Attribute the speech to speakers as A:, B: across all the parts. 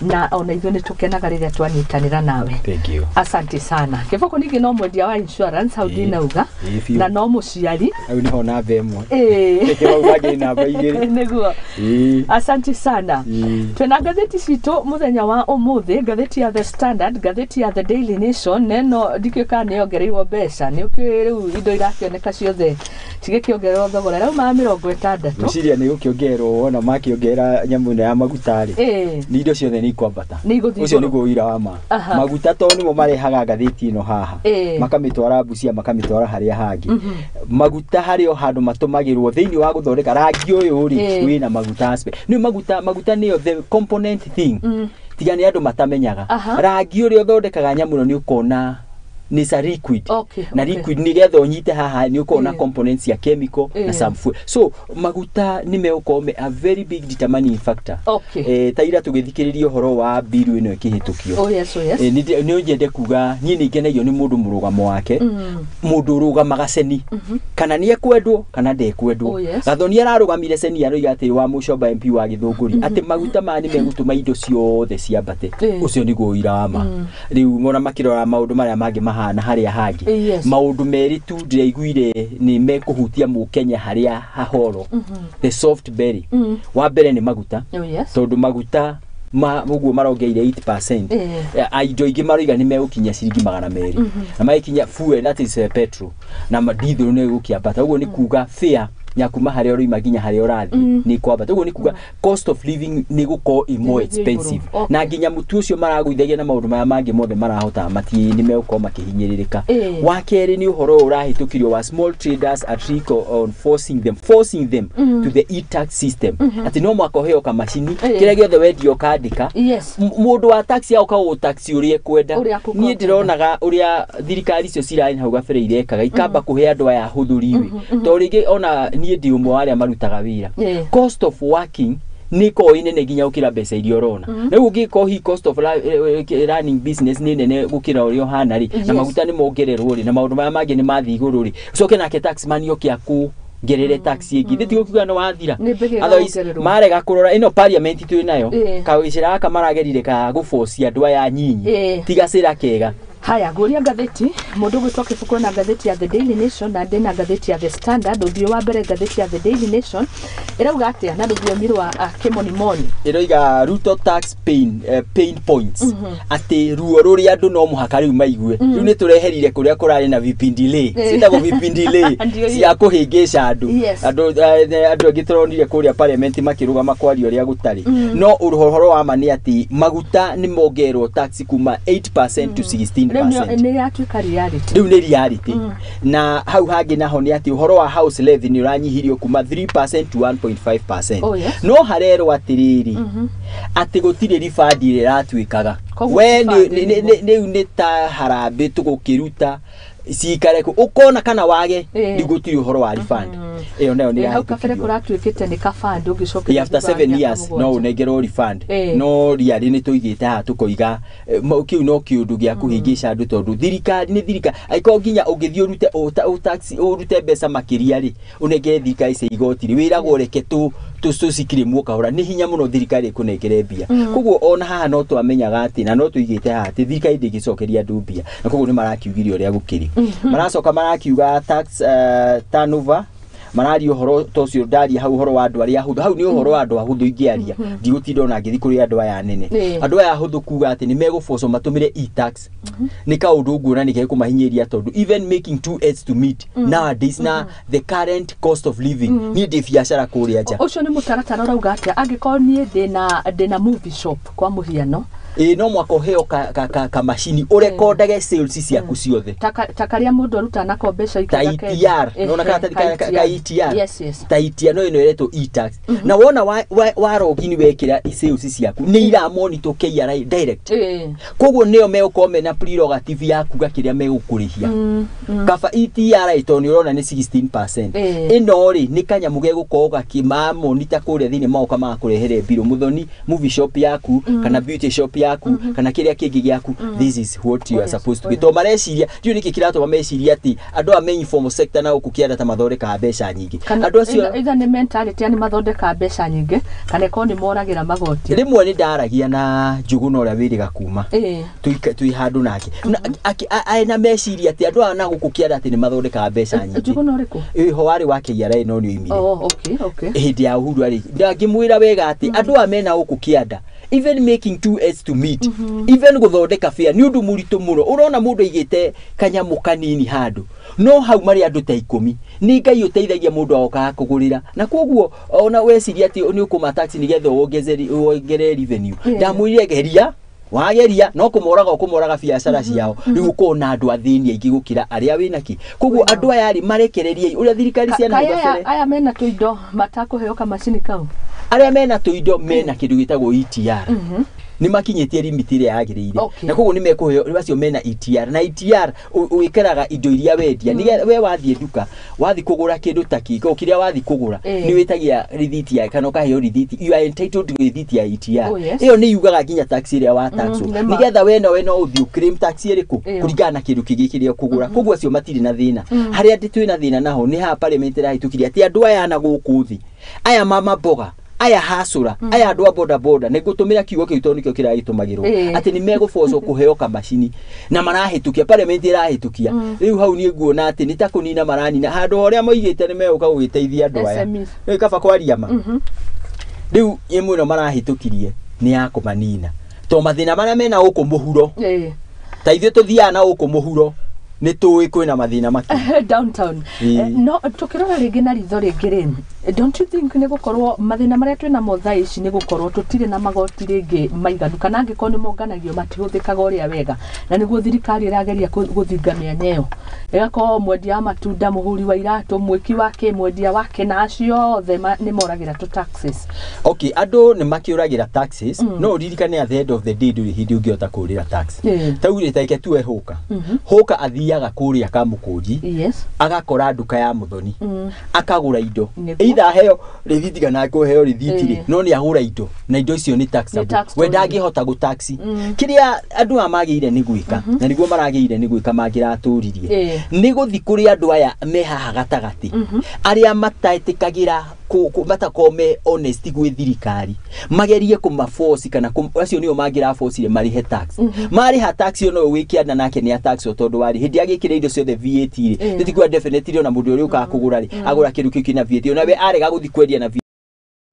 A: Na ona ithuĩ nĩ tũkenaga rĩrĩa twanyitanĩra nawe.
B: Thank you.
A: Asante sana. Kĩboko ningĩ no mwendia wa insurance hau ndinauga,
B: Ĩĩ, biũ.
A: na no mũciari.
B: Hau nĩho namba 1.
A: Ĩĩ.
B: Hau hangĩ namba 2.
A: Nĩguo. Asante sana. Twĩna ngathĩti citũ mũthenya wa ũmũthĩ, ngathĩti ya The Standard, ngathĩti ya The Daily Nation, neno ndikĩũĩ kana nĩ yongereirwo mbeca. Nĩ ũkĩũĩ rĩu indo irakĩoneka ciothe cigĩkĩongererwo thogora, irauma 60.
B: Ngwĩciria nĩ gũkĩongererwo, wona makĩongerera nyamũ ĩno ya maguta rĩ, nĩ indo ciothe nĩ ikwambata.
A: Nĩ igũthiĩ
B: Ũcio
A: igũrũ.
B: nĩguo ũira wa ma. Maguta to nĩmo marehaga ngathĩti ĩno haha, makamĩtwara Busia, makamĩtwara harĩa hangĩ. Maguta harĩ o handũ matũmagĩrwo thĩinĩ wa gũthondeka rangi ũyũ rĩ, wĩna maguta aspect. Nĩ maguta, maguta nĩyo the component thing, tiga nĩ andũ matamenyaga. Rangi ũrĩa ũthondekaga nyamũ ĩno nĩ ũkona nĩ a liquid, na liquid nĩgetha ũnyite haha nĩ ũkorwo na components cia chemical na some fuel. So maguta nĩ megũkorwo me a very big determining factor. Ta ira tũgĩthikĩrĩria ũhoro wa bill ĩno ĩkĩhĩtũkio,
A: Oh yes.
B: Nĩ nyende kuga niĩ nĩ ngenagio nĩ mũndũ mũrũgamo wake, mũndũ ũrũgamaga ceni, kana nĩ ekwendwo kana ndekwendwo. Gathoni ararũgamire ceni, aroiga atĩ wa Mũcomba MP wa Gĩthũngũri atĩ maguta maya nĩ megũtũma indo ciothe ciambate. Ũcio nĩguo ũira wa ma. Rĩu mona makĩrora maũndũ marĩa mangĩ mahana harĩa hangĩ, maũndũ merĩ tu ndĩraiguire nĩ mekũhutia mũkenya harĩa hahoro, the soft belly. Wa mbere nĩ maguta, tondũ maguta ma ũguo marongeire 8%, indo ingĩ maroiga nĩ megũkinya ciringi 200, na magĩkinya fuel, that is petrol na diesel, nĩ gũkĩambata. Ũguo nĩ kuga fare ya kuma harĩa ũroima nginya harĩa ũrathiĩ nĩ kwambata. Ũguo nĩ kuga cost of living nĩ gũkorwo ĩ more
A: Nĩ gũthiĩ igũrũ.
B: expensive, na nginya mũtu ũcio maragũithagia na maũndũ maya mangĩ mothe marahota mati nĩ megũkorwo makĩhinyĩrĩrĩka. Wa kerĩ nĩ ũhoro ũyũ ũrahĩtũkirio wa small traders at risk on forcing them to the e-tax system, atĩ no mwaka ũheo kamacini, kĩrĩa gĩothe wendia ũkandĩka. Mũndũ wa taxi agoka gũ tax ũrĩa ekwenda.
A: Ũrĩa akũkwenda.
B: Niĩ ndĩronaga ũrĩa thirikari icio cirarĩ hau gabere irekaga, ikamba kũhe andũ aya ahũthũ riwe, tondũ rĩngĩ ona niĩ ndĩ ũmwe wa arĩa marutaga wĩra. Cost of working nĩ ĩkoragwo ĩ nene nginya gũkĩra mbeca iria ũrona. Rĩu ũngĩkorwo hihi cost of running business nĩ nene gũkĩra ũrĩa ũhana rĩ, na maguta nĩ mongererwo rĩ, na maũndũ maya mangĩ nĩ mathiĩ igũrũ rĩ, ũcoke nake taxman oke akũngerere tax ĩngĩ, mm. Tigũkiuga nĩ wathira.
A: Nĩ mbĩgĩga
B: Otherwise,
A: wongererwo.
B: marega kũrora ĩno parliament twĩ nayo, kawĩcĩra gaka maragerire ka gũbocia andũ aya nyinyi, ti gacĩra kega.
A: Haya, ngũria ngathĩti mũndũ ũgwĩtwo Kĩbũkũ na ngathĩti ya The Daily Nation, na ndĩ na ngathĩti ya The Standard. Ũthiũ wa mbere, ngathĩti ya The Daily Nation ĩrauga atĩa na rũthiomi rwa kĩmonimoni?
B: Ĩroiga Ruto tax pain points, atĩ ruo rũrĩa andũ no mũhaka rĩu maigue. Rĩu nĩ tũreherire kũrĩa kũrarĩ na vipindile, ciĩtagwo vipindile cia kũhĩngĩca andũ. Andũ angĩ tũronire kũrĩa parliament makĩrũgama kwaria ũrĩa gũtarĩ, no ũhoro wa ma nĩ atĩ maguta nĩ mongererwo tax kuma 8% to 16%.
A: Rĩu nĩ yatuĩka reality.
B: Rĩu nĩ reality. Na hau hangĩ naho nĩ atĩ ũhoro wa house levy nĩ ũranyihirio kuma 3% to 1.5%. No harerwo atĩrĩrĩ, atĩ gũtirĩ refund ĩrĩa ĩratuĩkaga.
A: Koguo
B: We
A: refund
B: rĩu nĩ ta harambĩ tũgũkĩruta cikare kũ ũkona kana wage. Rĩu gũtirĩ ũhoro wa refund, ĩyo nayo nĩ
A: Hau kabere
B: ĩrahĩtũkirio.
A: Kũratuĩkĩte nĩ kaband ũngĩcokeria
B: After
A: thutha wa
B: 7
A: mĩaka
B: years no
A: 7.
B: ũnengerwo refund. No riarĩ nĩ tũigĩte haha tũkoiga kĩu no kĩũndũ gĩa kũhĩngĩca andũ, tondũ thirikari nĩ thirikari, angĩkorwo nginya ũngĩthiĩ ũrute ũtax, ũrute mbeca makĩria rĩ, ũnengere thirikari cia igoti rĩ, wĩragwo reke tũ tũcikirĩmwo kahora, nĩ hinya mũno thirikari ĩkũnengere mbia. Koguo ona haha no twamenyaga atĩ na no tũigĩte haha atĩ thirikari ndĩngĩcokeria andũ mbia, na koguo nĩ marakiugire ũrĩa gũkĩrĩ. Maracoka marakiuga tax turnover, mararia ũhoro ta ũcio ndaria hau, ũhoro wa andũ arĩa ahũthũ. Hau nĩ ũhoro wa andũ ahũthũ ingĩaria, ndigũtinda ona ngĩthiĩ kũrĩ andũ aya anene. Andũ aya ahũthũ kuga atĩ nĩ megũbocwo matũmĩre e-tax nĩ kaũndũ nguona nĩ gekũmahinyĩria, tondũ even making two ends to meet nowadays na the current cost of living, niĩ ndĩ biacara kũrĩa nja.
A: Ũcio nĩ mũtaratara ũrauga atĩa, angĩkorwo niĩ ndĩna movie shop kwa mũhiano?
B: Ĩ, no mwaka ũheo ka macini ũrekondage sales ciaku ciothe.
A: Ta karĩa mũndũ arutaga nako mbeca.
B: Ta ETR, nona karatathi ka ETR.
A: Yes.
B: Ta ETR, no ĩno ĩretwo e-tax, na wona wa login wekĩra sales ciaku nĩ iramonitor KRA direct. Koguo nĩo megũkorwo mena prerogative ya kuga kĩrĩa megũkũrĩhia. Kaba ETR, tondũ nĩ ũrona nĩ 16%. Ĩno rĩ, nĩ kanyamũ gegũkorwo gakĩmamonita kũrĩa thĩinĩ, magoka magakũrehere mbirũ, Mũthoni, movie shop yaku kana beauty shop yaku. gĩaku kana kĩrĩa kĩngĩ gĩaku, this is what you
A: Oh,
B: are
A: yes.
B: supposed to
A: Oh,
B: be.
A: yes.
B: To mareciria ndiũ nĩkĩ kĩratũma meciria atĩ andũ aya me informal sector na gũkũ kĩanda ta mathondekaga mbeca nyingĩ.
A: Kana
B: Andũ acio
A: either nĩ mentality ya nĩ mathondekaga mbeca nyingĩ, kana ĩkorwo nĩ moragĩra magoti.
B: Rĩmwe nĩ ndaragia na Njũgũna ũrĩa wĩrĩga kuma twĩ handũ nake Na- ena meciria atĩ andũ aya na gũkũ kĩanda atĩ nĩ mathondekaga mbeca nyingĩ.
A: Njũgũna ũrĩkũ?
B: Ĩho warĩ wa KRA no nĩ oimire.
A: Oh, okay.
B: Hĩndĩ ya Uhuru arĩ ndangĩmwĩra wega atĩ andũ aya mena gũkũ kĩanda, even making two ends to meet, even gũthondeka fare nĩ ũndũ mũritũ mũno. Ũrona mũndũ aigĩte kanyamũ kanini handũ, no hau marĩ andũ ta 10, nĩ Ngai ũteithagia mũndũ agokaga kũgũrĩra, na koguo ona weciria atĩ nĩ ũkũma tax nĩgetha wongerere revenue, ndamwĩrire geria wageria no kũmoraga ũkũmoraga biacara ciao. Rĩu ũkona andũ athĩni aingĩ gũkĩra arĩa wĩna kĩ. Koguo andũ aya rĩ, marekereriei ũrĩa thirikari ciana
A: Kaĩ
B: hau
A: aya
B: kabere.
A: Aya mena tũindo matakũheo kamacini kau?
B: Arĩa mena tũindo mena kĩndũ gĩtagwo ETR nĩ makinyĩtie limit ĩrĩa yagĩrĩire, na koguo nĩ mekũheo acio mena ETR. Na ETR wĩkĩraga indo iria wendia, nĩgetha we wathiĩ nduka, wathiĩ kũgũra kĩndũ ta kĩ o kĩrĩa wathiĩ kũgũra, nĩ wĩtagia rithiti ya kana ũkaheo rithiti, you are entitled to rithiti ya ETR.
A: Oh, yes.
B: Ĩyo nĩ yugaga nginya tax ĩrĩa wa taxwo,
A: nĩ ma.
B: nĩgetha we nawe no ũthiĩ claim tax ĩrĩkũ
A: Ĩyo.
B: kũringana na kĩndũ kĩngĩ kĩrĩa ũkũgũra. Koguo acio matirĩ na thĩna. Harĩa ndĩ twĩna thĩna naho nĩ haha parliament ĩrahĩtũkirie atĩ andũ aya na gũkũ thĩ, aya mama mboga, aya hasũra, aya andũ a boda boda, nĩ ngũtũmĩra kiugo kĩu tondũ nĩkĩo kĩragĩtũmagĩrwo, atĩ nĩ megũbocwo kũheo kamacini, na marahĩtũkia, parliament ĩrahĩtũkia. Rĩu hau niĩ nguona atĩ nĩ ta kũnina maranina handũ ũrĩa moigĩte nĩ megũka gũgĩteithia andũ aya.
A: SMEs.
B: Rĩu kaba kwaria ma, rĩu ĩmwe ĩno marahĩtũkirie nĩ ya kũmanina to mathĩna marĩa mena gũkũ mũhuro. Ta ithuĩ tũthiaga na gũkũ mũhuro, nĩ tũĩ kwĩna mathĩna makĩ
A: Downtown. No tukirora rĩngĩ na ritho rĩngĩ rĩ, don't you think nĩ gũkorwo mathĩna marĩa twĩ namo thaa ici nĩ gũkorwo tũtirĩ na magoti rĩngĩ maiganu, kana angĩkorwo nĩ monganagio matihũthĩkaga ũrĩa wega, na nĩguo thirikari ĩrageria gũthinga mĩanya ĩyo, ĩgakorwo mwendia wa matunda, mũhuri wa iratũ, mwĩki wa kĩ, mwendia wa kĩ, na acio othe nĩ moragĩra tũ taxes?
B: Okay, andũ nĩ makĩũragĩra taxes, no ũririkane at the end of the day ndũrĩ hĩndĩ ũngĩhota kũũrĩra tax. Tau rĩ, tareke tuwe hũka hũka athiaga kũrĩa Kamũkũnji, agakora nduka ya Mũthoni, akagũra indo, either aheo rĩthiti kana kũheo rĩthiti rĩ, no nĩ agũra indo na indo icio nĩ taxable.
A: Taxed
B: We
A: already.
B: ndangĩhota gũtaxi kĩrĩa andũ aya magĩrĩire nĩ gwĩka, na nĩguo maragĩrĩire nĩ gwĩka mangĩratũririe, nĩ gũthi kũrĩ andũ aya me haha gatagatĩ, arĩa matetĩkagĩra matakorwo me honest gwĩ thirikari, magerie kũmaboci kana acio nĩo mangĩrabocire marĩhe tax. Marĩha tax ĩyo, no wĩ kĩanda nake nĩ ataxwo, tondũ warĩ hĩndĩ agĩkĩra indo ciothe VAT rĩ, tũtikuga definitely ona mũndũ ũrĩa ũkaga kũgũra rĩ, agũra kĩndũ kĩu kĩna VAT, ona we arega gũthi kwendia na VAT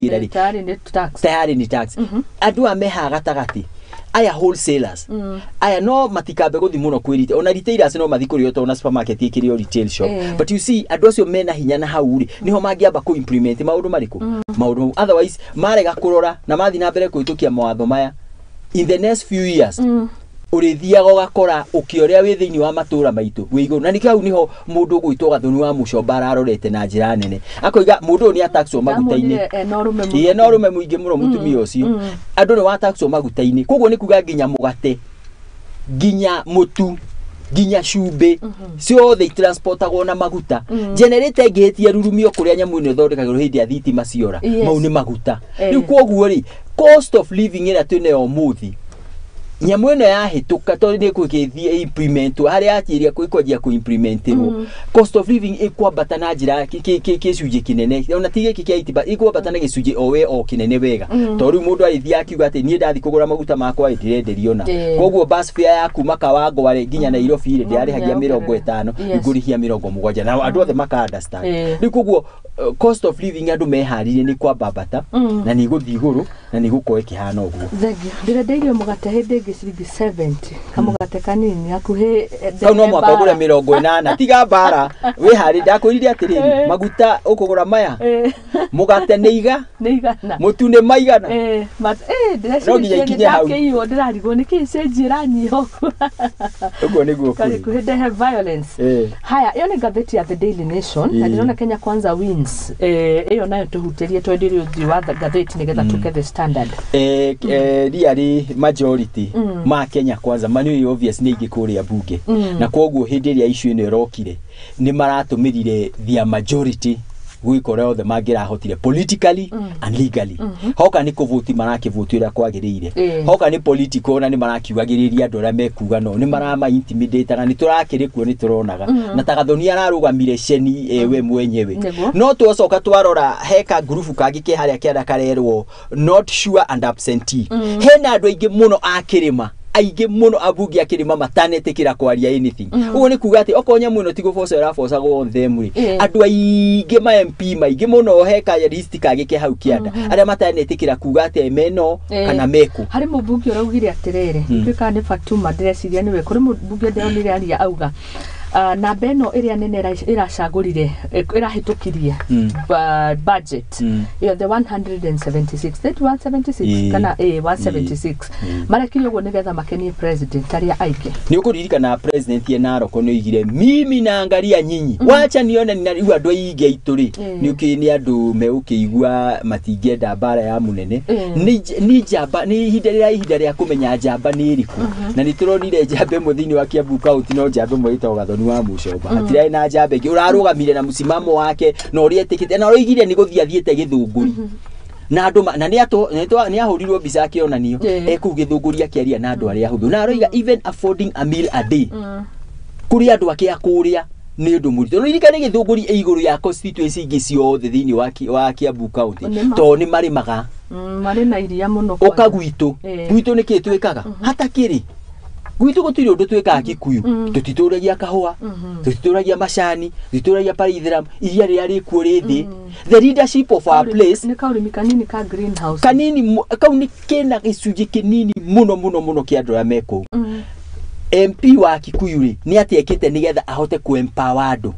B: rĩ,
A: Tayari nĩ tax.
B: Tayari ni tax. Andũ aya me haha gatagatĩ aya, wholesalers aya, no matikambe gũthi mũno kwĩ retail, ona retailers no mathi kũrĩ o tondũ na supermarket ĩkĩrĩ o retail shop. But you see, andũ acio mena hinya na hau rĩ, nĩho mangĩamba kũ implement maũndũ marĩkũ, maũndũ mau. Otherwise marega kũrora na mathi na mbere kũhĩtũkia mawatho maya, in the next few years ũrĩthiaga ũgakora ũkĩa ũrĩa wĩ thĩinĩ wa matũra maitũ wĩ igũrũ, na nĩkĩo hau nĩho mũndũ ũgwĩtwo Gathoni wa Mũcomba ararorete na njĩra nene, akoiga mũndũ ũyũ nĩ ataxwo maguta-inĩ.
A: Ndamuonire ena ũrũme mũingĩ.
B: Ĩĩ, na ũrũme mũingĩ mũno mũtumia ũcio. Andũ nĩ wataxwo maguta-inĩ, koguo nĩ kuga nginya mũgate, nginya mũtu, nginya cumbĩ, ciothe itransportagwo na maguta. Generator ĩngĩhĩtia rurumio kũrĩa nyamũ ĩno ĩthondekagĩrwo hĩndĩ ya thitima ciora, mau nĩ maguta. Rĩu koguo rĩ, cost of living ĩrĩa twĩnayo ũmũthĩ, nyamũ ĩno yahĩtũka, tondũ nĩ ĩgũgĩthiĩ implement harĩa yanjirie kwanjia kũ-implementirwo, cost of living ĩkwambata na njĩra gĩcunjĩ kĩnene, ona ti gĩkĩ kĩa itiba, ĩkwambata na gĩcunjĩ o we o kĩnene wega, tondũ rĩu mũndũ arĩthiĩ akiuga atĩ niĩ ndathi kũgũra maguta makwa ĩ, ndĩrenderio na koguo bus fare ya kuma Kawangware nginya Nairobi rĩ, ndĩrarĩhagia
A: No nginya
B: 50,
A: Yes.
B: ngũrĩhia 70, na andũ othe maka understand. Rĩu koguo cost of living andũ meharĩrie nĩ kwambambata, na nĩ ĩgũthiĩ igũrũ na nĩ ĩgũkorwo ĩkĩhana ũguo.
A: Thengiũ. Ndĩrendeirio mũgate hĩndĩ ĩngĩ ciringi 70, kamũgate kanini hakuhĩ
B: Kau no
A: ndege
B: mwaka ũgũre
A: mbara.
B: 80, tiga mbara wĩharĩ. Ndakwĩrire atĩrĩrĩ, maguta ũkũgũra maya, mũgate nĩ iga
A: Nĩ igana.
B: Mũtu nĩ maigana.
A: But
B: No nginya
A: ndĩreciria
B: ikinye hau.
A: ndakĩiywo, ndĩrarigwo nĩkĩ cenji ĩranyiha ũguo.
B: Ũguo nĩguo
A: Karĩ
B: kũrĩ.
A: kuhĩ ndehe violence. Haya, ĩyo nĩ ngathĩti ya The Daily Nation, na ndĩrona Kenya Kwanza wins. Ĩyo nayo tũhutĩrie twendirie ũthiũ wa ngathĩti nĩgetha tũke The Standard.
B: Riarĩ majority ma Kenya Kwanza mani obvious nĩ aingĩ kũrĩa bunge, na koguo hĩndĩ ĩrĩa issue ĩno ĩrokire nĩ maratũmĩrire their majority. Gwĩka ũrĩa othe mangĩrahotire politically and legally. Hoka nĩ kũvoti marakĩvoti ũrĩa kwagĩrĩire. Hoka nĩ political, ona nĩ marakiugagĩrĩria andũ arĩa mekuga, no nĩ marama intimidate-aga. Nĩ tũrakĩrĩ kuo, nĩ tũronaga na ta Gathoni ararũgamire ceni we mwenyewe. No twacoka twarora heka ngurubu kangĩ ke harĩa kĩanda karerwo not sure and absentee. Hena andũ aingĩ mũno a kĩrĩma, aingĩ mũno ambunge a kĩrĩma matanetĩkĩra kwaria anything. Ũguo nĩ kuga atĩ okorwo nyamũ ĩno ti gũboca ĩrabocagwo on them rĩ, andũ aingĩ ma MP maingĩ mũno heka list kangĩ ke hau kĩanda arĩa matanetĩkĩra kuga atĩ meno kana meku.
A: Harĩ mũmbunge ũraugire atĩrĩrĩ, nduĩkaga nĩ Fatuma, ndĩreciria nĩwe, kũrĩ mũmbunge ndĩronire aria auga namba ĩno ĩrĩa nene ĩracagũrire ĩrahĩtũkirie budget ĩyo, the 176, that 176 kana 176, marekire ũguo nĩgetha makenie president arĩa aingĩ.
B: Nĩ ũkũririkana president ye Narok nĩ oigire, "Mimi naangalia nyinyi, wacha nione nina." Rĩu andũ aingĩ aitũ rĩ, nĩ ũkĩ nĩ andũ megũkĩigua matingĩenda mbara ya mũnene. Nĩ njamba, nĩ ihinda rĩrĩa ihinda rĩa kũmenya njamba nĩ ĩrĩkũ, na nĩ tũronire njamba ĩmwe thĩinĩ wa Kiambu County, no njamba ĩmwe ĩtagwo Gathoni wa Mũcomba. Hatirarĩ na njamba ĩngĩ ũrarũgamire na mũsimamo wake na ũrĩa etĩkĩte na ũroigire nĩ gũthiĩ athiĩte Gĩthũngũri na andũ na nĩ ahũrirwo mbica akĩonanio ekũu Gĩthũngũri akĩaria na andũ arĩa ahũthũ, na aroiga even affording a meal a day kũrĩ andũ ake a kũrĩa nĩ ũndũ mũritũ. No ririkane Gĩthũngũri ĩ igũrũ ya constituency ingĩ ciothe thĩinĩ wa Kiambu County tondũ nĩ marĩmaga.
A: Marĩ na iria mũno
B: ũka
A: kwanja.
B: Gwitũ, gwitũ nĩ kĩ twĩkaga? Hatakĩrĩ gwitũ gũtirĩ ũndũ twĩkaga. Kikuyu tũtitũragia kahũa, tũtitũragia macani, tũtitũragia parithram, iria rĩrĩa rĩkuo rĩ thĩ. The leadership of our place.
A: Nĩ kaũrĩmi kanini ka greenhouse.
B: Kanini kau nĩ kena gĩcunjĩ kĩnini mũno mũno mũno kĩa andũ arĩa me kũu. MP wa Kikuyu rĩ, nĩ atĩa ekĩte nĩgetha ahote kũ empower andũ?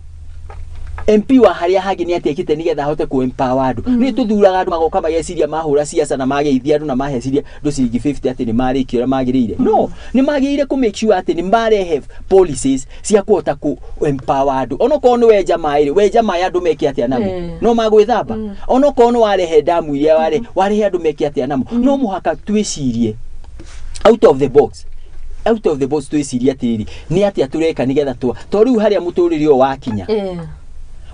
B: MP wa harĩa hangĩ nĩ atĩa ekĩte nĩgetha ahote kũ empower andũ? Nĩ tũthuraga andũ magoka mageciria mahũra ciaca na mageithia andũ na maheciria andũ ciringi 50 atĩ nĩ marĩkia ũrĩa magĩrĩire. No nĩ magĩrĩire kũ make sure atĩ nĩ marehe policies cia kũhota kũ empower andũ. Onokorwo nĩ wenja maĩ rĩ, wenja maĩ andũ meke atĩa namo? No magwĩthamba? Onokorwo nĩ warehe ndamu iria warehe, andũ meke atĩa namo? No mũhaka twĩcirie out of the box, out of the box, twĩcirie atĩrĩrĩ, nĩ atĩa tũreka nĩgetha twa to rĩu harĩa mũtũrĩre ũyũ wakinya.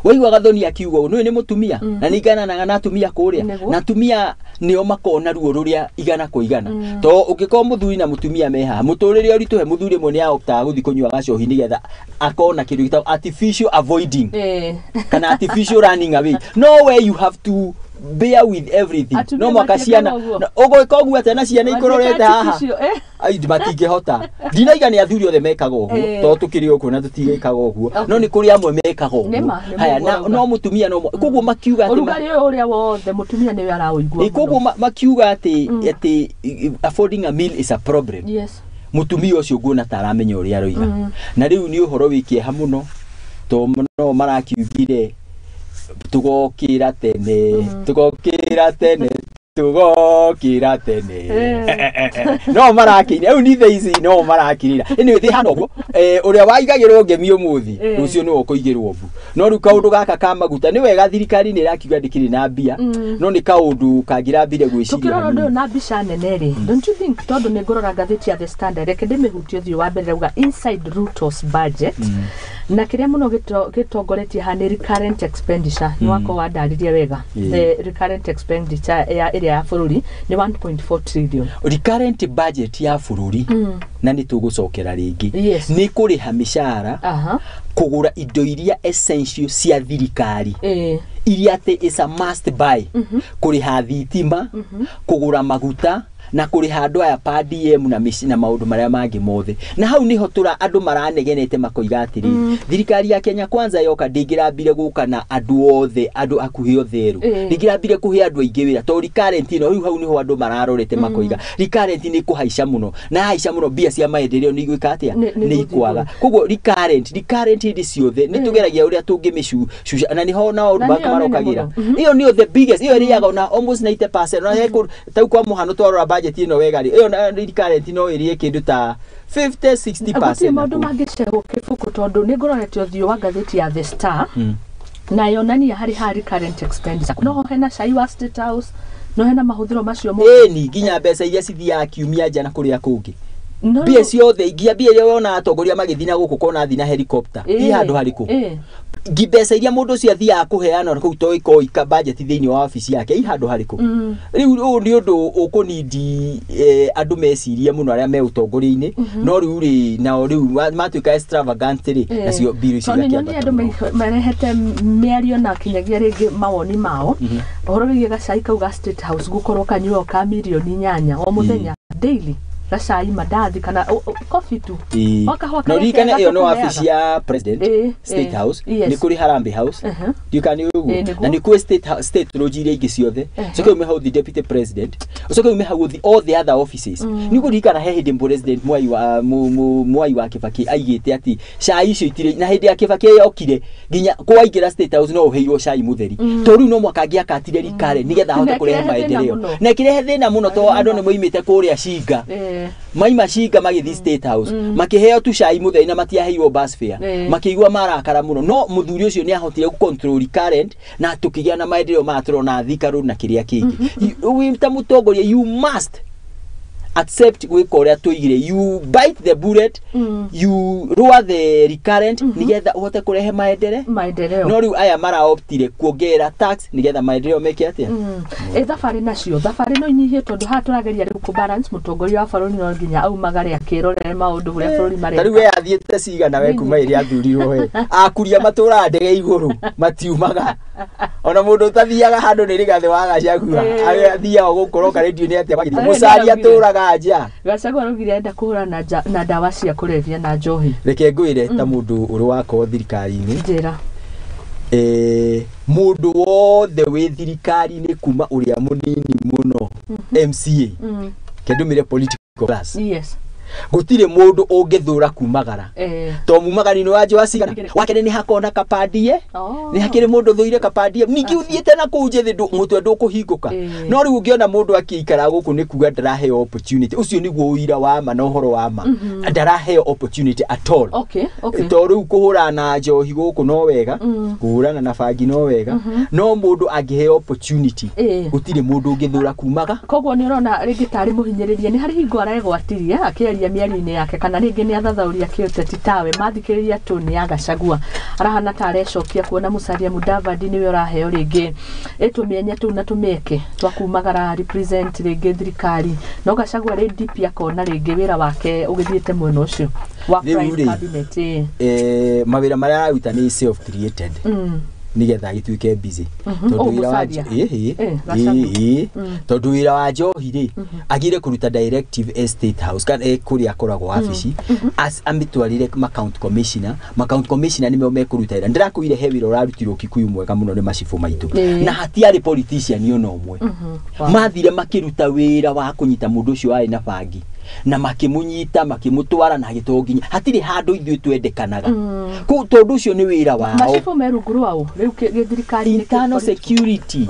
B: Waigua Gathoni akiuga ũũ, nĩũĩ nĩ mũtumia na nĩ igananaga na atumia kũrĩa, na atumia nĩo makoragwo na ruo rũrĩa igana kwa igana, to ũngĩkorwo mũthuri na mũtumia me haha mũtũrĩre ũritũhe, mũthuri ĩmwe nĩ aoptaga gũthiĩ kũnyua gacohi nĩgetha akorwo na kĩndũ gĩtagwo artificial avoiding kana artificial running away. No way, you have to bear with everything.
A: Atumia
B: No mwaka
A: matiĩkaga
B: ciana
A: ũguo.
B: Ũgwĩka ũguo atĩa na ciana ikororete haha?
A: Artificial, eh.
B: Ai, matingĩhota. Ndinaiga nĩ athuri othe mekaga ũguo, tondũ tũkĩrĩ ũguo na tũtigĩkaga ũguo, no nĩ kũrĩ amwe mekaga ũguo.
A: Nĩma,
B: Haya,
A: ũguo
B: na
A: ũrauga.
B: no mũtumia no koguo makiuga atĩ
A: Ũrugarĩ ũyũ ũrĩa wothe mũtumia nĩwe araũigua.
B: Koguo makiuga atĩ affording a meal is a problem. Mũtumia ũcio nguona ta aramenya ũrĩa aroiga, na rĩu nĩ ũhoro wĩ kĩeha mũno, to no marakiugire tũgokĩra tene, tũgokĩra tene, tũgokĩra tene. No marakĩina rĩu nĩ thaa ici no marakĩrĩra. Anyway, thĩ hana ũguo. Ũrĩa waigagĩrwo ngemi ũmũthĩ, rũciũ nĩwe ũkũigĩrwo mbu. No rĩu kaũndũ gaka ka maguta, nĩ wega thirikari nĩ ĩrakiuga ndĩkĩrĩ na mbia, no nĩ kaũndũ kangĩrambire gwĩciria
A: Tukĩrora ũndũ ũyũ
B: hanini.
A: Na mbica nene rĩ, don't you think, tondũ nĩ ngũrora ngathĩti ya The Standard, reke ndĩmĩhutie ũthiũ wa mbere, rauga "Inside Ruto's budget", na kĩrĩa mũno gĩtongoretie haha nĩ recurrent expenditure. Nĩ wakorwo wandaririe wega. The recurrent expenditure ya ĩrĩa ya bũrũri nĩ 1.4 trillion.
B: Recurrent budget ya bũrũri, na nĩ tũgũcokera rĩngĩ, nĩ kũrĩha mĩcara, kũgũra indo iria essential cia thirikari, iria atĩ is a must buy, kũrĩha thitima, kũgũra maguta na kũrĩha andũ aya per diem na mĩci na maũndũ marĩa mangĩ mothe. Na hau nĩho tũra andũ maranegenete makoiga atĩrĩrĩ, thirikari ya Kenya Kwanza yoka ndĩngĩrambire gũka na andũ othe, andũ akuhĩ othe erũ, ndĩngĩrambire kũhe andũ aingĩ wĩra, tondũ recurrent ĩno rĩu hau nĩho andũ mararorete makoiga recurrent nĩ kũhaica mũno, na haica mũno mbia cia maendeleo nĩ igwĩka atĩa?
A: Nĩ
B: Nĩ
A: igũthiĩ
B: ikwaga.
A: igũrũ.
B: Koguo recurrent hĩndĩ ciothe nĩ tũgeragia ũrĩa tũngĩmĩcuca, na nĩho nao
A: Na
B: bank
A: nĩyo nene
B: marokagĩra.
A: mũno.
B: Ĩyo nĩyo the biggest, ĩyo ĩrĩaga ona almost 90%. Na he kũndũ tau kwa mũhano twarora budget ĩno wega rĩ, ĩyo na recurrent no ĩrĩe kĩndũ ta 50 60%.
A: Gũtirĩ maũndũ mangĩcehwo kĩbuku, tondũ nĩ ngũrorete ũthiũ wa ngathĩti ya The Star na yonania harĩ ha recurrent expenditure no hena cai wa State House, no hena mahũthĩro macio mothe.
B: Ĩni nginya mbeca iria cithiaga kiumia nja na kũrĩa kũngĩ. Mbia ciothe nginya mbia iria wona atongoria magĩthiĩ na gũkũ kona thiĩ na helicopter i handũ harĩkũ? Ngi mbeca iria mũndũ ũcio athiaga kũheana kũu to ĩkorwo ika budget thĩinĩ wa wabici yake i handũ harĩkũ? Rĩu ũyũ nĩ ũndũ ũkũnindi andũ mecirie mũno arĩa me ũtongoria-inĩ, no rĩu rĩ nao rĩu matuĩka extravagant rĩ, nacio mbirũ icio
A: tondũ nyonie andũ marehete mĩario na kinyagia rĩngĩ mawoni mao ũhoro wĩgiĩ gacai kau ga State House gũkorwo kanyuo ka 8 million o mũthenya daily, gacai, mandathi kana coffee tu. O kahũa
B: No
A: karĩa
B: ririkane
A: kega
B: ĩyo no
A: tũkũheaga.
B: wabici ya president, State House. Nĩ kũrĩ Harambee House, ndiũĩ nĩ ũguo,
A: Nĩguo.
B: na nĩ kũrĩ state lodge iria ingĩ ciothe. Ũcoke ume hau ũthiĩ deputy president, ũcoke ume hau ũthiĩ all the other offices. Nĩ ũkũririkana he hĩndĩ president Mwai wa Mwai wa Kibaki aigĩte atĩ cai icio itirĩ, na hĩndĩ ya Kibaki yokire nginya kwaingĩra State House no ũheirwo cai mũtheri, to rĩu no mwaka angĩakatire rikare nĩgetha ahote
A: Na
B: kũrehe
A: ĩkĩrehe thĩna
B: maendeleo.
A: mũno.
B: Na ĩkĩrehe thĩna mũno to andũ nĩ moimĩte kũrĩa Cinga, maima Cinga magĩthiĩ State House makĩheo tu cai mũtheri na matiaheirwo bus fare. Makĩigua marakara mũno, no mũthuri ũcio nĩ ahotire gũ control current na tũkĩgĩa na maendeleo maya tũrona Thika Road na kĩrĩa kĩngĩ. Wĩ ta mũtongoria, you must accept gwĩka ũrĩa tũigire, you bite the bullet, you lower the recurrent nĩgetha ũhote kũrehe maendeleo.
A: Maendeleo.
B: No rĩu aya maraoptire kuongerera tax nĩgetha maendeleo meke atĩa?
A: Ĩ thabarĩ nacio, thabarĩ no inyihie, tondũ haha tũrageria rĩu kũ balance mũtongoria wa bũrũri no nginya aumagare akĩrorere maũndũ ũrĩa bũrũri
B: Ta rĩu
A: mareka.
B: we athiĩte cigana we kuma ĩrĩa athurirwo? We akuria matũraga ndege igũrũ matiumaga, ona mũndũ ũtathiaga handũ nĩ Rigathĩ wa Gachagua athiaga gũkũ roka rĩndio-inĩ atĩa magĩthiĩ.
A: Eh,
B: Mũcaria
A: nĩaraugire.
B: atũraga nja.
A: Gachagua araugire enda kũhũrana na ndawa cia kũrebia na njohi.
B: Reke ngwĩre ta mũndũ ũrĩ wakorwo thirikari-inĩ,
A: Njĩra.
B: Mũndũ wothe wĩ thirikari-inĩ kuma ũrĩa mũnini mũno MCA kendũmĩre political class, gũtirĩ mũndũ ũngĩthũra kumagara to mumagari nĩ wanjĩ wa cigana wakere nĩ hakona kapandie. Nĩ hakĩrĩ mũndũ thũire kapandie, ningĩ ũthiĩte na kũu njĩthĩ mũtwe ndũkũhingũka. No rĩu ũngĩona mũndũ akĩikara gũkũ nĩ kuga ndaraheo opportunity, ũcio nĩguo ũira wa ma na ũhoro wa ma, ndaraheo opportunity at all. To rĩu kũhũrana na njohi gũkũ no wega, kũhũrana na bangi no wega, no mũndũ angĩheo opportunity, gũtirĩ mũndũ ũngĩthũra kumaga.
A: Koguo nĩ ũrona rĩngĩ tarĩ mũhinyĩrĩrie, nĩ harĩ hingo aregwatirie akĩaria mĩario-inĩ yake, kana rĩngĩ nĩ athathaũria kĩũteti tawe mathikĩrĩria toni ya Gachagua arahana ta arecokia kuona Musalia Mudavadi nĩwe ũraheo rĩngĩ ĩtũmĩenya tũu na tũmĩeke twa kumagara represent rĩngĩ thirikari, no Gachagua rĩ DP akona rĩngĩ wĩra wake ũgĩthiĩte mwena ũcio wa
B: Rĩu
A: prime
B: rĩ,
A: cabinet.
B: Mawĩra marĩa araruta nĩ self created nĩgetha agĩtuĩke busy. Tondũ
A: Oh,
B: wĩra wa
A: Musalia.
B: ĩhĩ.
A: Gachagua.
B: Ĩhĩ, tondũ wĩra wa njohi rĩ, agire kũruta directive e State House kana e kũrĩa akoragwo wabici, amĩtwarĩre ma county commissioner. Ma county commissioner nĩmo mekũruta wĩra. Ndĩrakwĩire he wĩra ũrarutirwo Kikuyu mwega mũno nĩ macibũ maitũ, na hatiarĩ politician ona ũmwe. Mathire makĩruta wĩra wa kũnyita mũndũ ũcio warĩ na bangi na makĩmũnyita makĩmũtwara na agĩtwarwo nginya hatirĩ handũ ithuĩ twendekanaga kũu, tondũ ũcio nĩ wĩra wao.
A: Macibũ me rungu rwao rĩu gĩthirikari-inĩ
B: Internal security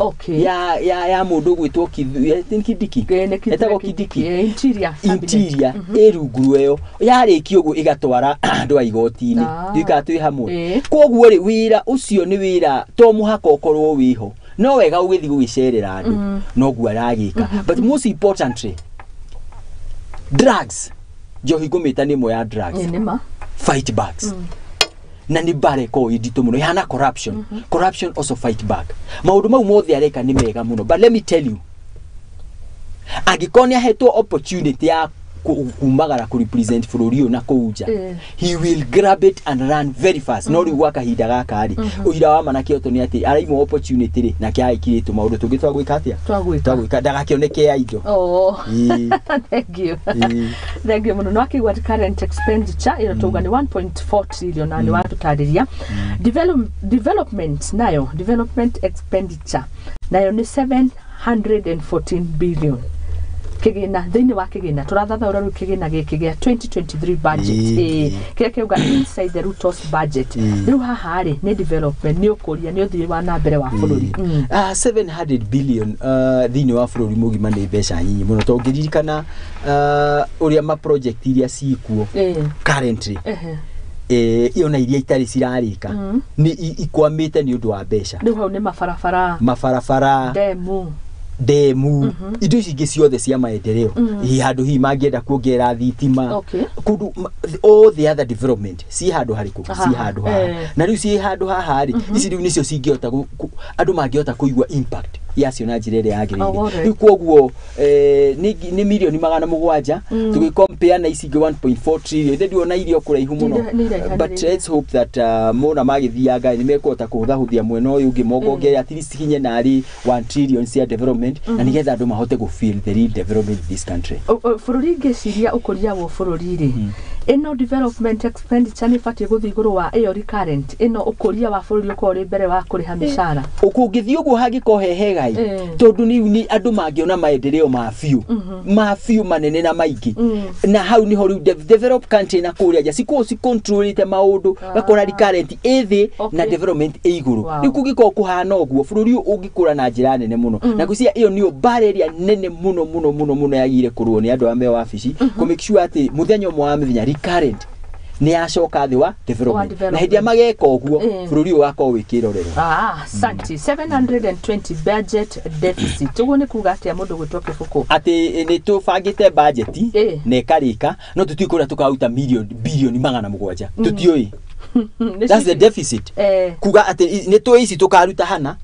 B: ya mũndũ ũgwĩtwo Kindiki.
A: Nĩ Kithure.
B: Etagwo Kindiki.
A: Interior cabinet.
B: Interior ĩ rungu rweo, yarĩkia ũguo ĩgatwara andũ a igoti-inĩ. Ndiũĩ twĩ hamwe. Koguo rĩ, wĩra ũcio nĩ wĩra to mũhaka ũkorwo wĩho, no wega ũgĩthiĩ gũgĩcerera andũ noguo aragĩka. But most importantly, drugs, njohi ngũmĩta nĩ ĩmwe ya drugs.
A: Nĩ ma.
B: Fight backs na nĩ mbara ĩkoragwo ĩ nditũ mũno, ĩhana corruption. Corruption also fight back. Maũndũ mau mothe areka nĩ mega mũno, but let me tell you, angĩkorwo nĩ ahetwo opportunity ya kumagara kũ represent bũrũri ũyũ na kũu nja, he will grab it and run very fast. No rĩu gwa kahinda gaka rĩ, ũira wa ma na kĩoto nĩ atĩ araimwo opportunity rĩ, nake agĩkirĩtwo maũndũ tũngĩ twagwĩka atĩa.
A: Twagwĩka.
B: Twagwĩka ndagakĩoneke ya indo.
A: Oh. Thank you. Thank you mũno. No akĩigua atĩ current expenditure ĩyo tauga nĩ 1.4 trillion na nĩ watũtarĩria. Development nayo, development expenditure nayo nĩ 714 billion kĩgĩna, thĩinĩ wa kĩgĩna tũrathathaũra rĩu kĩgĩna gĩkĩ gĩa 2023 budget. Kĩrĩa kĩauga inside the Ruto's budget. Rĩu haha rĩ, nĩ development, nĩ ũkũria, nĩ ũthii wa na mbere wa bũrũri.
B: 700 billion thĩinĩ wa bũrũri mũgima nĩ mbeca nyinyi mũno, tondũ ngĩririkana ũrĩa ma project iria ciĩkuo currently, ona iria itarĩ cirarĩka nĩ ikwamĩte nĩ ũndũ wa mbeca.
A: Rĩu hau nĩ mabarabara,
B: Mabarabara,
A: ndemu.
B: Ndemu, indo ici ingĩ ciothe cia maendeleo, hihi handũ hihi mangĩenda kuongerera thitima, kũndũ all the other development ci handũ harĩkũ? Ci handũ haha. Na rĩu ci handũ haha rĩ, ici rĩu nĩcio cingĩhota andũ mangĩhota kũigua impact yacio na njĩra ĩrĩa yagĩrĩire. Rĩu koguo nĩ 700 million tũgĩcompare na ici ingĩ 1.4 trillion, ithe ndĩrona irio kũraihu mũno.
A: Nĩ iraihanĩrĩirie.
B: But let's hope that mona magĩthianga nĩ mekũhota kũhũthahũthia mwena ũyũ ũngĩ, mongongerere at least kinye narĩ 1 trillion cia development, na nĩgetha andũ mahote gũ feel the real development in this country.
A: Bũrũri ngĩciria ũkũria wa bũrũri rĩ, ĩno development expenditure nĩ ĩbatiĩ gũthiĩ igũrũ wa ĩyo recurrent, ĩno ũkũria wa bũrũri ũkorwo ũrĩ mbere wa kũrĩha mĩcara.
B: Kũngĩthiĩ ũguo hangĩkorwo he hega ĩ, tondũ nĩ andũ mangĩona maendeleo ma biũ ma biũ manene na maingĩ. Na hau niho rĩu developed country na kũrĩa nja cikoragwo cicontrolĩte maũndũ, gakora recurrent ĩ thĩ na development ĩ igũrũ. Rĩu kũngĩkorwo kũhana ũguo, bũrũri ũyũ ũngĩkũra na njĩra nene mũno, na ngwĩciria ĩyo nĩyo mbara ĩrĩa nene mũno mũno mũno mũno yagĩrĩire kũrũo nĩ andũ arĩa me wabici, kũ make sure atĩ mũthenya ũmwe wa mĩthenya recurrent nĩ yacoka thĩ wa development, na hĩndĩ ĩrĩa mageka ũguo, bũrũri ũyũ ũgakorwo wĩ kĩrorerwa.
A: Ah, asante. 720 budget deficit, ũguo nĩ kuga atĩa, mũndũ gwĩtwo kĩbũkũ?
B: Atĩ nĩ tũbangĩte budget na ĩkarĩka, no tũtiũĩ kũrĩa tũkaruta bilioni 700, tũtiũĩ. That's the deficit. Kuga atĩ nĩ tũĩ ici tũkaruta hana,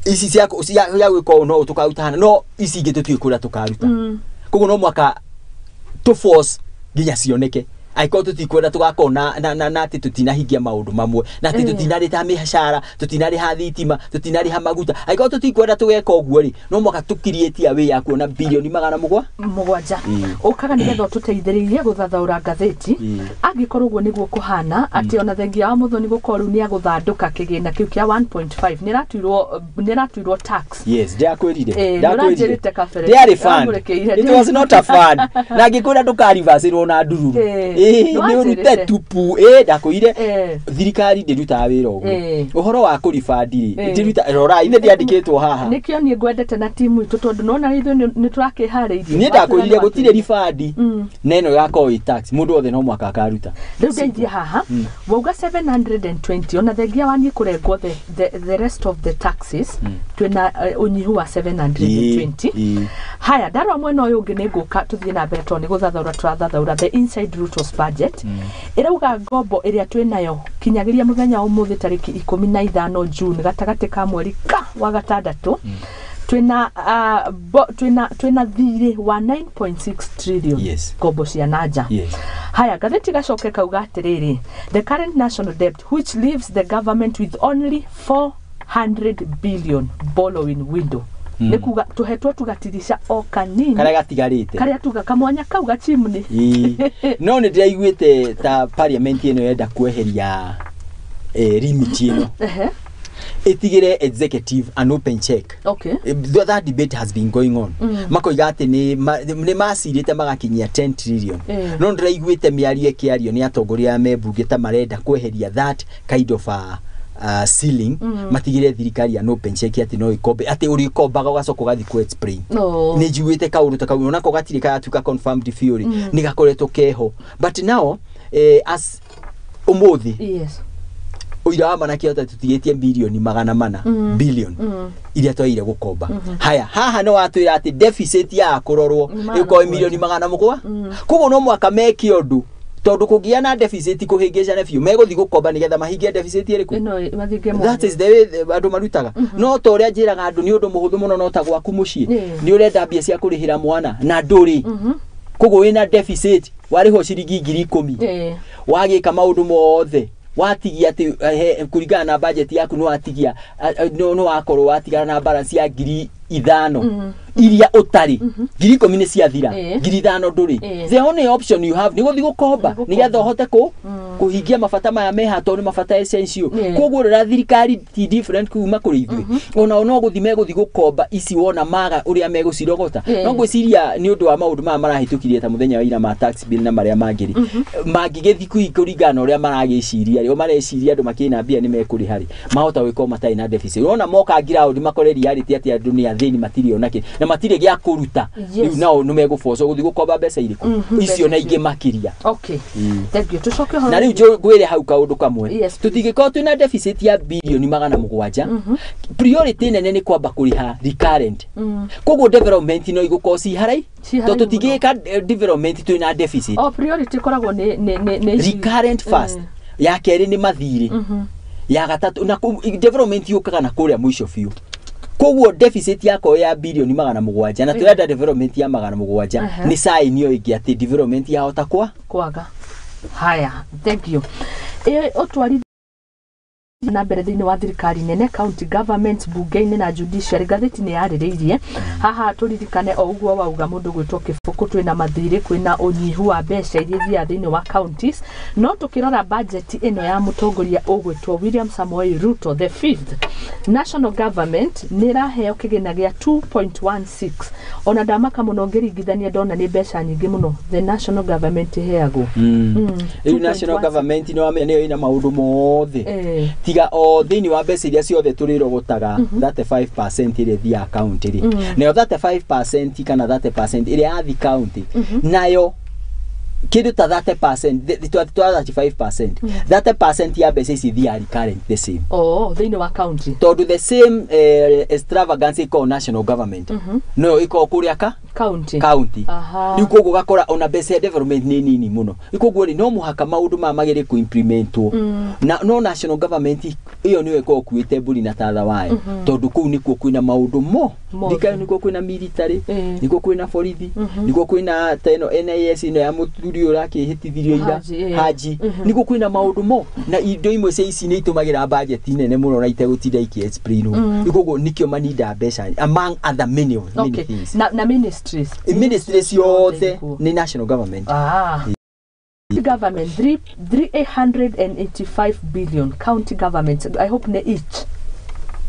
B: ici cia gwĩka ũũ no tũkaruta hana, no ici ingĩ tũtiũĩ kũrĩa tũkaruta. Koguo no mwaka tũ force nginya cioneke, angĩkorwo tũtikwenda tũgakorwo na atĩ tũtinahingia maũndũ mamwe, na atĩ tũtinarĩha mĩcara, tũtinarĩha thitima, tũtinarĩha maguta. Angĩkorwo tũtikwenda tũgeka ũguo rĩ, no mwaka tũkiriĩtia wĩ ya kuona bilioni magana mũgwa
A: 7. Ũkaga nĩgetha ũtũteithĩrĩrie gũthathaũra ngathĩti. Angĩkorwo ũguo nĩguo kũhana, atĩ ona thengia wa Mũthoni gũkorwo rĩu nĩ agũthandũka kĩgĩna kĩu kĩa 1.5 nĩratuirwo tax.
B: Yes, ndakwĩrire. Ndakwĩrire.
A: Nĩũranjĩrĩte kabere.
B: Ndĩarĩ fun.
A: Ndĩramũrĩkĩire.
B: It was not a fun, na ngĩkwĩra ndũkarivacĩrwo na ndururu. Ĩĩ, nĩ ũrute
A: Nĩwanjĩrĩte.
B: tupu. Ĩĩ, ndakwĩrire. Thirikari ndĩrutaga wĩra ũguo. Ũhoro wa kũribandi rĩ, ndĩruta, rora ithe ndĩandĩkĩtwo haha.
A: Nĩkĩo niĩ ngwendete na timu itũ, tondũ nona ithuĩ nĩ tũrakĩharĩirie.
B: Niĩ ndakwĩrire gũtirĩ ribandi, na ĩno ĩgakorwo ĩ tax, mũndũ wothe no mwaka akaruta.
A: Rĩu ndeithia haha. Wauga 720, ona thengia wa niĩ kũrengwo the rest of the taxes, twĩna ũnyihu wa 720. Haya, ndarora mwena ũyũ ũngĩ, nĩ ngũka tũthiĩ na mbere, tondũ nĩ gũthathaũra tũrathathaũra the inside Ruto's budget. Ĩrauga ngombo ĩrĩa twĩnayo kinyagĩria mũthenya wa ũmũthĩ tarĩki 15 June, gatagatĩ ka mweri ka wa gatandatũ, twĩna twĩna thirĩ wa 9.6 trillion, ngombo cia nanja. Haya, ngathĩti gacoke kauga atĩrĩrĩ, the current national debt, which leaves the government with only 400 billion borrowing window. Nĩ kuga tũhetwo tũgatirisha o kanini
B: karĩa gatigarĩte.
A: Karĩa tuga kamwanya kau gachimney.
B: Ĩĩ. No nĩ ndĩraiguĩte ta parliament ĩno yenda kweheria limit ĩno, ĩtigĩre executive an open check. That debate has been going on. Makoiga atĩ nĩ macirĩte magakinyia 10 trillion. No ndĩraiguĩte mĩario ĩkĩario nĩ atongoria me mbunge ta marenda kweheria that kind of a ceiling, matigĩre thirikari ya no open check, atĩ no ĩkombe, atĩ ũrĩkombaga ũgacoka ũgathiĩ ku explain. Nĩ njiguĩte kaũndũ ta kau, onako gatirĩ karatuĩka confirmed biũ rĩ, nĩ gakoretwo keho, but now as ũmũthĩ, ũira wa mana kĩhota tũtigĩtie 400 bilioni billion iria twagĩrĩire gũkomba. Haya, haha nĩ watwĩra atĩ deficit ya kũrorwo
A: Nĩ magana
B: ĩgũkorwo
A: 7.
B: 700 milioni. Koguo no mwaka meke ũndũ, tondũ kũngĩgĩa na deficit kũhĩngĩcane biũ, megũthiĩ gũkomba nĩgetha mahingie deficit ĩrĩkũ?
A: Ĩno mathinge.
B: That is the way andũ marutaga. No ta ũrĩa njĩraga andũ, nĩ ũndũ mũhũthũ mũno, no ta gwaku mũciĩ, nĩ ũrenda mbia cia kũrĩhĩra mwana na ndũrĩ, koguo wĩna deficit, warĩhwo ciringi 10,000, wagĩka maũndũ mothe, watigia atĩ kũringana na budget yaku nĩ watigia nĩ wakorwo watigara na balance ya 5,000 iria ũtarĩ. 10,000 nĩ ciathira, 5,000 ndũrĩ. The only option you have nĩ gũthiĩ gũkomba
A: Nĩ gũkomba.
B: nĩgetha ũhote kũhingia mabata maya meha, tondũ nĩ mabata essential. Koguo rĩrĩa thirikari ti different kuma kũrĩ ithuĩ, onao no gũthiĩ megũthiĩ gũkomba ici wona maga ũrĩa megũcirogota. No ngwĩciria nĩ ũndũ wa maũndũ maya marahĩtũkirie ta mũthenya wa ira ma tax bill na marĩa mangĩ rĩ, mangĩgĩthiĩ kũringana na ũrĩa maragĩciria rĩ, o mareciria andũ makĩrĩ na mbia nĩ mekũrĩha rĩ, mahota gwĩka matarĩ na deficit. Ũrona moka ground makore reality atĩ andũ nĩ athĩni, matirĩ ona kĩ na matirĩ gĩa kũruta. Rĩu nao nĩ megũbocwo gũthiĩ gũkomba mbeca irĩkũ? Icio na
A: Mbeca
B: ingĩ makĩria.
A: Okay, thank you, tũcoke
B: Na
A: ũhoro.
B: Rĩu ngwĩre hau kaũndũ kamwe.
A: Yes, please.
B: Tũtingĩkorwo twĩna deficit ya bilioni 700, priority nene nĩ kwamba kũrĩha recurrent. Koguo development no igũkorwo ci harai,
A: Ci haraihu
B: tondũ tũtingĩka development twĩna deficit.
A: O priority ĩkoragwo nĩ ici.
B: Recurrent first, ya kerĩ nĩ mathirĩ, ya gatatũ na development yũkaga na kũrĩa mũico biũ. Koguo deficit yakorwo ya bilioni 700 na tũrenda development ya 700, nĩ sign ĩyo ĩngĩ atĩ development yahota kwa
A: kwaga. Haya, thank you. Ĩ ũtwarithia na mbere thĩinĩ wa thirikari nene, county government, bunge-inĩ na judiciary, ngathĩti nĩ yarĩrĩirie haha. Tũririkane o ũguo wauga mũndũ gwĩtwo Kĩbũkũ, twĩna mathirĩ, kwĩna ũnyihu wa mbeca iria ithiaga thĩinĩ wa counties. No tũkĩrora budget ĩno ya mũtongoria ũgwĩtwo William Samoei Ruto the fifth, national government nĩ ĩraheo kĩgĩna gĩa 2.16. Ona ndamaka mũno ngĩringithania, ndona nĩ mbeca nyingĩ mũno the national government ĩheagwo.
B: Rĩu national
A: 2.16.
B: government nĩ wamenya nĩyo ĩna maũndũ mothe, tiga o thĩinĩ wa mbeca iria ciothe tũrĩrogotaga, 35% ĩrĩa ĩthiaga county rĩ, nayo 35% kana 30% ĩrĩa yathi county, nayo kĩndũ ta 30%, twa 35%, 30% ya mbeca ici ithiaga recurrent the same.
A: Oh, thĩinĩ wa county.
B: Tondũ the same extravagance ĩkoragwo national government noyo ĩkoragwo kũrĩa ka
A: county.
B: County. Rĩu koguo ũgakora ona mbeca ya development nĩ nini mũno. Rĩu koguo rĩ, no mũhaka maũndũ maya magĩrĩ kũ-implementwo na no national government ĩyo nĩyo ĩkoragwo ĩkuĩte mbũri na tatha wayo, tondũ kũu nĩkuo kwĩna maũndũ mo
A: Mothe.
B: ndikayo, nĩkuo kwĩna military, nĩkuo kwĩna borithi, nĩkuo kwĩna ta ĩno NIS ĩno ya mũthuri ũyũ ũrakĩhĩtithirio ira.
A: Haji, ĩĩ.
B: Haji. Nĩkuo kwĩna maũndũ mo, na indo imwe cia ici nĩ itũmagĩra budget nene mũno na itegũtinda ikĩ-explainwo. Rĩu koguo nĩkĩo maninda mbeca, among other many, many things.
A: Na ministries.
B: Ministry ciothe
A: nĩkuo.
B: nĩ national government.
A: Ah. Government 385 billion, county government, I hope nĩ each.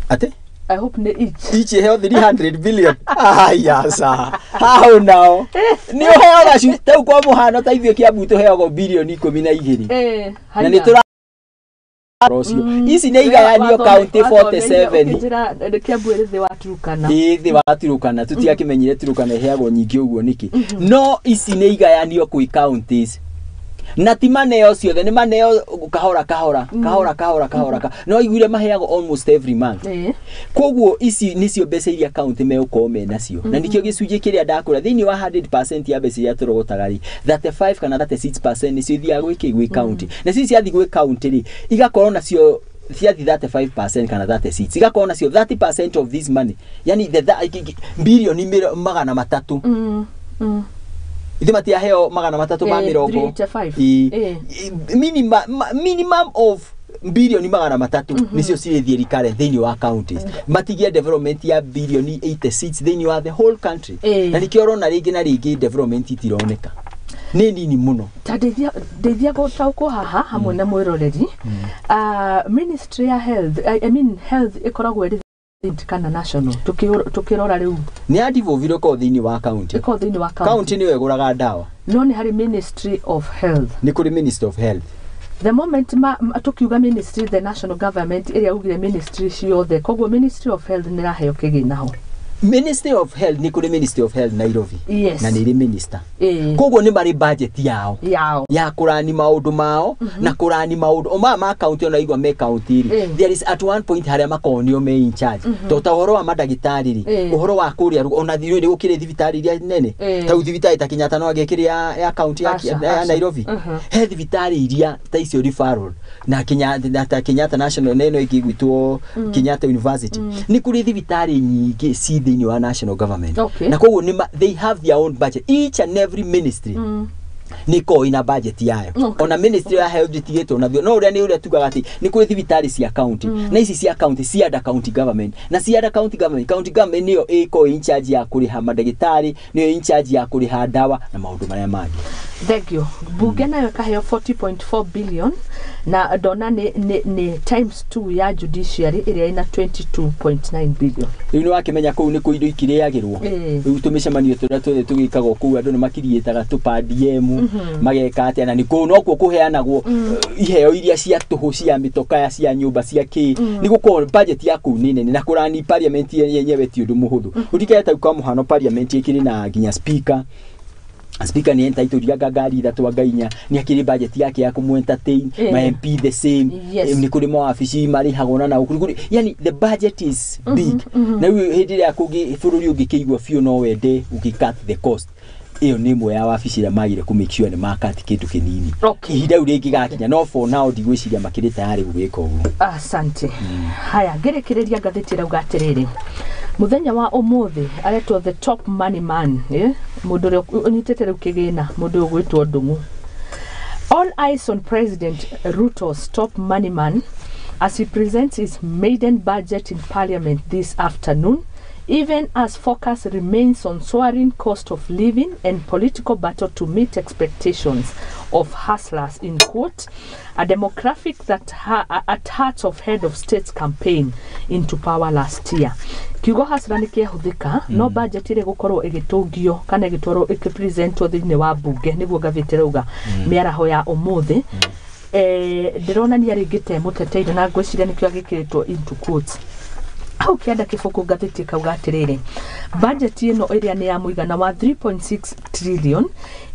B: Ate?
A: I hope nĩ each.
B: Each iheo 300 billion? Aya, sa hau nao nĩ ũheaga tau kwa mũhano, ta ithuĩ Kiambu tũheagwo bilioni 12. Na nĩ tũra ũcio ici nĩ igayanio county 47.
A: Ũkĩnjĩra Kiambu ĩrĩ thĩ wa Turukana.
B: Ĩ thĩ wa Turukana, tũtiakĩmenyire Turukana ĩheagwo nyingĩ ũguo nĩkĩ, no ici nĩ igayanio kwĩ counties na ti maneo ciothe, nĩ maneo kahora kahora kahora kahora kahora no iguire maheagwo almost every month. Koguo ici nĩcio mbeca iria county megũkorwo me nacio, na nĩkĩo gĩcunjĩ kĩrĩa ndakũra thĩinĩ wa 100% ya mbeca iria tũrogotaga rĩ, 35 kana 36% nĩcio ithiaga gwĩkĩ, gwĩ county. Na cio ciathiĩ gwĩ county rĩ, igakorwo nacio ciathi 35% kana 36, igakorwo nacio 30% of this money, yani the bilioni 300. Ithe matiaheo 300 ma mĩrongo
A: 385.
B: Ĩ. Minimum of bilioni 300 nĩcio cirĩthiĩ recurrent thĩinĩ wa counties, matigie development ya bilioni 86 thĩinĩ wa the whole country. Na nĩkĩo ũrona rĩngĩ na rĩngĩ development itironeka, nĩ nini mũno.
A: Ta ndeithia gũtaũkwo haha hamwe na mwĩroreri. Ah, ministry ya health, I mean health ĩkoragwo ĩrĩ kana national? Tukĩrora rĩu.
B: Nĩ ya devolve, ĩkoragwo thĩinĩ wa county.
A: Ĩkoragwo thĩinĩ wa county.
B: County nĩyo ĩgũraga ndawa.
A: No nĩ harĩ ministry of health?
B: Nĩ kũrĩ ministry of health.
A: The moment tukiuga ministry, the national government ĩrĩa ugire ministry ciothe, koguo ministry of health nĩ ĩraheo kĩgĩna ho?
B: Ministry of health, nĩ kũrĩ ministry of health Nairobi. Na nĩ ĩrĩ minister. Koguo nĩ marĩ budget yao
A: yao
B: ya kũrani maũndũ mao na kũrani maũndũ o maya ma county. Ona igua me county rĩ, there is at one point harĩa makoragwo nĩo me in charge, to ta ũhoro wa mandagĩtarĩ rĩ, ũhoro wa kũrĩa ona nĩ gũkĩrĩ thibitarĩ iria nene, ta rĩu thibitarĩ ta Kenyatta no angĩkĩrĩ ya county
A: Aca,
B: ya
A: aca.
B: Nairobi. He thibitarĩ iria ta icio referral na Kenyatta, na ta Kenyatta National na ĩno ĩngĩ ĩgwĩtwo Kenyatta University, nĩ kũrĩ thibitarĩ nyingĩ ci thĩinĩ wa national government. Na koguo they have their own budget, each and every ministry nä ĩkoragwo ina budget yayo. Ona ministry ya health ĩtigĩtwo nathio, no ũrĩa nĩ ũrĩa tugaga atĩ nĩ kũrĩ thibitarĩ cia county, na ici cia county cia under county government, na cia under county government, county government nĩyo ĩkoragwo in charge ya kũrĩha mandagĩtarĩ, nĩyo in charge ya kũrĩha ndawa na maũndũ marĩa mangĩ.
A: Thank you. Bunge nayo ĩkaheo 40.4 billion, na ndona nĩ times 2 ya judiciary ĩrĩa ĩna 22.9 billion.
B: Rĩu nĩ wakĩmenya kũu nĩ kũ indo ikirĩagĩrwo. Rĩu tũmĩcemanio tũrĩa tuothe tũgĩkagwo kũu, andũ nĩ makiriĩtaga tũpandm mageka atĩa, na nĩ kũu nokuo kũheanagwo iheo iria cia tũhũ, cia mĩtokaya, cia nyũmba, cia kĩ. Nĩ gũkorwo budget ya kũu nĩ nene, na kũrani parliament yenyewe ti ũndũ mũhũthũ. Ũrikane ta kwa mũhano parliament ĩkĩrĩ na nginya speaker. Speaker nĩ entitled anga ngari ithatũ anga inya, nĩ akĩrĩ budget yake ya kũmũ entertain. Ma MP the same. Nĩ kũrĩ mawabici marĩhagwo na gũkũ, yani the budget is big. Na rĩu hĩndĩ ĩrĩa kũngĩ bũrũri ũngĩkĩigua biũ no wende ũgĩ cut the cost, ĩyo nĩ ĩmwe ya wabici ĩrĩa magire kũ make sure nĩ makati kĩndũ kĩnini. Ihinda rĩu rĩngĩgakinya, no for now ndigwĩciria makĩrĩ tayarĩ gũgĩka ũguo.
A: Asante. Haya, ngĩrĩkĩrĩria, ngathĩti ĩrauga atĩrĩrĩ, mũthenya wa ũmũthĩ aretwo the top money man, eh? Mũndũ ũrĩa ũnyitĩte rĩu kĩgĩna, mũndũ ũyũ ũgwĩtwo Ndung'u. All eyes on President Ruto's top money man as he presents his maiden budget in parliament this afternoon, even as focus remains on soaring cost of living and political battle to meet expectations of hustlers, in quote, a demographic that at heart of head of state's campaign into power last year. Kiugo hustler nĩ kĩahũthĩka, no budget ĩrĩ gũkorwo ĩgĩtũngio kana ĩgĩtwarwo ĩkĩpresentwo thĩinĩ wa mbunge, nĩguo ngathĩti ĩrauga mĩaraho ya ũmũthĩ. Ndĩronania rĩngĩ te mũteteire, na ngwĩciria nĩkĩo agĩkĩrĩtwo into quotes hau kĩanda. Kĩbũkũ ngathĩti ĩkauga atĩrĩrĩ, budget ĩno ĩrĩa nĩ ya mũigana wa 3.6 trillion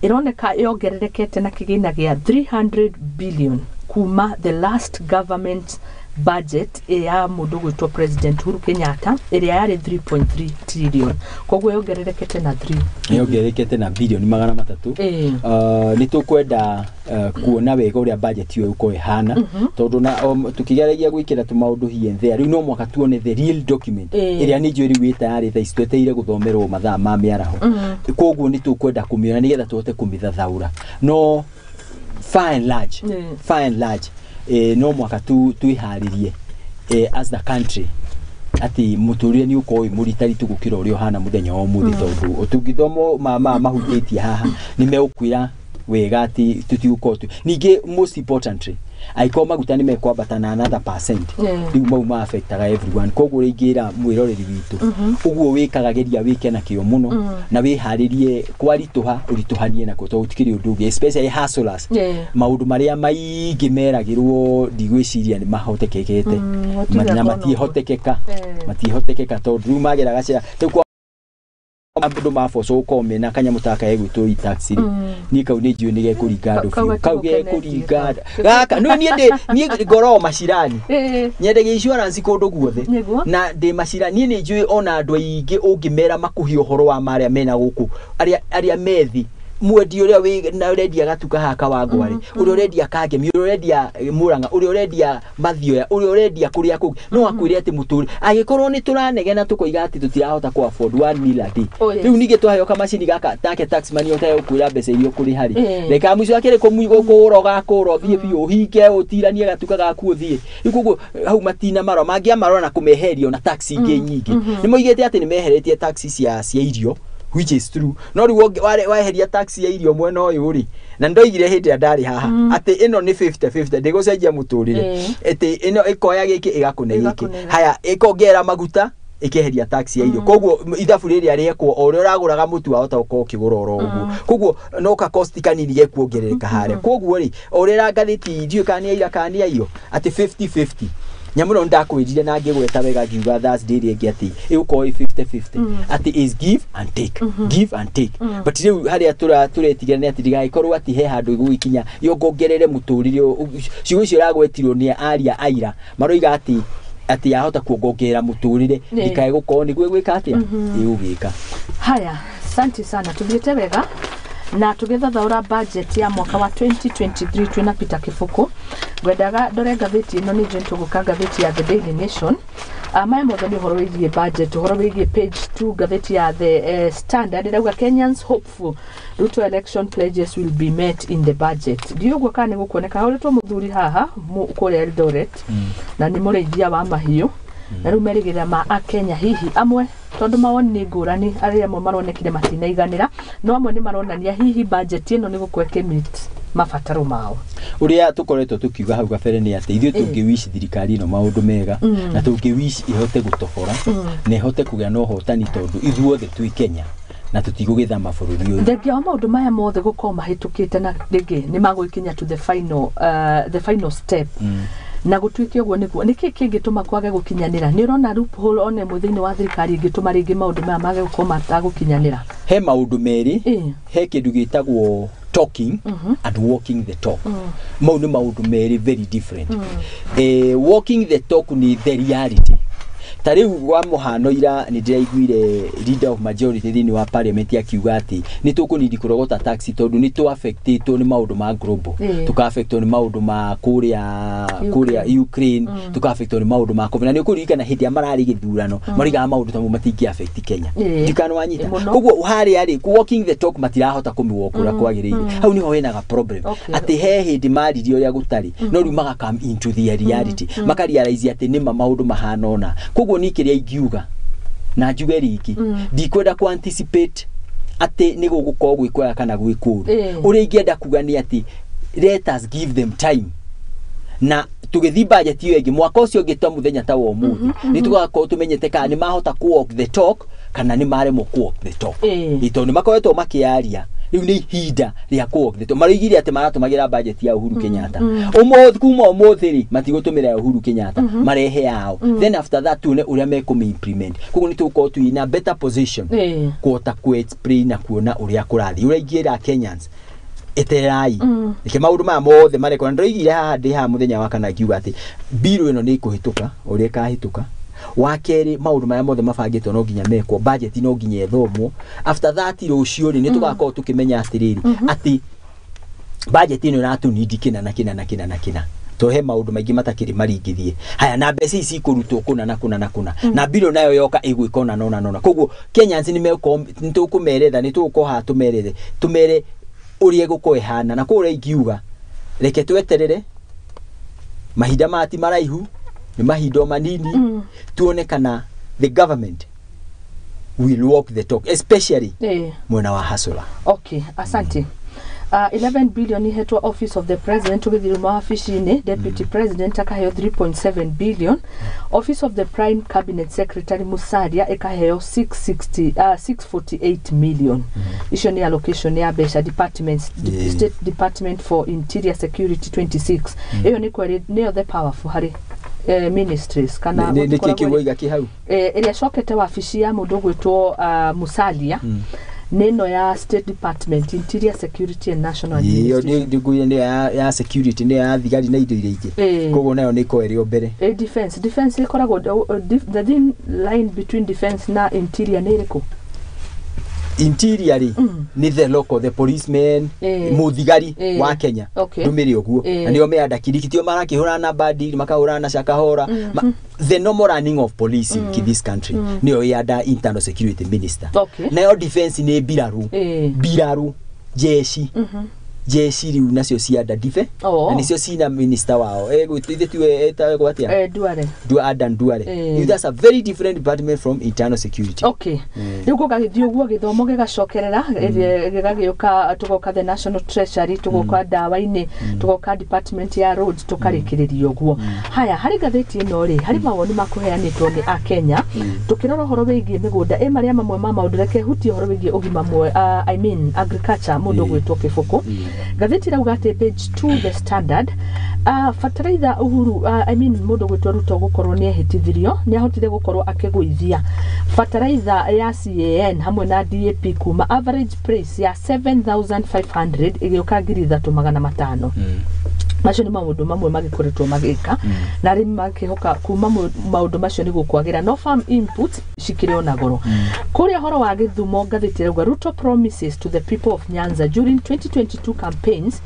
A: ĩroneka yongererekete na kĩgĩna gĩa 300 billion kuma the last government budget ya mũndũ gwĩtwo President Uhuru Kenyatta, ĩrĩa yarĩ 3.3 trillion. Koguo yongererekete na 3
B: Yongererekete na bilioni 300. Nĩ tũkwenda kuona wega ũrĩa budget ĩyo ĩgũkorwo ĩhana, tondũ na tũkĩgeragia gwĩkĩra tũmaũndũ here and there, rĩu no mwaka tuone the real document, ĩrĩa nĩ njũĩ rĩu ĩ tayarĩ thaa ici, twetereire gũthomerwo mathaa ma mĩaraho. Koguo nĩ tũkwenda kũmĩona nĩgetha tũhote kũmĩthathaũra, no far and large, far and large, no mwaka tu twĩharĩrie as the country atĩ mũtũrĩre nĩ ũkorwo wĩ mũritaritu gũkĩra ũrĩa ũhana mũthenya wa ũmũthĩ, tondũ tũngĩthoma ma mahutĩtie haha nĩ megũkwĩra wega atĩ tũtigũkorwo tu. Ningĩ most importantly, angĩkorwo maguta nĩ mekwambata na another percent, rĩu mau ma affectaga everyone. Koguo rĩngĩra mwĩroreri witũ ũguo wĩkaga, geria wĩke na kĩo mũno na wĩharĩrie kwaritũha ũritũhanie nakuo, tondũ gũtikĩrĩ ũndũ ũngĩ, especially hustlers. Maũndũ marĩa maingĩ meragĩrwo ndigwĩciria nĩ mahotekekete.
A: Gũtirĩ
B: Na
A: akorwo.
B: matihotekeka. Matihotekeka tondũ rĩu magera gacĩra rĩu kwa andũ mabocwo gũkorwo mena kanyamũ ta gegwĩtwo e-tax rĩ, niĩ kau nĩ njũĩ nĩ gekũringa andũ
A: Kau
B: biũ. Kau
A: gatigũkenetie.
B: gekũringa andũ gaka nĩ niĩ ndĩ niĩ ngoragwo macirani, nyendagia insurance kũndũ guothe. Na ndĩ macira, niĩ nĩ njũĩ ona andũ aingĩ ũngĩmera makũhe ũhoro wa marĩa mena gũkũ, arĩa methi mwendia ũrĩa wĩ na ũrendia gatuka haha Kawangware, ũrĩa ũrendia Kangemi, ũrĩa ũrendia Murang'a, ũrĩa ũrendia Mathioya, ũrĩa ũrendia kũrĩa kũngĩ, no akwĩre atĩ mũtũrĩ angĩkorwo nĩ tũranegena tũkoiga atĩ tũtirahota kũ afford one meal a day. Rĩu ningĩ twaheo kamacini gaka take tax money ũtegũkwĩra mbeca iria ũkũrĩha rĩ, reka mũico akĩrĩ kũgũra ũgakũra ũthiĩ biũ ũhinge ũtiranie gatuka gaku ũthiĩ. Rĩu koguo hau matina marora mangĩamarora na kũmeheria ona tax ingĩ nyingĩ. Nĩ moigĩte atĩ nĩ meheretie tax cia irio, which is true, no rĩu weheria tax ya irio mwena ũyũ rĩ, na ndoigire hĩndĩ ĩrĩa ndarĩ haha atĩ ĩno nĩ 50-50, ndĩgũcenjia mũtũrĩre, atĩ ĩno ĩkoya gĩkĩ ĩgakũne gĩkĩ.
A: Ĩgakũne.
B: Haya, ĩkongerera maguta, ĩkeheria tax ya irio, koguo ithabu rĩrĩa rĩekwo, o ũrĩa ũragũraga mũtu wahota gũkorwo ũkĩgũra oro ũguo, koguo no ka cost kanini gekuongerereka harĩa. Koguo rĩ, o ũrĩa ngathĩti ndiũĩ kana nĩ aira kana nĩ aiyo atĩ 50-50 nyamũ ĩno, ndakwĩrire na ngĩgweta wega ngiuga Thursday ĩrĩa ĩngĩ atĩ ĩgũkorwo ĩ 50-50, atĩ is give and take, give and take. But rĩu harĩa tũretigĩra nĩ atĩ ndigagĩkorwo atĩ he handũ ĩgũgĩkinya yongongerere mũtũrĩre. Ciugo icio iragwetirwo nĩ aria aira maroiga atĩ yahota kuongongerera mũtũrĩre, ndikae gũkorwo nĩguo ĩgwĩka atĩa, ĩgũgĩka.
A: Haya, asante sana, tuthiĩte wega na tũgĩthathaũra budget ya mwaka wa 2023 twĩna Peter Kĩbũkũ. Ngwendaga ndore ngathĩti ĩno, nĩ njũĩ tũgũka ngathĩti ya The Daily Nation. Maya mothe nĩ ũhoro wĩgiĩ budget, ũhoro wĩgiĩ page 2 ngathĩti ya The Standard ĩrauga Kenyans hopeful Ruto election pledges will be met in the budget. Ndiũĩ ũguo kana nĩ gũkuoneka hũrĩtwo mũthuri haha kũrĩa Eldoret, na nĩ mũrĩithia wa mahiũ, na rĩu merĩgĩrĩra ma akenya hihi amwe, tondũ mawoni nĩ ngũrani, arĩa amwe maronekire matinaiganĩra, no amwe nĩ maronania hihi budget ĩno nĩ gũkorwo ĩkĩmeet mabataro mao.
B: Ũrĩa tũkoretwo tũkiuga hau kabere nĩ atĩ ithuĩ tũngĩ-wish thirikari ĩno maũndũ mega, na tũngĩ-wish ĩhote gũtobora na ĩhote kũgĩa na ũhotani, tondũ ithuothe twĩ Kenya na tũtigũgĩthama bũrũri ũyũ.
A: Thengia wa maũndũ maya mothe gũkorwo mahĩtũkĩte na rĩngĩ nĩ magũgĩkinya to the final step. Na gũtuĩke ũguo nĩguo nĩkĩ kĩngĩtũma kwage gũkinyanĩra? Nĩ ũrona loophole ona ĩmwe thĩinĩ wa thirikari ĩngĩtũma rĩngĩ maũndũ maya mage gũkorwo matagũkinyanĩra?
B: He maũndũ merĩ. He kĩndũ gĩtagwo talking and walking the talk. Mau nĩ maũndũ merĩ very different. Walking the talk nĩ the reality. Ta rĩu wa mũhano, ira nĩ ndĩraiguire leader of majority thĩinĩ wa parliament akiuga atĩ nĩ tũkũnidi kũrogota tax tondũ nĩ tũ-affectĩtwo nĩ maũndũ ma global, tũka-affectwo nĩ maũndũ ma kũrĩa Ukraine, tũka-affectwo nĩ maũndũ ma COVID. Na nĩ ũkũririkana hĩndĩ ĩrĩa mararĩ gĩthurano marigaga maũndũ ta mau matingĩ affect Kenya. Ndikana wanyita. Koguo harĩa rĩ, walking the talk matirahota kũmĩwalk ũrĩa kwagĩrĩire. Hau nĩho henaga problem, atĩ he hĩndĩ maririe ũrĩa gũtarĩ, no rĩu maga come into the reality, makarealize atĩ nĩma maũndũ mahana ũna. Koguo niĩ kĩrĩa ingiuga na njuge rĩngĩ, ndikwenda ku anticipate atĩ nĩ gũgũkorwo gwĩ kwega kana gwĩ kũũru. Ũrĩa ingĩenda kuga nĩ atĩ let us give them time, na tũgĩthiĩ budget ĩyo ĩngĩ mwaka ũcio ũngĩ, ta mũthenya ta wa ũmũthĩ, nĩ tũgakorwo tũmenyete kana nĩ mahota ku walk the talk kana nĩ maremwo ku walk the talk. Ĩ tondũ nĩ makoretwo makĩaria, rĩu nĩ ihinda rĩa ku walk the talk. Maroigire atĩ maratũmagĩra budget ya Uhuru Kenyatta. Ũmũthĩ, kuma ũmũthĩ rĩ, matigũtũmĩra ya Uhuru Kenyatta, marehe yao. Then after that tuone ũrĩa mekũmĩ implement. Koguo nĩ tũgũkorwo twĩ in a better position kũhota ku explain na kuona ũrĩa kũrathiĩ. Ũrĩa ingĩra Kenyans, etererai, reke maũndũ maya mothe marekwo. Na ndĩroigire haha, ndĩ haha mũthenya wa kana, ngiuga atĩ bill ĩno nĩ ĩkũhĩtũka ũrĩa ĩkahĩtũka. Wa kerĩ, maũndũ marĩa mothe mabangĩtwo no nginya mekwo, budget no nginya ĩthomwo. After that, rũciũ rĩ, nĩ tũgakorwo tũkĩmenya atĩrĩrĩ, atĩ budget ĩno ĩratũnindi kĩna na kĩna na kĩna na kĩna, to he maũndũ maingĩ matakĩrĩ maringithie haya, na mbeca ici ikũrutwo kũna na kũna na kũna, na bill nayo yoka ĩgwĩka ũna na ũna na ũna. Koguo Kenyans nĩ megũkorwo, nĩ tũkũmeretha, nĩ tũgũkorwo haha tũmerethe, tũmere ũrĩa ĩgũkorwo ĩhana. Na koguo ũrĩa ingiuga, reke tweterere, mahinda maya ti maraihu, nĩ mahinda o manini, tuone kana the government will walk the talk, especially mwena wa hustler.
A: Okay, asante. 11 billion ihetwo Office of the President. Tũgĩthiĩ mawabici-inĩ, Deputy President akaheo 3.7 billion, Office of the Prime Cabinet Secretary Musalia ĩkaheo 660, 648 million. Icio nĩ allocation ya mbeca departments. State Department for Interior Security 26, ĩyo nĩ kweri nĩyo the powerful harĩ ministries kana
B: nĩ kĩ
A: gũtikoragwo
B: kĩu waiga kĩ hau?
A: Ĩrĩa cokete wabici ya mũndũ ũgwĩtwo Musalia nĩ ĩno ya State Department, Interior Security and National
B: Ĩyo
A: Administration.
B: Nĩ nĩ ya security, nĩ ya thigari na indo iria ingĩ. Koguo nayo nĩ ĩkorwo ĩrĩ o mbere.
A: Defense ĩkoragwo the thin line between defense na interior nĩ ĩrĩkũ?
B: Interior rĩ, nĩ the local, the policeman, mũthigari wa Kenya, ndũmĩre ũguo. Na nĩo meanda kiriki, tio marakĩhũrana na bandi, makahũrana na Shakahora. The normal running of police in this country nĩyo ĩ internal security minister. Nayo defense nĩ mbiraru, mbiraru, jeshi, jeshi rĩu nacio cianda dife na nĩcio cina minister wao ithe tiwe etagwo atĩa?
A: Duale.
B: Adan Duale. That's a very different department from internal security.
A: Okay, rĩu gũgagĩthiĩ ũguo, gĩthomo gĩgacokerera, gĩgagĩũka, tũgoka the National Treasury, tũgoka ndawa-inĩ, tũgoka department ya roads, tũkarĩkĩrĩria ũguo. Haya, harĩ ngathĩti ĩno rĩ, harĩ mawoni makũheanĩtwo nĩ akenya tũkĩrora ũhoro wĩgiĩ mĩgũnda ĩ marĩa mamwe ma maũndũ. Reke hutie ũhoro wĩgiĩ ũgima mwe, I mean agriculture, mũndũ ũgwĩtwo Kĩbũkũ. Ngathĩti ĩrauga atĩ page 2, The Standard, fertilizer Uhuru, I mean mũndũ ũgwĩtwo Ruto gũkorwo nĩ ehĩtithirio nĩ ahotire gũkorwo akĩgũithia fertilizer ya CAN hamwe na DAP kuma average price ya 7500 ĩgĩũka 3500. Macio nĩ maũndũ mamwe magĩkoretwo magĩka na arĩmi makĩhoka kuma maũndũ macio nĩ gũkwagĩra, no farm input cikĩrĩ ona goro. Kũrĩa ũhoro wa gĩthumo, ngathĩti ĩrauga Ruto promises to the people of Nyanza during 2022 campaigns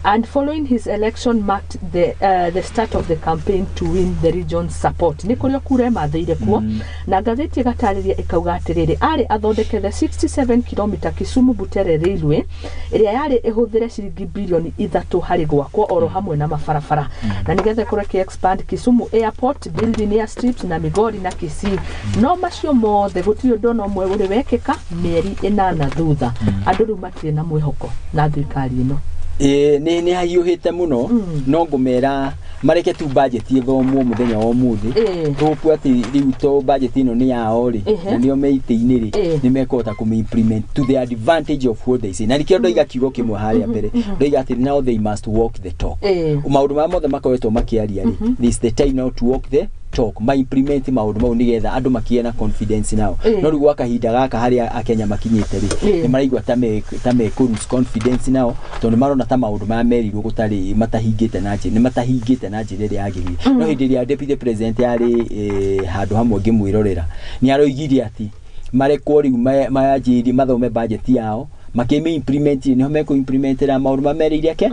A: and following his election marked the start of the campaign to win the region's support. Nĩ kũrĩa kura ĩmathĩire kuo, na ngathĩti ĩgatarĩria ĩkauga atĩrĩrĩ, arĩ athondeke the 67 km Kisumu Butere Railway ĩrĩa yarĩ ĩhũthĩre ciringi bilioni 3 harĩ gwakwo, oro hamwe na mabarabara, na nĩgetha ĩkorwo ĩkĩ expand Kisumu Airport, building airstrips na Migori na Kisii. No macio mothe gũtirĩ ũndũ ona ũmwe ũrĩ wekĩka. Mĩeri 8 thutha, andũ rĩu matirĩ na mwĩhoko na thirikari ĩno.
B: Ĩĩ, nĩ hahiũhĩte mũno. No ngũmera Mareke tu budget ĩthomwo mũthenya wa ũmũthĩ. Tũpu atĩ rĩu to budget ĩno nĩ yao rĩ, na nĩo me itĩ-inĩ rĩ, nĩ mekũhota kũmĩ implement to the advantage of what they say. Na nĩkĩo ndoiga kiugo kĩmwe harĩa mbere, ndoiga atĩ now they must walk the talk. Maũndũ marĩa mothe makoretwo makĩaria rĩ, this is the time now to walk the talk, ma implement maũndũ mau nĩgetha andũ makĩgĩe na confidence nao. No rĩu gwa kahinda gaka harĩa akenya makinyĩte rĩ, nĩ maraigua ta me kũ lose confidence nao, tondũ nĩ marona ta maũndũ marĩa merirwo gũtarĩ matahingĩte na njĩra, nĩ matahingĩte na njĩra ĩrĩa yagĩrĩire. No hĩndĩ ĩrĩa deputy president yarĩ handũ hamwe ngĩmwĩrorera, nĩ aroigire atĩ marekwo rĩu manjĩrĩrie mathome budget yao, makĩmĩ implement, nĩho mekũ implementera maũndũ marĩa merĩire ke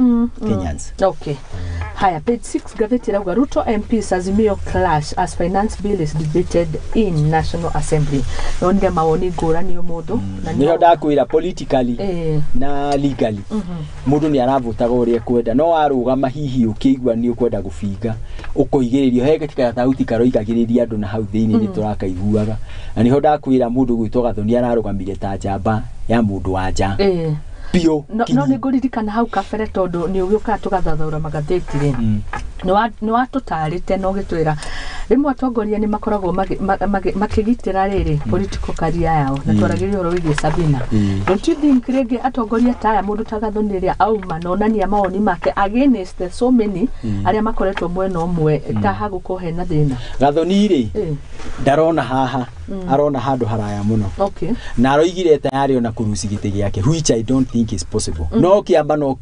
B: Kenyans.
A: Okay. Haya, page 6 gazeti irauga Ruto MPs Azimio clash as finance bill is debated in National Assembly. Nonire mawoni ngũrani ũmũthũ na
B: Nĩho ndakwĩra politically na legally mũndũ nĩ aravũtaga ũrĩa ekwenda, no warũgama hihi ũkĩigua nĩ ũkwenda gũbinga, ũkoigĩrĩrio he gathauti karoigagĩrĩria andũ na hau thĩinĩ nĩ tũrakaiguaga. Na nĩho ndakwĩra mũndũ gwĩtwo Gathoni ararũgamire ta njamba ya mũndũ wa nja biũ.
A: No nĩ ngũririkana hau kabere, tondũ nĩ ũgĩũkaga tũgathathaũra magathĩti rĩ, nĩ watũtarĩte na ũgĩtwĩra rĩmwe atongoria nĩ makoragwo makĩgitĩra rĩrĩ political career yao, na twaragĩria ũhoro wĩgiĩ Sabina. Don't you think rĩngĩ atongoria ta aya, mũndũ ta Gathoni rĩrĩa auma na onania mawoni make against the so many arĩa makoretwo mwena ũmwe, ta hagũkorwo hena thĩna?
B: Gathoni rĩ, ndarona haha, arona handũ haraya mũno. Na aroigire tayari ona kũruci gĩtĩ gĩake, which I don't think is possible. No kĩamba no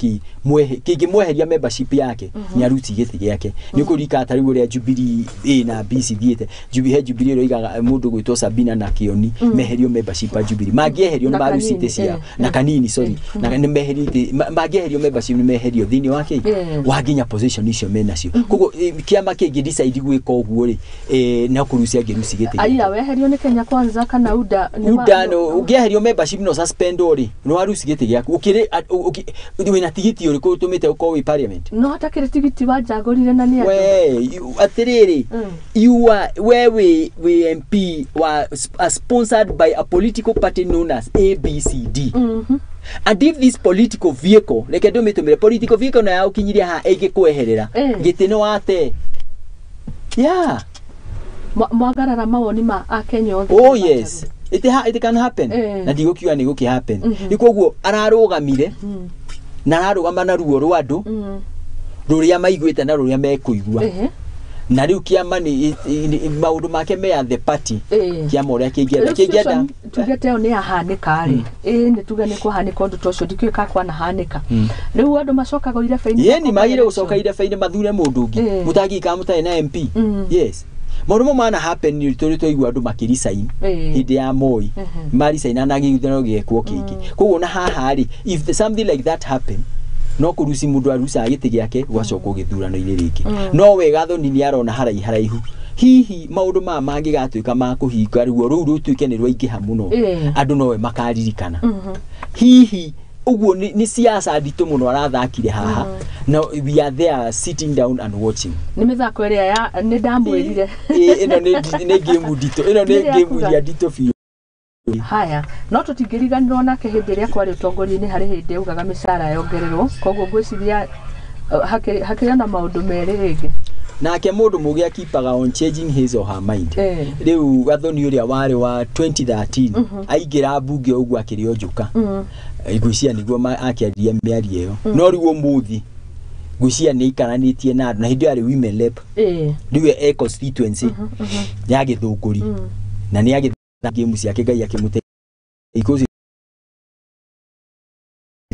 B: kĩngĩmweheria membership yake, nĩ aruti gĩtĩ gĩake. Nĩ ũkũririkana ta rĩu ũrĩa Jubilee A na B cithiĩte. Jubilee, he Jubilee ĩroigaga mũndũ gwĩtwo Sabina na Kĩoni meherio membership ya Jubilee. Mangĩeherio nĩ
A: Na
B: maruci itĩ
A: Kanini,
B: ciao. Na Kanini, sorry, na nĩ meherio itĩ, mangĩeherio membership nĩ meherio thĩinĩ wa kĩ wa nginya position icio menacio. Koguo kĩama kĩngĩ decide gwĩka ũguo rĩ, no kũrucia angĩruci gĩtĩ gĩake.
A: Aira weherio nĩ Kenya Kwanza kana UDA
B: UDA no ũngĩeherio membership no suspend rĩ, no waruci gĩtĩ gĩaku ũkĩrĩ wĩna tigiti ũrĩkũ ũtũmĩte ũkorwo wĩ parliament?
A: No hatakĩrĩ tigiti wanjagũrire na nĩ andũ.
B: We atĩrĩrĩ, you are we wĩ MP wa sponsored by a political party known as ABCD, and if this political vehicle, reke ndũmĩtũmĩre political vehicle na yaũkinyirie haha ĩngĩkweherera gĩtĩ nĩ wate, yeah.
A: Mwagarara mawoni ma akenya othe.
B: Oh yes, it can happen. Na ndigũkiuga nĩ gũkĩ happen. Nĩ koguo ararũgamire na ararũgama na ruo rwa andũ rũrĩa maiguĩte na rũrĩa mekũigua. Na rĩu kĩama nĩ maũndũ make me at the party, kĩama ũrĩa kĩngĩenda
A: Rĩu
B: kĩngĩenda.
A: situation tuge ta ĩyo nĩ yahanĩka rĩ, ĩĩ nĩ tuge nĩ kũhanĩka ũndũ ta ũcio, ndikĩũĩ kana kwanahanĩka, rĩu andũ macokaga irebe-inĩ
B: Yeni
A: makoka
B: magire
A: election.
B: gũcoka irebe-inĩ mathure mũndũ ũngĩ mũtangĩikara mũtarĩ na MP. Yes, maũndũ mau mana happen nĩ tũrĩ twaigua andũ makĩresign hĩndĩ ya Moi, marisign na gĩthurano gĩekwo kĩngĩ. Koguo na haha rĩ, if something like that happen, no kũruci mũndũ arucaga gĩtĩ gĩake gwacokwo gĩthurano-inĩ rĩngĩ. No we Gathoni nĩ arona haraihu haraihu, hihi maũndũ maya mangĩgatuĩka ma kũhinga, ruo rũu rũtuĩke nĩ rwaingĩha mũno, andũ nowe makaririkana. Hihi ũguo nĩ siasa nditũ mũno arathakire haha. Now we are there sitting down and watching.
A: Nĩ mĩthako ĩrĩa ya nĩ ndamwĩrire.
B: Ĩ, ĩno nĩ game nditũ, ĩno nĩ
A: Nĩ
B: game
A: rĩakuga.
B: iria nditũ biũ.
A: Haya, no tũtingĩriganĩrwo nake hĩndĩ ĩrĩa kwarĩ ũtongoria-inĩ, harĩ hĩndĩ augaga mĩcara yongererwo, koguo ngwĩciria hakĩrĩ na maũndũ merĩ rĩngĩ.
B: Nake mũndũ mũgĩ akipaga on changing his or her mind. Rĩu Gathoni ũrĩa warĩ wa 2013 aingĩra mbunge ũguo akĩrĩ o njuka, ngwĩciria nĩguo akĩaria mĩario ĩyo. No rĩu ũmũthĩ ngwĩciria nĩ aikaranĩtie na andũ, na hĩndĩ ĩyo arĩ women rep, rĩu e constituency ya Gĩthũngũri, na nĩ agĩthaka game ciake, Ngai akĩmũteithia ikosi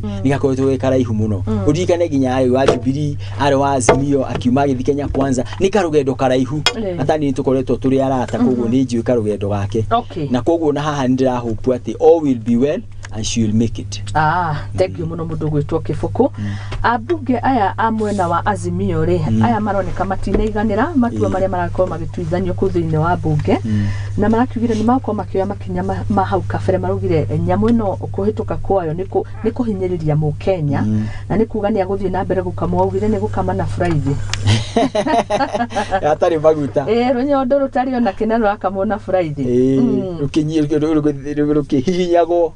B: nĩ gakoretwo ge karaihu mũno. Ũririkane nginya arĩ wa Jubilee, arĩ wa Azimio, akiuma agĩthiĩ Kenya Kwanza, nĩ karũgendo karaihu. Atani nĩ tũkoretwo tũrĩ arata, koguo nĩ njũĩ karũgendo gake. Na koguo na haha nĩ ndĩrahope atĩ all will be well and she will make it.
A: Ah, thank you mũno mũndũ gwĩtwo Kĩbũkũ. Ambunge aya a mwena wa Azimio rĩ, aya maroneka matinaiganĩra matua marĩa marakorwo magĩtuithanio kũu thĩinĩ wa mbunge, na marakiugire nĩ magũkorwo makĩoya makinya ma hau kabere. Maraugire nyamũ ĩno kũhĩtũka kwayo nĩ kũhinyĩrĩria mũkenya, na nĩ kuga nĩ agũthiĩ na mbere gũkamwo. Augire nĩ gũkama na buraithi.
B: Atarĩ maguta.
A: Ĩ, rũnyondo rũtarĩ ona kĩna rũrakamwo na buraithi.
B: Rũkĩhihinyagwo.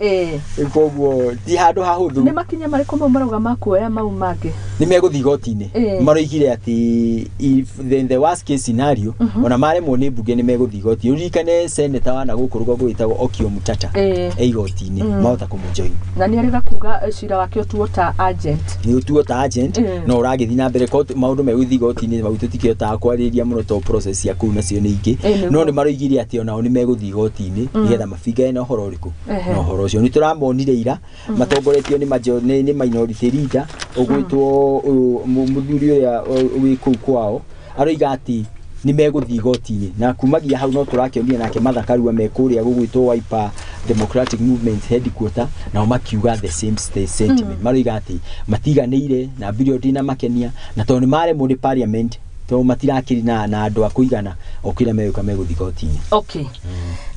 B: Koguo ti handũ hahũthũ.
A: Nĩ makinya marĩkũ mau marauga ma kuoya mau mangĩ?
B: Nĩ megũthiĩ igoti-inĩ. Maroigire atĩ if the worst case scenario, ona maremwo nĩ mbunge, nĩ megũthiĩ igoti. Ũririkane seneta wa na gũkũ rũgongo wĩtagwo Okiya Omtatah e igoti-inĩ, mahota kũmũjoin.
A: Na nĩ arĩga kuga cira wake ũtuo ta agent.
B: Nĩ ũtuo ta agent. No ũragĩthiĩ na mbere court, maũndũ megũthiĩ igoti-inĩ mau tũtikĩhotaga kwarĩrĩria mũno to process cia kũu nacio nĩ ingĩ. No nĩ maroigire atĩ onao nĩ megũthiĩ igoti-inĩ nĩgetha mabingane na ũhoro ũrĩkũ, na ũhoro ũcio. Nĩ tũramonire ira matongoretio nĩ minority leader ũgwĩtwo ũyũ, mũthuri ũrĩa wĩ kũu kwao, aroiga atĩ nĩ megũthiĩ igoti-inĩ. Na kumagia hau no tũrakĩonire nake Martha Karua me kũrĩa gũgwĩtwo Wiper Democratic Movement headquarter, nao makiuga the same sentiment. Maroiga atĩ matiganĩire na bill ndĩnamakenia, na tondũ nĩ maremwo nĩ parliament, tondũ matirakĩrĩ na andũ a kũigana, o kĩrĩa megũka megũthiĩ igoti-inĩ.
A: Okay,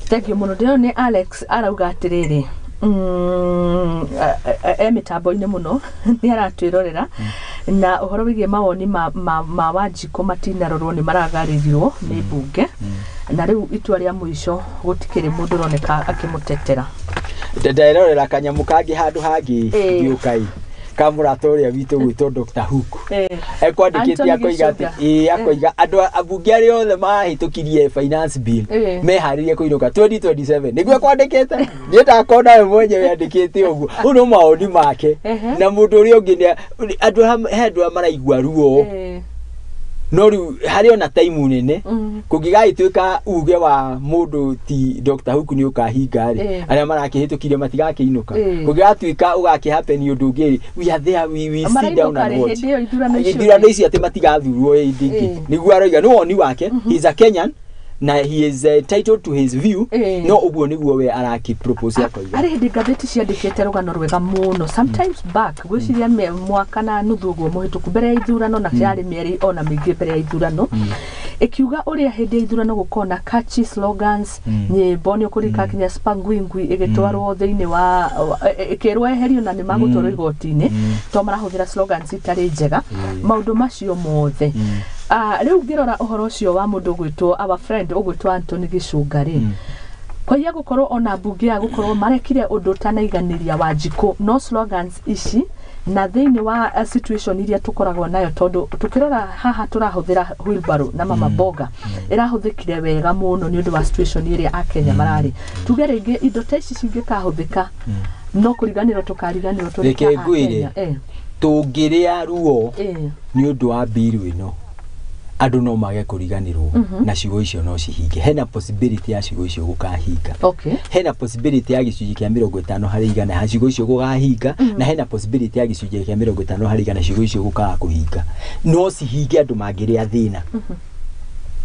A: thank you mũno. Ndĩrona nĩ Alex arauga atĩrĩrĩ, e mĩtambo-inĩ mũno, nĩ aratwĩrorera, na ũhoro wĩgiĩ mawoni ma Wanjikũ matinarorwo, nĩ maragarĩrirwo nĩ mbunge, na rĩu itua rĩa mũico gũtikĩrĩ mũndũ ũroneka akĩmũtetera.
B: Nderorera kanyamũ kangĩ handũ hangĩ ngĩũka ĩ ka mũrata ũrĩa witũ gwĩtwo Dr. Hook ekwandĩkĩte
A: Anthony
B: akoiga atĩ
A: Gĩcũnga.
B: Ĩĩ, akoiga andũ ambunge arĩa othe mahĩtũkirie finance bill meharĩrie kũinũka 2027, nĩguo ekwandĩkĩte. Niĩ ndakona we mwenyewe andĩkĩte ũguo. Ũyũ no mawoni make. Na mũndũ ũrĩa ũngĩ nĩ andũ he andũ arĩa maraigua ruo, no rĩu harĩ ona taimu nene kũngĩgagĩtuĩka uge wa mũndũ ti Dr. Hook nĩ ũkahinga rĩ, arĩa marakĩhĩtũkirie matigakĩinũka. Kũngĩgatuĩka ũgakĩhappen ũndũ ũngĩ rĩ, we are there, we sit down
A: Marainũka
B: and
A: rĩ
B: watch.
A: hĩndĩ ĩyo ithurano icio?
B: Ithurano icio atĩ matigathurwo hĩndĩ ĩngĩ. Nĩguo aroiga, nĩ woni wake. He is a Kenyan na he is entitled to his view. No ũguo nĩguo we araki propose, akoiga.
A: Arĩ hĩndĩ ngathĩti ciandĩkĩte rũgano rwega mũno sometimes back, ngwĩciria mwaka na nuthu ũguo mũhĩtũku mbere ya ithurano, na yarĩ mĩeri ona mĩingĩ mbere ya ithurano, ĩkiuga ũrĩa hĩndĩ ya ithurano gũkorwo na catchy slogans, nyĩmbo, nĩ ũkũririkana kinya spangwingwi ĩgĩtwarwo thĩinĩ wa ĩkĩrwo eherio na nĩ magũtwarwo igoti-inĩ to marahũthĩra slogans itarĩ njega, maũndũ macio mothe. Ah, rĩu ngĩrora ũhoro ũcio wa mũndũ ũgwĩtwo our friend ũgwĩtwo Anthony Gĩcũnga rĩ, kwaiya gũkorwo ona mbunge ya gũkorwo marekire ũndũ ũtanaiganĩria Wanjikũ, no slogans ici na thĩinĩ wa situation iria tũkoragwo nayo, tondũ tũkĩrora haha tũrahũthĩra wheelbarrow na mama mboga ĩrahũthĩkire wega mũno nĩ ũndũ wa situation ĩrĩa akenya mararĩ. Tuge rĩngĩ indo ta ici cingĩkahũthĩka, no kũriganĩrwo tũkariganĩrwo tũrĩ
B: Reke
A: ta
B: ngwĩre.
A: Akenya.
B: Tũngĩrĩa ruo nĩ ũndũ wa bill ĩno, andũ no mage kũriganĩrwo na ciugo icio no cihinge. Hena possibility ya ciugo icio gũkahinga. Hena possibility ya gĩcunjĩ kĩa 50% ya ciugo icio gũkahinga, na hena possibility ya gĩcunjĩ kĩa 50% ciugo icio gũkaga kũhinga. No cihinge andũ mangĩrĩa thĩna,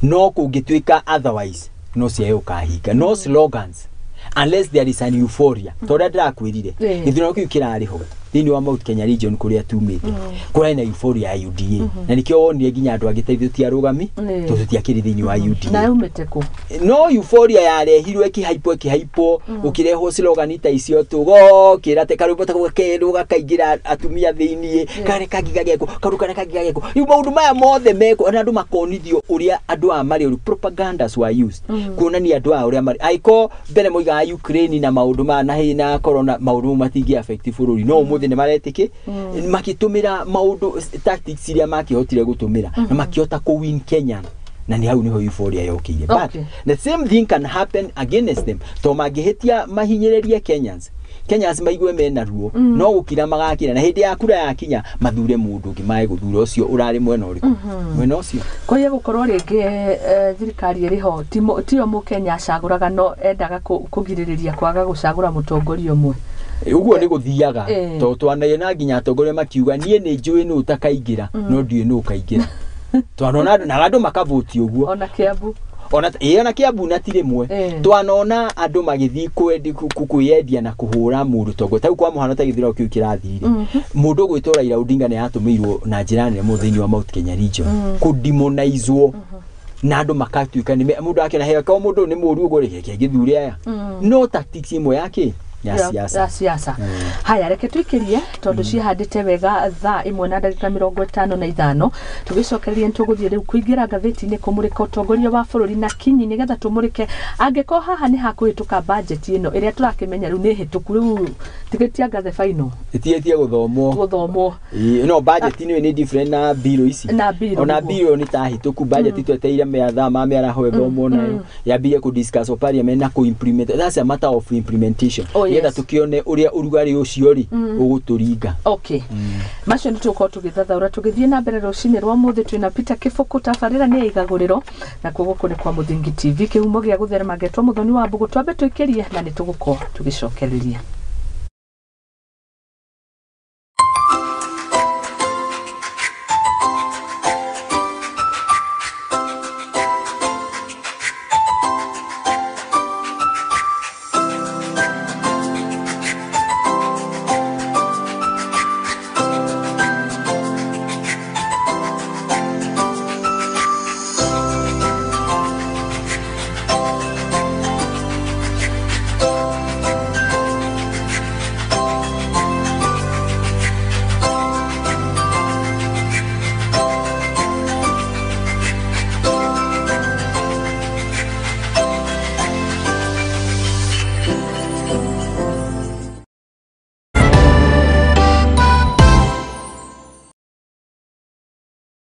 B: no kũngĩtuĩka otherwise no ciage gũkahinga. No slogans, unless there is an euphoria, ta ũrĩa ndĩrakwĩrire, gĩthurano kĩu kĩrarĩ ho thĩinĩ wa Mount Kenya region kũrĩa tumĩte, kũrarĩ na euphoria ya UDA, na nĩkĩo wonire nginya andũ angĩ ta ithuĩ ti arũgami, tondũ tũtiakĩrĩ thĩinĩ wa UDA.
A: Na yaumĩte kũ?
B: No euphoria yarehirwo ĩkĩhaipwo ĩkĩhaipwo, gũkĩrehwo slogan ta icio, tũgokĩra te karwĩmbo ta kerũ gakaingĩra atumia thĩiniĩ, karĩa kangĩ gagekwo, kaũndũ karĩa kangĩ gagekwo. Rĩu maũndũ maya mothe mekwo na andũ makonithio ũrĩa andũ aya marĩ ũru. Propagandas were used kuonania andũ aya ũrĩa marĩ. Angĩkorwo mbere moigaga Ukraine na maũndũ maya na hĩ na corona, maũndũ mau matingĩ affect bũrũri, no ũmũthĩ nĩ maretĩkĩ makĩtũmĩra maũndũ tactics iria makĩhotire gũtũmĩra na makĩhota kũ win Kenya, na nĩ hau nĩho euphoria yokĩire. But the same thing can happen against them, to mangĩhĩtia mahinyĩrĩrie Kenyans, Kenyans maigue mena ruo, no gũkira magakira, na hĩndĩ ya kura yakinya mathure mũndũ ũngĩ mae gũthura ũcio ũrarĩ mwena ũrĩkũ, mwena ũcio.
A: Kwaiya gũkorwo rĩngĩ thirikari ĩrĩ ho tiyo mũkenya acagũraga, no endaga kũgirĩrĩria kwaga gũcagũra mũtongoria ũmwe.
B: Ũguo nĩ gũthiaga, tondũ twanagĩa nginya atongoria makiuga niĩ nĩ njũĩ nũ ũtakaingĩra, no ndiũĩ nũ ũkaingĩra. Twanona andũ na andũ makavũti ũguo.
A: Ona Kiambu.
B: Ona ĩĩ, ona Kiambu na ti rĩmwe. Twanona andũ magĩthiĩ kwĩyendia na kũhũra mũndũ tongo tau kwa mũhano ta gĩthurano kĩu kĩrathirire, mũndũ ũgwĩtwo Raila Odinga nĩ atũmĩirwo na njĩra nene mũno thĩinĩ wa Mount Kenya region kũdemonizwo, na andũ makatuĩka nĩ mũndũ akĩona heka mũndũ ũyũ nĩ mũũru ũguo rĩ, reke ngĩthure aya. No tactics ĩmwe ya kĩ Ya siasa.
A: Ya siasa. Haya, reke twikirie tondu cihandite wega thaa 1 na ndagika 55. Tugicokererie nituguthie riu kuingira ngathĩti-inĩ kũmũrĩka ũtongoria wa bũrũri na kinyi nĩgetha tũmũrĩke angĩkorwo haha nĩ hakũhĩtũka budget ĩno ĩrĩa tũrakĩmenya rĩu nĩ hĩtũku rĩu tigĩtia ngathe final
B: Ĩtigĩtie gũthomwo.
A: Gũthomwo.
B: Ĩĩ, no budget nĩ nĩ different na bill ici.
A: Na bill,
B: ona
A: nĩguo.
B: Bill nĩ ta hĩtũku, budget twetereire mĩathaa ma mĩaraho ĩthomwo nayo yambie kũ discuss o parliament na kũ implement. That's a matter of implementation.
A: Oh, yes.
B: Nĩgetha tũkĩone ũrĩa ũrugarĩ ũcio rĩ ũgũtũringa.
A: Okay, macio nĩ tũgũkorwo tũgĩthathaũra tũgĩthiĩ na mbere rũcinĩ rwa mũthĩ. Twĩna Peter Kĩbũkũ, tabarĩra nĩ ya igagũrĩro, na kuo gũkũ nĩ kwa Mũthingi TV, kĩhumo gĩa gũtherema. Ngetwo Mũthoni wa Mbũgũ. Twambe twĩkĩrie na nĩ tũgũkorwo tũgĩcokereria.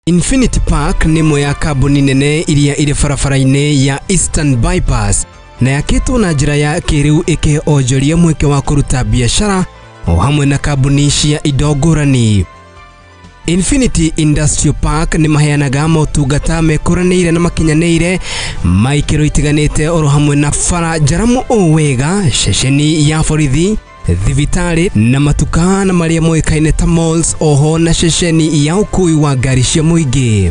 C: Infinity Park nĩ ĩmwe ya kambuni nene iria irĩ barabara-inĩ ya Eastern Bypass na yakĩtwo na njĩra ya kĩrĩu ĩkĩhe onjoria mweke wa kũruta biacara o hamwe na kambuni cia indo ngũrani. Infinity Industrial Park nĩ maheanaga motungata mekũranĩire na makinyanĩire ma ikĩro itiganĩte oro hamwe na bara njaramu o wega, ceceni ya borithi, thibitarĩ na matuka na marĩa moĩkaine ta malls, oho na ceceni ya ũkui wa ngari cia mũingĩ.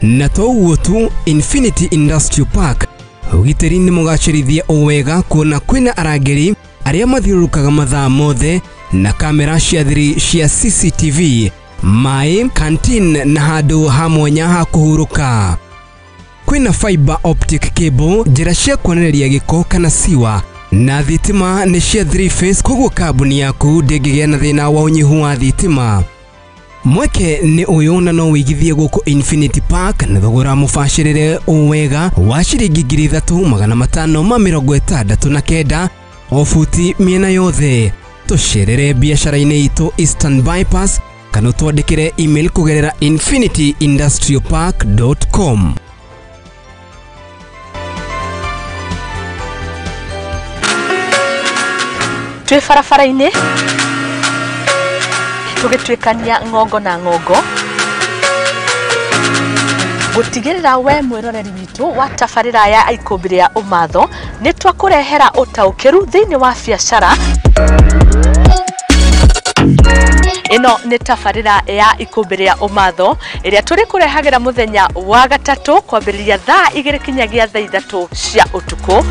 C: Na to ũguo tu, Infinity Industrial Park ũgitĩri nĩ mũgacĩrithie o wega kuona kwĩna arangĩri arĩa mathiũrũrũkaga mathaa mothe na kamera cia thiri cia CCTV, maĩ, canteen na handũ ha mwanya ha kũhurũka. Kwĩna fiber optic cable, njĩra cia kuonereria gĩko kana siwa, na thitima nĩ cia 3 phase, koguo kambuni yaku ndĩngĩgĩa na thĩna wa ũnyihu wa thitima. Mweke nĩ ũyũ na no wĩigithie gũkũ Infinity Park na thogora mũbacĩrĩre o wega wa ciringi 3569 o buti mĩena yothe. Tũcerere biacara-inĩ itũ Eastern Bypass kana ũtwandĩkĩre email kũgerera infinityindustrialpark.com.
A: Twĩ barabara-inĩ tũgĩtuĩkania ng'ongo na ng'ongo gũtigĩrĩra we mwĩroreri witũ wa tabarĩra ya ikũmbĩ rĩa ũmatho nĩ twakũrehera ũtaũkĩru thĩinĩ wa biacara. Ĩno nĩ tabarĩra ya ikũmbĩ rĩa ũmatho ĩrĩa tũrĩ kũrehagĩra mũthenya wa gatatũ kwambĩrĩria thaa 2 kinyagia thaa 3 cia ũtukũ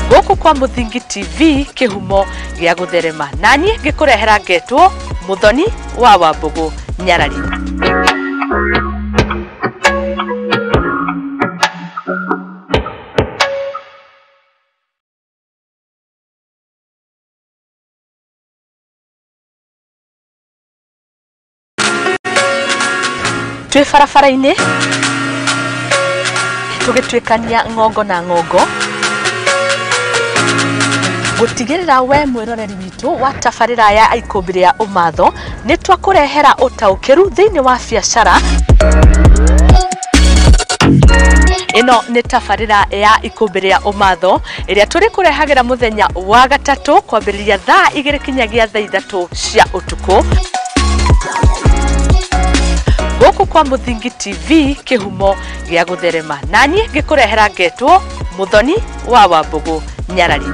A: gũkũ kwa Mũthingi TV, kĩhumo gĩa gũtherema, naniĩ ngĩkũrehera ngetwo Mũthoni wa Wambũgũ Nyarari. Twĩ barabara-inĩ tũgĩtuĩkania ng'ongo na ng'ongo gũtigĩrĩra we mwĩroreri witũ wa tabarĩra ya ikũmbĩ rĩa ũmatho nĩ twakũrehera ũtaũkĩru thĩinĩ wa biacara. Ĩno nĩ tabarĩra ya ikũmbĩ rĩa ũmatho ĩrĩa tũrĩ kũrehagĩra mũthenya wa gatatũ kwambĩrĩria thaa 2 kinyagia thaa 3 cia ũtukũ gũkũ kwa Mũthingi TV, kĩhumo gĩa gũtherema, naniĩ ngĩkũrehera ngetwo Mũthoni wa Wambũgũ Nyarari.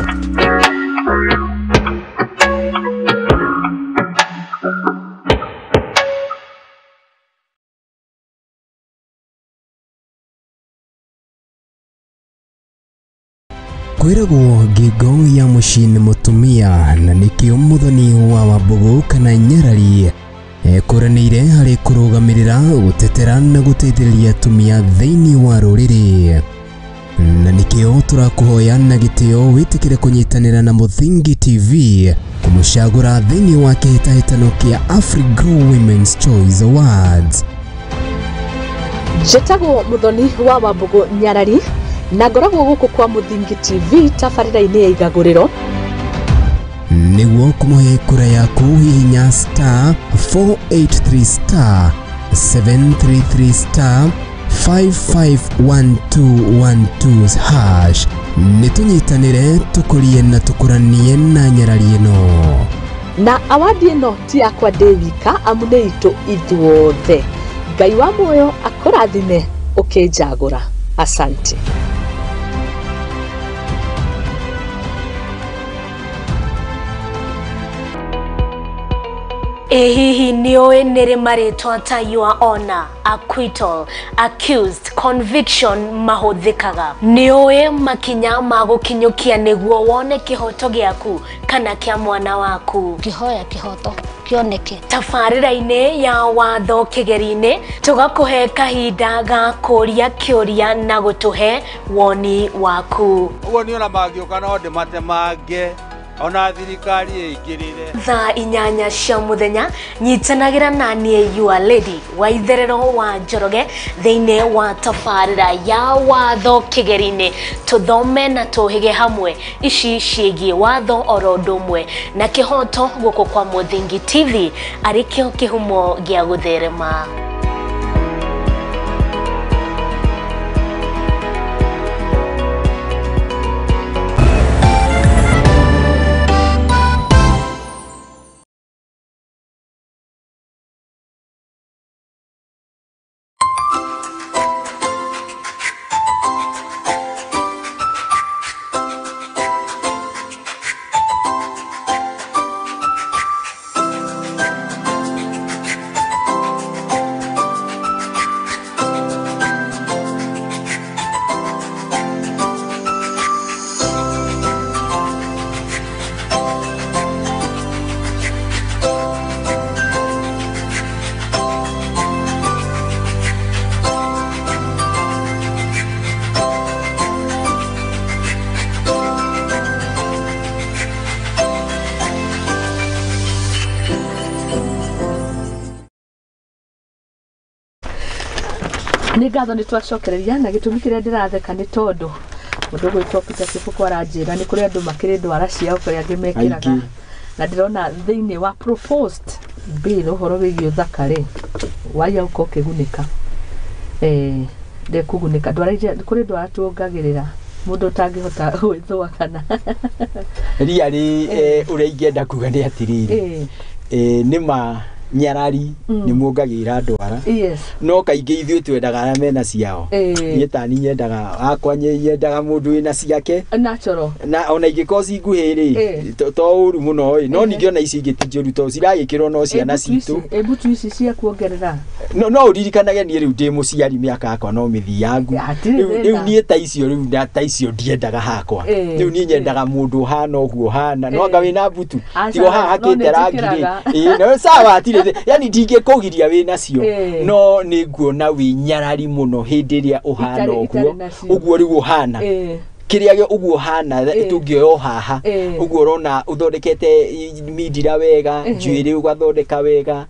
C: Kwĩragwo ngingo ya mũciĩ nĩ mũtumia, na nĩkĩo Mũthoni wa Wambũgũ kana Nyarari ekũranĩire harĩ kũrũgamĩrĩra, gũtetera na gũteithĩrĩria atumia thĩinĩ wa rũrĩrĩ. Na nĩkĩo tũrakũhoya na gĩtĩo wĩtĩkĩre kũnyitanĩra na Mũthingi TV kũmũcagũra thĩinĩ wa kĩhĩtahĩtano kĩa AfriGrow Women's Choice Awards.
A: Njĩtagwo Muthoni wa Wambũgũ Nyarari na ngoragwo gũkũ kwa Mũthingi TV tabarĩra-inĩ ya Igagũrĩro.
C: Nĩguo kũmũhe kura yaku hihinya star 483 star 733 star 551212 hash. Nĩtũnyitanĩre tũkũrie na tũkũranie na nyarari ĩno.
A: Na awadi ĩno ti yakwa ndĩ wika, amu nĩ itũ ithuothe. Ngai wa muoyo akũrathime ũkĩnjagũra. Asante.
D: Ĩ hihi nĩũĩ nĩrĩ marĩtwa ta your honor, acquittal, accused, conviction mahũthĩkaga? Nĩũĩ makinya ma gũkinyũkia nĩguo wone kĩhoto gĩaku kana kĩa mwana waku?
E: Ngĩhoya kĩhoto kĩoneke.
D: Tabarĩra-inĩ ya watho kĩgeri-inĩ tũgakũhe kahinda ga kũria kĩũria na gũtũhe woni waku.
F: Ũguo niĩ ona mangĩũka no ndĩmatemange ona thirikari ĩingĩrĩre.
D: Thaa 8 cia mũthenya nyitanagĩra na niĩ your lady wa itherero wa Njoroge thĩinĩ wa tabarĩra ya watho kĩgeri-inĩ, tũthome na tũhĩge hamwe ici ciĩgiĩ watho oro ũndũ ũmwe na kĩhoto gũkũ kwa Mũthingi TV arĩ kĩo kĩhumo gĩa gũtherema.
A: Nĩ ngatho nĩ twacokereria na gĩtũmi kĩrĩa ndĩratheka nĩ tondũ mũndũ ũgwĩtwo Peter Kĩbũkũ aranjĩra nĩ kũrĩ andũ makĩrĩ ndwara ciao kũrĩa angĩ mekĩraga, na ndĩrona thĩinĩ wa proposed bill ũhoro wĩgiĩ ũthaka rĩ, waiya ũka ũkĩgunĩka, ndĩkũgunĩka ndwara iria kũrĩ ndwara tuongagĩrĩra mũndũ ũtangĩhota gwĩthũa kana
B: riarĩ. Ũrĩa ingĩenda kuga nĩ atĩrĩrĩ, nĩ ma nyarari nĩ muongagĩrĩra ndwara, no kaingĩ ithuĩ twendaga arĩa mena ciao. Niĩ tani nyendaga akwa, nyendaga mũndũ wĩna ciake
A: natural,
B: na ona ingĩkorwo ci nguhĩ rĩ to ũru mũno ĩ, no ningĩ ona ici ingĩ ti njũru to ciragĩkĩrwo no ciana citũ.
A: Mbutu ici cia kuongerera
B: no ũririkanage niĩ rĩu ndĩ mũciari mĩaka yakwa no mĩthiangu rĩu niĩ ta icio rĩu na ta icio ndiendaga hakwa rĩu niĩ nyendaga mũndũ ũhana ũguo ũhana, no anga wĩna mbutu tigo haha hakĩte rangi rĩ, ĩ no sawa hatirĩ, yani ndingĩkũgiria wĩna cio, no nĩ nguona wĩ nyarari mũno hĩndĩ ĩrĩa ũhana ũguo ũguo rĩu ũhana kĩrĩa gĩ ũguo ũhana tũngĩoya o haha ũguo ũrona ũthondekete mindira wega, njuĩrĩ ũgathondeka wega,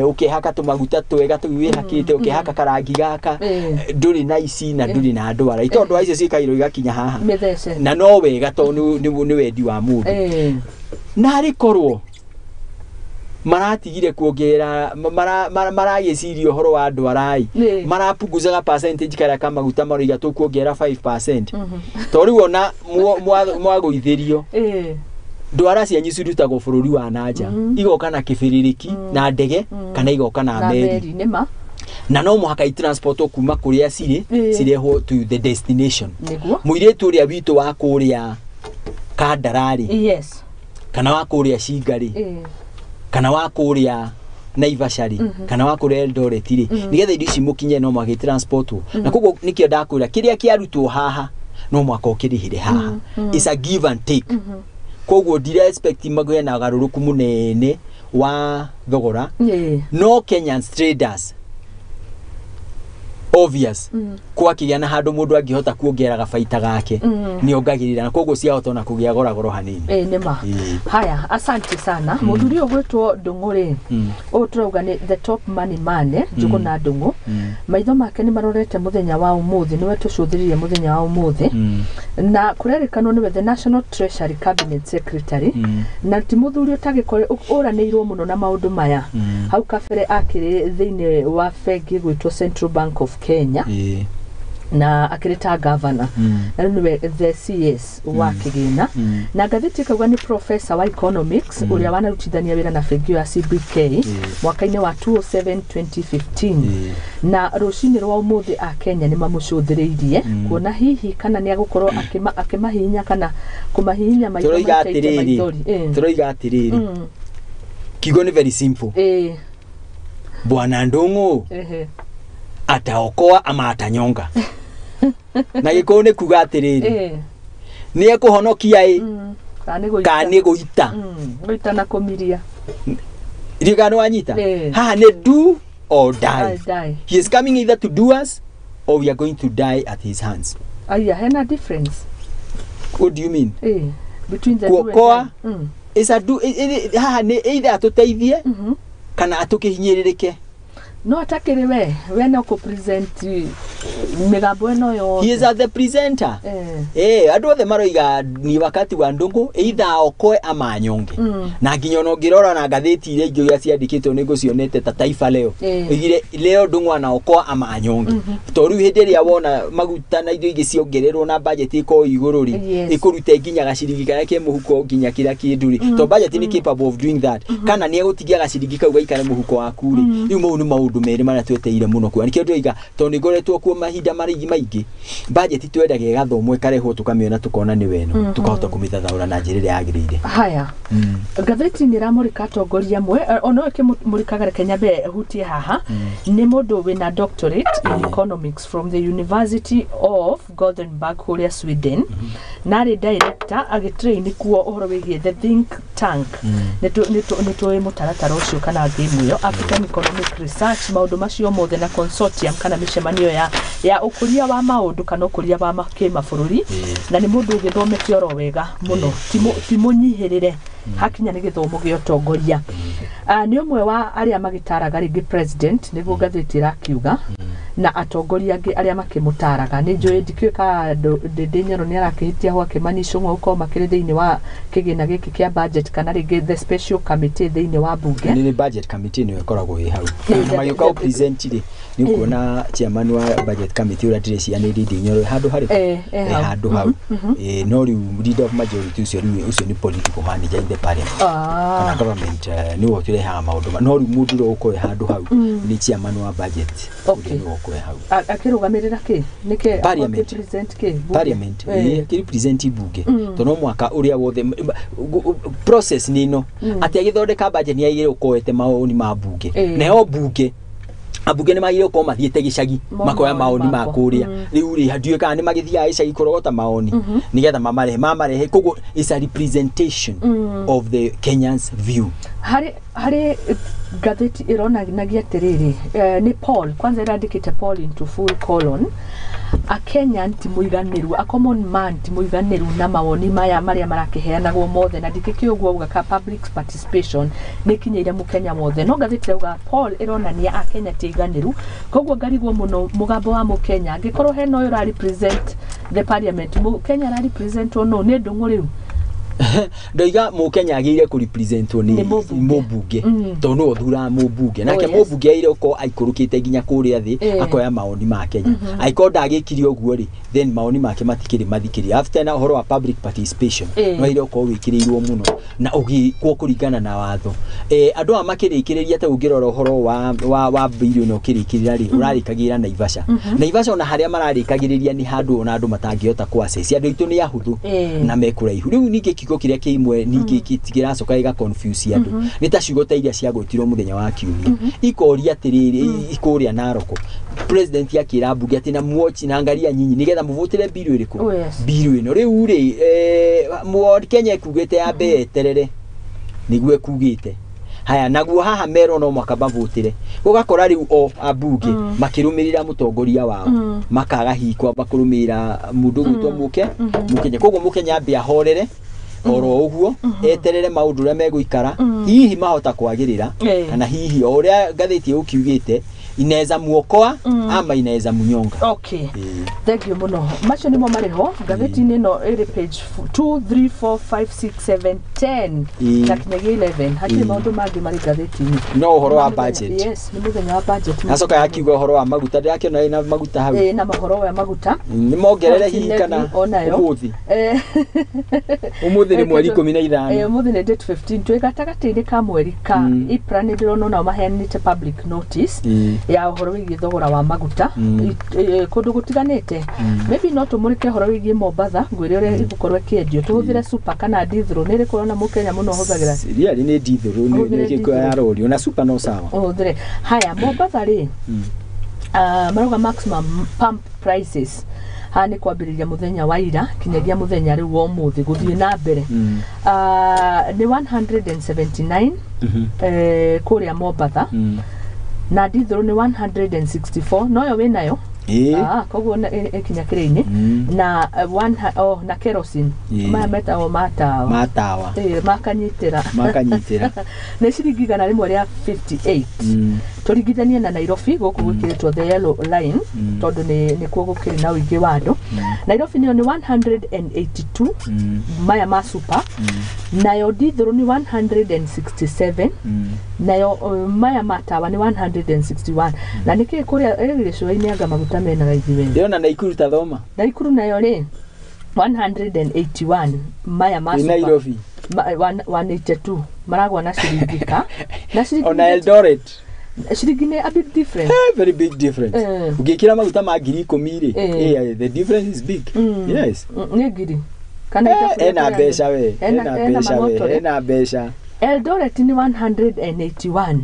B: ũkehaka tũmaguta twega tũu wĩhakĩte, ũkehaka karangi gaka, ndũrĩ na ici na ndũrĩ na ndwara itondũ ndwara icio ciĩkagĩrwo igakinya haha na no wega tondũ nĩ wendi wa mũndũ. Na arĩ korwo maratigire kuongerera maragĩciria ũhoro wa ndwarai, marapunguzaga percentage karĩa ka maguta maroiga tũkuongerera 5%, to rĩu ona mwagũithĩrio ndwara cianyu cirutagwo bũrũri wa nanja, igoka na kĩbĩrĩrĩki na ndege kana igoka na meri, na no mũhaka itransportwo kuma kũrĩa cirĩ cirehwo to the destination. Mũirĩtu ũrĩa witũ wa kũrĩa Kandararĩ kana wa kũrĩa Cinga-rĩ kana wa kũrĩa Naivasha rĩ kana wa kũrĩa Eldoret rĩ, nĩgetha indo ici mũkinye no mũhaka itransportwo, na koguo nĩkĩo ndakwĩra kĩrĩa kĩarutwo haha no mũhaka ũkĩrĩhĩre haha. It's a give and take. Koguo ndira expect magĩe na ũgarũrũku mũnene wa thogora, no Kenyan traders Obvious kwakĩgĩa na handũ mũndũ angĩhota kuongerera gabaita gake, nĩ ongagĩrĩra, na koguo ciahota ona kũgĩa goragoro hanini.
A: Ĩ nĩ ma. Haya, asante sana. Mũthuri ũyũ gwĩtwo Ndũng'ũ rĩ, ũyũ tũrauga nĩ the top money man, Njũgũna Ndũng'ũ, maitho make nĩ marorete mũthenya wa ũmũthĩ, nĩwe tũcũthĩrĩrie mũthenya wa ũmũthĩ, na kũrerĩkanwo nĩwe the National Treasury Cabinet Secretary, na ti mũthuri ũtagĩkorwo ũranĩirwo mũno na maũndũ maya. Hau kabere akĩrĩ thĩinĩ wa bengi gwĩtwo Central Bank of Kenya, na akĩrĩ ta governor, na rĩu nĩwe the CS wa kĩgĩna. Na ngathĩti ĩkauga nĩ professor wa economics ũrĩa wanarutithania wĩra na bengi ĩyo ya CBK mwaka-inĩ wa 2007 2015. Na rũcinĩ rwa ũmũthĩ a Kenya nĩ mamũcũthĩrĩirie kuona hihi kana nĩ agũkorwo akĩmahihinya kana kũmahihinya maitho
B: Tũroiga
A: maikaite
B: atĩrĩrĩ,
A: maithori.
B: Tũroiga atĩrĩrĩ, kiugo nĩ very simple. Bwana Ndung'u ataokoa ama atanyonga. Na gĩkũyũ nĩ kuga atĩrĩrĩ, nĩ ekũhonokia ĩ
A: Kana nĩ gũita.
B: Kana nĩ gũita.
A: Gũita na kũmiria.
B: Ndiũĩ kana nĩ wanyita. Haha nĩ do or die.
A: I die.
B: He is coming either to do us or we are going to die at his hands.
A: Aya, hena difference.
B: What do you mean?
A: Between the do and
B: Kuokoa
A: die.
B: Is a do haha nĩ either atũteithie kana atũkĩhinyĩrĩrĩke.
A: No atakĩrĩ we no kũ present mĩgambo ĩno
B: He is
A: yothe.
B: a the presenter. Andũ othe maroiga ni wakati wa Ndung'u, either aokoe ama anyonge. Na nginya ona ũngĩrora na ngathĩti iria ingĩ iria ciandĩkĩtwo nĩ ngũcionete ta Taifa Leo, oigire leo Ndung'u anaokoa ama anyonge, tondũ rĩu hĩndĩ ĩrĩa wona maguta na indo ingĩ ciongererwo na budget ĩkorwo igũrũ rĩ, ĩkũrute nginya gaciringi karĩa ke mũhuko nginya kĩrĩa kĩndũ rĩ, tondũ budget nĩ capable of doing that, kana nĩ egũtigia gaciringi kau gaikare mũhuko waku rĩ. Rĩu mau nĩ maũndũ merĩ marĩa twetereire mũno kuona. Nĩkĩo ndĩroiga, tondũ nĩ ngoretwo kuo mahinda marĩa maingĩ, budget twendaga ĩgathomwo, ĩkarehwo, tũkamĩona, tũkona nĩ weno, tũkahota kũmĩthathaũra na njĩra ĩrĩa yagĩrĩire.
A: Haya, ngathĩti nĩ ĩramũrĩka atongoria amwe, ona ũyũ ĩkĩmũrĩkaga, reke nyambe hutie haha, nĩ mũndũ wĩna doctorate in economics from the University of Gothenburg kũrĩa Sweden, na arĩ director agĩtrain kuo ũhoro wĩgiĩ the think tank. Nĩ tũĩ mũtaratara ũcio kana game ĩyo, African Economic Research, maũndũ macio mothe na consortium kana mĩcemanio ya ũkũria wa maũndũ kana ũkũria wa kĩmabũrũri. Na nĩ mũndũ ũgĩthomete oro wega mũno, ti mũnyihĩrĩre hakinya nĩ gĩthomo gĩa ũtongoria. Nĩ ũmwe wa arĩa magĩtaraga rĩngĩ president, nĩguo ngathĩti ĩrakiuga, na atongoria angĩ arĩa makĩmũtaraga. Nĩ njũĩ, ndikĩũĩ kana Ndĩndĩ Nyoro nĩ arakĩhĩtia gwake Manicũng'wa gũkorwo makĩrĩ thĩinĩ wa kĩgĩna gĩkĩ kĩa budget kana rĩngĩ the special committee thĩinĩ wa bunge.
B: Nĩ budget committee nĩyo ĩkoragwo ĩ hau, na magĩũka gũ present rĩ, nĩ ũkuona chairman wa budget committee ũrĩa ndĩreciria nĩ Ndindi Nyoro handũ harĩkũ?
A: Eh, hau.
B: Handũ hau. No rĩu leader of majority ũcio rĩu ũcio nĩ political manager in the parliament kana government, nĩwe ũtũrehaga maũndũ no rĩu mũndũ ũrĩa ũkorwo handũ hau nĩ chairman wa budget, ũrĩa nĩwe ũkorwo hau.
A: Akĩrũgamĩrĩra kĩ nĩkĩ?
B: Parliament.
A: Present kĩ? Bunge?
B: Parliament ĩkĩrepresent bunge, tondũ no mwaka ũrĩa wothe process nĩ ĩno atĩ agĩthondeka budget nĩ agĩrĩirwo gũkorwo ete mawoni ma bunge. Nayo bunge, ambunge nĩ magĩrĩirwo gũkorwo mathiĩte gĩcagi
A: Mone
B: makoya
A: mawoni
B: maoni ma
A: makwa.
B: kũrĩa. Rĩu rĩ, ndiũĩ kana nĩ magĩthiaga gĩcagi kũrogota maoni nĩgetha mamarehe, koguo it's a representation of the Kenyans view.
A: Harĩ ngathĩti ĩronanagia atĩrĩrĩ, nĩ Paul kwanza ĩrandĩkĩte Paul into full colon, a Kenyan ti mũiganĩru, a common man ti mũiganĩru na mawoni maya marĩa marakĩheanagwo mothe, na ndikĩkĩ ũguo uga ka public participation nĩ ikinyĩire mũkenya wothe. No ngathĩti ĩrauga Paul ĩronania a Kenya ti aiganĩru, koguo ngarigwo mũno mũgambo wa mũkenya angĩkorwo hena ũyũ ũra represent the parliament, mũkenya ara representwo no nĩ Ndũng'ũ rĩu.
B: Ndoiga mũkenya agĩrĩire kũrepresentwo nĩ
A: Nĩ mũmbunge.
B: Mũmbunge, tondũ nĩwe ũthuraga mũmbunge, nake
A: Oh, yes.
B: mũmbunge agĩrĩire gũkorwo aikũrũkĩte nginya kũrĩa thĩ, akoya maoni ma Kenya. Angĩkorwo ndagĩkire ũguo rĩ, then maoni make matikĩrĩ mathikĩrie. After na ũhoro wa public participation, no agĩrĩire gũkorwo wĩkĩrĩirwo mũno na ũgĩkwo kũringana na watho. Andũ aya makĩrĩkĩrĩria, ta ũngĩrora ũhoro wa bill ĩno ũkĩrĩkĩrĩra rĩ, ũrarĩkagĩra Naivasha. Naivasha ona harĩa mararĩkagĩrĩria nĩ handũ ona andũ matangĩhota kũ access, andũ aitũ nĩ ahũthũ na mekũraihu. Rĩu ningĩ kiugo kĩrĩa kĩ imwe ningĩ kĩracoka gĩga confuse andũ nĩ ta ciugo ta iria ciagwetirwo mũthenya wa kiumia, ikoria atĩrĩrĩ, kũrĩa Naroko president akĩra mbunge atĩ na muochi na angaria nyinyi nĩgetha mũvũtĩre bill ĩrĩkũ?
A: Oh, yes.
B: Bill ĩno rĩu rĩ, Kenya ĩkugĩte yambe yeterere nĩguo ĩkugĩte. Haya, naguo haha merwo no mwaka mavutire, gũgakora rĩu o ambunge makĩrũmĩrĩra mũtongoria wao, makaga hihi kwamba kũrũmĩrĩra mũndũ gwĩtwo Mũkenya. Koguo Mũkenya ambe ahorere oro ũguo, eterere maũndũ ũrĩa megũikara, hihi mahota kwagĩrĩra, kana hihi o ũrĩa ngathĩti ĩgũkiugĩte inaweza muokoa ama inaweza munyonga.
A: Okay, thank you muno. Macio nĩmo marĩ ho ngathĩti-inĩ ĩno ĩrĩ page 2 3 4 5 6 7 10 na kinyagia 11. Hatirĩ maũndũ mangĩ marĩ ngathĩti-inĩ.
B: No ũhoro wa budget.
A: Yes, nĩ mũthenya wa budget.
B: Acoka yakiuga ũhoro wa maguta, ndĩrakĩona ĩna maguta hau.
A: Ĩĩ, na mahoro wa maguta.
B: Nĩ mongerere hihi kana
A: onayo.
B: Ũmũthĩ ũmũthĩ nĩ mweri 15.
A: Ũmũthĩ nĩ date 15, twĩ gatagatĩ-inĩ ka mweri ka. EPRA nĩ ndĩrona onao maheanĩte public notice ya ũhoro wĩgiĩ thogora wa maguta kũndũ gũtiganĩte. Maybe no tũmũrĩke ũhoro wĩgiĩ Mombatha, ngwĩre ũrĩa ĩgũkorwo ĩkĩendio. Tũhũthĩre super kana dithro? Nĩ ĩrĩkũ ũrona mũkenya mũno ũhũthagĩra?
B: Really nĩ ndithũrũ nĩ
A: Ũhũthĩre
B: gĩko
A: ndithũrũ.
B: Ya rori ona super no sawa.
A: Ũhũthĩre. Haya, Mombatha rĩ, marauga maximum pump prices haha nĩ kwambĩrĩria mũthenya wa ira kinyagia mũthenya rĩu wa ũmũthĩ gũthiĩ na mbere. Nĩ 179 kũrĩa Mombatha, na ndithũrũ nĩ 164, noyo wĩnayo.
B: Ĩĩ.
A: Ah, koguo ĩkinya kĩrĩ-inĩ na oh, na kerosene. Maya metagwo matawa.
B: Matawa.
A: Ĩĩ, makanyitĩra.
B: Makanyitĩra.
A: Nĩ ciringi 158. Tũringithanie na Nairobi, gũkũ gwĩkĩrĩtwo the yellow line tondũ nĩkuo gũkĩrĩ na ũingĩ wa andũ. Nairobi nĩyo nĩ 182 maya ma super, nayo ndithũrũ nĩ 167, nayo maya ma tawa nĩ 161. Na nĩkĩ kũrĩa gĩcũa-inĩ anga maguta mena raithi we?
B: Ndĩrona Naikuru, ta thoma.
A: Naikuru nayo rĩ, 181 maya ma
B: Ĩ
A: super.
B: Nairobi.
A: 182 maragwa na ciringi ka na ciringi.
B: Ona Eldoret.
A: Ciringi nĩ a big difference.
B: Very big difference. Ũngĩkĩra maguta ma 10,000 rĩ, the difference is big, yes.
A: Nĩ ngiri kana ithabu
B: Ena
A: rĩa
B: mbeca we. Ena
A: ena
B: mbeca we.
A: mang'otore.
B: Ena mbeca.
A: Eldoret nĩ 181,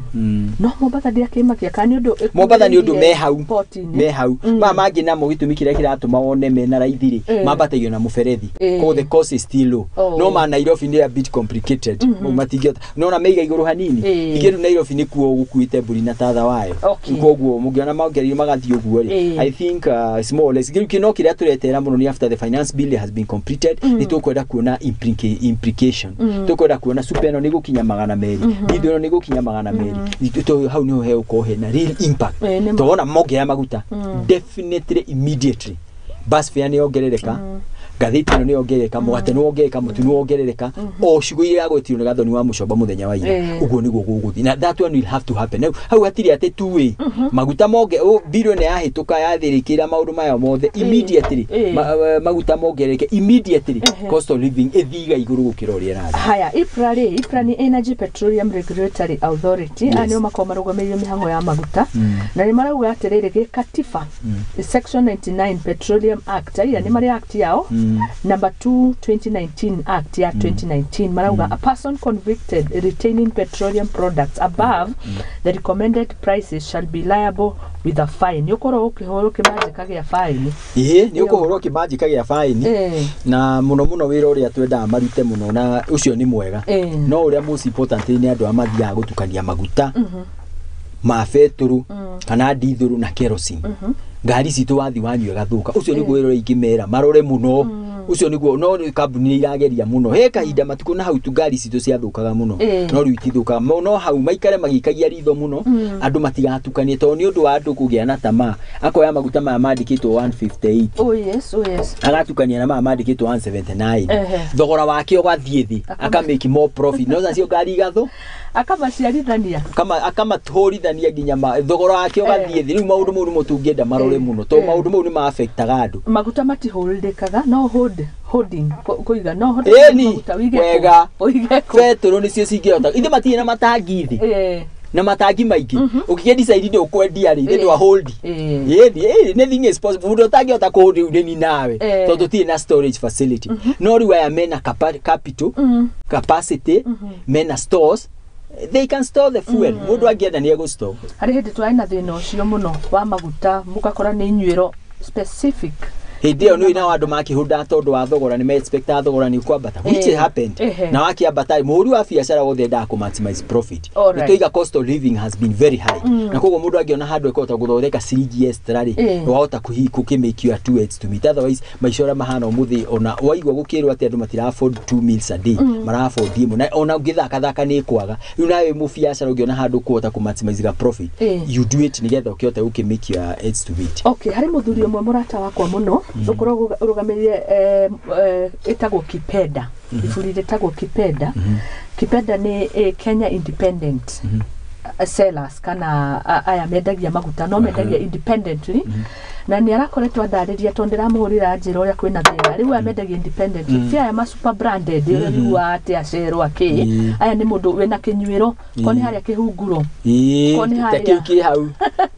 A: no Mombatha ndĩakĩmakia kana nĩ ũndũ
B: Mombatha nĩ ũndũ me hau.
A: port-inĩ.
B: Me hau. Maya mangĩ namo gĩtũmi kĩrĩa kĩratũma wone mena raithi rĩ, mambatagio na mũberethi. Koguo the cost is still low. No ma Nairobi nĩ a bit complicated. Matingĩhota nona meiga igũrũ hanini. Ningĩ rĩu Nairobi nĩkuo gũkuĩte mbũri na tatha wayo. Koguo mũngĩona mongereire magathiĩ ũguo rĩ, I think it's more or less rĩu no kĩrĩa tũretera mũno nĩ after the finance bill has been completed, nĩ tũkwenda kuona implication, tũkwenda kuona super ĩno nĩ gũkinya 200, ndithũ ĩno nĩ gũkinya 200. Hau nĩho hegũkorwo hena real impact.
A: Nĩ ma.
B: Tona mongerera maguta, definitely immediately bus fare nĩ yongerereka, ngathĩti ĩno nĩ yongerereka, mũgate nĩ wongerereka, mũtu nĩ wongerereka, o ciugo iria yagwetirwo nĩ Gathoni wa Mũcomba mũthenya wa ira. Ũguo nĩguo gũgũthiĩ, na that one will have to happen. Hau hau hatirĩ atĩ two way maguta monge bill ĩno yahĩtũka yathĩrĩkĩra maũndũ maya mothe immediately, maguta mongerereke immediately, cost of living ĩthiiga igũrũ gũkĩra ũrĩa ĩrathiĩ.
A: Haya, EPRA rĩ, EPRA nĩ Energy Petroleum Regulatory Authority. Aya nĩo makoragwo marũgamĩrĩire mĩhang'o ya maguta, na nĩ marauga atĩrĩrĩ, gĩkatiba section 99 Petroleum Act, aya nĩ marĩ act yao number 2 2019, act ya 2019, marauga a person convicted retaining petroleum products above the recommended prices shall be liable with a fine. Nĩ ũkorwo ũkĩhũrwo kĩmanjĩka gĩa fine.
B: Ĩĩ, nĩ ũkũhũrwo kĩmanjĩka gĩa baini. Na mũno mũno wĩra ũrĩa twendaga marute mũno, na ũcio nĩ mwega, no ũrĩa most important nĩ andũ arĩa mathiaga gũtukania maguta ma betũrũ kana ndithũrũ na kerosene ngari citũ, wathi wanyua ĩgathũka. Ũcio nĩguo wĩra ũrĩa ingĩmera marore mũno, ũcio nĩguo. No rĩu kambuni nĩ irageria mũno, he kahinda matukũ na hau tu ngari citũ ciathũkaga mũno. No rĩu itithũkaga. No hau maikare magĩikagia ritho mũno andũ matigatukanie, tondũ nĩ ũndũ wa andũ kũgĩa na tamaa, akoya maguta maya mandĩkĩtwo 158,
A: Oh yes, oh yes.
B: agatukania na maya mandĩkĩtwo 179, thogora wake ũgathiĩ thĩ, akamake more profit, no nacio ngari igathu
A: Akamaciarithania.
B: Akamatũrithania nginya thogora wake ũgathiĩ thĩ. Rĩu maũndũ mau nĩmo tũngĩenda marore mũno, tondũ maũndũ mau nĩ ma-affectaga andũ.
A: Maguta matihũrĩrĩkaga, no hold, holding, kũiga no hote.
B: Ĩni,
A: Maguta wĩige kũ?
B: Wega.
A: Ũige kũ?
B: Betũrũ nĩcio cingĩhota, ithe matirĩ na matangi thĩ, na matangi maingĩ ũkĩgĩa decide ndũkwendia rĩ, ithe ndwa hold. Ĩni, anything is possible. Mũndũ ũtangĩhota kũhold rĩu nĩ ni nawe, tondũ tũtirĩ na storage facility. No rĩu aya mena capital capacity, mena stores, they can store the fuel. Mũndũ angĩenda nĩ egũstore.
A: Harĩ hĩndĩ twarĩ na thĩna ũcio mũno wa maguta, mũgakora nĩ inyuĩro specific.
B: Hĩndĩ ĩyo nĩ nao andũ makĩhũnda tondũ wa thogora nĩ me-expectaga thogora nĩ ũkwambata, which happened. Na wakĩambata mũhũri wa biacara wothe endaga kũ maximize profit. Nĩ tũiga cost of living has been very high, na koguo mũndũ angĩona handũ ekũhota gũthondeka ciringi extra rĩ, wahota kũkĩ make your two ends to meet. Otherwise maica ũrĩa mahana ũmũthĩ, ona waigua gũkĩrwo atĩ andũ matira afford two meals a day, mara afford ĩmwe, na ona ũngĩthakathaka nĩ ĩkwaga. Rĩu nawe mũbiacara ũngĩona handũ ũkũhota kũ maximize ga profit, you do it nĩgetha ũkĩhote gũkĩ make your ends to meet.
A: Okay, harĩ mũthuri ũmwe mũrata wakwa mũno ũkoragwo ũrũgamĩrĩire ĩtagwo Kipenda, iburi rĩtagwo Kipenda. Kipenda nĩ Kenya Independent Sellers, kana aya mendagia maguta no mendagia independently, na nĩ arakoretwo andarĩria tondũ ndĩramũhũrĩra njĩra ũrĩa kwĩna thĩna. Rĩu aya mendagia independently ti aya ma super branded ũrĩa rĩu atĩ acerwo akĩ. Aya nĩ mũndũ wĩna kĩnyuĩro ko nĩ harĩa kĩhunguro. Ko nĩ
B: Ta
A: harĩa.
B: kĩu kĩ hau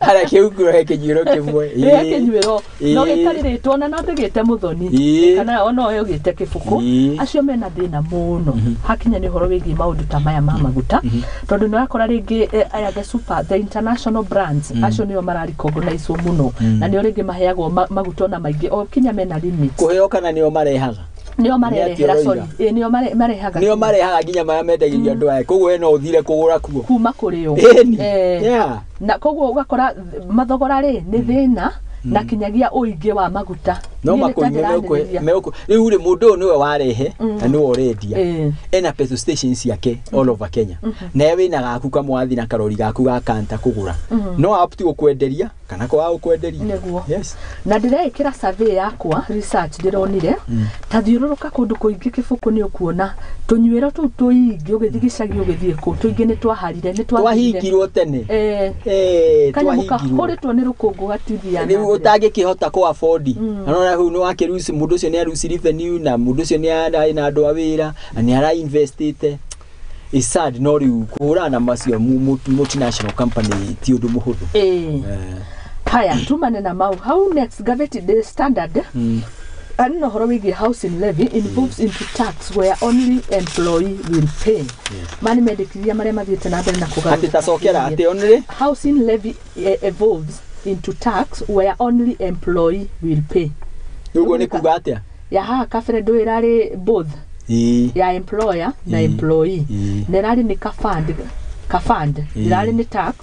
B: harĩa kĩhunguro he kĩnyuĩro kĩmwe.
A: Rĩrĩa kĩnyuĩro no gĩtarĩrĩtwo na no ndĩgĩte mũthoni kana ona ũyũ ũgĩte kĩbũkũ. Acio mena thĩna mũno hakinya nĩ ũhoro wĩgiĩ maũndũ ta maya ma maguta, tondũ nĩ ũrakora rĩngĩ aya the super, the international brands, acio nĩo mararecognizewo mũno na nĩo rĩngĩ maheagwo maguta ona maingĩ o kinya mena limit.
B: Kũheo kana nĩo marehaga?
A: Nĩo marerehera.
B: Nĩ atĩa
A: Sorry.
B: ũroiga?
A: Ĩ, nĩo marehaga.
B: Nĩo marehaga nginya marĩa mendagĩria andũ aya, koguo we no ũthire kũgũra kuo.
A: Kuma kũrĩ o.
B: Ĩni.
A: Na koguo ũgakora mathogora rĩ nĩ thĩna na kinyagia ũingĩ wa maguta.
B: No
A: Niĩ nĩ ta
B: makũime.
A: ndĩranĩrĩria.
B: Rĩu rĩ, mũndũ ũyũ nĩwe warehe na nĩwe ũrendia. Ena petrol station ciake all over Kenya, nawe wĩna gaku kamwathi na karori gaku ga kanta kũgũra, no apti gũkwenderia kana kwaga gũkwenderia.
A: Nĩguo.
B: Yes.
A: Na ndĩreĩkĩra survey yakwa, research, ndĩronire ta thiũrũrũka kũndũ kũingĩ kĩbũkũ nĩ ũkuona tũnyuĩro tũu tũingĩ ũgĩthiĩ gĩcagi ũgĩthiĩ kũ tũingĩ nĩ twaharire, nĩ twathirire.
B: Twahingirwo tene.
A: Kanyamũ
B: Twahingirwo.
A: kahũrĩtwo nĩ rũkũngũ gatithia.
B: Rĩu ũtangĩkĩhota kũ afford, na nona hau nĩ wakĩruci mũndũ ũcio nĩ aruci revenue, na mũndũ ũcio nĩ arĩ na andũ a wĩra na nĩ ara investĩte. It's sad, no rĩu kũhũrana na macio multinational company ti ũndũ mũhũthũ.
A: Haya, tumane na mau hau. Next gazeti, The Standard, arĩ na ũhoro wĩgiĩ housing levy involves into tax where only employee will pay. Mani mendekithia marĩa mathiĩte na mbere na kũgarũrũka.
B: Atĩ tacokera atĩ only
A: Housing levy evolves into tax where only employee will pay.
B: Ũguo nĩ kuga atĩa?
A: Ya haha kabere ndũ ĩrarĩ both ya employer na employee, na ĩrarĩ nĩ ka fund, ka fund, ĩrarĩ nĩ tax.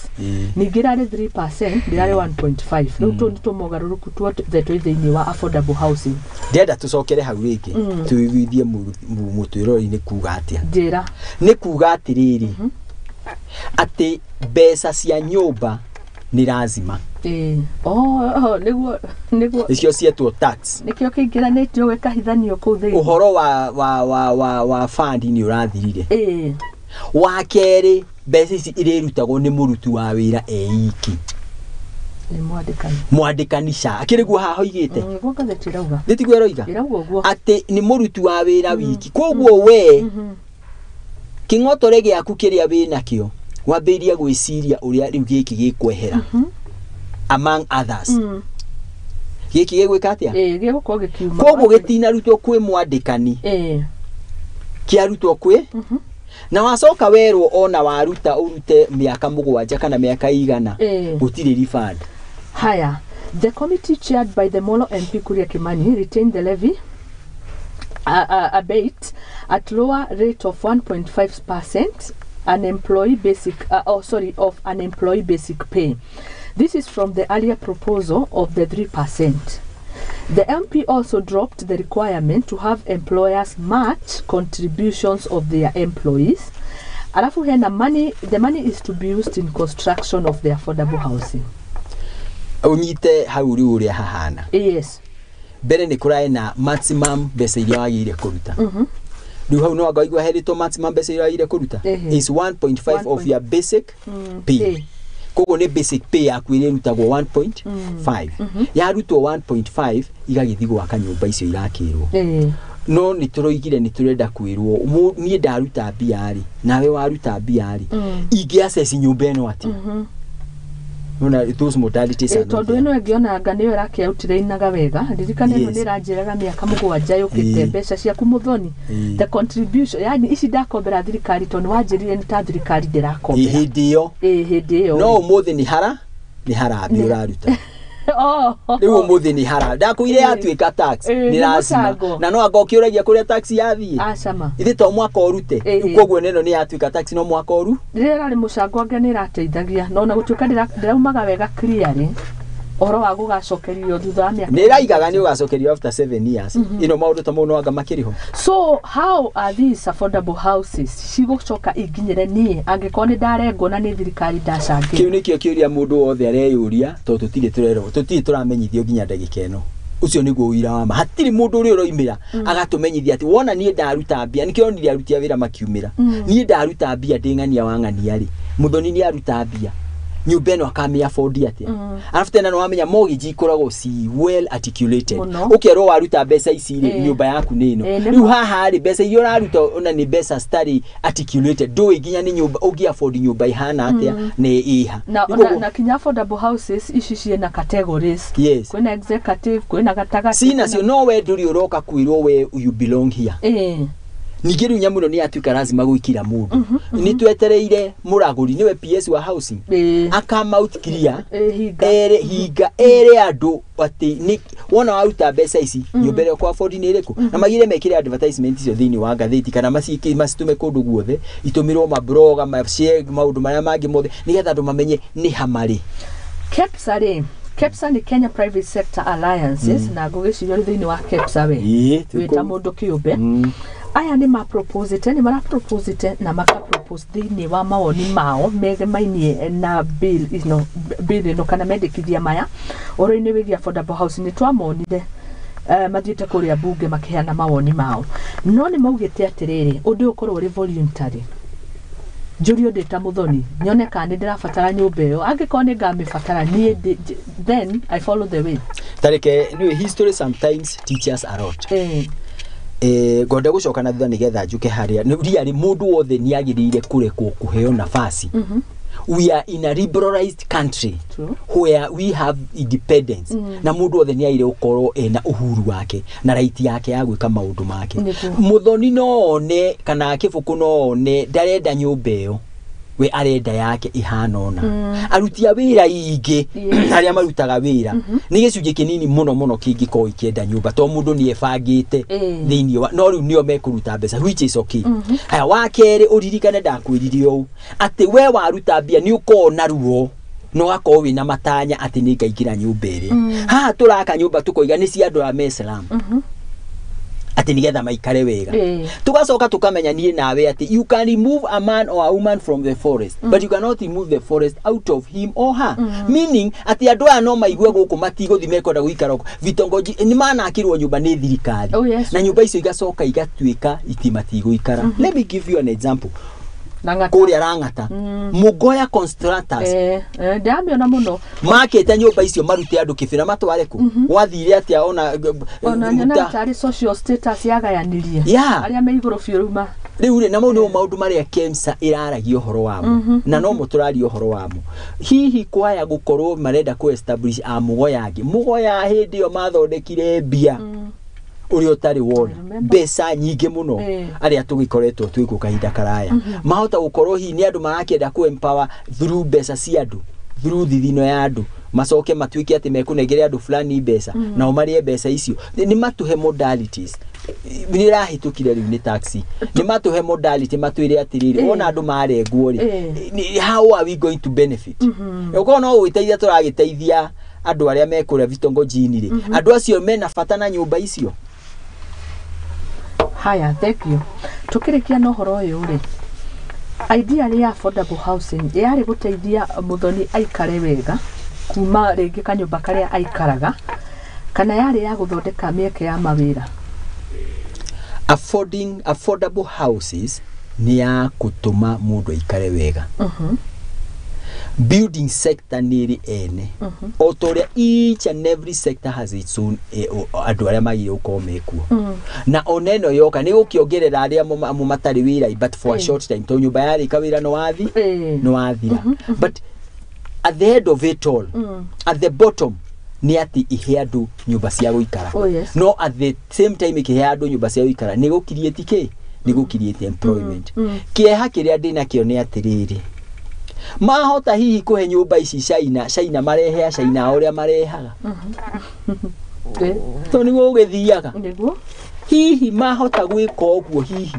A: Ningĩ ĩrarĩ 3%, ndĩrarĩ 1.5. Rĩu tũu nĩ tũmogarũrũku tuothe twĩ thĩinĩ wa affordable housing.
B: Ndĩrenda tũcokere hau rĩngĩ tũiguithie mũtwĩrori nĩ kuga atĩa.
A: Njĩra.
B: Nĩ kuga atĩrĩrĩ, atĩ mbeca cia nyũmba nĩ lazima.
A: Ĩĩ, oh, nĩguo
B: nĩcio cietwo tax.
A: Nĩkĩo kĩingĩranĩtio gĩkahithanio kũu thĩinĩ.
B: Ũhoro wa fund nĩ ũrathirire. Wa kerĩ, mbeca ici irĩrutagwo nĩ mũruti wa wĩra eiki.
A: Nĩ mwandĩkani.
B: Mwandĩkani ca akĩrĩ guo haha hoigĩte.
A: Nĩguo ngathĩti ĩrauga.
B: Nĩ tiguo ĩroiga?
A: Ĩrauga ũguo.
B: Atĩ nĩ mũruti wa wĩra wiki, koguo we kĩng'otore gĩaku kĩrĩa wĩ nakĩo wambĩrĩria gwĩciria ũrĩa rĩu gĩkĩ gĩkwehera, among others, gĩkĩ gĩgwĩka atĩa.
A: Ĩĩ, gĩgũkorwo gĩkiuma.
B: Koguo gĩtinarutwo kwĩ mwandĩkani, kĩarutwo kwĩ na wacoka werwo ona waruta ũrute mĩaka 7 kana mĩaka 100, gũtirĩ refund.
A: Haya, the committee chaired by the Molo MP Kuria Kimani retained the levy abate at lower rate of 1.5% an employee basic oh, sorry, of an employee basic pay. This is from the earlier proposal of the 3%. The MP also dropped the requirement to have employers match contributions of their employees. Alafu hena money, the money is to be used in construction of the affordable housing.
B: Ũnyite hau rĩu ũrĩa hahana. Mbere nĩ kũraĩ na maximum mbeca iria wagĩrĩire kũruta. Rĩu hau no anga waigua herĩtwo maximum mbeca iria wagĩrĩire kũruta is 1.5 of your basic pay.
A: Pay.
B: Koguo nĩ basic pay yaku ĩrĩa ĩrutagwo 1.5, yarutwo 1.5 igagĩthiĩ gwaka nyũmba icio irakĩrwo. No nĩ tũroigire nĩ tũrenda kwĩrwo niĩ ndaruta mbia rĩ, nawe waruta mbia rĩ, ingĩ access nyũmba ĩno atĩa? Nona those modalities are not
A: Tondũ
B: there.
A: ĩno ĩngĩ ona anga nĩyo ĩrakĩautirainaga wega, ririkana ĩno nĩ ĩranjĩraga mĩaka 7 yũkĩte mbeca ciaku mũthoni, the contribution, yani ici ndakombera thirikari tondũ nĩ wanjĩrire nĩ ta thirikari ndĩrakombera.
B: Hĩndĩ ĩyo.
A: Ĩ, hĩndĩ ĩyo.
B: No ũmũthĩ nĩ harambĩ ũraruta.
A: Oh.
B: Rĩu ũmũthĩ nĩ hara ndakwĩire yatuĩka tax
A: Ĩĩ,
B: nĩ
A: nĩ
B: lazima
A: mũcango.
B: na no anga ũkĩũragia kũrĩa tax yathiĩ.
A: Acama.
B: Ithe to mwaka ũrute.
A: Ĩĩ.
B: Rĩu koguo neno nĩ yatuĩka tax no mwaka ũru.
A: Rĩrĩa ĩrarĩ mũcango anga nĩ ĩrateithagia, no ona gũtuĩka ndĩraumaga wega clearly ũhoro wa gũgacokerio thutha wa mĩaka.
B: Nĩ ĩraigaga nĩ ũgacokerio after 7 years. Ĩno maũndũ ta mau no anga makĩrĩ ho.
A: So how are these affordable houses cigũcoka inginyĩre niĩ angĩkorwo nĩ ndarengwo na nĩ thirikari ndacangĩra?
B: Kĩu nĩkĩo kĩũria mũndũ wothe areyũria, tondũ tũtirĩ tũrerwo, tũtirĩ tũramenyithio nginya ndagĩka ĩno. Ũcio nĩguo ũira wa ma. Hatirĩ mũndũ ũrĩa ũroimĩra agatũmenyithia atĩ wona niĩ ndaruta mbia, nĩkĩo onire aruti a wĩra makiumĩra. Niĩ ndaruta mbia ndĩ ng'ania wa ng'ania rĩ, Mũthoni nĩ aruta mbia, nyũmba ĩno akamĩ afford atĩa? Arabu tena nĩwamenya mortgage ikoragwo ci well articulated.
A: Mũno.
B: Ũkerwo waruta mbeca ici rĩ, nyũmba yaku nĩ ĩno.
A: Ĩĩ, nĩ
B: Rĩu
A: ma.
B: haha rĩ, mbeca iria ũraruta ona nĩ mbeca citarĩ articulated, ndũĩ nginya nĩ nyũmba ũngĩ afford nyũmba ihana atĩa nĩ ĩha.
A: Na,
B: Rĩu
A: na,
B: koguo-
A: na kinya affordable houses ici ciĩna categories.
B: Yes.
A: Kwĩna executive, kwĩna gatagatĩ.
B: Cinacio no we ndũrĩ ũroka kwĩrwo we you belong here. Ningĩ rĩu nyamũ ĩno nĩ yatuĩka lazima gwĩkĩra mũndũ. Nĩ twetereire mũragũri nĩwe PS wa housing akama out clear.
A: Hinga.
B: Ere hinga ere andũ atĩ nĩ wona waruta mbeca ici nyũmba ĩrĩa ũkũ afford nĩ ĩrĩkũ, na magire mekĩre advertisement icio thĩinĩ wa ngathĩti kana macitũme kũndũ guothe, itũmĩrwo mabloga mashare maũndũ marĩa mangĩ mothe nĩgetha andũ mamenye nĩ ha marĩ.
A: KEPSA rĩ, KEPSA nĩ Kenya Private Sector Alliances, na ngũgĩciria ũrĩ thĩinĩ wa KEPSA we
B: Ĩĩ,
A: wĩ ta mũndũ kĩũmbe. Aya nĩ maproposite, nĩ maraproposite na makapropose thĩinĩ wa mawoni mao megemainie na bill ĩno, bill ĩno kana mendekithia maya ũhoro-inĩ wĩgiĩ affordable housing. Nĩ twamonire mathiĩte kũrĩa bunge makĩheana mawoni mao, no nĩ maugĩte atĩrĩrĩ, ũndũ ũyũ ũkorwo ũrĩ voluntary. Njũrio ndĩ ta Mũthoni nyone kana nĩ ndĩrabatara nyũmba ĩyo, angĩkorwo nĩ ngamĩbatara niĩ then I follow the way.
B: Tareke nĩ history sometimes teaches a lot. Ngwenda gũcoka na thutha nĩgetha njuke harĩa nĩ riarĩ mũndũ wothe nĩ agĩrĩire kũrekwo kũheo nafasi. We are in a liberalized country
A: True.
B: where we have independence, na mũndũ wothe nĩ agĩrĩire gũkorwo ena uhuru wake na right yake ya gwĩka maũndũ make.
A: Nĩguo.
B: Mũthoni no one kana Kĩbũkũ no one ndarenda nyũmba ĩyo, we arenda yake ihana ũna. Aruti a wĩra ingĩ arĩa marutaga wĩra nĩ gĩcunjĩ kĩnini mũno mũno kĩngĩkorwo ikĩenda nyũmba, tondũ mũndũ nĩ ebangĩte thĩinĩ wa no rĩu nĩo mekũruta mbeca, which is okay. Haya, wa kerĩ ũririkane ndakwĩrire ũũ atĩ we waruta mbia nĩ ũkorwo na ruo na ũgakorwo wĩna matanya atĩ nĩ ngaingĩra nyũmba ĩrĩa. Haha tũraka nyũmba tũkoiga nĩ cia andũ arĩa me slum atĩ nĩgetha maikare wega. Tugacoka tukamenya niĩ nawe atĩ you can remove a man or a woman from the forest, but you cannot remove the forest out of him or her, meaning atĩ andũ aya no maigue gũkũ matigũthi mekwenda gũikara gũkũ vitongoji nĩ manakĩrwo nyũmba nĩ thirikari.
A: Oh, yes.
B: Na nyũmba icio igacoka igatuĩka iti matigũikara. Let me give you an example.
A: Na ng'ata.
B: Kũrĩa Rang'ata, Mũgoya Constructors
A: Ndĩramĩona mũno.
B: Makĩte nyũmba icio marute andũ kĩbĩra matware kũ gwathire atĩa ona
A: Ona nyonaga tarĩ social status yagayanirie arĩa me igũrũ biũ rĩu ma
B: Rĩu rĩ, na mau nĩmo maũndũ marĩa KEMSA ĩraragia ũhoro wamo, na no mo tũraria ũhoro wamo. Hihi kwaya gũkorwo marenda kũ establish a Mũgoya angĩ Mũgoya hĩndĩ ĩyo mathondekire mbia ũrĩa ũtarĩ wona
A: I remember.
B: mbeca nyingĩ mũno arĩa tũgĩkoretwo twĩkwo kahinda karaya mahota gũkorwo hihi nĩ andũ marakĩenda kũ empower through mbeca cia andũ, through thithino ya andũ, macoke matuĩke atĩ mekũnengere andũ fulani mbeca nao marĩe mbeca icio. Nĩ matũhe modalities, nĩ ĩrahĩtũkire rĩu nĩ taxi, nĩ matũhe modality matwĩre atĩrĩrĩ, wona andũ marengwo rĩ, how are we going to benefit? Ũkorwo no gwĩteithia tũragĩteithia andũ arĩa mekũrĩa vitongojini rĩ, andũ acio mena bata na nyũmba icio.
A: Haya, thank you. Tukĩrĩkia na ũhoro ũyũ rĩ, idea rĩ ya affordable housing yarĩ gũteithia Mũthoni aikare wega kuma rĩngĩ kanyũmba karĩa aikaraga, kana yarĩ ya gũthondeka mĩeke ya mawĩra?
B: Affording affordable houses nĩ ya gũtũma mũndũ aikare wega. Building sector nĩ ĩrĩ ene, o ta ũrĩa each and every sector has its own andũ arĩa magĩrĩire gũkorwo mekuo, na ona ĩno yoka nĩ gũkĩongerera arĩa mo matarĩ wĩra, but for a short time, tondũ nyũmba yarĩka wĩra nĩ wathi nĩ wathira. But at the end of it all, at the bottom nĩ atĩ ihe andũ nyũmba cia gũikara.
A: Oh, yes.
B: No at the same time ĩkĩhe andũ nyũmba cia gũikara nĩ gũkiriĩti kĩ nĩ gũkiriĩti employment. Kĩeha kĩrĩa ndĩnakĩo nĩ atĩrĩrĩ, Mahota hihi kũhe nyũmba ici China, China marehe China ũrĩa marehaga. To nĩguo ũgĩthiaga.
A: Nĩguo.
B: Hihi mahota gwĩka ũguo hihi.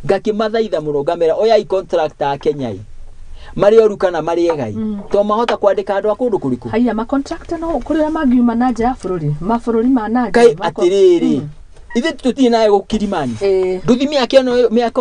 B: Ngakĩmathaitha mũno ngamera oyai contract a Kenya i. Marĩ oru kana marĩ egai. To mahota kwandĩka andũ a kũndũ kũrĩkũ?
A: Haiya ma contractor no kũrĩa mangiuma na nja ya bũrũri, mabũrũri ma na nja.
B: Kai atĩrĩrĩ. Ithuĩ tũtirĩ nawe gũkirimani. Nduthi mĩaka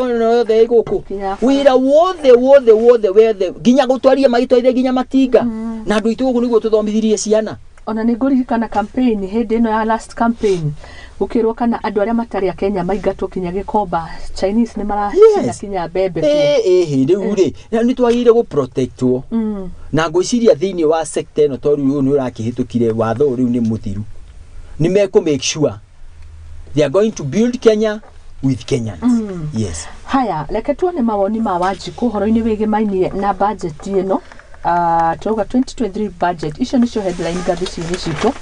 B: ĩno yothe ĩ gũkũ. Wĩra wothe wothe wothe wothe nginya gũtwaria magĩtwarire nginya matinga. Na andũ aitũ gũkũ nĩguo tũthomithirie ciana.
A: Ona nĩ ngũririkana campaign hĩndĩ ĩno ya last campaign gũkĩrwo kana andũ arĩa matarĩ a Kenya maingatwo kinya Gĩkomba, Chinese nĩ maracina kinya mbembe kuo.
B: Rĩu rĩ nĩ twagĩrĩire gũ protectwo. Na ngwĩciria thĩinĩ wa sector ĩno tondũ rĩu nĩ ũrakĩhĩtũkire watho rĩu nĩ mũthiru. Nĩ mekũ make sure they are going to build Kenya with Kenyans. Yes.
A: Haya, reke tuone mawoni ma Wanjikũ ũhoro-inĩ wĩgĩmainie na budget ĩno. Turauga 2023 budget icio nĩcio headline ngathĩti-inĩ citũ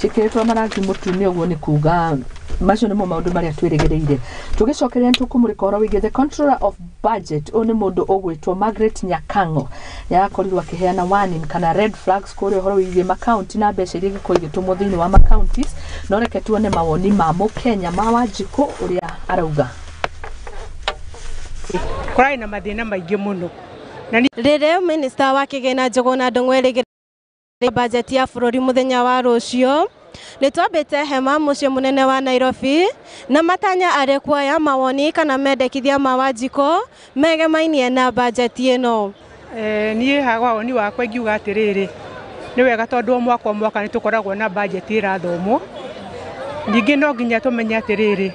A: ciĩkĩrĩtwo marangi mũtune ũguo nĩ kuga macio nĩmo maũndũ marĩa twĩrĩgĩrĩire. Tũgĩcokeria nĩtũkũmũrĩka ũhoro wĩgiĩ the controller of budget. Ũyũ nĩ mũndũ ũgwĩtwo Margaret Nyakang'o, nĩarakorirwo akĩheana warning kana red flags kũrĩa ũhoro wĩgiĩ makaunti na mbeca iria ingĩkorwo igĩtũmwo thĩinĩ wa makauntis. No reke tuone mawoni ma Mũkenya ma Wanjikũ ũrĩa arauga.
G: Kũrarĩ na mathĩna maingĩ mũno.
H: Rĩrĩa minista wa kĩgĩna Njũgũna Ndung'u erĩgĩrĩire bajeti ya bũrũri mũthenya wa rũciũ, nĩ twambĩte hema mũciĩ mũnene wa Nairobi na matanya arĩ kuoya mawoni kana mendekithia ma Wanjikũ megemainie na bajeti ĩno.
G: Niĩ haha woni wakwa ingiuga atĩrĩrĩ, nĩ wega tondũ o mwaka o mwaka nĩ tũkoragwo na bajeti ĩrathomwo. Ningĩ no nginya tũmenye atĩrĩrĩ,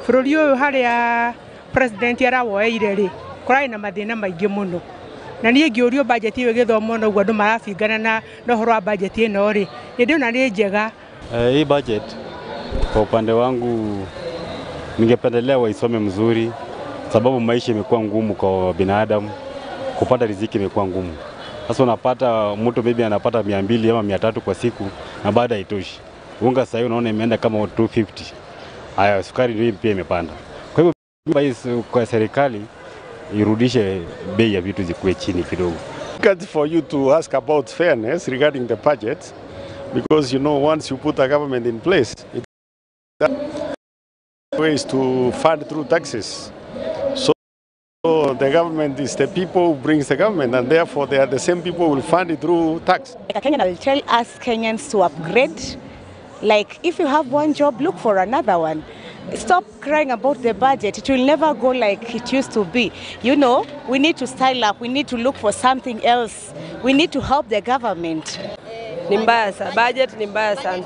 G: bũrũri ũyũ harĩa president arawoeire rĩ, kũrarĩ na mathĩna maingĩ mũno. Na niĩ ngĩũrio bajeti ĩyo ĩgĩthomwo noguo andũ marabingana na ũhoro wa bajeti ĩno rĩ, nĩ ndĩrona nĩ njega.
I: Hii budget kwa upande wangu ningependelea waisome mzuri, sababu maisha imekuwa ngumu kwa binadamu, kupata riziki imekuwa ngumu. Sasa unapata mtu maybe anapata 200 ama 300 kwa siku na baada haitoshi. Unga sasa unaona imeenda kama 250. Haya, sukari ndio pia imepanda. Kwa hivyo kwa serikali irudishe bei ya vitu zikuwe chini kidogo.
J: For you to ask about fairness regarding the budget, because you know once you put a government in place, it ways to fund through taxes. So the government is the people who brings the government, and therefore they are the same people who will fund it through tax.
K: Like a Kenyan, I will tell us Kenyans to upgrade. Like if you have one job, look for another one. Stop crying about the budget. It will never go like it used to be. You know, we need to style up. We need to look for something else. We need to help the government.
L: Ni mbaya sana. Budget ni mbaya sana.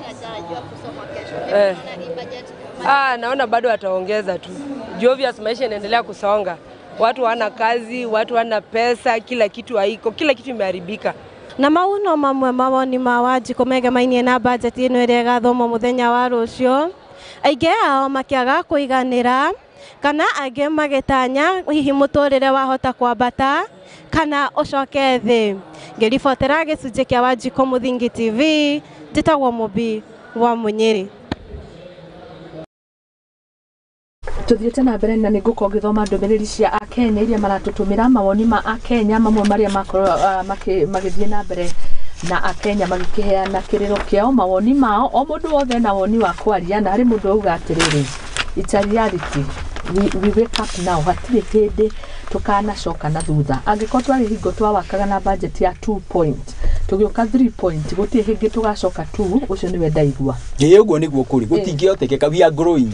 L: Naona bado wataongeza tu. Obvious maisha inaendelea kusonga. Watu hawana kazi, watu hawana pesa, kila kitu haiko, kila kitu imeharibika.
H: Na mau no mamwe mawoni ma Wanjikũ megemainie na bajeti ĩno ĩrĩa ĩgathomwo mũthenya wa rũciũ. Aingĩ ao makĩaga kũiganĩra kana angĩ magĩtanya hihi mũtũrĩre wahota kwambata kana ũcoke thĩ. Ngĩribotera gĩcunjĩ kĩa Wanjikũ Mũthingi TV, njĩtagwo Mũmbi wa Mũnyĩrĩ.
A: Tuthiĩte na mbere na nĩngũkorwo ngĩthoma ndũmĩrĩri cia Akenya iria maratũtũmĩra, mawoni ma Akenya mamwe marĩa makorwo magĩthiĩ na mbere na Akenya magĩkĩheana kĩrĩro kĩao, mawoni mao, o mũndũ wothe na woni wa kwaria. Na harĩ mũndũ auga atĩrĩrĩ, it's a reality, we wake up now, hatirĩ hĩndĩ tũkanacoka na thutha. Angĩkorwo twarĩ hingo twawakaga na budget ya 2 point tũgĩũka 3 point, gũtirĩ hĩngĩ tũgacoka 2. Ũcio nĩwe ndaigua.
B: Ĩĩ ũguo nĩguo kũrĩ, gũtingĩhotekeka, we are growing.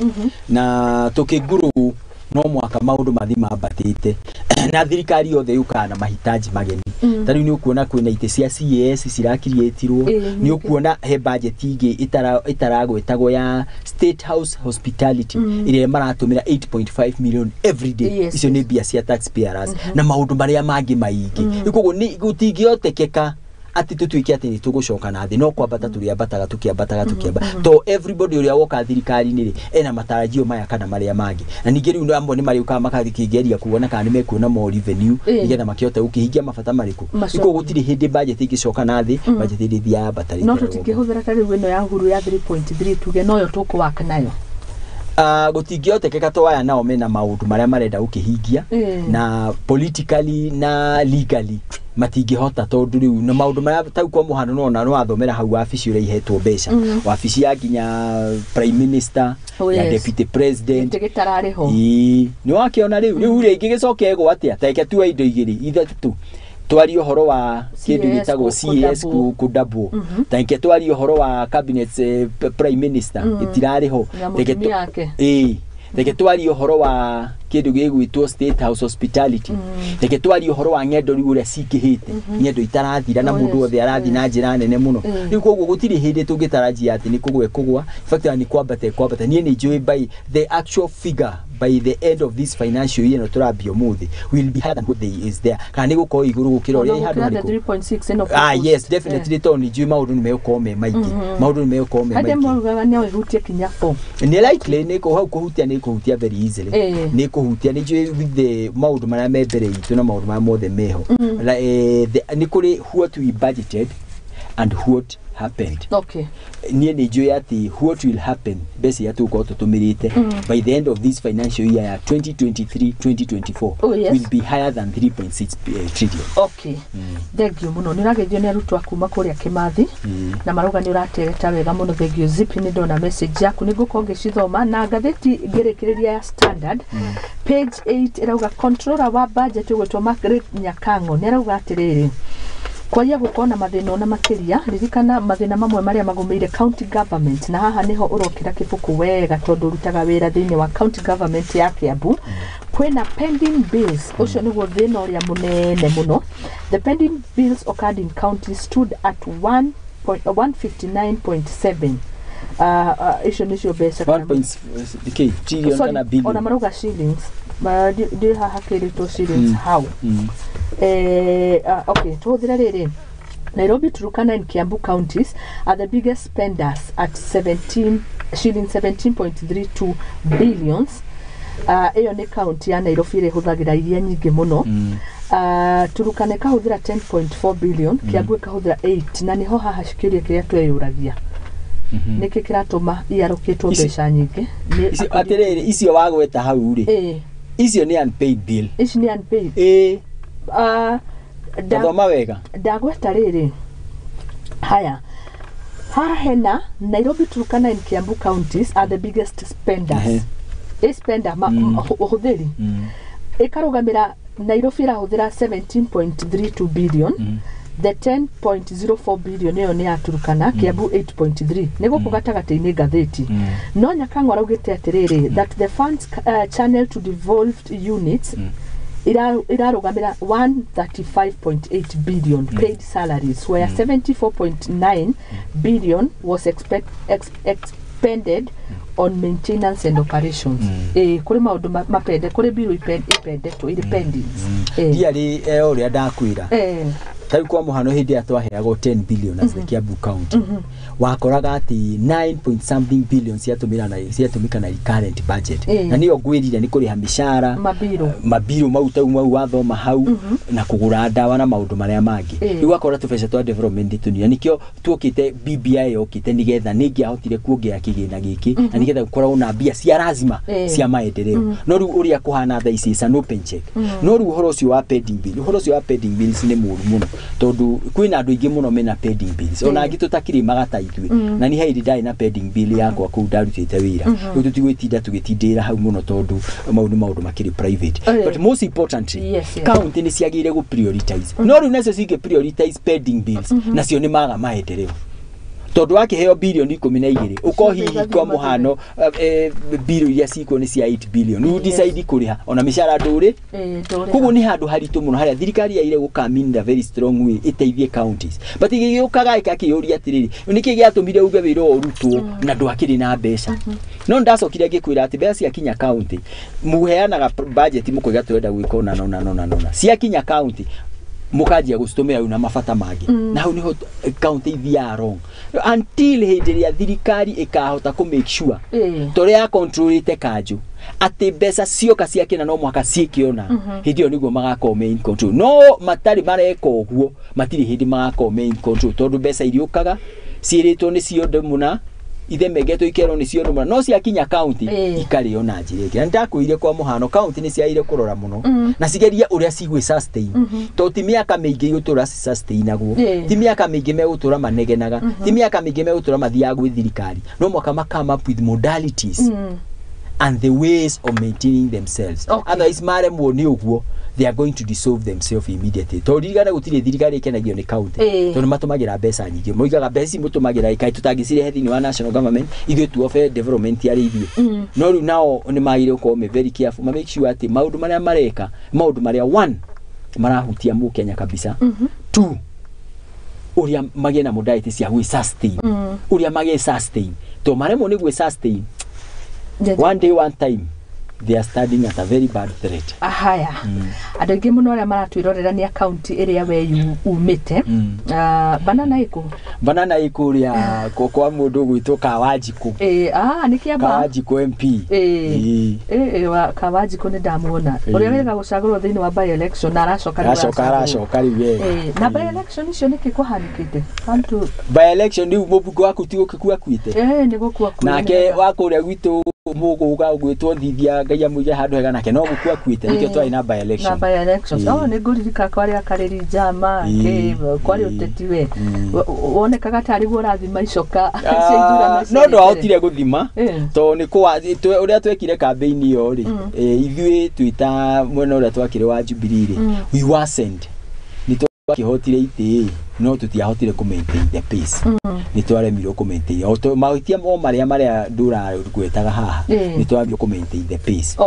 B: Na tũkĩgrow no mwaka maũndũ mathi mambatĩte na thirikari yothe yũkaga na mahitaji mageni. Ta rĩu nĩ ũkuona kwĩna itĩ cia CAS cirakiriĩtirwo, nĩ ũkuona he budget ingĩ ĩtaragwetagwo ya State House Hospitality ĩrĩa maratũmĩra 8.5 million every day. Icio nĩ mbia cia taxpayers na maũndũ marĩa mangĩ maingĩ. Koguo gũtingĩhotekeka atĩ tũtuĩke atĩ nĩ tũgũcoka na thĩ, no kwambata tũrĩambataga tũkĩambataga tũkĩambata, to everybody ũrĩa woka thirikari-inĩ rĩ ena matarajio maya kana marĩa mangĩ. Na ningĩ rĩu amwe nĩ marĩũkaga makakĩgeria kuona kana nĩ mekuona more revenue nĩgetha makĩhote gũkĩhingia mabata marĩkũ. Koguo gũtirĩ hĩndĩ budget ĩngĩcoka na thĩ, budget ĩrĩthiaga yambatarĩte.
A: No tũtingĩhũthĩra ta rĩu ĩno ya Uhuru ya 3.3 tuge noyo tũkũwaka nayo.
B: Gũtingĩhotekeka to aya nao mena maũndũ marĩa marenda gũkĩhingia na politically na legally matingĩhota tondũ rĩu na maũndũ marĩa tau kwa mũhano nona no wathomera hau wabici ũrĩa ihetwo mbeca, wabici ya nginya prime minister, ya deputy president
A: gĩtĩ gĩtararĩ ho.
B: Ĩĩ, nĩ wakĩona rĩu rĩngĩ gĩcoke ĩgwo atĩa? Tareke tuoe indo igĩrĩ ithatũ, twarie ũhoro wa kĩndũ
A: CAS
B: gĩtagwo CAS
A: kũdouble.
B: Kũdouble, tareke twarie ũhoro wa cabinet, prime minister ĩtirarĩ ho.
A: Na
B: Reke
A: mũtumia wake.
B: Ĩĩ, reke twarie ũhoro wa kĩndũ gĩgwĩtwo State House hospitality, reke twarie ũhoro wa ng'endo rĩu ũrĩa cingĩhĩte, ng'endo itarathira na mũndũ wothe arathiĩ na njĩra nene mũno. Rĩu koguo gũtirĩ hĩndĩ tũngĩtarajia atĩ nĩ kũgwa ĩkũgwa. In fact, nĩ kwambata ĩkwambata. Niĩ nĩ njũĩ by the actual figure by the end of this financial year ĩno tũrambia ũmũthĩ will be higher than what they is there, kana nĩ gũkorwo igũrũ gũkĩra ũrĩa ĩ handũ
A: Ona gũkĩra the
B: harĩkũ.
A: 3.6 ĩno
B: Ah,
A: proposed.
B: yes, definitely, tondũ nĩ njũĩ maũndũ nĩ megũkorwo me maingĩ, maũndũ nĩ megũkorwo me
A: Harĩa
B: maingĩ.
A: maugaga no ĩhutie kinya 4.
B: Nĩ likely nĩ kũ hau kũhutia, nĩ kũhutia very easily. Nĩ kũhutia, nĩ njũĩ with the maũndũ marĩa me mbere itũ na maũndũ marĩa mothe meho. Nĩ kũrĩ what we budgeted and what happened. Niĩ nĩ njũĩ atĩ what will happen, mbeca iria tũgũkorwo tũtũmĩrĩte by the end of this financial year ya 2023 2024 will be higher than 3.6 trillion.
A: Okay, thengiũ mũno. Nĩ ũrageithio nĩ arutwo a kuma kũrĩa Kĩmathi na marauga nĩ ũratereta wega mũno. Thengiũ Zipi, nĩ ndona message yaku, nĩ ngũkorwo ngĩcithoma. Na ngathĩti ngĩrĩkĩrĩria ya Standard, page 8 ĩrauga controller wa budget ũgwĩtwo Margaret Nyakang'o nĩ arauga atĩrĩrĩ, kwaia gũkorwo na mathĩna ona makĩria. Ririkana mathĩna mamwe marĩa magũmĩire county government, na haha nĩho ũrokĩra kĩbuku wega tondũ ũrutaga wĩra thĩinĩ wa county government ya Kiambu. Kwĩna pending bills, ũcio nĩguo thĩna ũrĩa mũnene mũno. The pending bills occurred in county stood at 159.7. Icio nĩcio mbeca
B: 1 point okay, trillion
A: Sorry,
B: kana billion?
A: Ona marauga shillings. Ndĩ haha kĩrĩtwo shillings hau. Okay, tuhũthĩre rĩrĩ. Nairobi, Turkana and Kiambu counties are the biggest spenders at 17 shilling 17.32 billions. Ĩyo nĩ county ya Nairobi ĩrĩa ĩhũthagĩra iria nyingĩ mũno. Turkana ĩkahũthĩra 10.4 billion, Kiambu ĩkahũthĩra 8, na nĩho haha kĩũria kĩrĩa tweyũragia, nĩkĩ kĩratũma iyarũkĩtwo mbeca nyingĩ?
B: Atĩrĩrĩ, icio wagweta hau rĩ, icio nĩ unpaid bill.
A: Ici nĩ unpaid.
B: Ĩĩ. Tathoma wega.
A: Ndagweta rĩrĩ, haya haha hena Nairobi, Turkana and Kiambu counties are the biggest spenders. Ĩ spender ma, ũhũthĩri ĩkarũgamĩra Nairobi ĩrahũthĩra 17.32 billion, the 10.04 billion ĩyo nĩ ya Turkana, Kiambu 8.3 nĩ gũkũ gatagatĩ-inĩ ngathĩti. No Nyakang'o araugĩte atĩrĩrĩ, that the funds channel to devolved units irarũgamĩra 135.8 billion paid salaries, where 74.9 billion was expended on maintenance and operations. Kũrĩ maũndũ mapende, kũrĩ bill ipendetwo irĩ pendings.
B: Ndiarĩ ũrĩa ndakwĩra. Ta rĩu kwa mũhano, hĩndĩ ĩrĩa twaheagwo 10 billion as the Kiambu County, wakoraga atĩ 9 point something billion ciatũmĩra na ciatũmĩka na recurrent budget, na nĩyo ngwĩrire nĩ kũrĩha mĩcara,
A: mabiro,
B: mabiro mau tau mau wathoma hau, na kũgũra ndawa na maũndũ marĩa mangĩ. Rĩu wakora tũbeca twa development nĩ tũnini, na nĩkĩo tuokĩte BBI yokĩte nĩgetha nĩngĩahotire kuongerera kĩgĩna gĩkĩ na nĩgetha gũkoragwo na mbia cia lazima cia maendeleo. No rĩu ũrĩa kũhana thaa ici is an open check. No rĩu ũhoro ũcio wa pending bill, ũhoro ũcio wa pending bills nĩ mũru mũno tondũ kwĩna andũ aingĩ mũno mena pending bills, ona angĩ tũtakĩrĩmaga ta ithuĩ. Na niĩ hairĩ ndarĩ na pending bill yakwa kũu ndarutĩte wĩra. Rĩu tũtigwĩtinda tũgĩtindĩra hau mũno tondũ mau nĩ maũndũ makĩrĩ private, but most importantly, county nĩ ciagĩrĩire gũ prioritize. No rĩu nacio cingĩ prioritize pending bills, nacio nĩ maga maendeleo, tondũ wakĩheo bilioni 12 ũko hihi kwa mũhano bill iria cikuo nĩ cia 8 billion, rĩu decide kũrĩha ona mĩcara ndũrĩ.
A: Ndũrĩha.
B: Koguo nĩ handũ haritũ mũno harĩa thirikari yaire gũ in a very strong way ĩteithie counties, but ĩgĩũkaga ĩgakĩyũria atĩrĩrĩ, nĩkĩ gĩatũmire uge wĩra ũyũ ũrutwo na ndwakĩrĩ na mbeca? No ndacokire ngĩkwĩra atĩ mbeca ciakinya county, muheanaga budget mũkoiga tũrenda gwĩka ũna na ũna na ũna na ũna, ciakinya county mũkanjia gũcitũmĩra rĩu na mabata mangĩ, na hau nĩho county ithiaga wrong until hĩndĩ ĩrĩa thirikari ĩkahota kũ make sure ta ũrĩa ya controlĩte kanjũ atĩ mbeca cioka ciakĩna no mũhaka ciĩke ũna, hĩndĩ ĩyo nĩguo magakorwo me in control. No matarĩ mareka ũguo, matirĩ hĩndĩ magakorwo me in control, tondũ mbeca iriũkaga ciĩrĩtwo nĩ cionde mũna. ithemengetwo ikerwo nĩ cionũmũra no ciakinya county ikarĩo na njĩra ĩngĩ. Na nĩndakwĩrire kwa mũhano county nĩ ciagĩrĩire kũrora mũno na cigerie ũrĩa cigwĩ sustain, tondũ ti mĩaka mĩingĩ igũtũra ci-sustainagwo, ti mĩaka mĩingĩ megũtũra manegenaga, ti mĩaka mĩingĩ megũtũra mathiaga gwĩ thirikari, no mwaka ma come up with modalities and the ways of maintaining themselves. Otherwise maremwo nĩ ũguo, they are going to dissolve themselves immediately, tondũ ririkana gũtirĩ thirikari ĩkenagio nĩ county, tondũ matũmagĩra mbeca nyingĩ, moigaga mbeca ici mũtũmagĩra ĩkaĩ tũtangĩcirehe thĩinĩ wa national government, ithuĩ tuobe development yarĩ ithuĩ. No rĩu nao nĩ magĩrĩire gũkorwo me very careful, ma make sure atĩ maũndũ marĩa mareka, maũndũ marĩa one marahutia mũkenya kabisa, two ũrĩa magĩe na modality cia gwĩ sustain, ũrĩa magĩ sustain, to maremwo nĩ gwĩ sustain, one day, one time, they are standing at a very bad threat.
A: Haya, andũ aingĩ mũno arĩa maratwĩrorera nĩ akaunti ĩrĩa we umĩte. Ah, banana ĩkũ?
B: Banana ĩkũrĩa kwa mũndũ ũgwĩtwo Kawanjikũ.
A: Ĩ, ah, nĩ Kĩamba.
B: Kawanjikũ MP.
A: Ĩ ĩ wa Kawanjikũ nĩ ndamuona, ũrĩa wĩrĩga gũcagũrwo thĩinĩ wa by election na aracoka rĩu.
B: Aracoka, aracoka rĩu we.
A: Ĩ, na by election icio nĩkĩ kũhanĩkĩte? Come to
B: By election rĩu mũmbunge waku ti gũgĩkua akuĩte?
A: Ĩ, nĩ gũkua akuire.
B: Nake wa kũrĩa gwitũ mũgũga ũgwĩtwo Thithia, Ngai amũige handũ hega, nake no gũkua akuĩte, nĩkĩo twarĩ na by election.
A: Na by election. Oh, nĩ ngũririkana kwarĩ akarĩri njama kĩ kwarĩ ũteti we wonekaga tarĩ guo ũrathima icoka cia ithurano
B: Ah,
A: cia
B: no ndwahotire gũthima tondũ nĩ kwa ũrĩa twekire campaign ĩyo rĩ, ithuĩ twĩta mwena ũrĩa twakĩrĩ wa Jubilee rĩ, we were sent, nĩ twakĩhotire itĩ no tũtiahotire kũ maintain the pace. Nĩ twaremirwo kũ maintain o mahĩtia o marĩa ndũragwetaga haha. Nĩ twaremirwo kũ maintain the pace.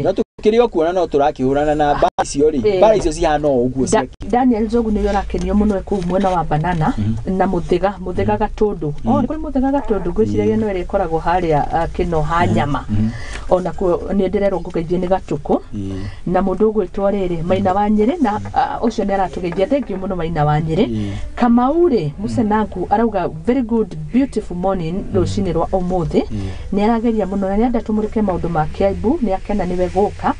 B: No tũkĩrĩ o kuona no tũrakĩhũrana na mbara icio rĩ, mbara icio cihana o ũguo.
A: Daniel Njogu nĩwe ũrakenio mũno e kũu mwena wa Banana na Mũthĩga Gatũndũ. Oh, nĩ kũrĩ Mũthĩga Gatũndũ, ngwĩciragia no ĩrĩa ĩkoragwo harĩa Kĩno ha nyama. Ona kuo nĩ ndĩrerwo ngũgeithie nĩ Gatukũ na mũndũ ũgwĩtwo rĩrĩ Maina wa Nyĩrĩ, na ũcio nĩ aratũgeithia, thank you mũno Maina wa Nyĩrĩ. Kamau rĩ, Musenangu arauga very good beautiful morning rũcinĩ rwa ũmũthĩ, nĩ arageria mũno na nĩ enda tũmũrĩke maũndũ ma Kiambu, nĩ akena nĩwe gũka,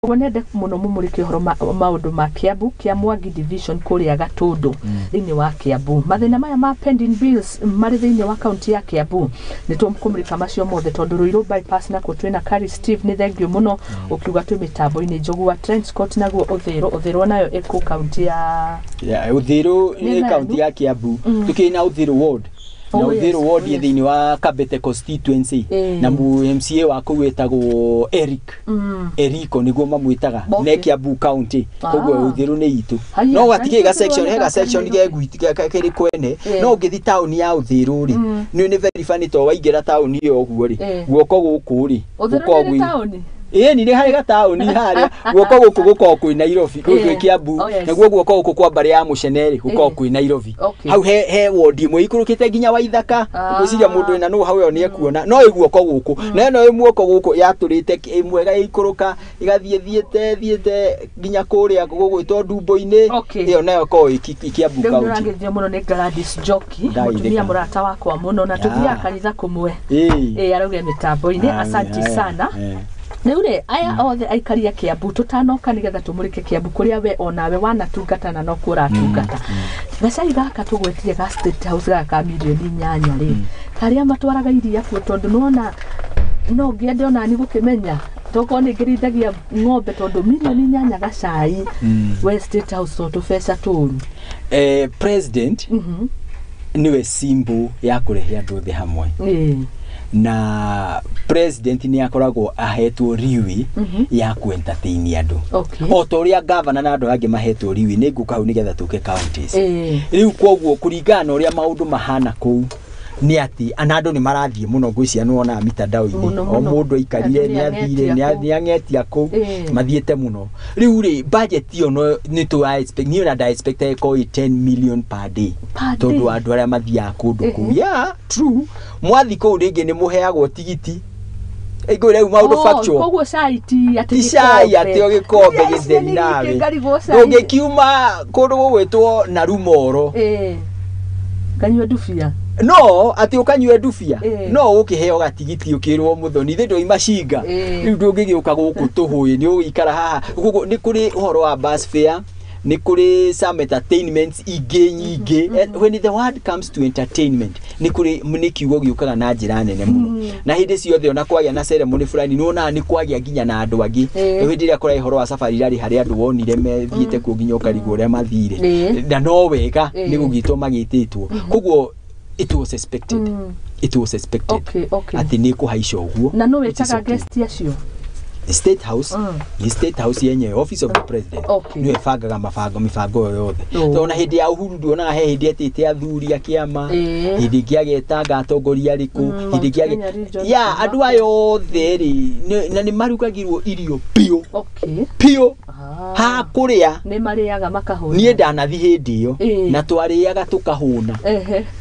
A: koguo nende mũno mũmũrĩke ũhoro maũndũ ma Kiambu, kĩa Mwangi division kũrĩa Gatũndũ thĩinĩ wa Kiambu, mathĩna maya ma pending bills marĩ thĩinĩ wa kaunti ya Kiambu, nĩ tũkũmũrĩka macio mothe, tondũ Ruiru bypass nakuo twĩna Kari Steve, nĩ thank you mũno ũkiuga twĩ mĩtambo-inĩ. Njogu wa Trenchcoat naguo Ũthĩrũ, Ũthĩrũ nayo ĩkũ kaunti ya
B: Ya, Uthiru
A: Nĩ
B: nĩ
A: na
B: kaunti ya Kiambu. Tukĩrĩ na Uthiru ward na Uthiru ward ĩ thĩinĩ wa Kabete constituency, na mu MCA wa kũu wĩtagwo Eric, Eriko nĩguo mamwĩtaga. Ne Kiambu county. Koguo Uthiru nĩ itũ.
A: Haiya,
B: No gatikĩrĩ ga
A: na
B: section, he ga section kĩrĩ kwene. No ũngĩthi taũni ya Uthiru rĩ, nĩ very funny to waingĩra taũni ĩyo ũguo rĩ, guoko gũkũ rĩ
A: Ũthĩrũ
B: gũkoragwo
A: nĩ taũni.
B: Ĩni nĩ harĩ gataũni harĩa guoko gũkũ gũkoragwo kwĩ Nairobi, gwĩ Kiambu. Naguo guoko gũkũ kwa mbarĩ ya Mũcene rĩ, gũkoragwo kwĩ Nairobi. Hau he wodi ĩmwe ikũrũkĩte nginya Waithaka. Ngwĩciria mũndũ wĩna know hau ĩyo nĩ ekuona no ĩ guoko gũkũ na ĩno ĩ muoko gũkũ yatũrĩte ĩmwe ĩgaikũrũka ĩgathiĩ thiĩte thiĩte nginya kũrĩa gũgwĩtwo Ndumbo-inĩ. Ĩyo nayo ĩkoragwo ĩ Kiambu
A: Rĩu
B: county.
A: nĩũrageithio mũno nĩ Gladys Njoki,
B: Ndageithĩka.
A: mũtumia mũrata wakwa mũno na tũthiaga kanitha kũmwe. Ĩ, arauge mĩtambo-inĩ, asanti sana. Rĩu rĩ, aya othe aikari a Kiambu, tũtanoka nĩgetha tũmũrĩke Kiambu kũrĩa we onawe wanatungata na nokuo ũratungata, gacai gaka tũgwetire ga State House gaka ka mirioni 8 rĩ, karĩa matwaraga iria kuo, tondũ nĩwona no ngĩende onani gũkĩmenya tokorwo nĩ ngĩrĩithagia ng'ombe, tondũ mirioni 8 gacai we State House to tũbeca tũru.
B: President niwe symbol ya kũrehe andũ othe hamwe, na president nĩ akoragwo ahetwo riwi ya ku entertain andũ o ta ũrĩa gavana na andũ angĩ mahetwo riwi. Nĩ ngũka hau nĩgetha tũke counties. Rĩu koguo kũringana na ũrĩa maũndũ mahana kũu nĩ atĩ ana andũ nĩ marathiĩ mũno, ngwĩciria nĩ wonaga mitandao-inĩ
A: Mũno,
B: o
A: mũno.
B: mũndũ aikarire
A: Andũ
B: nĩ athire
A: nĩ ang'etia kũu.
B: Nĩ ang'etia kũu. Mathiĩte mũno. Rĩu rĩ, budget ĩyo no nĩ tũ expect, niĩ ona nda expect ĩkorwo ĩ 10 million per day,
A: Per
B: tondũ
A: day?
B: andũ arĩa mathiaga kũndũ kũu, yeah, true, mwathi kũu rĩngĩ nĩ mũheagwo tigiti ĩngũ rĩu maũndũ
A: Oh,
B: factual.
A: Koguo cai ti atĩ
B: Ti cai
A: gĩkombe.
B: atĩ o gĩkombe
A: Yes,
B: gĩtheri
A: nĩ
B: nawe.
A: ngarigwo cai.
B: Ndũngĩkiuma kũndũ gũgwĩtwo Narumoro
A: Nganyua ndubia.
B: No atĩ ũkanyue ndubia, no ũkĩheo gatigiti ũkĩrwo mũthoni ithe ndũima cinga. Rĩu ndũngĩgĩũka gũkũ tũhũĩ nĩ ũgũikara haha. Koguo nĩ kũrĩ ũhoro wa bus fare Nĩ kũrĩ some entertainments ingĩ nyingĩ. When the word comes to entertainment, nĩ kũrĩ nĩ kiugo gĩũkaga na njĩra nene mũno, na hĩndĩ ciothe ona kwagĩa na ceremony fulani, nĩ wonaga nĩ kwagĩa nginya na andũ angĩ. Rĩu hĩndĩ ĩrĩa kũraĩ ũhoro wa safari rally, harĩ andũ wonire methiĩte kuo nginya ũkarigwo ũrĩa mathire. Na no wega nĩ gũgĩtwo magĩtĩtwo, koguo it was expected, it was expected atĩ nĩ kũhaica ũguo.
A: Na nũ
B: Which is
A: wĩtaga
B: okay.
A: guest acio?
B: State House. Nĩ State House yenyewe, Office of the President, nĩyo ĩbangaga mabango mĩbango ĩyo yothe. Tondũ ona hĩndĩ ya Uhuru nduonaga he hĩndĩ etĩte athuri a kĩama, hĩndĩ ĩngĩ agetanga atongoria arĩkũ, hĩndĩ ĩngĩ
A: Mount Kenya region,
B: ya andũ aya othe rĩ, na nĩ marugagirwo irio biũ biũ ha kũrĩa.
A: Nĩ marĩaga makahũna.
B: Niĩ ndanathi hĩndĩ ĩyo na twarĩaga tũkahũna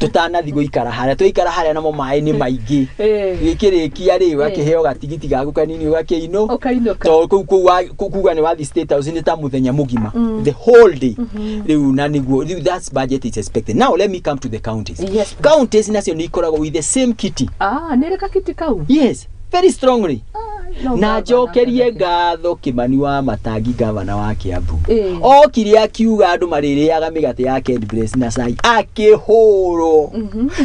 B: tũtanathi gũikara harĩa twaikara harĩa, namo maĩ nĩ maingĩ. Gĩkĩrĩkia rĩ, ũgakĩheo gatigiti gaku kanini, ũgakĩinũ
A: Ũkainũka.
B: Tondũ kũu kuga nĩ wathi State House nĩ ta mũthenya mũgima, the whole day. Rĩu na nĩguo rĩu that's budget is expected. Now let me come to the counties.
A: Yes.
B: Counties nacio nĩ ikoragwo with the same kitty.
A: Ah, nĩ rĩ kakiti kau?
B: Yes, very strongly.
A: No
B: Na
A: gavana
B: njokerie ngatho Kimani wa Matangi, gavana wa Kiambu. Okire akiuga andũ marĩrĩaga mĩgate ya Kenblest na cai, akĩhũrwo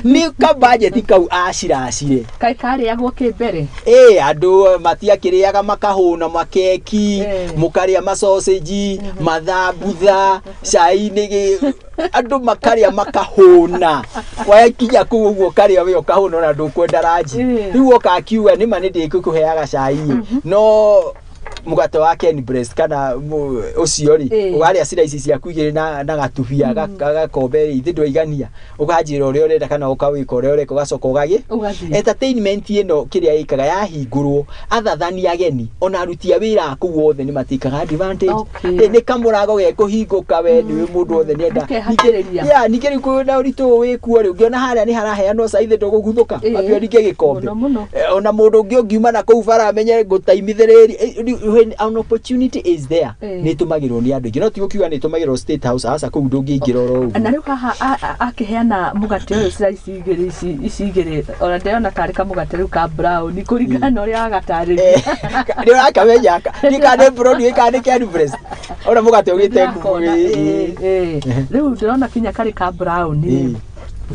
B: nĩ kabajeti kau aciracire.
A: Kaĩ karĩagwo kĩ mbere?
B: Ĩ, andũ matiakĩrĩaga makahũna makeki, mũkarĩa masoseji, mathambutha, cai nĩ andũ makarĩa makahũna. Wakinya kũu ũguo ũkarĩa we ũkahũna, ona ndũkwenda ranji. Rĩu oka akiuga nĩma nĩ ndĩkũkũheaga cai, no mũgate wa Kenblest kana ũcio rĩ, ũgarĩa slices ciaku igĩrĩ na gatubia gakombe rĩ, ithe ndwaigania, ũkanjĩra ũrĩa ũrenda kana ũkawĩka ũrĩa ũreka, ũgacoka ũgagĩ
A: Ũgathiĩ.
B: Entertainment ĩno kĩrĩa ĩkaga yahingũrwo, athathani ageni ona aruti a wĩra a kũu othe nĩ matĩkaga advantage. Nĩ kamũrango gekũhingũka, we nĩ mũndũ wothe nĩenda.
A: Akehatĩrĩria.
B: Ya ningĩ rĩu kwĩna ũritũ ũyũ wĩkuo rĩ, ũngĩona harĩa nĩ haraheanwo cai, thĩ ndũgũguthũka. Ambia ũringe gĩkombe.
A: Mũno mũno.
B: Ona mũndũ ũngĩ ũngiuma na kũu bara amenye ngũtaimithĩrĩri. When an opportunity is there, nĩ ĩtũmagĩrwo nĩ andũ aingĩ, no ti gũkiuga nĩ ĩtũmagĩrwo State House, aca, kũu ndũngĩingĩra oro ũguo.
A: Na rĩu haha akĩheana mũgate ũyũ, slice igĩrĩ ici, ici igĩrĩ, ona ndĩrona karĩ kamũgate rĩu ka brown kũringana na ũrĩa agatarĩria.
B: Nĩ ũrakamenya nĩ kana nĩ brown, kana nĩ Kenblest, ona mũgate ũgĩte ngumo.
A: Ndĩrakona, ĩ. Rĩu ndĩrona kinya karĩ ka brown.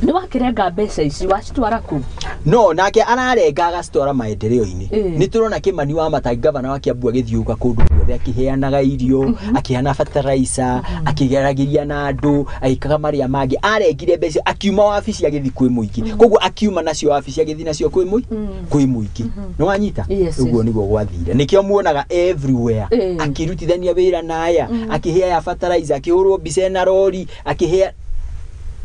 A: Nĩ wakĩrenga mbeca ici wacitwara kũ?
B: No nake ararenga agacitwara maendeleo-inĩ. Nĩ tũrona Kimani wa Matangi, gavana wa Kiambu, agĩthiũka kũndũ guothe akĩheanaga irio, akĩheana fertilizer, akĩgeragĩria na andũ, agĩkaga marĩa mangĩ. Arengire mbeca akiuma wabici agĩthiĩ kwĩ mũingĩ, koguo akiuma nacio wabici agĩthiĩ nacio kwĩ mũingĩ. Nĩ wanyita? Ũguo nĩguo gwathire, nĩkĩo muonaga everywhere akĩrutithania wĩra na aya, akĩhe aya fertilizer, akĩhũrwo mbica ena rori akĩhe.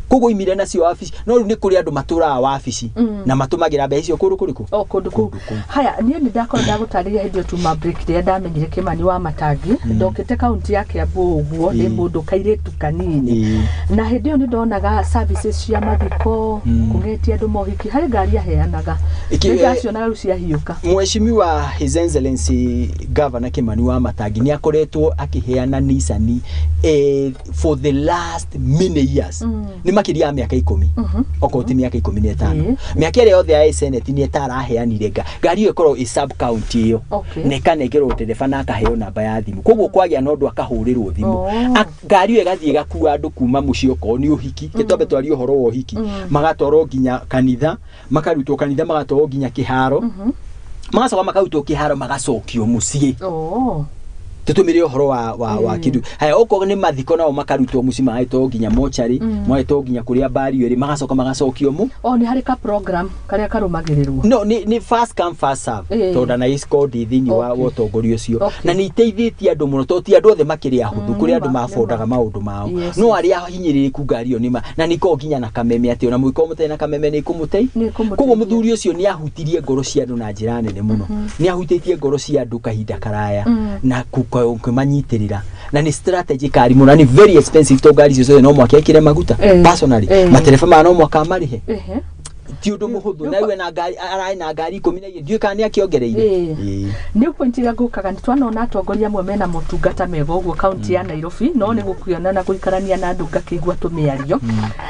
B: Koguo imire nacio wabici, no rĩu nĩ kũrĩ andũ matũraga wabici na matũmagĩra mbeca icio kũndũ kũrĩkũ?
A: O kũndũ kũu. Haya, niĩ nĩ ndakorwo ndagũtarĩria hĩndĩ ĩyo tuma break rĩrĩa ndamenyire Kimani wa Matangi. Ndokĩte kaunti ya Kiambu ũguo ndĩ mũndũ kairĩtu kanini, na hĩndĩ ĩyo nĩ ndonaga services cia mathiko, kũgetia andũ mohiki, harĩ ngari aheanaga. Nĩ ndacionaga rĩu ciahiũka.
B: Mheshimiwa His Excellency Governor Kimani wa Matangi nĩ akoretwo akĩheana Nissan for the last many years. Nĩ makĩria ya mĩaka 10, okorwo ti mĩaka 15. Mĩaka ĩrĩa yothe ya Senate nĩ etaraheanire ngari ĩyo ĩkorwo ĩ sub county ĩyo na ĩkanengerwo ndereba na akaheo namba ya thimũ, koguo kwagĩa na ũndũ akahũrĩrwo thimũ. Ngari ĩyo ĩgathiĩ ĩgakua andũ kuma mũciĩ, okorwo nĩ ũhiki, gĩtwambe twarie ũhoro wa ũhiki, magatwarwo nginya kanitha, makarutwo kanitha magatwarwo nginya kĩharo, magacoka makarutwo kĩharo magacokio mũciĩ. Tũtũmĩre ũhoro wa kĩndũ haya, okorwo nĩ mathiko nao makarutwo mũciĩ magatwarwo nginya mocarĩ, magatwarwo nginya kũrĩa mbari ĩrĩ, magacoka magacokio mu
A: O nĩ harĩ ka program karĩa karũmagĩrĩrwo?
B: No, nĩ first come first serve, tondũ na isko ndĩ thĩinĩ wa ũtongoria ũcio. Na nĩ iteithĩtie andũ mũno, tondũ ti andũ othe makĩrĩ ahũthũ, kũrĩ andũ
A: nĩma,
B: mabodaga
A: nĩma.
B: maũndũ mao, no arĩa ahinyĩrĩrĩku ngari ĩyo nĩma na nĩ ikoragwo nginya na kameme, atĩ ona mũngĩkorwo mũtarĩ na kameme nĩ ĩkũmũtei. Koguo mũthuri ũcio nĩ ahutirie ngoro cia andũ na njĩra nene mũno. Nĩ ahutĩtie ngoro cia andũ kahinda karaya na kũmanyitĩrĩra, na nĩ strategy kari mũno, na nĩ very expensive, tondũ ngari icio ciothe no mwaka ekĩre maguta. Personally, matereba maya no mwaka marĩhe. Ti ũndũ mũhũthũ, na rĩu ena ngari, ararĩ na ngari 12, ndiũĩ kana nĩ akĩongereire.
A: Nĩ point ĩrĩa ngũkaga nĩ twanona atongoria amwe mena motungata mega ũguo kaunti ya Nairobi, no nĩ gũkĩona na gũikarania na andũ ngakĩigua tũmĩario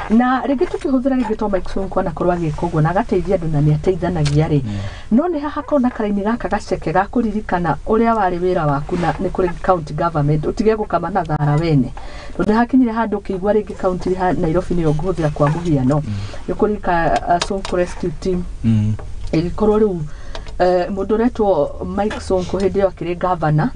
A: na rĩngĩ tũkĩhũthĩra rĩngĩ to Mike Sonko anakorwo agĩka ũguo na agateithia andũ na nĩ ateithanagia rĩ, no nĩ haha korwo na karaini gaka gaceke ga kũririkana ũrĩa warĩ wĩra waku na nĩ kũrĩ county government, ũtige gũkama na thara wene, tondũ hakinyire handũ ũkĩigua rĩngĩ kaunti ya Nairobi nĩyo ngũhũthĩra kwa mũhiano, nĩ kũrĩ ka Sonko Rescue Team ĩgĩkorwo rĩu mũndũ ũretwo Mike Sonko hĩndĩ ĩyo akĩrĩ gavana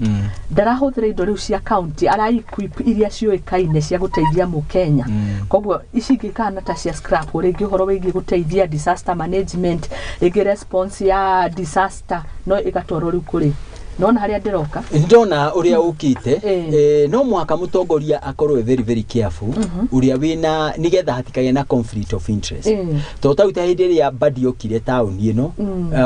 A: ndarahũthĩra indo rĩu cia county, ara equip iria ciũĩkaine cia gũteithia mũkenya. Koguo ici ingĩ kana ta cia scrap, rĩngĩ ũhoro wĩgiĩ gũteithia disaster management, rĩngĩ response ya disaster, no ĩgatwarwo rĩu kũrĩ nona harĩa ndĩroka.
B: Ndona ũrĩa ũkĩte, no mũhaka mũtongoria akorwo e very very careful ũrĩa wĩna, nĩgetha hatikagĩe na conflict of interest, tondũ tau ta hĩndĩ ĩrĩa Mbadi okire taũni ĩno,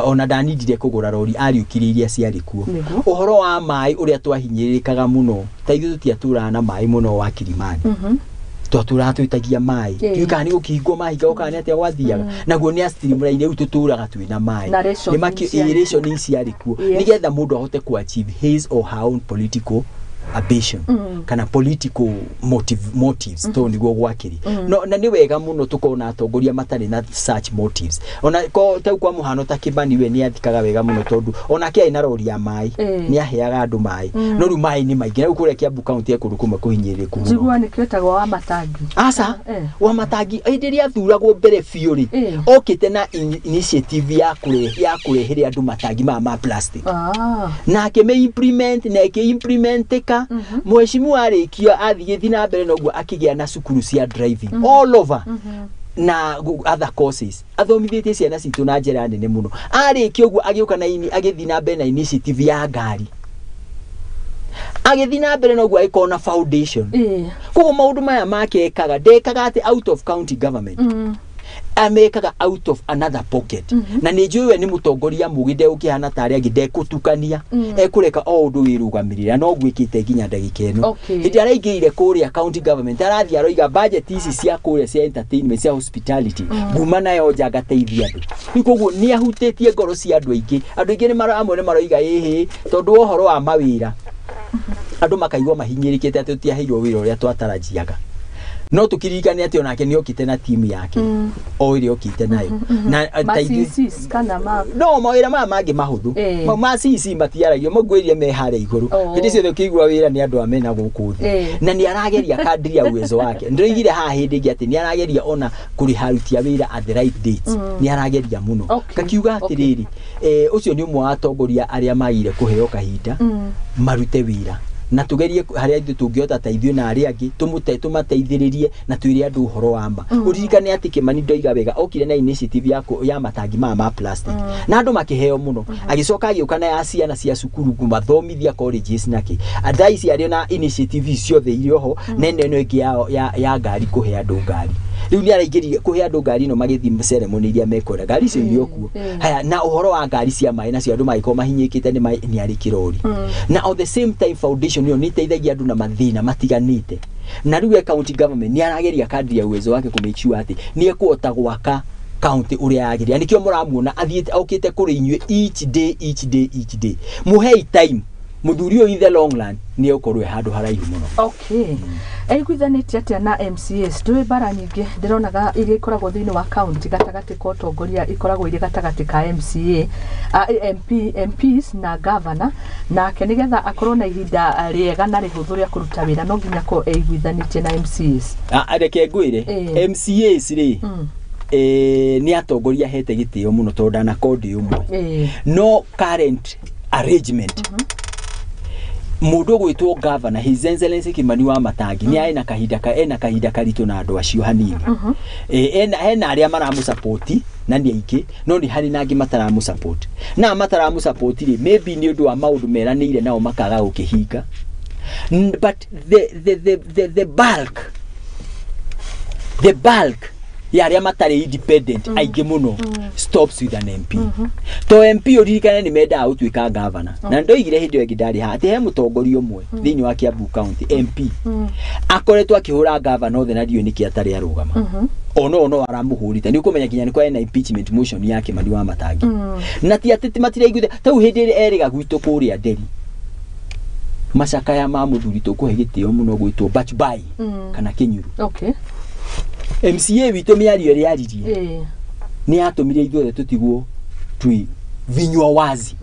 B: ona ndanindire kũgũra rori, ariũkirie iria ciarĩ kuo. Ũhoro wa maĩ ũrĩa twahinyĩrĩrĩkaga mũno, ta ithuĩ tũtiatũraga na maĩ mũno wa Kilimani, twatũraga twĩtagia maĩ, ndiũĩ kana nĩ gũkĩhingwo mahingagwo kana nĩ atĩa gwathiaga, naguo nĩ a streamline, rĩu tũtũraga twĩna maĩ.
A: Na rationing ciarĩ kuo.
B: Rationing ciarĩ kuo nĩgetha mũndũ ahote ku achieve his or her own political ambition kana political motives, tondũ nĩguo gwakĩrĩ. No na nĩ wega mũno tũkorwo na atongoria matarĩ na such motives. Ona ko tau kwa mũhano ta Kĩbani, we nĩ athikaga wega mũno, tondũ onake arĩ na rori ya maĩ, nĩ aheaga andũ maĩ, no rĩu maĩ nĩ maingĩ, na rĩu kũrĩa Kiambu county e kũndũ kũmwe kũhinyĩrĩrĩku mũno.
A: Njigua nĩ kĩetagwo wa matangi.
B: Aca, wa matangi hĩndĩ ĩrĩa athuragwo mbere biũ rĩ, okĩte na initiative ya kũrehere andũ matangi maya ma plastic na akĩmĩ implement na ĩkĩ-implementika. Mheshimiwa arĩkia athiĩ na mbere noguo akĩgĩa na cukuru cia driving all over na other courses, athomithĩtie ciana citũ na njĩra nene mũno. Arĩkia ũguo agĩũka na agĩthiĩ na mbere na initiative ya ngari, agĩthiĩ na mbere noguo agĩkorwo na foundation. Koguo maũndũ maya make ekaga, ndekaga atĩ out of county government, amekaga out of another pocket. Na nĩ njũĩ we nĩ mũtongoria mũgĩ, ndegũkĩhana ta arĩa angĩ, ndekũtukania, ekũreka o ũndũ wĩrũgamĩrĩra, no gwĩkĩte nginya ndagĩka ĩno. Hĩndĩ araingĩrire kũrĩa county government, arathiĩ aroiga budget ici cia kũrĩa cia entertainment, cia hospitality, nguma nayo nja ngateithia andũ. Rĩu koguo nĩ ahutĩtie ngoro cia andũ aingĩ. Andũ aingĩ amwe nĩ maroiga ĩhĩ, tondũ wa ũhoro wa mawĩra, andũ makaigua mahinyĩrĩkĩte atĩ tũtiaheirwo wĩra ũrĩa twatarajiaga, no tũkiririkane atĩ onake nĩ okĩte na timu yake o ĩrĩa okĩte nayo na
A: Ma
B: ta ithuĩ-
A: CCs kana ma
B: no mawĩra maya mangĩ mahũthũ, mau ma CC matiaragio, mau ngwĩrire me harĩa igũrũ. Hĩndĩ ciothe ũkĩigua wĩra nĩ andũ amena gũkũ thĩ. Na nĩ arageria kadiri ya uwezo wake. Ndĩroigire haha hĩndĩ ĩngĩ atĩ nĩ arageria ona kũrĩha aruti a wĩra at the right dates. Nĩ arageria mũno. Ngakiuga atĩrĩrĩ, ũcio nĩ ũmwe wa atongoria arĩa magire kũheo kahinda marute wĩra, na tugerie harĩa ithuĩ tũngĩhota ta ithuĩ na arĩa angĩ tũmũte tũmateithĩrĩrie na twĩre andũ ũhoro wa ma. Ũririkane atĩ Kĩmani, ndoiga wega, okire na initiative ya matangi maya ma plastic na andũ makĩheo mũno. Agĩcoka agĩũka na ya ciana cia cukuru kũmathomithia colleges na kĩ. Thaa ici arĩ na initiative ici ciothe irĩ oho, na ĩno ĩngĩ ya ngari, kũhe andũ ngari. Rĩu nĩ araingĩrire kũhe andũ ngari ĩno magĩthiĩ ceremony iria mekwenda, ngari icio irĩ o kuo. Haya, na ũhoro wa ngari cia maĩ, nacio andũ magĩkorwo mahinyĩkĩte nĩ arĩ kĩrori. Na at the same time foundation ĩyo nĩ ĩteithagia andũ na mathĩna matiganĩte. Na rĩu e county government nĩ arageria kadri ya uwezo wake kũ make sure atĩ nĩ ekũhota gwaka county ũrĩa yagĩrĩire. Nĩkĩo mũramuona athiĩte okĩte kũrĩ inyuĩ each day, each day, each day. Mũhei time mũthuri ũyũ, in the long run nĩ egũkorwo e handũ haraihu mũno.
A: Okay, aiguithanĩtie atĩa na MCAs? Ndũĩ mbara nyingĩ ndĩronaga iria ikoragwo thĩinĩ wa county gatagatĩ ka ũtongoria ikoragwo irĩ gatagatĩ ka MCA, MP, MPs na governor. Nake nĩgetha akorwo na ihinda rĩega na rĩhũthũ rĩa kũruta wĩra, no nginya akorwo eiguithanĩtie na MCAs.
B: Ah, reke ngwĩre, MCAs rĩ, nĩ atongoria hete gĩtĩo mũno, tondũ ndanakorwo ndĩ ũmwe, no current arrangement, mũndũ ũgwĩtwo governor, His Excellency Kimani wa Matangi, nĩ ena kahinda karitũ na andũ acio hanini. Hena arĩa maramũsupport na nĩ aingĩ, no nĩ harĩ na angĩ mataramũsupport, na mataramũsupport rĩ, maybe nĩ ũndũ wa maũndũ meranĩire nao makaga gũkĩhinga. But the bulk ya Ya arĩa matarĩ independent aingĩ mũno stops with an MP. To MP ũririkane nĩ mendaga gũtuĩka governor. Na ndoigire hĩndĩ ĩyo ĩngĩ ndarĩ haha atĩ he mũtongoria ũmwe thĩinĩ wa Kiambu County MP akoretwo akĩhũra governor othe na ndiũĩ nĩkĩ atarĩ arũgama. Ono no aramũhũrĩte nĩ ũkũmenya nginya nĩ kwarĩ na impeachment motion ya Kĩmani wa Matangi. Na ti atĩ matiraiguithia tau hĩndĩ ĩrĩa erĩga gwitũ kũrĩa Nderi macakaya ma mũthuri tũkũhe gĩtĩo mũno gwĩtwo Bachbai kana Kĩnyuru.
A: Okay.
B: MCA witũ mĩario ĩrĩa aririe nĩ yatũmire ithuothe tũtigwo twĩ vinywa wazi.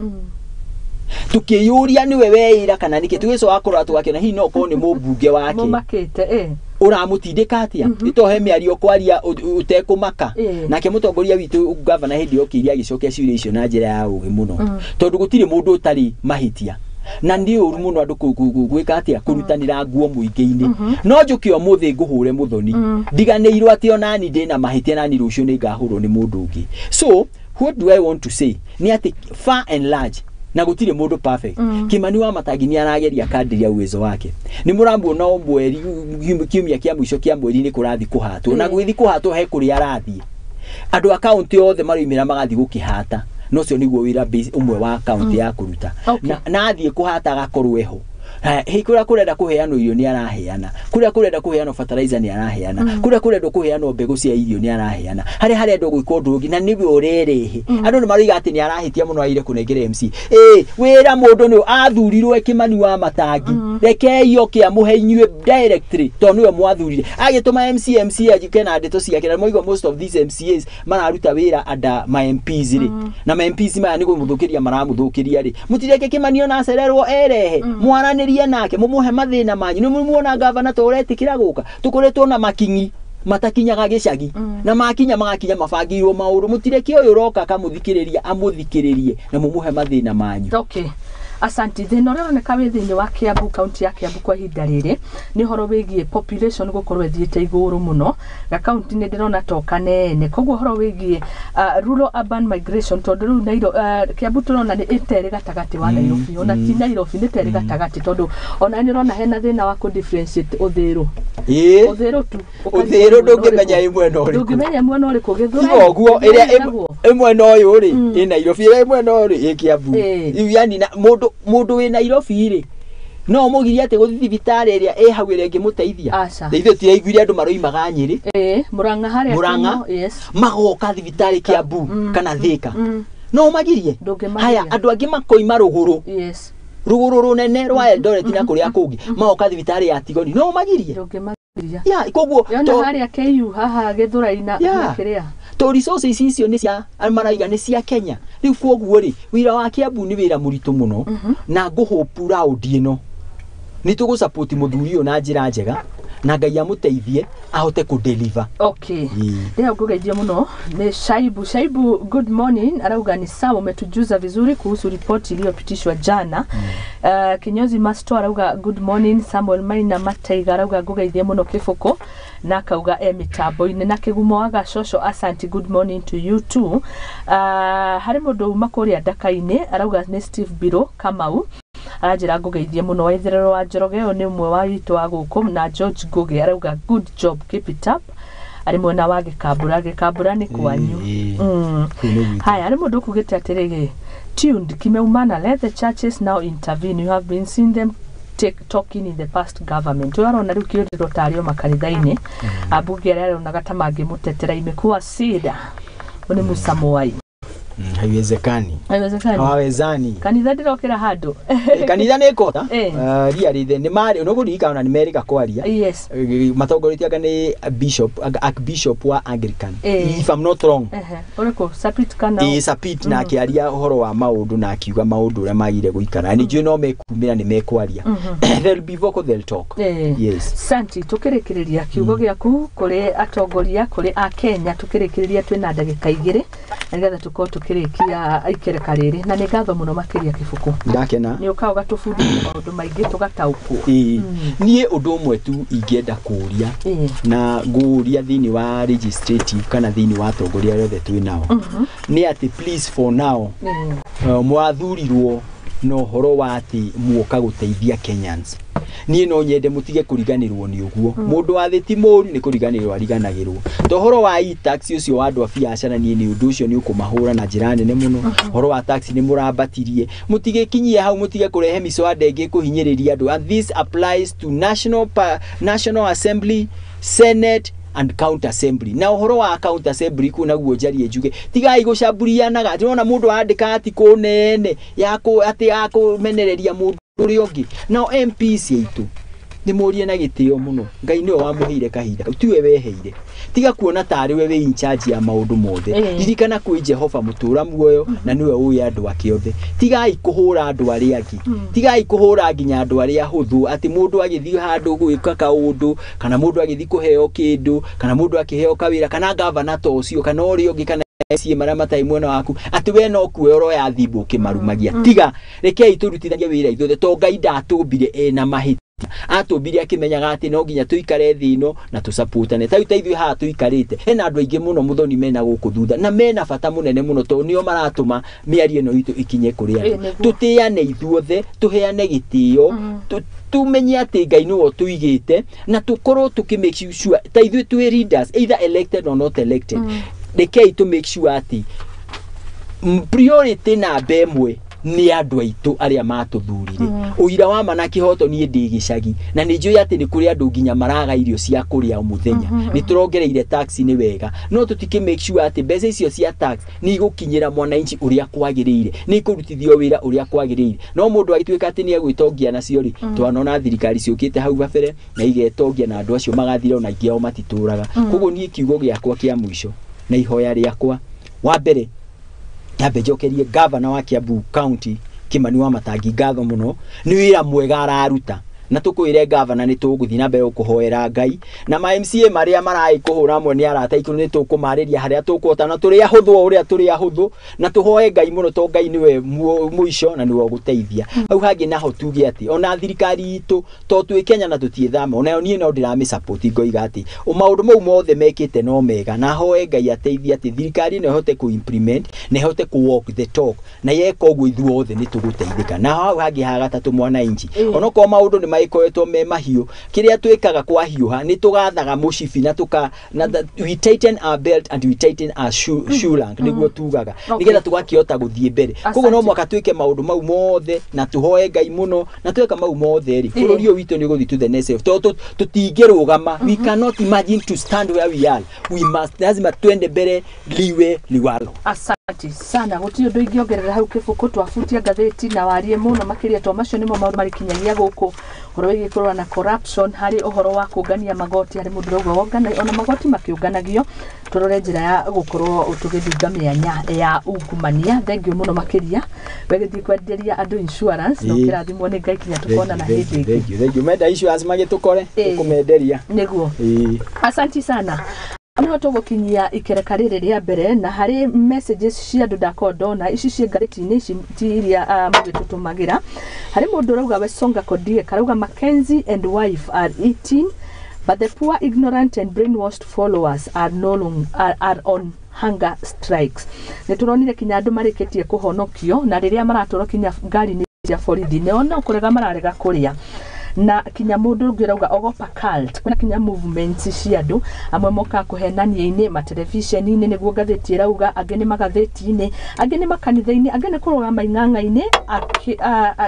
B: Tukĩyũria nĩwe weĩra kana nĩkĩ tũgĩcoka kũrora tũgakĩona hihi no ũkorwo nĩ mũmbunge wake
A: mũmakĩte
B: ũramũtindĩka atĩa itohe mĩario kwaria ũtekũmaka. Nake mũtongoria witũ gavana hĩndĩ ĩyo okĩire agĩcokia ciũria icio na njĩra ya ũgĩ mũno tondũ gũtirĩ mũndũ ũtarĩ mahĩtia na nĩ ũru mũno andũ gwĩka atĩa kũrutanĩra nguo mũingĩ-inĩ. No njũke ũmũthĩ ngũhũre mũthoni ndiganĩirwo atĩ onani ndĩna mahĩtia nani rũciũ nĩ ngahũrwo nĩ mũndũ ũngĩ. So what do I want to say nĩ atĩ far and large na gũtirĩ mũndũ perfect. Kĩmani wa Matangi nĩ arageria kadiri ya uwezo wake. Nĩ mũramuona o mweri kiumia kĩa mũico kĩa mweri nĩ kũrathiĩ kũhatwo na gũgĩthiĩ kũhatwo he kũrĩa arathiĩ andũ a kaunti othe maroimĩra magathiĩ gũkĩhata na ũcio nĩguo wĩra ũmwe wa kaunti ya kũruta. Na athiĩ kũhata agakorwo eho. Kũrĩa kũrenda kũheanwo irio nĩ araheana, kũrĩa kũrenda kũheanwo fertilizer nĩ araheana, kũrĩa kũrendwo kũheanwo mbegũ cia irio nĩ araheana, harĩa harendwo gwĩkwo ũndũ ũngĩ na nĩwe ũrerehe. Andũ nĩ maroiga atĩ nĩ arahĩtia mũno aire kũnengera MC. Wĩra mũndũ nĩ athurirwo Kĩmani wa Matangi, rekei oke amũhe inyuĩ directly tondũ nĩwe mwathurire. Agĩtũma MC anjike na ndeto ciake na moigo most of these MCAs mararuta wĩra under ma MPs rĩ, na ma MPs maya nĩ kũmũthũkĩria maramũthũkĩria rĩ, mũtireke Kĩmani ona acererwo erehe mwaranĩrie nake mumuhe mathĩna manyu. Nĩ muona gavana to ũretĩkĩra gũka tũkoretwo na makinyi matakinyaga gĩcagi na makinya magakinya mabangĩirwo maũndũ mũtireke ũyũ ũroka akamũthikĩrĩria amũthikĩrĩrie na mumuhe mathĩna manyu.
A: Okay. Asante. Thĩna ũrĩa ũroneka wĩ thĩinĩ wa Kiambu kaunti ya Kiambu kwa ihinda rĩrĩ nĩ ũhoro wĩgiĩ population gũkorwo ĩthiĩte igũrũ mũno ga kaunti nĩ ndĩrona to kanene koguo ũhoro wĩgiĩ rural urban migration tondũ rĩu Kiambu tũrona nĩ ĩterĩ gatagatĩ wa Nairobi ona ti Nairobi nĩ terĩ gatagatĩ tondũ ona nĩ ũrona hena thĩna wa kũ differentiate ũthĩrũ ũthĩrũ tu
B: ũthĩrũ ndũngĩmenya ĩ mwena ũrĩkũ
A: ndũngĩmenya mwena ũrĩkũ Gĩthũrai
B: ũguo ĩrĩa ĩ mwena ũyũ rĩ ĩ Nairobi ĩrĩa ĩ mwena ũyũ rĩ ĩ Kiambu yani na mũndũ wĩ Nairobi rĩ no mũgirie atĩ gũthiĩ thibitarĩ ĩrĩa ĩ hau ĩrĩa ĩngĩmũteithia. Ithuĩ tiraiguire andũ maroimaga Nyĩrĩ
A: Mũrang'a harĩa
B: Mũrang'a magoka thibitarĩ Kiambu kana Thĩka no magirie. Haya andũ angĩ makoima rũgũrũ rũgũrũ rũnene rwa Eldoret na kũrĩa kũngĩ magoka thibitarĩ ya Tigoni no magirie. Ya koguo
A: yona harĩa KU haha Gĩthũrai na kĩrĩa
B: to resources icio nĩ cia maraiga nĩ cia Kenya. Rĩu koguo rĩ wĩra wa Kiambu nĩ wĩra mũritũ mũno na ngũhope round ĩno nĩ tũgũ support mũthuri ũyũ na njĩra njega na Ngai amũteithie ahote kũ deliver.
A: Okay. Leo ngũgeithio mũno nĩ Shaibu. Shaibu, good morning. Arauga ni sawa, umetujuza vizuri kuhusu ripoti iliyopitishwa jana. Kinyozi Masto arauga good morning. Samuel Maina Mataiga arauga ngũgeithie mũno Kĩbũkũ na akauga e mĩtambo-inĩ. Na Kĩgumo wa Gacocco asanti, good morning to you too. Harĩ mũndũ uma kũrĩa Ndaka-inĩ arauga nĩ Steve Biro Kamau aranjĩra ngũgeithie mũno. Waitherero wa Njoroge ũyũ nĩ ũmwe wa witũ wa gũkũ. Na George Ngugi arauga good job, keep it up. Arĩ mwena wa Gĩkambura. Gĩkambura nĩ kwanyu. Haya, harĩ mũndũ ũkugĩte atĩrĩrĩ, tuned kimeumana, let the churches now intervene, you have been seeing them talking in the past government. Ũyũ arona rĩu kĩũrĩrwo tarĩ o makanitha-inĩ ambunge arĩa aronaga ta mangĩmũtetera imekuwa sida. Ũyũ nĩ Musa Mwai.
B: Haiwezekani.
A: Haiwezekani.
B: Hawezani.
A: Kanitha ndirokera handu.
B: Kanitha nĩ kota. Ria rithe nĩ marĩ no kũririkana na nĩ merĩga kwaria.
A: Yes.
B: Matongoretie anga nĩ bishop archbishop wa Anglican. If I'm not wrong.
A: Ũrĩkũ Sapit kana?
B: Sapit na akĩaria ũhoro wa maũndũ na akiuga maũndũ ũrĩa magire gũikara. Nĩ njũĩ no mekumĩra nĩ mekwaria. They'll be vocal, they'll talk. Yes.
A: Santi, tukĩrĩkĩrĩria kiugo gĩaku kũrĩ atongoria kũrĩ a Kenya tukĩrĩkĩrĩria twĩna ndagĩka igĩrĩ nĩgetha tũkorwo tukĩrĩkia ikereka rĩrĩ na nĩ ngatho mũno makĩria Kĩbũkũ.
B: Ndakena.
A: Nĩ ũkaga ũgatũbundithia maũndũ maingĩ tũgataũkwo.
B: Niĩ ũndũ ũmwe tu ingĩenda kũũria na ngũũria thĩinĩ wa legislative kana thĩinĩ wa atongoria arĩa othe twĩ nao nĩ atĩ please for now mwathurirwo na ũhoro wa atĩ muoka gũteithia Kenyans. Niĩ no nyende mũtige kũriganĩrwo nĩ ũguo. Mũndũ wa thĩ ti mũru nĩ kũriganĩrwo ariganagĩrwo. Ta ũhoro wa e-tax ũcio wa andũ a biacara, niĩ nĩ ũndũ ũcio nĩ ũkũmahũra na njĩra nene mũno. Ũhoro wa tax nĩ mũrambatirie, mũtigĩkinyie hau, mũtige kũrehe mĩswada ĩngĩ kũhinyĩrĩria andũ. And this applies to National Assembly, Senate and County Assembly. Na ũhoro wa County Assembly kuu naguo njarie njuge, tigai gũcamburianaga. Ndĩrona mũndũ andĩka article nene ya kũ atĩ ya kũmenereria mũndũ ũrĩa ũngĩ. Nao MPs aitũ nĩ mũrie na gĩtĩo mũno, Ngai nĩwe wamũheire kahinda kau, tiwe weheire. Tiga kuona tarĩ we wĩ in charge ya maũndũ mothe. Ririkana kwĩ Jehova mũtũra muoyo na nĩwe ũĩ andũ ake othe. Tigai kũhũra andũ arĩa angĩ, tigai kũhũra nginya andũ arĩa ahũthũ, atĩ mũndũ agĩthiĩ handũ gwĩka kaũndũ, kana mũndũ agĩthiĩ kũheo kĩndũ, kana mũndũ akĩheo kawĩra, kana gavana ta ũcio, kana ũrĩa ũngĩ, kana MCA marĩa matarĩ mwena waku, atĩ we no kuoya ũroya thimũ ũkĩmarumagia. Tiga, rekei tũrutithanie wĩra ithuothe, to Ngai ndatũmbire ena mahĩtia, atũmbire akĩmenyaga atĩ no nginya tũikare thĩ ĩno na tũcapotane. Ta rĩu ta ithuĩ haha tũikarĩte, hena andũ aingĩ mũno mũthoni mena gũkũ thutha na mena bata mũnene mũno, tondũ nĩo maratũma mĩario ĩno itũ ikinye kũrĩ andũ. Tũtĩane ithuothe, tũheane gĩtĩo, tumenye atĩ Ngai nĩwe ũtũigĩte, na tũkorwo tũkĩ make sure ta ithuĩ twĩ leaders, either elected or not elected, rekei tũ make sure atĩ priority namba ĩmwe nĩ andũ aitũ arĩa matũthurire. Ũira wa ma na kĩhoto, niĩ ndĩ gĩcagi na nĩ njũĩ atĩ nĩ kũrĩ andũ nginya maraga irio cia kũrĩa o mũthenya. Nĩ tũrongereire tax, nĩ wega, no tũtikĩ make sure atĩ mbeca icio cia tax nĩ igũkinyĩra mwananchi ũrĩa kwagĩrĩire, nĩ ikũrutithio wĩra ũrĩa kwagĩrĩire. No mũndũ agĩtuĩka atĩ nĩ egwĩtongia nacio rĩ, twanona thirikari ciũkĩte hau gabere na igetongia na andũ acio magathira, ona aingĩ ao matitũraga. Koguo niĩ kiugo gĩakwa kĩa mũico na ihoya rĩakwa, wa mbere nyambe njokerie gavana wa Kiambu County Kimani wa Matangi ngatho mũno nĩ wĩra mwega araruta, na tũkwĩre gavana nĩ tũgũthiĩ na mbere gũkũhoera Ngai, na ma MCA marĩa maraĩ kũhũra amwe nĩ arata aitũ, nĩ tũkũmarĩria harĩa tũkũhota na tũrĩ ahũthũ o ũrĩa tũrĩ ahũthũ, na tũhoe Ngai mũno to Ngai nĩwe mũico na nĩwe ũgũteithia. Hau hangĩ naho tuge atĩ ona thirikari itũ to twĩ Kenya na tũtiĩthama, onayo niĩ no ndĩramĩ support, ngoiga atĩ maũndũ mau mothe mekĩte no mega, na hoe Ngai ateithie atĩ thirikari ĩno ĩhote kũ implement na ĩhote kũ walk the talk, na yeka ũguo ithuothe nĩ tũgũteithĩka. Na hau hangĩ ha gatatũ, mwananchi, onokorwo maũndũ nĩ magĩkoretwo me mahiũ, kĩrĩa twĩkaga kwahiũha nĩ tũgathaga mũcibi na tũka na we tighten our belt and we tighten our shoe rank, nĩguo tugaga, nĩgetha tũgakĩhota gũthiĩ mbere. Koguo no mũhaka twĩke maũndũ mau mothe na tũhoe Ngai mũno, na tweka mau mothe rĩ, bũrũri ũyũ witũ nĩ ũgũthiĩ to the next level, tondũ tũtingĩrũgama. We cannot imagine to stand where we are. We must, lazima twende mbere, liwe liwalo.
A: Asante sana, gũtirĩ ũndũ ingĩongerera hau. Kĩbũkũ twabutia ngathĩti na warie mũno makĩria, to macio nĩmo maũndũ marĩkinyagia gũkũ, ũhoro wĩgiĩ kũrũa na corruption, harĩ ũhoro wa kũngania magoti, harĩ mũndũ ũrauga wongana ona magoti makĩũnganagio tũrore njĩra ya gũkorwo tũgĩthinga mĩanya ya ungumania. Thengiũ mũno makĩria, wegĩthiĩ kwenderia andũ insurance na ũkĩrathimwo nĩ Ngai kinya tũkonana hĩndĩ ĩngĩ.
B: Thank you, thank you. Menda insurance magĩtũkore, tũkũmenderia.
A: Nĩguo. Asanti sana. Niho tũgũkinyia ikereka rĩrĩ rĩa mbere, na harĩ messages cia andũ ndakorwo ndona ici ciĩ ngathĩti-inĩ ici ti iria mũgĩtũtũmagĩra. Harĩ mũndũ ũrauga, Wesonga Kodie karauga, "Mackenzie and wife are eating, but the poor, ignorant and brainwashed followers are no long, are on hunger strikes." Nĩ tũronire kinya andũ marĩkĩtie kũhonokio na rĩrĩa maratwarwo kinya ngari-inĩ cia borithi nĩo no kũrega mararega kũrĩa, na kinya mũndũ ũngĩ ũrauga ogopa cult, kwĩna kinya movements cia andũ amwe mokaga kũhenania-inĩ matelevisheni-inĩ, nĩguo ngathĩti ĩrauga, angĩ nĩ magathĩti-inĩ, angĩ nĩ makanitha-inĩ, angĩ nĩ kũrũgama ing'ang'a-inĩ,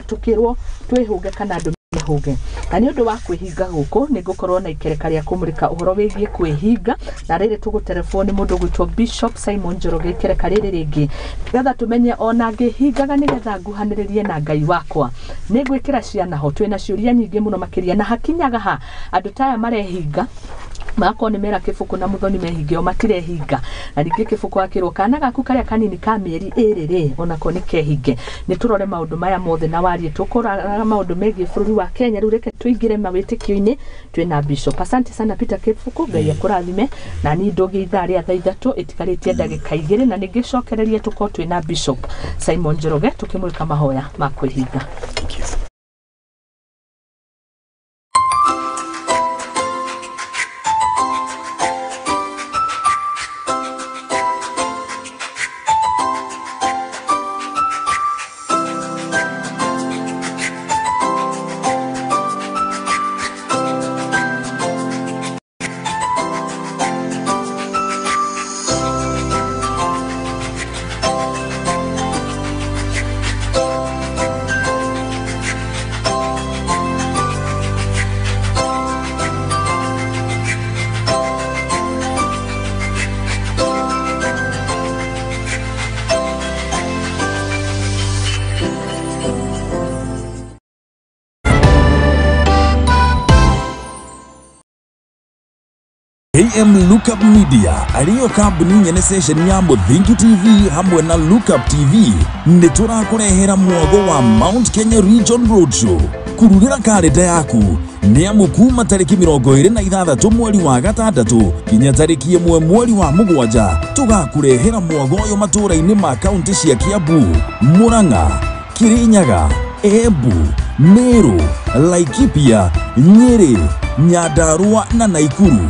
A: tũkĩrwo twĩhũge kana andũ mehũge. Na nĩ ũndũ wa kwĩhinga gũkũ, nĩ ngũkorwo na ikereka rĩa kũmũrĩka ũhoro wĩgiĩ kwĩhinga, na rĩrĩ tũgũterebwo nĩ mũndũ ũgwĩtwo Bishop Simon Njoroge ikereka rĩrĩ rĩngĩ, nĩgetha tũmenye ona ngĩhingaga nĩgetha nguhanĩrĩrie na Ngai wakwa. Nĩ ngwĩkĩra ciana ho, twĩna ciũria nyingĩ mũno makĩria, na hakinyaga ha andũ ta aya marehinga, magakorwo nĩ mera kĩbũkũ na mũthoni mehinge o matirehinga, na ningĩ kĩbũkũ akĩrwo kana gaku karĩa kanini ka mĩeri 2 rĩ, onako nĩ kehinge. Nĩ tũrore maũndũ maya mothe na warie, tũkũrora maũndũ megiĩ bũrũri wa Kenya. Rĩu reke tũingĩre mawĩtĩkio-inĩ twĩna Bishop. Asante sana Peter Kĩbũkũ, Ngai akũrathime. Na niĩ ndũgĩ ithaa rĩa thaa 3 ĩtigarĩtie ndagĩka 2, na nĩngĩcokererie tũkorwo twĩna Bishop Simon Njoroge tũkĩmũrĩka mahoya ma kwĩhinga.
B: Thank you.
M: KM Lookup Media ariyo kambuni nyene station ya Muthingi TV hamwe na Lookup TV nĩ tũrakũrehera mwago wa Mount Kenya Region Roadshow. Kururĩra karenda yaku nĩ amu kuma tarĩki 26 mweri wa 6 kinya tarĩki 1 mweri wa 7 tũgakũrehera mwago ũyũ matũũra-inĩ ma kaunti cia Kiambu, Murang'a, Kirinyaga, Embu, Meru, Laikipia, Nyeri, Nyandarua na Naikuru.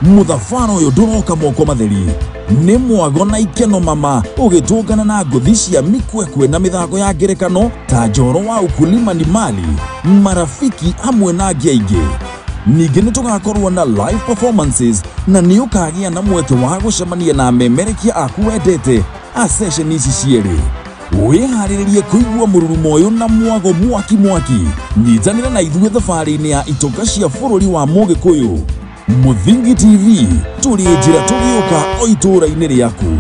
M: Mũthabara ũyũ ndũroka moko matheri nĩ mwago na ikeno mama ũgĩtũngana na ngũthi cia mikwekwe na mĩthako ya ngerekano ta njoro wa ukulima ni mali, marafiki hamwe na angĩ aingĩ. Ningĩ nĩ tũgakorwo na live performances na nĩ ũkagĩa na mweke wa gũcemania na amemerekia aku wendete a session ici cierĩ. Wĩharĩrĩrie kũigua mũrurumo ũyũ na mwago mwaki mwaki. Nyitanĩra na ithuĩ thabarĩ-inĩ ya itoka cia bũrũri wa Mũgĩkũyũ. Muthingi TV tũrĩ njĩra tũgĩũka o itũũra-inĩ rĩaku.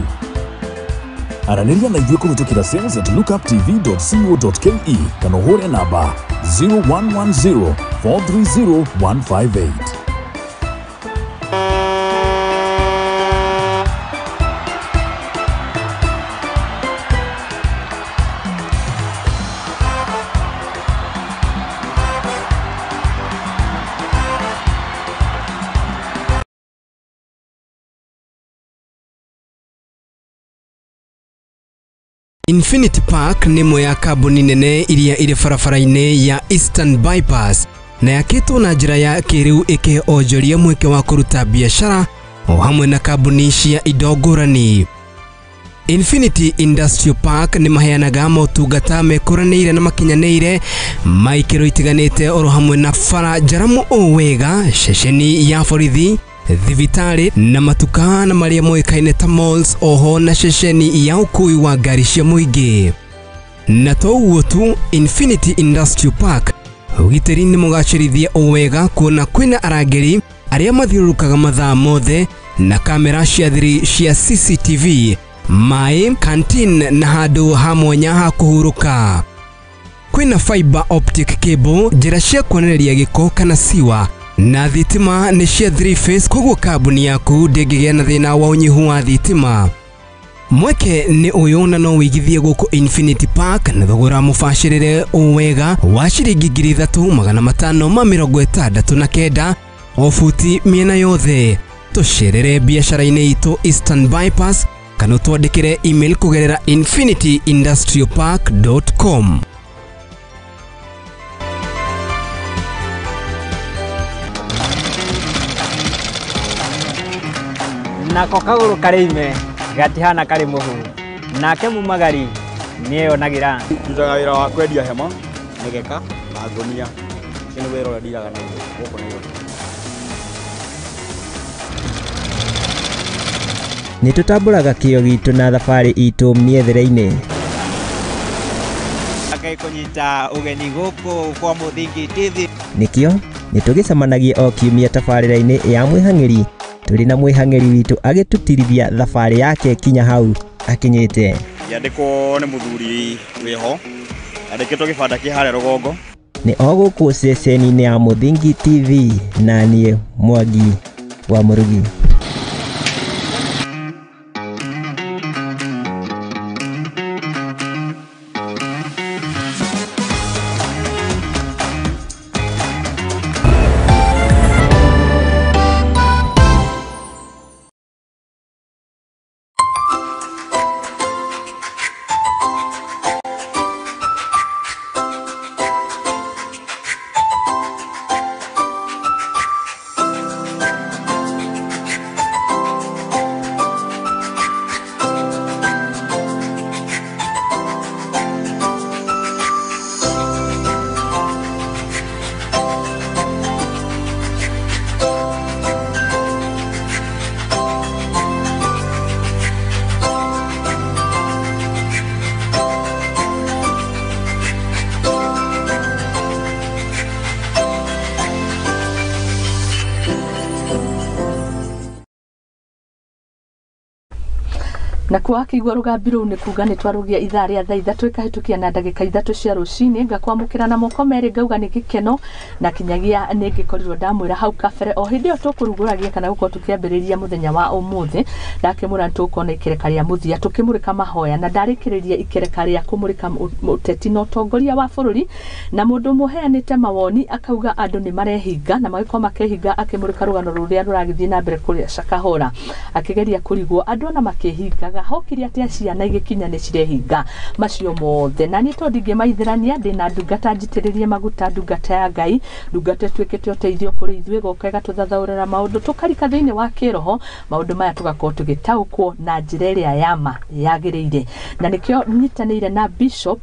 M: Aranĩria na ithuĩ kũhĩtũkĩra sales at lookuptv.co.ke kana ũhũre namba 0110 430 158.
C: Infinity Park nĩ ĩmwe ya kambuni nene iria irĩ barabara-inĩ ya Eastern Bypass na yakĩtwo na njĩra ya kĩrĩu ĩkĩhe onjoria mweke wa kũruta biacara o hamwe na kambuni cia indo ngũrani. Infinity Industrial Park nĩ maheanaga motungata mekũranĩire na makinyanĩire ma ikĩro itiganĩte oro hamwe na bara njaramu o wega, ceceni ya borithi, thibitarĩ na matuka na marĩa moĩkaine ta malls, oho na ceceni ya ũkui wa ngari cia mũingĩ. Na to ũguo tu, Infinity Industrial Park ũgitĩri nĩ mũgacĩrithie o wega kuona kwĩna arangĩri arĩa mathiũrũrũkaga mathaa mothe na kamera cia thiri cia CCTV, maĩ, canteen na handũ ha mwanya ha kũhurũka. Kwĩna fiber optic cable, njĩra cia kuonereria gĩko kana siwa, na thitima nĩ cia 3 phase, koguo kambuni yaku ndĩngĩgĩa na thĩna wa ũnyihu wa thitima. Mweke nĩ ũyũ na no wĩigithie gũkũ Infinity Park na thogora mũbacĩrĩre o wega wa ciringi 3569 o buti mĩena yothe. Tũcerere biacara-inĩ itũ Eastern Bypass kana ũtwandĩkĩre email kũgerera infinityindustrialpark.com.
N: Nako kagũrũ karĩ ime gatihana karĩ mũhu nake mumagari nĩeyonagĩra.
O: Ndutaga wĩra wa kwendia hema, mĩgeka na ngũnia. Ũcio nĩ wĩra ũrĩa ndiraga naguo gũkũ Nairobi.
P: Nĩ tũtambũraga kĩo gitũ na thabarĩ itũ mĩethere-inĩ.
Q: Ngai kũnyita ũgeni gũkũ kwa Muthingi TV.
P: Nĩkĩo nĩ tũgĩcemanagia o kiumia tabarĩra-inĩ ya mwĩhang'ĩri tũrĩ na mwĩhang'ĩri witũ agĩtũtirithia thabarĩ yake kinya hau akinyĩte.
O: Yandĩkwo nĩ mũthuri wĩho andĩkĩtwo gĩbanda kĩ harĩa rũgongo.
P: Nĩ o gũkũ ceceni-inĩ ya Muthingi TV na niĩ Mwangi wa Mũrugi.
A: Na kwa akĩigua rũgambi rũu nĩ kuga nĩ twarũgia ithaa rĩa thaa 3 ĩkahĩtũkia na ndagĩka 3 cia rũcinĩ. Ngakwamũkĩra na moko merĩ, ngauga nĩ gĩkeno na kinyagia nĩ ngĩkorirwo ndamwĩra hau kabere o hĩndĩ ĩyo tũkũrugũragia kana gũkorwo tũkĩambĩrĩria mũthenya wa ũmũthĩ. Ndakĩmũra nĩtũkuona ikereka rĩa mũthia tũkĩmũrĩka mahoya, na ndarĩkĩrĩria ikereka rĩa kũmũrĩka ũteti na ũtongoria wa bũrũri, na mũndũ ũmwe ũheanĩte mawoni akauga andũ nĩ marehinga na magĩkorwo makĩhinga, akĩmũrĩka rũgano rũrĩa rũragĩthiĩ na mbere kũrĩa Shakahola, akĩgeria kũrigwo andũ ona makĩhingaga hokire atĩa ciana igĩkinya nĩ cirehinga macio mothe. Na niĩ to ndingĩmaithĩrania, ndĩna ndungata njitĩrĩrie maguta, ndungata ya Ngai, ndungata ĩtuĩkĩte ũteithio kũrĩ ithuĩ, goka ĩgatũthathaũrĩra maũndũ, tũkarika thĩinĩ wa kĩroho, maũndũ maya tũgakorwo tũgĩtaũkwo na njĩra ĩrĩa yama yagĩrĩire. Na nĩkĩo nyitanĩire na Bishop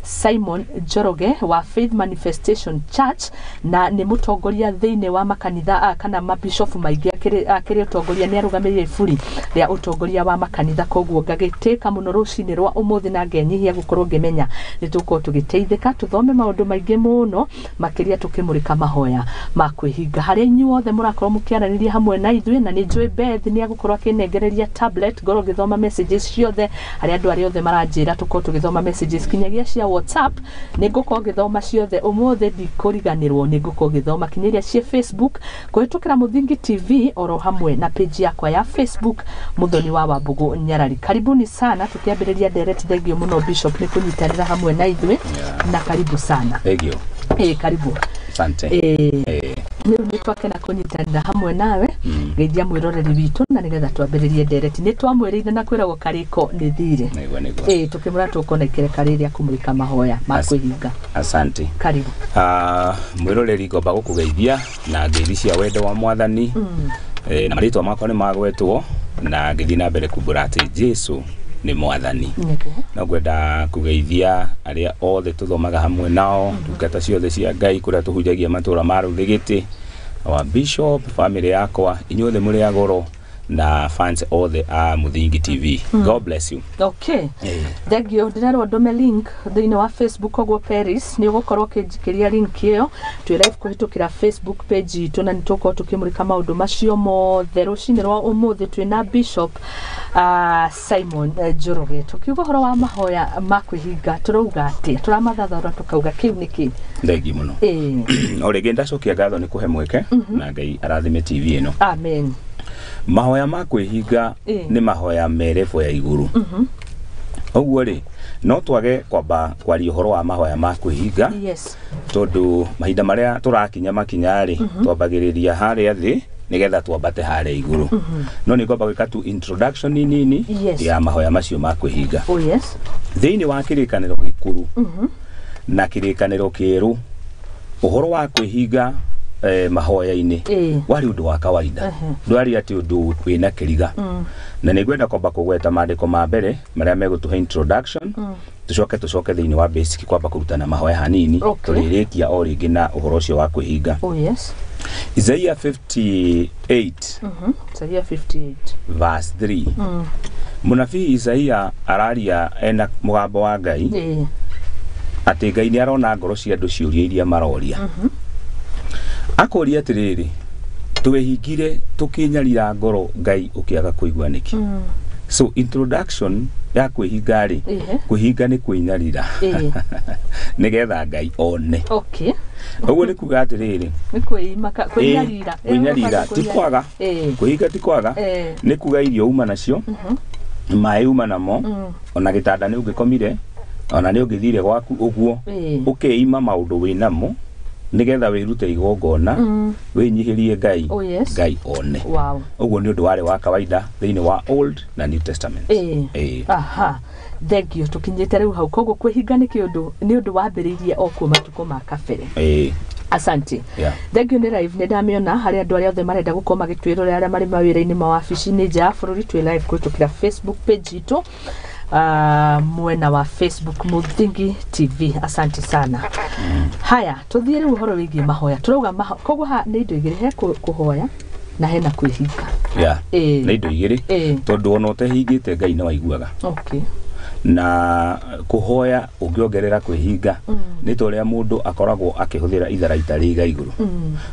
A: Simon Njoroge wa Faith Manifestation Church, na nĩ mũtongoria thĩinĩ wa makanitha kana mabishofu maingĩ, akĩrĩ ũtongoria, nĩ arũgamĩrĩire iburi rĩa ũtongoria wa makanitha. Koguo ngagĩtĩka mũno rũcinĩ rwa ũmũthĩ na ngenyihia gũkorwo ngĩmenya nĩ tũgũkorwo tũgĩteithĩka, tũthome maũndũ maingĩ mũno makĩria tũkĩmũrĩka mahoya ma kwĩhinga. Harĩa inyuothe mũrakorwo mũkĩaranĩria hamwe na ithuĩ, na nĩ njũĩ Beth nĩ agũkorwo akĩnengereria tablet ngorwo ngĩthoma messages ciothe, harĩa andũ arĩa othe maranjĩra tũkorwo tũgĩthoma messages kinyagia cia WhatsApp, nĩ ngũkorwo ngĩthoma ciothe ũmũthĩ, ndikũriganĩrwo, nĩ ngũkorwo ngĩthoma kinya iria ciĩ Facebook kũhĩtũkĩra Mũthingi TV oro hamwe na page yakwa ya Facebook Muthoni wa Wambugu Nyarari. Karibuni sana, tukiambĩrĩria ndereti. Thengio mũno Bishop nĩ kũnyitanĩra hamwe na ithuĩ, na karibu sana.
R: Thengio.
A: Karibu.
R: Asante.
A: Rĩu nĩ twakena kũnyitanĩra hamwe nawe, geithia mwĩroreri witũ na nĩgetha twambĩrĩrie ndereti. Nĩ twamwĩrĩire na kwĩragwo karĩko nĩ thirĩ.
R: Nĩguo.
A: Tũkĩmũra tũkona ikereka rĩrĩa kũmũrĩka mahoya ma kwĩhinga.
R: Asante.
A: Karibu.
R: Mwĩroreri, ngomba gũkũgeithia na ngeithi cia wendo wa Mwathani. Na marĩtwa makwa nĩ magwetwo, na ngĩthiĩ na mbere kumbũra atĩ Jesu nĩ Mwathani. No ngwenda kũgeithia arĩa othe tũthomaga hamwe nao, ndungata ciothe cia Ngai kũrĩa tũhunjagia matũra ma Rũthĩgĩtĩ, wa Bishop, family yakwa, inyuothe mũrĩ a goro, na fans othe a Mũthingi TV. God bless you.
A: Okay. Thengio. Ndĩrerwo ndũme link thĩinĩ wa Facebook, koguo Paris nĩ ũgũkorwo ũkĩnjikĩria link ĩyo. Twĩ live kũhĩtũkĩra Facebook page itũ, na nĩ tũgũkorwo tũkĩmũrĩka maũndũ macio mothe rũcinĩ rwa ũmũthĩ. Twĩ na Bishop Simon Njoroge, tũkiuga ũhoro wa mahoya ma kwĩhinga. Tũrauga atĩa? Tũramathathaũra tũkauga kĩu nĩ kĩ?
R: Thengi mũno. O rĩngĩ ndacokia ngatho nĩ kũhe mweke, na Ngai arathime TV ĩno.
A: Amen.
R: Mahoya ma kwĩhinga nĩ mahoya me level ya igũrũ. Ũguo rĩ, no twage kwamba kwaria ũhoro wa mahoya ma kwĩhinga, tondũ mahinda marĩa tũrakinya makinya rĩ, twambagĩrĩria harĩa thĩ nĩgetha twambate harĩa igũrũ. No nĩ ngwamba gwĩka tu introduction nini ya mahoya macio ma kwĩhinga.
A: Oh yes.
R: Thĩinĩ wa kĩrĩkanĩro gĩkũrũ na kĩrĩkanĩro kĩerũ, ũhoro wa kwĩhinga mahoya-inĩ warĩ ũndũ wa kawaida, ndwarĩ atĩ ũndũ wĩna kĩriga. Na nĩ ngwenda kwamba kũgweta maandĩko ma mbere marĩa megũtũhe introduction, tũcoke thĩinĩ wa basic kwamba kũrutana mahoya hanini, tũrĩrĩkia o rĩngĩ na ũhoro ũcio wa kwĩhinga.
A: Oh yes.
R: Isaiah 58
A: Isaiah 58
R: verse 3. Mũnabii Isaia araria ena mũgambo wa Ngai, atĩ Ngai nĩ arona ngoro cia andũ ciũria iria maroria. Akoria atĩrĩrĩ, twehingire tũkĩnyarira ngoro, Ngai ũkĩaga kũigua nĩkĩ? So introduction ya kwĩhinga rĩ, kwĩhinga nĩ kwĩnyarira nĩgetha Ngai one. Ũguo nĩ kuga atĩrĩrĩ,
A: Nĩ kwĩima, kwĩnyarira.
R: Kwĩnyarira ti kwaga, kwĩhinga ti kwaga, nĩ kuga irio uma nacio, maĩ uma namo, ona gĩtanda nĩ ũngĩkomire, ona nĩ ũngĩthire gwaku ũguo, ũkeima maũndũ wĩnamo nĩgetha wĩrute igongona, wĩnyihĩrie Ngai,
A: Oh yes.
R: Ngai one. Ũguo nĩ ũndũ warĩ wa kawaida thĩinĩ wa Old na New Testament.
A: Aha, thengio. Tũkinyĩte rĩu hau. Koguo kwĩhinga nĩ kĩũndũ, nĩ ũndũ wambĩrĩirie o kuo matukũ ma kabere. Asante. Thengio. Nĩ live, nĩ ndamĩona harĩ andũ arĩa othe marenda gũkorwo magĩtwĩrorera, arĩa marĩ mawĩra-inĩ, mawabici-inĩ, nja ya bũrũri. Twĩ live kũhĩtũkĩra Facebook page itũ, mwena wa Facebook Mũthingi TV. Asante sana. Haya, tũthiĩ rĩu ũhoro wĩgiĩ mahoya. Tũrauga koguo ha nĩ indo igĩrĩ, he kũhoya na hena kwĩhinga.
R: Nĩ indo igĩrĩ, tondũ ona ũtehingĩte Ngai nĩ waiguaga. Na kũhoya ũngĩongerera kwĩhinga nĩ ta ũrĩa mũndũ akoragwo akĩhũthĩra itharaita rĩiga igũrũ.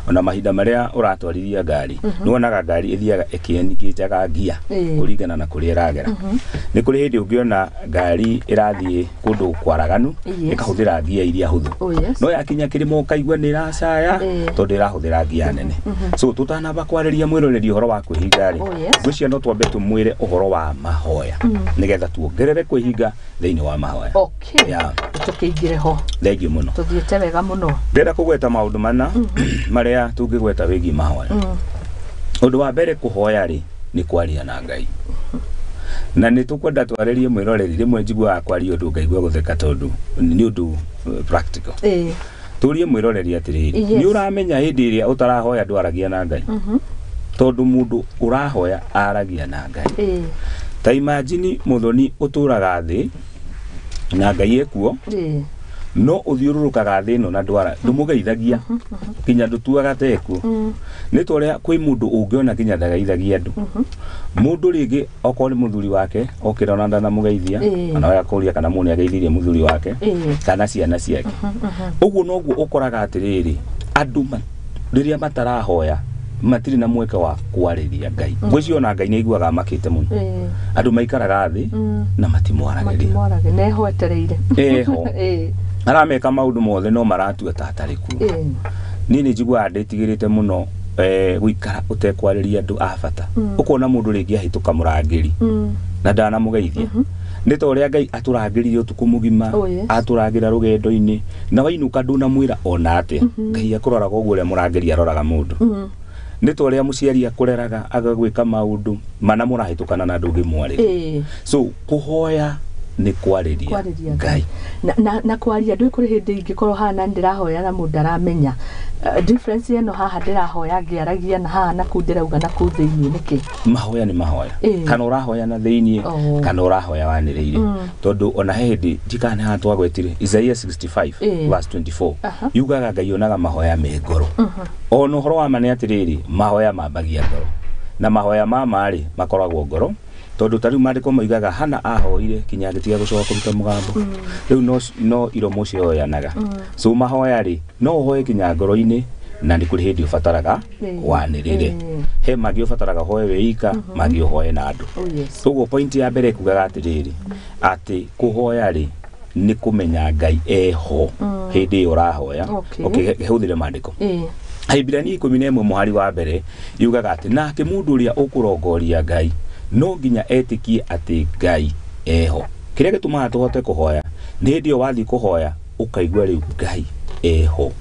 R: Ona mahinda marĩa ũratwarithia ngari, nĩwonaga ngari ĩthiaga ĩkĩeningĩjaga ngia kũringana na kũrĩa ĩragera. Nĩ kũrĩ hĩndĩ ũngĩona ngari ĩrathiĩ kũndũ kwaraganu, ĩkahũthĩra ngia iria hũthũ, no yakinya kĩrĩma ũkaigua nĩ ĩracaya tondũ ĩrahũthĩra ngia nene. So tũtanamba kwarĩria mwĩroreri ũhoro wa kwĩhinga rĩ, ngwĩciria no twambe tũmwĩre ũhoro wa mahoya nĩgetha tuongerere kwĩhinga thĩinĩ wa mahoya.
A: Okay.
R: Yeah.
A: Tũkĩingĩre ho.
R: Thengiũ mũno.
A: Tũthiĩte wega mũno.
R: Ndĩrenda kũgweta maũndũ mana marĩa tũngĩgweta wĩgiĩ mahoya. Ũndũ wa mbere, kũhoya rĩ, nĩ kwaria na Ngai. Na nĩ tũkwenda twarĩrie mwĩroreri, rĩmwe njiguaga kwaria ũndũ ngaigua gũtheka tondũ nĩ ũndũ practical. Tũrie mwĩroreri atĩrĩrĩ, nĩ ũramenya hĩndĩ ĩrĩa ũtarahoya ndwaragia na Ngai? Tondũ mũndũ ũrahoya aragia na Ngai. Ta imagine mũthoni ũtũraga thĩ na Ngai ekuo, no ũthiũrũrũkaga thĩ ĩno na ndwara ndũmũgeithagia, nginya ndũtuaga ta ekuo. Nĩ ta ũrĩa kwĩ mũndũ ũngĩona nginya ndageithagia andũ. Mũndũ rĩngĩ okorwo nĩ mũthuri wake okĩra ona ndanamũgeithia, kana we akũria kana mũndũ nĩageithirie mũthuri wake kana ciana ciake. Ũguo noguo ũkoraga atĩrĩrĩ, andũ rĩrĩa matarahoya matirĩ na mweke wa kwarĩria Ngai. Ngwĩciria ona Ngai nĩ aiguaga amakĩte mũno. Andũ maikaraga thĩ na matimwaragĩria.
A: Matimwaragĩria, neho etereire.
R: Eho. Arameka maũndũ mothe no maratua ta atarĩ kuo. Niĩ nĩ njiguaga ndĩtigĩrĩte mũno gũikara ũtekwarĩria andũ a bata. Ũkona mũndũ rĩngĩ ahĩtũka mũrangĩri na ndanamũgeithia. Nĩ ta ũrĩa Ngai atũrangĩrire ũtukũ mũgima, atũrangĩra rũgendo-inĩ, na wainũka ndũnamwĩra ona atĩa. Ngai akũroraga ũguo ũrĩa mũrangĩri aroraga mũndũ. Nĩ ta ũrĩa mũciari akũreraga agagwĩka maũndũ mana mũrahĩtũkana na ndũngĩmwarĩria. So kũhoya nĩ kwarĩria Ngai.
A: Na kwaria ndũĩ kũrĩ hĩndĩ ingĩkorwo haha na ndĩrahoya na mũndũ aramenya difference ĩno, haha ndĩrahoya ngĩaragia na haha na kũu ndĩrauga na kũu thĩinĩ nĩkĩ?
R: Mahoya nĩ mahoya. Kana ũrahoya na thĩinĩ kana ũrahoya wanĩrĩire. Tondũ ona he hĩndĩ ndikana haha twagwetire Isaiah 65 verse 24 yugaga Ngai onaga mahoya me ngoro. Ona ũhoro wa ma nĩ atĩrĩrĩ, mahoya mambagia ngoro. Na mahoya ma ma-rĩ makoragwo ngoro. Tondũ ta rĩu maandĩko moigaga Hana ahoire kinya agĩtiga gũcoka kũruta mũgambo. Rĩu no iromo cioyanaga. So mahoya rĩ, no ũhoe kinya ngoro-inĩ na nĩ kũrĩ hĩndĩ ũbataraga wanĩrĩre. He mangĩ ũbataraga ũhoe wĩ ika, mangĩ ũhoe na andũ. Ũguo point ya mbere kugaga atĩrĩrĩ, atĩ kũhoya rĩ nĩ kũmenya Ngai eho hĩndĩ ĩyo ũrahoya. Okay, hũthĩre maandĩko. Ahibirania 11 mũhari wa mbere yugaga atĩ nake mũndũ ũrĩa ũkũrongoria Ngai no nginya etĩkie atĩ Ngai eho. Kĩrĩa gĩtũmaga tũhote kũhoya nĩ hĩndĩ ĩyo wathiĩ kũhoya ũkaigua rĩu Ngai eho,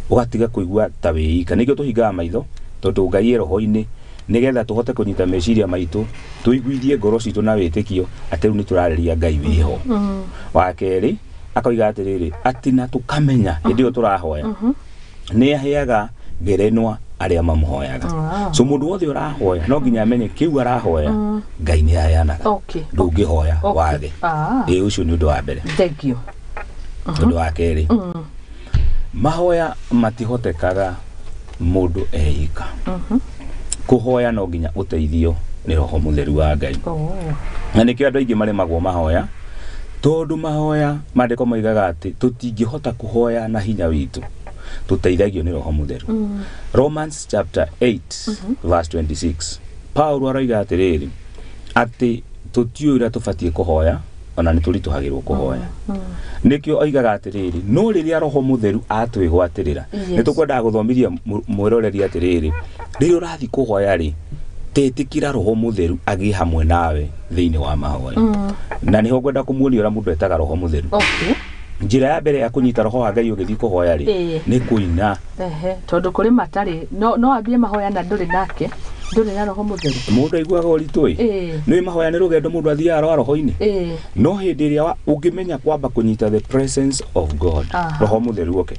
R: ũgatiga kũigua ta wĩ ika. Nĩkĩo tũhingaga maitho tondũ Ngai e roho-inĩ, nĩgetha tũhote kũnyita meciria maitũ tũiguithie ngoro citũ na wĩtĩkio atĩ rĩu nĩ tũrarĩria Ngai wĩho. Wa kerĩ akoiga atĩrĩrĩ, atĩ na tũkamenya hĩndĩ ĩyo tũrahoya nĩ aheaga ngerenwa arĩa mamũhoyaga. So mũndũ wothe ũrahoya no nginya amenye kĩu arahoya Ngai nĩ aheanaga. Ndũngĩhoya wage. Ĩĩ, ũcio nĩ ũndũ wa mbere.
A: Thank you.
R: Ũndũ wa kerĩ, mahoya matihotekaga mũndũ eika. Kũhoya no nginya ũteithio nĩ Roho Mũtheru wa Ngai. Na nĩkĩo andũ aingĩ maremagwo mahoya, tondũ mahoya maandĩko moigaga atĩ tũtingĩhota kũhoya na hinya witũ, tũteithagio nĩ Roho Mũtheru. Romans chapter 8 verse 26, Paulo aroiga atĩrĩrĩ, atĩ tũtiũĩ ũrĩa tũbatiĩ kũhoya, ona nĩ tũritũhagĩrwo kũhoya. Nĩkĩo oigaga atĩrĩrĩ, no rĩrĩa Roho Mũtheru atwĩgwatĩrĩra, nĩ tũkwendaga gũthomithia mwĩroreri atĩrĩrĩ, rĩrĩa ũrathiĩ kũhoya rĩ, tetĩkĩra Roho Mũtheru agĩe hamwe nawe thĩinĩ wa mahoya. Na nĩho ngwenda kũmuonia ũrĩa mũndũ etaga Roho Mũtheru. Njĩra ya mbere ya kũnyita Roho wa Ngai ũgĩthiĩ kũhoya rĩ, nĩ kũina.
A: Tondũ kũrĩ matarĩ no ambie mahoya na ndũrĩ nake, ndũrĩ na Roho Mũtheru.
R: Mũndũ aiguaga ũritũ ĩ. Nĩ mahoya nĩ rũgendo mũndũ athiaga roa roho-inĩ. No hĩndĩ ĩrĩa ũngĩmenya kwamba kũnyita the presence of God, Roho Mũtheru oke.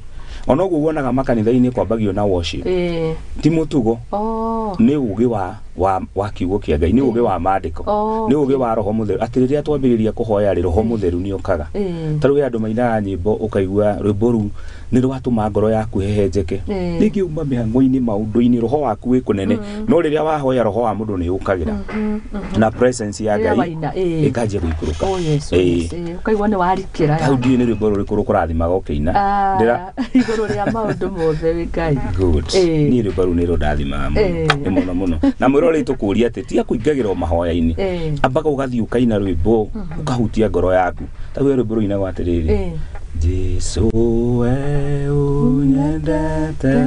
R: Ona ũguo wonaga makanitha-inĩ kwambagio na worship. Ti mũtugo, nĩ ũgĩ wa wa kiugo kĩa Ngai, nĩ ũgĩ wa maandĩko, nĩ ũgĩ wa roho mũtheru, atĩ rĩrĩa twambĩrĩria kũhoya rĩ, roho mũtheru nĩ okaga. Ta rĩu he andũ mainaga nyĩmbo ũkaigua rwĩmbo rũu nĩ rwatũma ngoro yaku hehenjeke, rĩngĩ uma mĩhang'o-inĩ, maũndũ-inĩ, roho waku wĩ kũnene, no rĩrĩa wahoya roho wa mũndũ nĩ ũkagĩra na presence ya
A: Rĩrĩa
R: Ngai
A: waina, ĩĩ.
R: ĩkanjia gũikũrũka.
A: Oh, yes, oh,
R: Ĩĩ.
A: yes, ĩĩ. Ũkaigua nĩ warikĩra.
R: Hau ndiũĩ nĩ rwĩmbo rũrĩkũ rũkũrathimaga ũkĩina.
A: Igũrũ rĩa maũndũ mothe wĩ Ngai.
R: Good.
A: Ĩĩ.
R: Niĩ rwĩmbo rũu nĩ rũndathimaga mũno.
A: Ĩĩ.
R: Nĩ mũno mũno. Na mwĩroreri tũkũria atĩ tiga kũingagĩra o mahoya-inĩ, ambaga ũgathiĩ ũkaina rwĩmbo ũkahutia ngoro yaku. Ta rĩu rwĩmbo rũinagwo atĩrĩrĩ, Jesu we ũnyendete,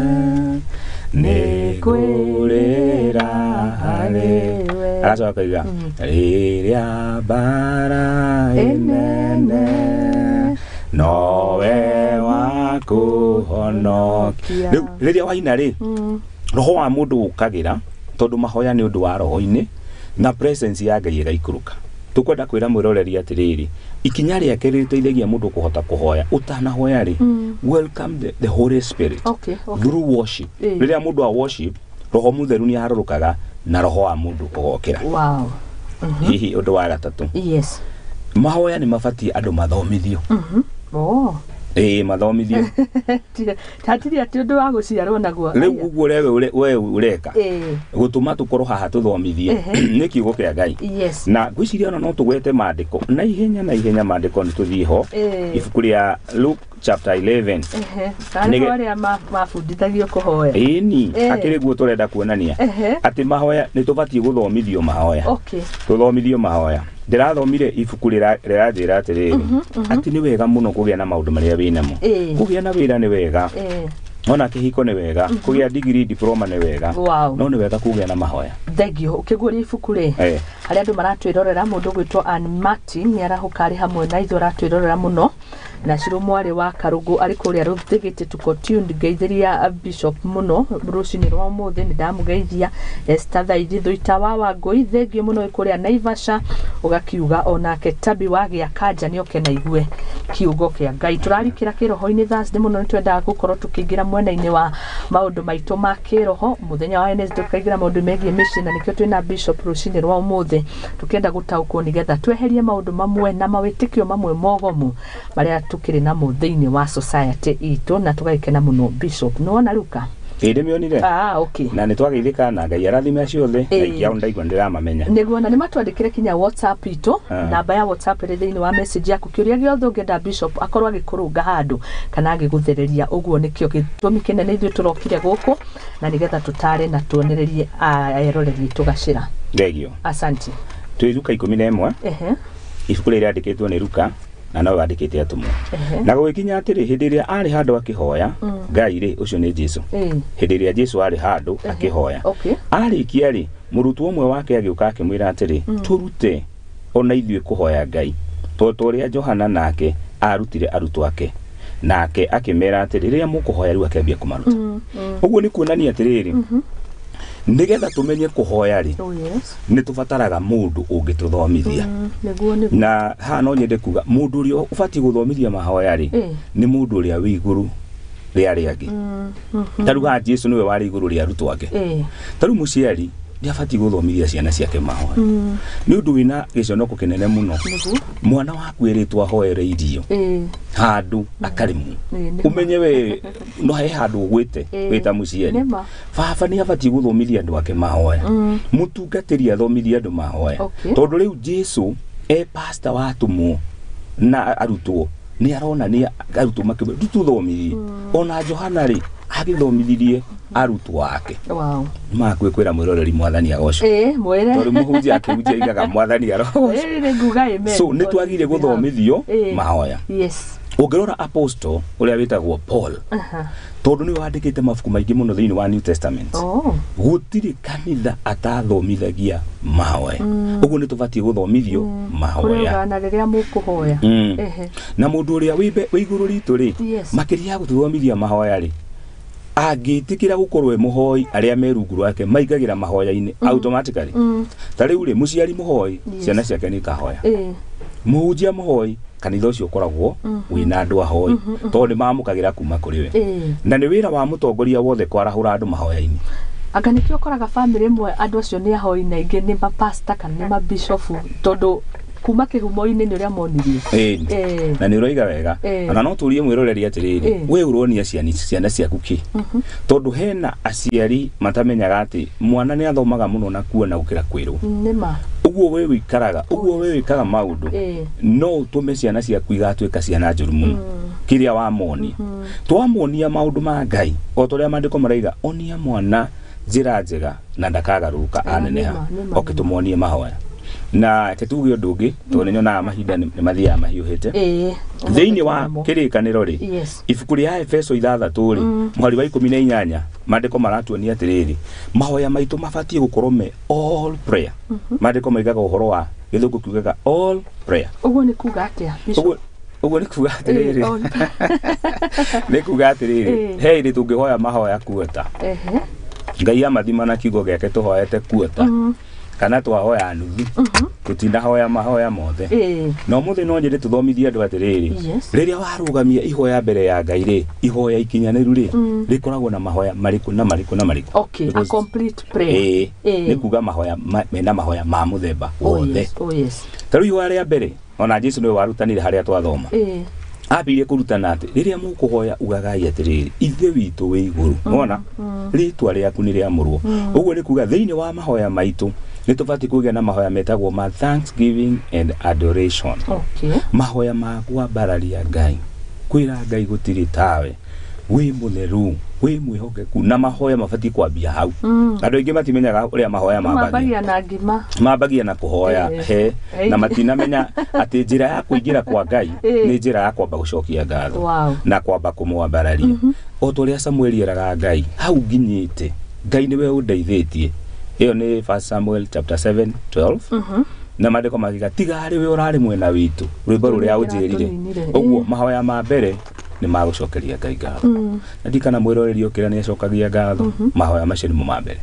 R: nĩ ngũrĩra harĩ we. Agacoka akauga, rĩrĩa mbara ĩnene, nowe wa kũhonokia. Rĩu rĩrĩa waina rĩ, roho wa mũndũ ũkagĩra, tondũ mahoya nĩ ũndũ wa roho-inĩ na presence ya Ngai ĩgaikũrũka. Tũkwenda kwĩra mwĩroreri atĩrĩrĩ, ikinya rĩake rĩteithagia mũndũ kũhota kũhoya. Ũtanahoya rĩ, welcome the Holy Spirit through worship. Rĩrĩa mũndũ a worship, roho mũtheru nĩ aharũrũkaga na roho wa mũndũ ũgokĩra. Hihi ũndũ wa gatatũ, mahoya nĩ mabatiĩ andũ mathomithio.
A: Oh.
R: Ĩĩ, mathomithio.
A: Hatirĩ atĩ ũndũ wa gũciarwo naguo.
R: Rĩu ũguo ũrĩa we ũreka gũtũma tũkorwo haha tũthomithie nĩ kiugo kĩa Ngai. Na ngwĩciria ona no tũgwete maandĩko na ihenya na ihenya, maandĩko nĩ tũthiĩ ho, ibuku rĩa Luke chapter 11.
A: Tarĩ arĩa mabundithagio kũhoya.
R: Ĩni, akĩrĩ guo tũrenda kuonania atĩ mahoya nĩ tũbatiĩ gũthomithio mahoya. Tũthomithio mahoya. Ndĩrathomire ibuku rĩranjĩra atĩrĩrĩ, atĩ nĩ wega mũno kũgĩa na maũndũ marĩa wĩnamo. Kũgĩa na wĩra nĩ wega, ona kĩhiko nĩ wega, kũgĩa degree, diploma nĩ wega, no nĩ wega kũgĩa na mahoya.
A: Thengio. Ũkĩguũria ibuku rĩ, harĩa andũ maratwĩrorera, mũndũ ũgwĩtwo Ann Martin nĩ arahũka arĩ hamwe na ithuĩ, aratwĩrorera mũno, na Cirũ mwarĩ wa Karũngũ arĩ kũrĩa Rũthĩgĩtĩ, tuko tuned. Ngeithĩria Bishop mũno rũcinĩ rwa ũmũthĩ, nĩ ndamũgeithia. Esther Thaithi Thuita wa Wangũi, thengio mũno, wĩ kũrĩa Naivasha, ũgakiuga onake Tabi wa gĩa kanja nĩ oke na igue kiugo kĩa Ngai. Tũrarikĩra kĩroho-inĩ Thursday mũno, nĩ twendaga gũkorwo tũkĩingĩra mwena-inĩ wa maũndũ maitũ ma kĩroho. Mũthenya wa Wednesday tũkaingĩra maũndũ megiĩ mĩciĩ, na nĩkĩo twĩna Bishop rũcinĩ rwa ũmũthĩ, tũkĩenda gũtaũkwo nĩgetha tweherie maũndũ mamwe na mawĩtĩkio mamwe mogomu marĩa tũkĩrĩ namo thĩinĩ wa society itũ, na tũgagĩkena mũno. Bishop, nĩwona Luka?
R: Ĩĩ, ndĩmĩonire.
A: Ah, okay.
R: Na nĩ twageithĩka, na Ngai arathime acio othe, na aingĩ ao ndaigua ndĩramamenya.
A: Nĩguo, na nĩ matwandĩkĩre kinya WhatsApp itũ. Namba ya WhatsApp ĩrĩ thĩinĩ wa message yaku. Kĩũria gĩothe ũngĩenda Bishop akorwo agĩkũrũnga handũ kana agĩgũthereria, ũguo nĩkĩo gĩtũmi kĩnene ithuĩ tũrokire gũkũ, na nĩgetha tũtare na tuonererie eroreri tũgacĩra.
R: Thengio.
A: Asante.
R: Twĩ Luka 11. Ibuku rĩrĩa rĩandĩkĩtwo nĩ Luka, na nowe wandĩkĩte atũmwo. Na gũgĩkinya atĩrĩ, hĩndĩ ĩrĩa arĩ handũ akĩhoya Ngai rĩ, ũcio nĩ Jesu, hĩndĩ ĩrĩa Jesu arĩ handũ akĩhoya, arĩkia rĩ, mũrutwo ũmwe wake agĩũka akĩmwĩra atĩrĩ, tũrute ona ithuĩ kũhoya Ngai, to ũrĩa Johana nake arutire arutwo ake. Nake akĩmera atĩrĩ, rĩrĩa mũkũhoya, rĩu akĩambia kũmaruta. Ũguo nĩ kuonania atĩrĩrĩ, nĩgetha tũmenye kũhoya rĩ,
A: Oh, yes.
R: nĩ tũbataraga mũndũ ũngĩtũthomithia.
A: Nĩguo, nĩguo.
R: Na haha no nyende kuga mũndũ ũrĩa ũbatiĩ gũthomithia mahoya rĩ, nĩ mũndũ ũrĩa wĩ igũrũ rĩa arĩa angĩ. Ta rĩu haha Jesu nĩwe warĩ igũrũ rĩa arutwo ake. Ta rĩu mũciari nĩ abatiĩ gũthomithia ciana ciake mahoya, nĩ ũndũ wĩna gĩconoko kĩnene mũno mwana waku erĩtwo ahoere irio handũ akarĩmwo.
A: Nĩma.
R: Ũmenye we no he handũ ũgwĩte wĩta mũciari. Baba nĩ abatiĩ gũthomithia andũ ake mahoya, mũtungatĩri athomithie andũ mahoya, tondũ rĩu Jesu e pastor wa atũmwo na arutwo, nĩ aronania arutwo makĩmwĩra tuthuthomithie. Ona Johana rĩ, agĩthomithirie arutwo ake. Nĩmakuĩ kwĩra mwĩroreri mwathani agocwo,
A: Ĩĩ, mwĩre.
R: tondũ mũhunjia akĩhunjia aigaga mwathani arogocwo.
A: Ĩĩ, nĩ nguga amen.
R: So nĩ twagire gũthomithio mahoya. Ũngĩrora apostle ũrĩa wĩtagwo Paul, tondũ nĩwe wandĩkĩte mabuku maingĩ mũno thĩinĩ wa New Testament, gũtirĩ kanitha atathomithagia mahoya. Ũguo nĩ tũbatiĩ gũthomithio mahoya.
A: Kũrĩũgana na rĩrĩa mũkũhoya.
R: Na mũndũ ũrĩa wĩ igũrũ ritũ rĩ, makĩria ya gũtũthomithia mahoya rĩ, angĩtĩkĩra gũkorwo e mũhoi, arĩa me rungu rwake maingagĩra mahoya-inĩ automatically. Ta rĩu rĩ, mũciari mũhoi, ciana ciake nĩ ikahoya. Mũhunjia mũhoi, kanitha ũcio ũkoragwo wĩna andũ ahoi, tondũ nĩ mamũkagĩra kuma kũrĩ we. Na nĩ wĩra wa mũtongoria wothe kwarahũra andũ mahoya-inĩ.
A: Anga nĩkĩo ũkoraga bamĩrĩ ĩmwe andũ acio nĩ ahoi na ingĩ nĩ mapasta kana nĩ mabishofu, tondũ kuma kĩhumo-inĩ nĩ ũrĩa monirie.
R: Ĩĩ. Na nĩ ũroiga wega. Ona no tũrie mwĩroreri atĩrĩrĩ, we ũronia ciana ciaku kĩ? Tondũ hena aciari matamenyaga atĩ mwana nĩ athomaga mũno na kuona gũkĩra kwĩrwo.
A: Nĩma.
R: Ũguo we wĩikaraga, ũguo we wĩkaga maũndũ, no ũtũme ciana ciaku igatuĩka ciana njũru mũno. Kĩrĩa wamonia. Twamonia maũndũ ma Ngai, o ta ũrĩa maandĩko maraiga, onia mwana njĩra njega na ndakagarũrũka aneneha. Oke tũmonie mahoya. Na reke tuge ũndũ ũngĩ, tondũ nĩnyonaga mahinda nĩ mathiaga mahiũhĩte. Thĩinĩ wa kĩrĩkanĩro rĩ, ibuku rĩa Efeso 6 rĩ, mũhari wa 18, maandĩko maratuonia atĩrĩrĩ, mahoya maitũ mabatiĩ gũkorwo me all prayer. Maandĩko maigaga ũhoro wa gĩthũngũ kiugaga all prayer.
A: Ũguo nĩ kuga atĩa?
R: Ũguo nĩ kuga atĩrĩrĩ, nĩ kuga atĩrĩrĩ, he hĩndĩ tũngĩhoya mahoya kuota. Ngai amathima na kiugo gĩake tũhoete kuota. Kana twahoya nuthu, tũtinahoya mahoya mothe. Na ũmũthĩ no nyende tũthomithie andũ atĩrĩrĩ, rĩrĩa warũgamia ihoya mbere ya Ngai rĩ, ihoya ikinyanĩru rĩ, rĩkoragwo na mahoya marĩkũ na marĩkũ na marĩkũ.
A: Okay, a complete prayer.
R: Nĩ kuga mahoya mena mahoya ma mũthemba wothe. Ta rĩu ihoya rĩa mbere, ona Jesu nĩwe warutanire harĩa twathoma. Ambire kũrutana atĩ rĩrĩa mũkũhoya ugagai atĩrĩrĩ, Ithe witũ wĩ igũrũ. Wona? Rĩtwa rĩaku nĩ rĩamũrwo. Ũguo nĩ kuga thĩinĩ wa mahoya maitũ nĩ tũbatiĩ kũgĩa na mahoya metagwo ma thanksgiving and adoration. Mahoya ma kwambararia Ngai, kwĩra Ngai gũtirĩ tawe, wĩ mũtheru, wĩ mwĩhokeku, na mahoya mabatiĩ kwambia hau. Andũ aingĩ matimenyaga ũrĩa mahoya
A: mambagia na ngima,
R: mambagia na kũhoya he, na matinamenya atĩ njĩra ya kũingĩra kwa Ngai nĩ njĩra ya kwamba gũcokia ngatho na kwamba kũmwambararia. O ta ũrĩa Samueli eraga Ngai, hau nginyĩte Ngai nĩwe ũndeithĩtie. Ĩyo nĩ 1 Samuel chapter 7:12. Na maandĩko magiga tiga harĩ we ũrarĩ mwena witũ, rwĩmbo rũrĩa ũnjĩrire. Ũguo mahoya ma mbere nĩ magũcokeria Ngai ngatho. Na ndikana mwĩroreri ũkĩra nĩ acokagia ngatho, mahoya macio nĩmo ma mbere.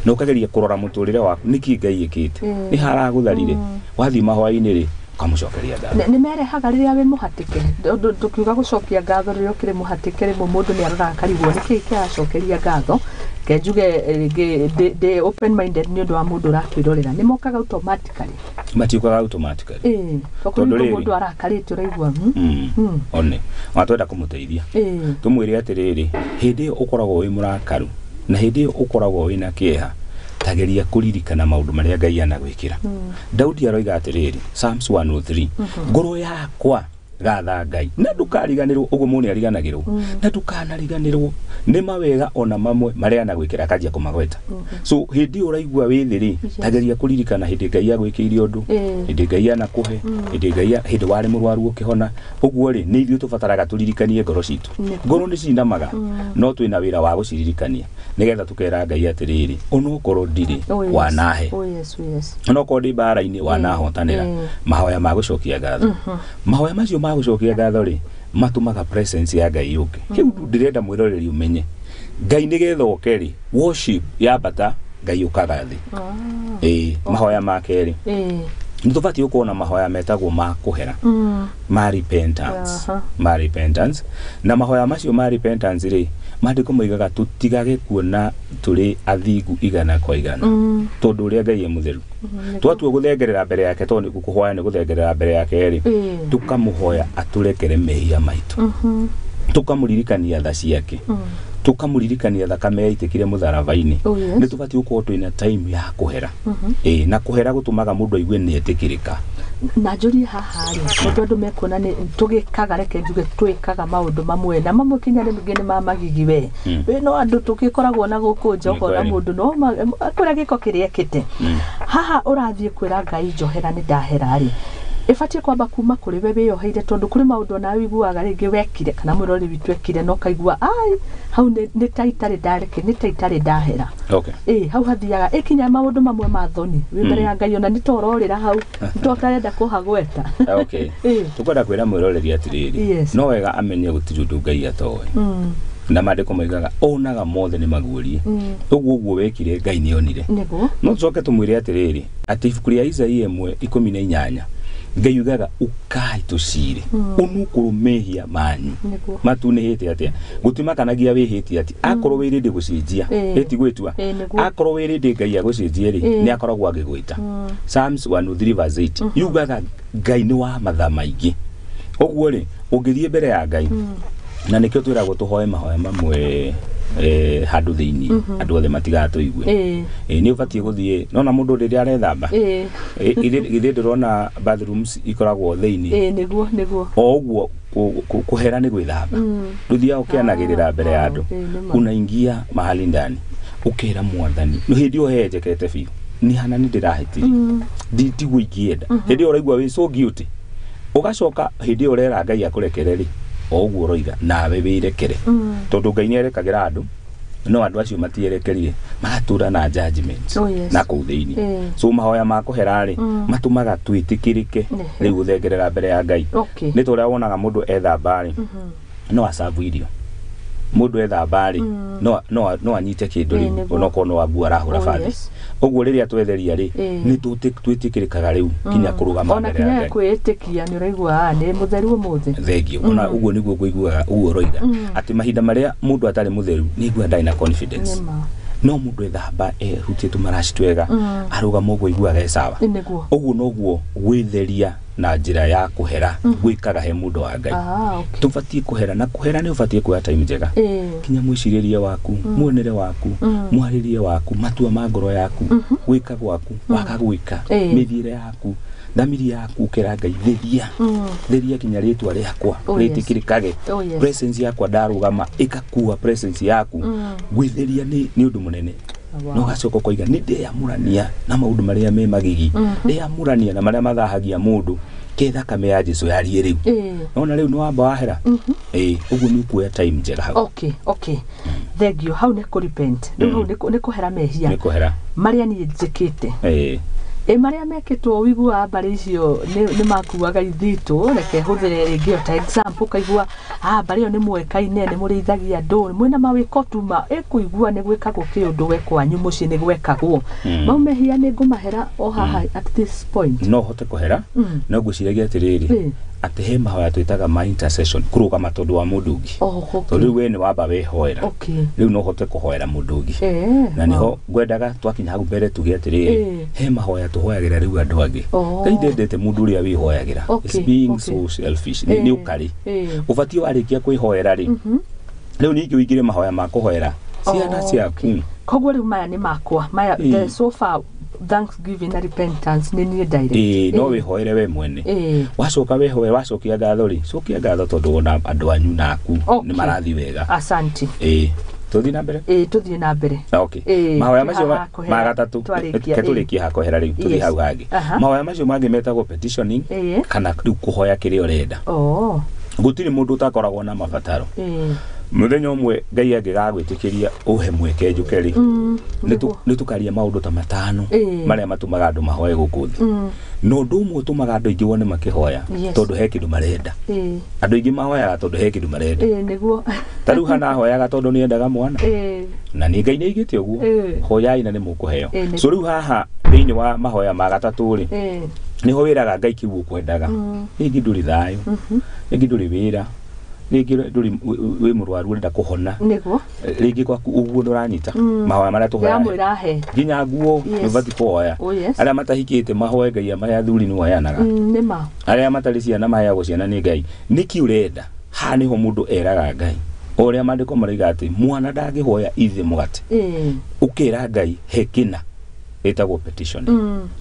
R: Na ũkageria kũrora mũtũrĩre waku nĩkĩ Ngai ĩkĩte, nĩ haragũtharire, wathiĩ mahoya-inĩ rĩ, ũkamũcokeria ngatho.
A: Nĩ merehaga rĩrĩa wĩ mũhatĩke, tũkiuga gũcokia ngatho rĩrĩa ũkĩrĩ mũhatĩke rĩmwe mũndũ nĩ aroraga akarigwo nĩkĩ kĩracokeria ngatho. Ke njuge rĩngĩ ndĩ open minded nĩ ũndũ wa mũndũ ũratwĩrorera, nĩ mokaga automatically?
R: Matiũkaga automatically.
A: Tondũ rĩrĩ mũndũ arakarĩte ũraigua
R: one ona twenda kũmũteithia, tũmwĩre atĩrĩrĩ, hĩndĩ ĩyo ũkoragwo wĩ mũrakaru na hĩndĩ ĩyo ũkoragwo wĩna kĩeha, tageria kũririkana maũndũ marĩa Ngai anagwĩkĩra. Daudi aroiga atĩrĩrĩ, Psalms 103, ngoro yakwa gatha Ngai na ndũkariganĩrwo. Ũguo mũndũ nĩariganagĩrwo, na ndũkanariganĩrwo nĩ mawega ona mamwe marĩa anagwĩkĩra akanjia kũmagweta. So hĩndĩ ĩyo ũraigua wĩ thĩ rĩ, tageria kũririkana hĩndĩ Ngai agwĩkĩire ũndũ, hĩndĩ Ngai anakũhe, hĩndĩ Ngai hĩndĩ warĩ mũrwaru ũkĩhona. Ũguo rĩ, nĩ ithuĩ tũbataraga tũririkanie ngoro citũ. Ngoro nĩ cinamaga, no twĩna wĩra wa gũciririkania nĩgetha tũkera Ngai atĩrĩrĩ, onokorwo ndirĩ wanahe, onokorwo ndĩ mbara-inĩ wanahotanĩra. Mahoya ma gũcokia ngatho, mahoya macio ma gũcokia ngatho rĩ, matũmaga presence ya Ngai yũke. Kĩu ndĩrenda mwĩroreri ũmenye, Ngai nĩgetha oke rĩ, worship yambata Ngai ũkaga thĩ. Mahoya ma kerĩ nĩ tũbatiĩ gũkorwo na mahoya metagwo ma kũhera, ma repentance, ma repentance. Na mahoya macio ma repentance rĩ, maandĩko moigaga tũtigage kuona tũrĩ athingu 100 kwa 100, tondũ ũrĩa Ngai e mũtheru. Twatua gũthengerera mbere yake, tondũ nĩ kũhoya nĩ gũthengerera mbere yake rĩ, tũkamũhoya atũrekere mehia maitũ, tũkamũririkania tha ciake, tũkamũririkania thakame yaitĩkire mũtharaba-inĩ. Nĩ tũbatiĩ gũkorwo twĩna time ya kũhera. Na kũhera gũtũmaga mũndũ aigue nĩ etĩkĩrĩka.
A: Na njũrie haha rĩ, tondũ andũ mekuona nĩ tũgĩkaga, reke njuge twĩkaga maũndũ mamwe na mamwe kinya rĩngĩ nĩ ma magigi we. We no andũ tũgĩkoragwo na gũkũ nja ũkona mũndũ no kũrĩa gĩko kĩrĩa ekĩte. Haha ũrathiĩ kwĩra Ngai njohera nĩ ndahera rĩ, ĩbatiĩ kwamba kuma kũrĩ we wĩyoheire, tondũ kũrĩ maũndũ onawe ũiguaga rĩngĩ wekire kana mwĩrori witũ ekire na ũkaigua ai hau nĩ ta itarĩ ndareke, nĩ ta itarĩ ndahera. Hau hathiaga ĩkinya maũndũ mamwe ma thoni wĩ mbere ya Ngai, ona nĩ ta ũrorĩra hau, nĩ ta ũtarenda kũhagweta.
R: Tũkwenda kwĩra mwĩroreri atĩrĩrĩ, no wega amenye gũtirĩ ũndũ Ngai atoĩ. Na maandĩko moigaga onaga mothe nĩ maguũrie. Ũguo ũguo wekire Ngai nĩ onire. No tũcoke tũmwĩre atĩrĩrĩ, atĩ ibuku rĩa Isaia 1:18 Ngai ugaga ukai tucire unukuru mehia manyu matunihite atia gutimakanagia wihite ati akorwo wirinde gucinjia ĩtigwĩtua akorwo wirinde Ngai agũcinjie rĩ nĩ akoragwo agĩgwĩta. Psalms 103 verse 8 yugaga Ngai nĩ wa matha maingĩ. Ũguo rĩ ũngĩthiĩ mbere ya Ngai na nĩkĩo twĩragwo tũhoe mahoya mamwe handũ thĩinĩ andũ othe matigatũigue. Nĩ ũbatiĩ gũthiĩ nona mũndũ rĩrĩa arethamba githĩ ndĩrona bathrooms ikoragwo thĩinĩ.
A: Nĩguo nĩguo
R: o ũguo kũhera nĩ gwĩthamba ndũthiaga ũkĩanagĩrĩra mbere ya andũ, unaingia mahali ndani ũkera mwathani nĩ hĩndĩ ĩyo henjekete biũ nĩ hana nĩ ndĩrahĩtirie nditiguo ingĩenda hĩndĩ ĩyo ũraigua wĩ so guilty ũgacoka hĩndĩ ĩyo ũrera Ngai akũrekere rĩ o ũguo ũroiga nawe wĩrekere tondũ Ngai nĩarekagĩra andũ no andũ acio matierekerire maratũra na judgment na kũu thĩinĩ. So mahoya ma kũhera rĩ matũmaga twĩtĩkĩrĩke rĩu gũthengerera mbere ya Ngai. Nĩ ta ũrĩa wonaga mũndũ ethamba rĩ no acabu irio mũndũ ethamba rĩ no anyite kĩndũ rĩu onokorwo no anguo arahũra bathi. Ũguo rĩrĩa twetheria rĩ nĩ twĩtĩkĩrĩkaga rĩu kinya kũrũgama mbere ya Ngai.
A: Ona kinya kwĩĩtĩkia nĩ ũraigua nĩ mũtheru ũmũthĩ.
R: Thengio. Ona ũguo nĩguo ngũiguaga ũguo ũroiga atĩ mahinda marĩa mũndũ atarĩ mũtheru nĩ aiguaga ndarĩ na confidence. No mũndũ ethamba ehutĩte tũmaraci twega arũgama ũguo aiguaga e sawa. Ũguo noguo gwĩtheria na njĩra ya kũhera gwĩkaga he mũndũ wa Ngai. Tũbatiĩ kũhera na kũhera nĩ ũbatiĩ kuoya time njega kinya mwĩcirĩrie waku muonere waku mwarĩrie waku matua ma ngoro yaku gwĩka gwaku waga gwĩka mĩthiĩre yaku thamiri yaku ũkera Ngai theria theria kinya rĩtwa rĩakwa rĩtĩkĩrĩkage presence yakwa ndarũgama ĩgakua presence yaku. Gwĩtheria nĩ ũndũ mũnene. No gacoka ũkoiga nĩ ndeyamũrania na maũndũ marĩa me magigi ndeyamũrania na marĩa mathahagia mũndũ ke thakame ya Jesu yarie rĩu nona rĩu nĩ wamba wahera. Ũguo nĩ ũkuoya time njega hau.
A: Okay okay thengio hau nĩ kũ repent rĩu hau nĩ kũhera mehia
R: nĩ kũhera
A: marĩa niĩ njĩkĩte marĩa mekĩtwo ũiguaga mbarĩ icio nĩ makuaga ithitũ reke hũthĩre rĩngĩ o ta example ũkaigua mbarĩ ĩyo nĩ mũĩkaine nĩ mũrĩithagia andũ mwĩna mawĩko tu ma ĩkũigua nĩ gwĩkagwo kĩũndũ we kwanyu mũciĩ nĩ gwekagwo mau mehia nĩ ngũmahera o haha at this point
R: no hote kũhera no ngwĩciragia atĩrĩrĩ atĩ he mahoya twĩtaga ma intercession kũrũgama tondũ wa mũndũ ũngĩ tondũ rĩu we nĩ wamba wĩhoera rĩu no ũhote kũhoera mũndũ ũngĩ na nĩho ngwendaga twakinya hau mbere tuge atĩrĩrĩ he mahoya tũhoyagĩra rĩu andũ angĩ Ngai ndendete mũndũ ũrĩa wĩhoyagĩra. It's being so selfish nĩ ũkarĩ ũbatiĩ warĩkia kwĩhoera rĩ rĩu ningĩ ũingĩre mahoya ma kũhoera ciana ciaku.
A: Koguo rĩu maya nĩ makwa maya so far thanksgiving na repentance nĩ niĩ direct.
R: No wĩhoere we mwene wacoka wĩhoe wacokia ngatho rĩ cokia ngatho tondũ wona andũ anyu naku nĩ marathiĩ wega.
A: Asante.
R: Tũthiĩ na mbere.
A: Tũthiĩ na mbere.
R: Okay. Mahoya macio ma gatatũ ke tũrĩkie ha kũhera rĩu tũthiĩ hau hangĩ. Mahoya macio mangĩ metagwo petitioning kana rĩu kũhoya kĩrĩa ũrenda. Gũtirĩ mũndũ ũtakoragwo na mabataro. Mũthenya ũmwe Ngai angĩgagwĩtĩkĩria ũhe mweke njũke rĩ nĩ tũkaria maũndũ ta matano marĩa matũmaga andũ mahoe gũkũ thĩ. No ũndũ ũmwe ũtũmaga andũ aingĩ wone makĩhoya tondũ he kĩndũ marenda. Andũ aingĩ mahoyaga tondũ he kĩndũ marenda.
A: Nĩguo
R: ta rĩu hana ahoyaga tondũ nĩ endaga mwana na nĩ Ngai nĩ aigĩte ũguo hoyai na nĩ mũkũheo. So rĩu haha thĩinĩ wa mahoya ma gatatũ rĩ nĩho wĩraga Ngai kĩu ũkwendaga. Rĩngĩ ndũrĩ thayũ, rĩngĩ ndũrĩ wĩra, rĩngĩ ndũrĩ wĩ mũrwaru ũrenda kũhona
A: nĩguo
R: rĩngĩ gwaku ũguo ndũranyita mahoya marĩa tũhoyaga nginya nguo nĩ ũbatiĩ kũhoya. Arĩa matahikĩte mahoe Ngai amahe athuri nĩ ũheanaga
A: nĩma
R: arĩa matarĩ ciana maheagwo ciana nĩ Ngai. Nĩkĩ ũrenda haha nĩho mũndũ eraga Ngai o ũrĩa maandĩko maroiga atĩ mwana ndangĩhoya ithe mũgate ũkĩra Ngai he kĩna ĩtagwo petition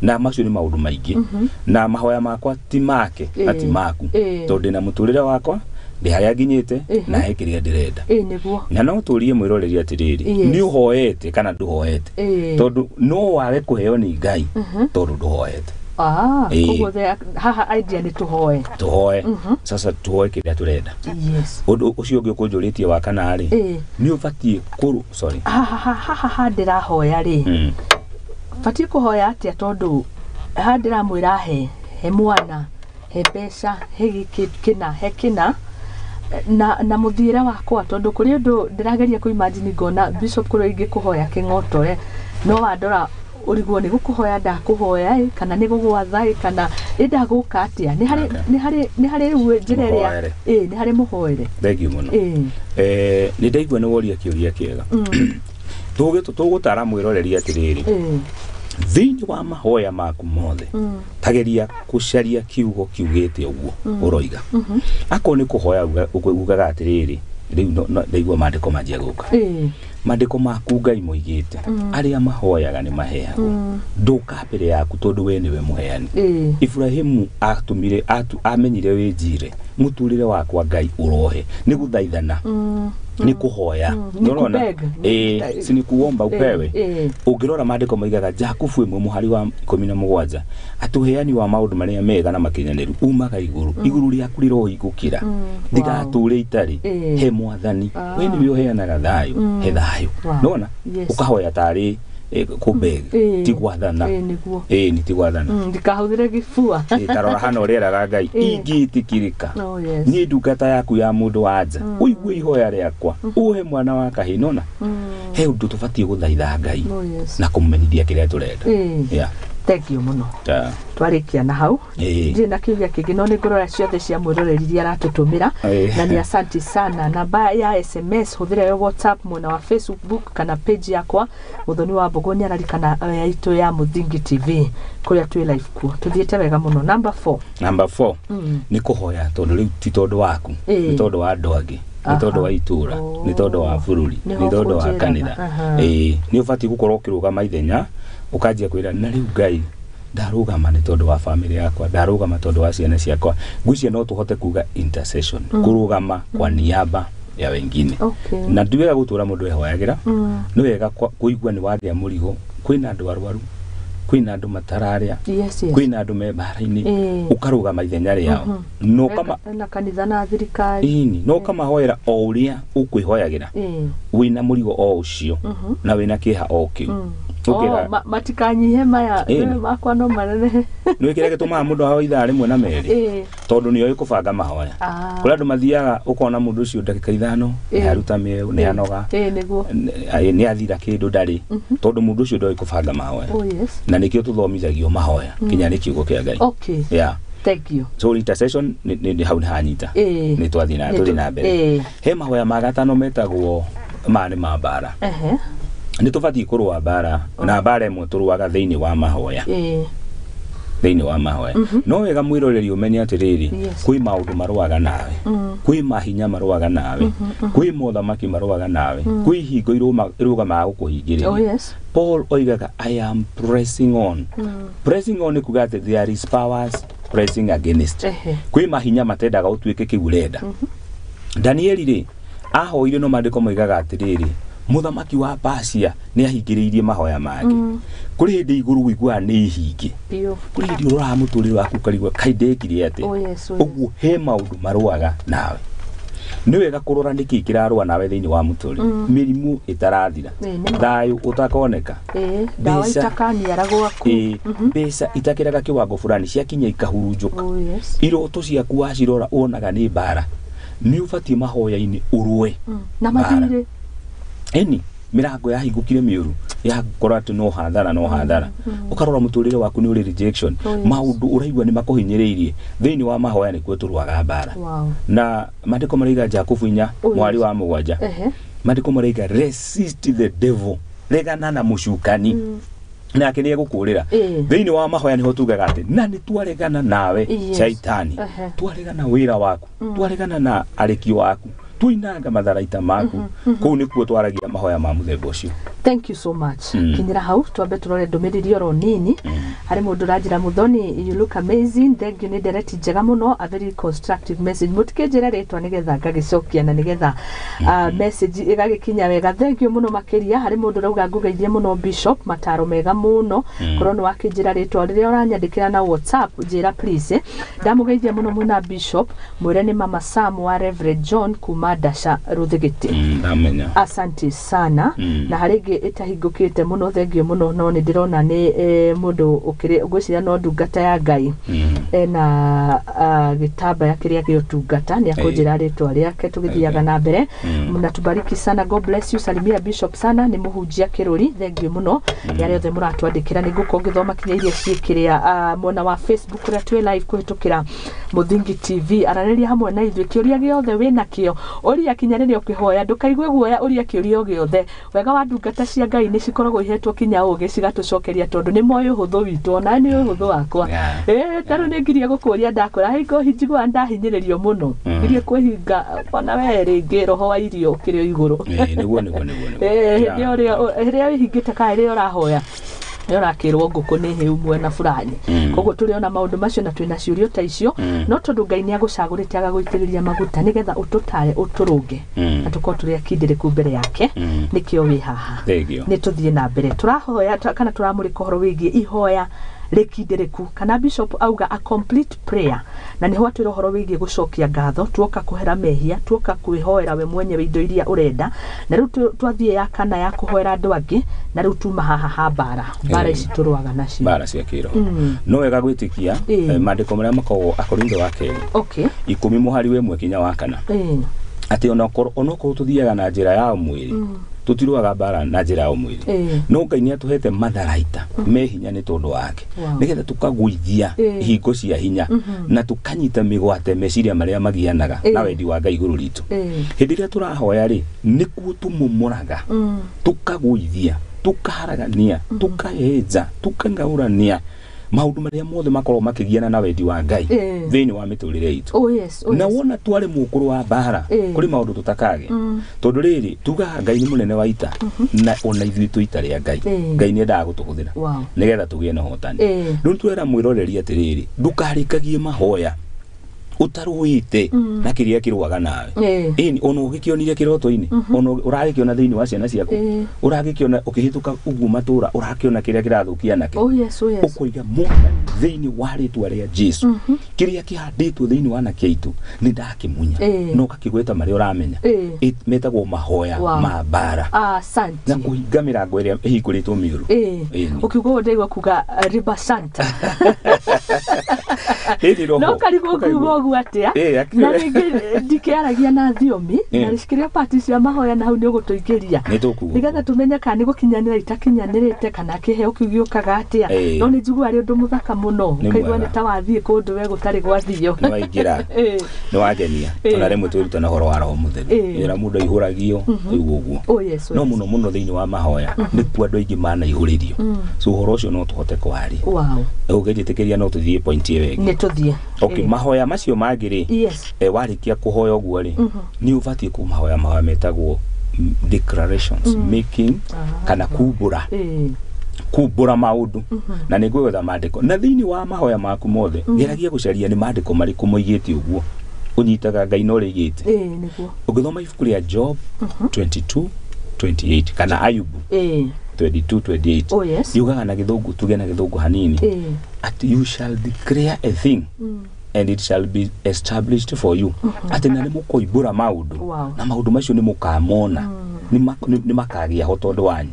R: na macio nĩ maũndũ maingĩ na mahoya makwa ti make na ti maku tondũ ndĩna mũtũrĩre wakwa ndĩ harĩa nginyĩte na he kĩrĩa ndĩrenda. Na no tũrie mwĩroreri atĩrĩrĩ nĩ ũhoete kana ndũhoete tondũ no wage kũheo nĩ Ngai tondũ ndũhoete.
A: Koguo haha idea nĩ tũhoe
R: tũhoe sasa tũhoe kĩrĩa tũrenda. Ũndũ ũcio ũngĩ ũkũnjũrĩtie wa kana rĩ nĩ ũbatiĩ kũrũ sorry
A: haha ndĩrahoya rĩ batiĩ kũhoya atĩa tondũ haha ndĩramwĩra he mwana he mbeca he gĩkĩ kĩna he kĩna na mũthiĩre wakwa tondũ kũrĩ ũndũ ndĩrageria kũ imagine ngona bishop kũrĩa ingĩkũhoya kĩng'otore no wandora Ũrigwo nĩ gũkũhoya ndakũhoya ĩ, kana nĩ gũgwatha ĩ, kana ĩ ndagũka atĩa? Nĩ harĩ nĩ harĩ rĩu njĩra ĩrĩa
R: Mũhoere.
A: Ĩ, nĩ harĩ mũhoere.
R: Thank you mũno. Nĩ ndaigua nĩ woria kĩũria kĩega. Tũgũtara mwĩroreri atĩrĩrĩ, thĩinĩ wa mahoya maku mothe, tageria gũcaria kiugo kiugĩte ũguo ũroiga. Akorwo nĩ kũhoya ugaga atĩrĩrĩ, rĩu ndaigua maandĩko manjia gũka, maandĩko maku Ngai moigĩte, arĩa mahoyaga nĩ maheagwo. Ndũka mbere yaku tondũ we nĩwe mũheani. Ibrahimu atũmire amenyire wĩ njire mũtũrĩre wakwa Ngai ũrohe nĩ gũthaithana, nĩ kũhoya.
A: Nĩ
R: Nĩũrona?
A: kũbeg.
R: Ĩĩ, si ni kuomba upewe. Ũngĩrora maandĩko moigaga Jakubu 1 mũhari wa 17 atĩ ũheani wa maũndũ marĩa mega na makinyanĩru umaga igũrũ. Igũrũ rĩaku rĩrohingũkĩra, ndigatũre itarĩ. He Mwathani. We nĩwe ũheanaga thayũ. He thayũ. Nona ũkahoya tarĩ kũbeg, ti gwathana.
A: Ĩĩ, nĩguo.
R: Ĩĩ, nĩ ti gwathana.
A: Ndikahũthĩre gĩbua.
R: Ĩĩ, tarora hana ũreraga Ngai, ingĩtĩkĩrĩka, niĩ ndungata yaku ya mũndũ wa nja, ũigue ihoya rĩakwa, ũhe mwana wa kahĩĩ. Nona he ũndũ tũbatiĩ gũthaitha Ngai na kũmũmenyithia kĩrĩa tũrenda. Yeah.
A: Thank you mũno. Twarĩkia na hau. Ndirĩ na kĩũria kĩngĩ, no nĩ ngũrora ciothe cia mwĩroreri iria aratũtũmĩra. Na nĩ asanti sana. Namba ya SMS hũthĩra yo, WhatsApp, mwena wa Facebook kana page yakwa Mũthoni wa Mbũgũ Nyarari, kana itũ ya Mũthingi TV kũrĩa twĩ live kuo. Tũthiĩte wega mũno. Number 4.
R: Number 4 nĩ kũhoya tondũ rĩu ti tondũ waku, nĩ tondũ wa andũ angĩ, nĩ tondũ wa itũra, nĩ tondũ wa bũrũri,
A: Nĩho
R: nĩ tondũ wa
A: kũnjĩraga.
R: kanitha. Ĩĩ, nĩ ũbatiĩ gũkorwo ũkĩrũgama ithenya ũkanjia kwĩra na rĩu Ngai, ndarũgama nĩ tondũ wa famĩlĩ yakwa, ndarũgama tondũ wa ciana ciakwa. Ngwĩciria no tũhote kuga intercession, kũrũgama kwa niaba ya wengine. Na ndi wega gũtũra mũndũ ehoyagĩra. Nĩ wega kũigua nĩ wagĩa mũrigo, kwĩna andũ arwaru, kwĩna andũ matararĩa, kwĩna andũ me mbara-inĩ, ũkarũgama ithenya rĩao na ũkama
A: Na kanitha na thirikari.
R: Ĩni, na ũkamahoera o ũrĩa ũkwĩhoyagĩra, wĩna mũrigo o ũcio na wĩna kĩeha o kĩu.
A: Oh, matikanyihe maya. Makwa no manenehe.
R: Nĩ kĩrĩa gĩtũmaga mũndũ ahoe ithaa rĩmwe na merĩ, tondũ nĩoĩ kũbanga mahoya. Kũrĩ andũ mathiaga ũkona mũndũ ũcio ndagĩka 5 nĩ aruta mĩeũ, nĩ anoga,
A: Ĩĩ, nĩguo.
R: nĩ athira kĩndũ ndarĩ, tondũ mũndũ ũcio ndoĩ kũbanga mahoya. Na nĩkĩo tũthomithagio mahoya kinya nĩ kiugo kĩa Ngai. Yeah.
A: Thank you.
R: So intercession nĩ hau nĩ hanyita. Nĩ twathiĩ na
A: Nĩ
R: tũthiĩ na mbere. He mahoya ma gatano metagwo ma nĩ ma mbara. Nĩ tũbatiĩ kũrũa mbara, na mbara ĩmwe tũrũaga thĩinĩ wa mahoya. Thĩinĩ wa mahoya, no wega mwĩroreri ũmenye atĩrĩrĩ, kwĩ maũndũ marũaga nawe, kwĩ mahinya marũaga nawe, kwĩ mothamaki marũaga nawe, kwĩ ihingo irũgamaga gũkũhingĩrĩria. Paul oigaga, "I am pressing on." Pressing on nĩ kuga atĩ there is powers pressing against. Kwĩ mahinya matendaga ũtuĩke kĩu ũrenda. Danieli rĩ, ahoire, no maandĩko moigaga atĩrĩrĩ, mũthamaki wa Persia nĩ ahingĩrĩirie mahoya make. Kũrĩ hĩndĩ igũrũ ũiguaga nĩ ihinge. Kũrĩ hĩndĩ ũroraga mũtũrĩre waku ũkarigwo kaĩ ndekire atĩa. Ũguo he maũndũ marũaga nawe. Nĩ wega kũrora nĩkĩ kĩrarũa nawe thĩinĩ wa mũtũrĩre. Mĩrimũ ĩtarathira,
A: Ĩĩ, nĩ ma.
R: thayũ ũtakoneka,
A: Ndawa
R: mbeca
A: itakaniara gwaku.
R: Ĩĩ, mbeca itakĩraga kĩwango fulani, ciakinya ikahurunjũka. Iroto ciaku wacirora wonaga nĩ mbara. Nĩ ũbatiĩ mahoya-inĩ ũrũe
A: Na
R: mbara.
A: mathirĩ.
R: Ĩni mĩrango yahingũkire mĩũru ya gũkorwo atĩ no hathara, no hathara. Ũkarora mũtũrĩre waku nĩ ũrĩ rejection. Maũndũ ũraigua nĩ makũhinyĩrĩirie, thĩinĩ wa mahoya nĩkuo tũrũaga mbara. Na maandĩko maraiga Jakubu 4 mwari wa 7, maandĩko maraiga, "Resist the devil," regana na mũcukani, nake nĩ egũkũrĩra. Thĩinĩ wa mahoya nĩho tugaga atĩ na nĩ twaregana nawe, shaitani, twaregana wĩra waku, twaregana na arekio waku, tuinanga matharaita maku. Kũu nĩkuo twaragia mahoya ma mũthemba ũcio.
A: Thank you so much. Kinyĩra hau twambe tũrore ndũmĩrĩri oro nini. Harĩ mũndũ ũranjĩra, "Mũthoni, you look amazing, thank you, nĩ ndereti njega mũno, a very constructive message." Mũtikĩnjĩre rĩtwa nĩgetha ngagĩcokia na nĩgetha message ĩgagĩkinya wega. Thank you mũno makĩria. Harĩ mũndũ ũrauga, "Ngũgeithie mũno Bishop, mataro mega mũno." Korwo nĩ wakĩnjĩra rĩtwa rĩrĩa ũranyandĩkĩra na WhatsApp, njĩra please. Ndamũgeithia mũno mwĩna Bishop, mwĩre nĩ Mama Sam wa Reverend John kuma Ndasha Rũthĩgĩtĩ.
R: Ndamenya.
A: Asante sana. Na harĩ ĩngĩ ĩngĩ ĩtahingũkĩte mũno, thengio mũno, no nĩ ndĩrona nĩ mũndũ ũkĩrĩ ngwĩciria no ndungata ya Ngai ena gĩtambaya kĩrĩa gĩa ũtungata, nĩ akũnjĩra rĩtwa rĩake tũgĩthiaga na mbere. Mnatubariki sana, God bless you. Salimia Bishop sana, nĩ mũhunjia kĩrũri, thengio mũno nĩ arĩa othe mũratwandĩkĩra. Nĩ ngũkorwo ngĩthoma kinya iria ciĩ kĩrĩa mwena wa Facebook kũrĩa twĩ live kũhĩtũkĩra Mũthingi TV. Aranĩria hamwe na ithuĩ, kĩũria gĩothe wĩna kĩo ũria kinya rĩrĩa ũkĩhoya, ndũkaigue guoya, ũria kĩũria o gĩothe. Wega wa ndungata cia Ngai nĩ cikoragwo ihetwo kinya ũgĩ cigatũcokeria, tondũ nĩ moĩ ũhũthũ witũ, ona nĩ ũhũthũ wakwa. Tarĩu nĩ ngirie gũkũria ndakũra hingo njiguaga ndahinyĩrĩrio mũno, ngirie kwĩhinga ona we rĩngĩ roho wa irio ũkĩrĩ o igũrũ.
R: Nĩguo.
A: Hĩndĩ ĩrĩa wĩhingĩte kana rĩrĩa ũrahoya nĩ ũrakĩrwo ngũkũ nĩ hĩu mwena fulani. Koguo tũrĩona maũndũ macio na twĩna ciũria ta icio, no tondũ Ngai nĩ agũcagũrĩte agagũitĩrĩria maguta nĩgetha ũtũtare ũtũrũnge na tũkorwo tũrĩ akindĩrĩku mbere yake, nĩkĩo wĩ haha. Nĩ tũthiĩ na mbere, tũrahoya kana tũramũrĩka ũhoro wĩgiĩ ihoya rĩkindĩrĩku, kana Bishop auga a complete prayer, na nĩho atwĩra ũhoro wĩgiĩ gũcokia ngatho, tuoka kũhera mehia, tuoka kwĩhoera we mwenyewe indo iria ũrenda, na rĩu twathiĩ ya kana ya kũhoera andũ angĩ, na rĩu tuma haha ha mbara ici tũrũaga nacio,
R: mbara cia kĩroho. No wega gwĩtĩkia maandĩko marĩa makoragwo Akorintho wa kerĩ 10 mũhari wa 1 kinya wa 4, atĩ onokorwo tũthiaga na njĩra ya mwĩrĩ, tũtirũaga mbara na njĩra ya mwĩrĩ, no Ngai nĩ atũhete matharaita me hinya nĩ tondũ wake, nĩgetha tũkagũithia hingo cia hinya na tũkanyita mĩgwate meciria marĩa magianaga na wendi wa Ngai igũrũ ritũ. Hĩndĩ ĩrĩa tũrahoya rĩ, nĩkuo tũmomũraga, tũkagũithia, tũkaharagania, tũkahenja, tũkang'aũrania maũndũ marĩa mothe makoragwo makĩgiana na wendi wa Ngai thĩinĩ wa mĩtũrĩre itũ. Na wona twarĩ mũkũrũ wa mbara, kũrĩ maũndũ tũtakage, tondũ rĩrĩ tugaga Ngai nĩ mũnene wa ita, na ona ithuĩ twĩ ita rĩa Ngai. Ngai nĩ endaga gũtũhũthĩra nĩgetha tũgĩe na ũhotani. Rĩu nĩtũrera mwĩroreri atĩrĩrĩ, ndũkarĩkagie mahoya ũtarũĩte na kĩrĩa kĩrũaga nawe. Ĩni ona ũgĩkĩonire kĩroto-inĩ, ona ũragĩkĩona thĩinĩ wa ciana ciaku, ũragĩkĩona ũkĩhĩtũka ũguo matũra, ũrakĩona kĩrĩa kĩrathũkia anake. Ũkoiga Mwathani, thĩinĩ wa rĩtwa rĩa Jesu, kĩrĩa kĩhandĩtwo thĩinĩ wa anake aitũ nĩ ndakĩmunya, na ũgakĩgweta marĩa ũramenya metagwo mahoya ma mbara na kũhinga mĩrango ĩrĩa ĩhingũrĩtwo mĩũru.
A: Ũkiuga ũguo ndaigua kuga riba santa no karigwo kuuga ũguo atĩa, na rĩngĩ ndikĩaragia na thiomi, na kĩrĩa pati cia mahoya na hau nĩ ũgũtũingĩria nĩgetha tũmenye kana nĩ gũkinyanĩra itakinyanĩrĩte, kana kĩheo kĩu gĩũkaga atĩa. No nĩ njiguaga arĩ ũndũ mũthaka mũno, ũkaigua nĩ ta wathiĩ kũndũ we gũtarĩ gwathio.
R: Nĩ waingĩra, nĩ wangenia. Ona rĩmwe twĩrutana ũhoro wa roho mũtheru, ĩra mũndũ aihũragio ũguo ũguo, no mũno mũno thĩinĩ wa mahoya nĩkuo andũ aingĩ manaihũrĩrio. So ũhoro ũcio no tũhote kwaria. Ũngĩnjĩtĩkĩria no tũthiĩ point ĩyo ĩngĩ.
A: Nĩ tũthiĩ.
R: Okay, mahoya macio mangĩ rĩ, warĩkia kũhoya ũguo rĩ, nĩ ũbatiĩ kũmahoya mahoya metagwo declarations, making kana kumbũra, kumbũra maũndũ. Na nĩ ngwĩgwetha maandĩko, na thĩinĩ wa mahoya maku mothe geragia gũcaria nĩ maandĩko marĩkũ moigĩte ũguo ũnyitaga Ngai na ũrĩa aigĩte. Ũngĩthoma ibuku rĩa Job 22:28 kana Ayubu 22:28, yugaga na gĩthũngũ, tuge na gĩthũngũ hanini, at you shall declare a thing and it shall be established for you. Atĩ na nĩ mũkoimbũra maũndũ, na maũndũ macio nĩ mũkamona, nĩ makagĩa ho tondũ wanyu.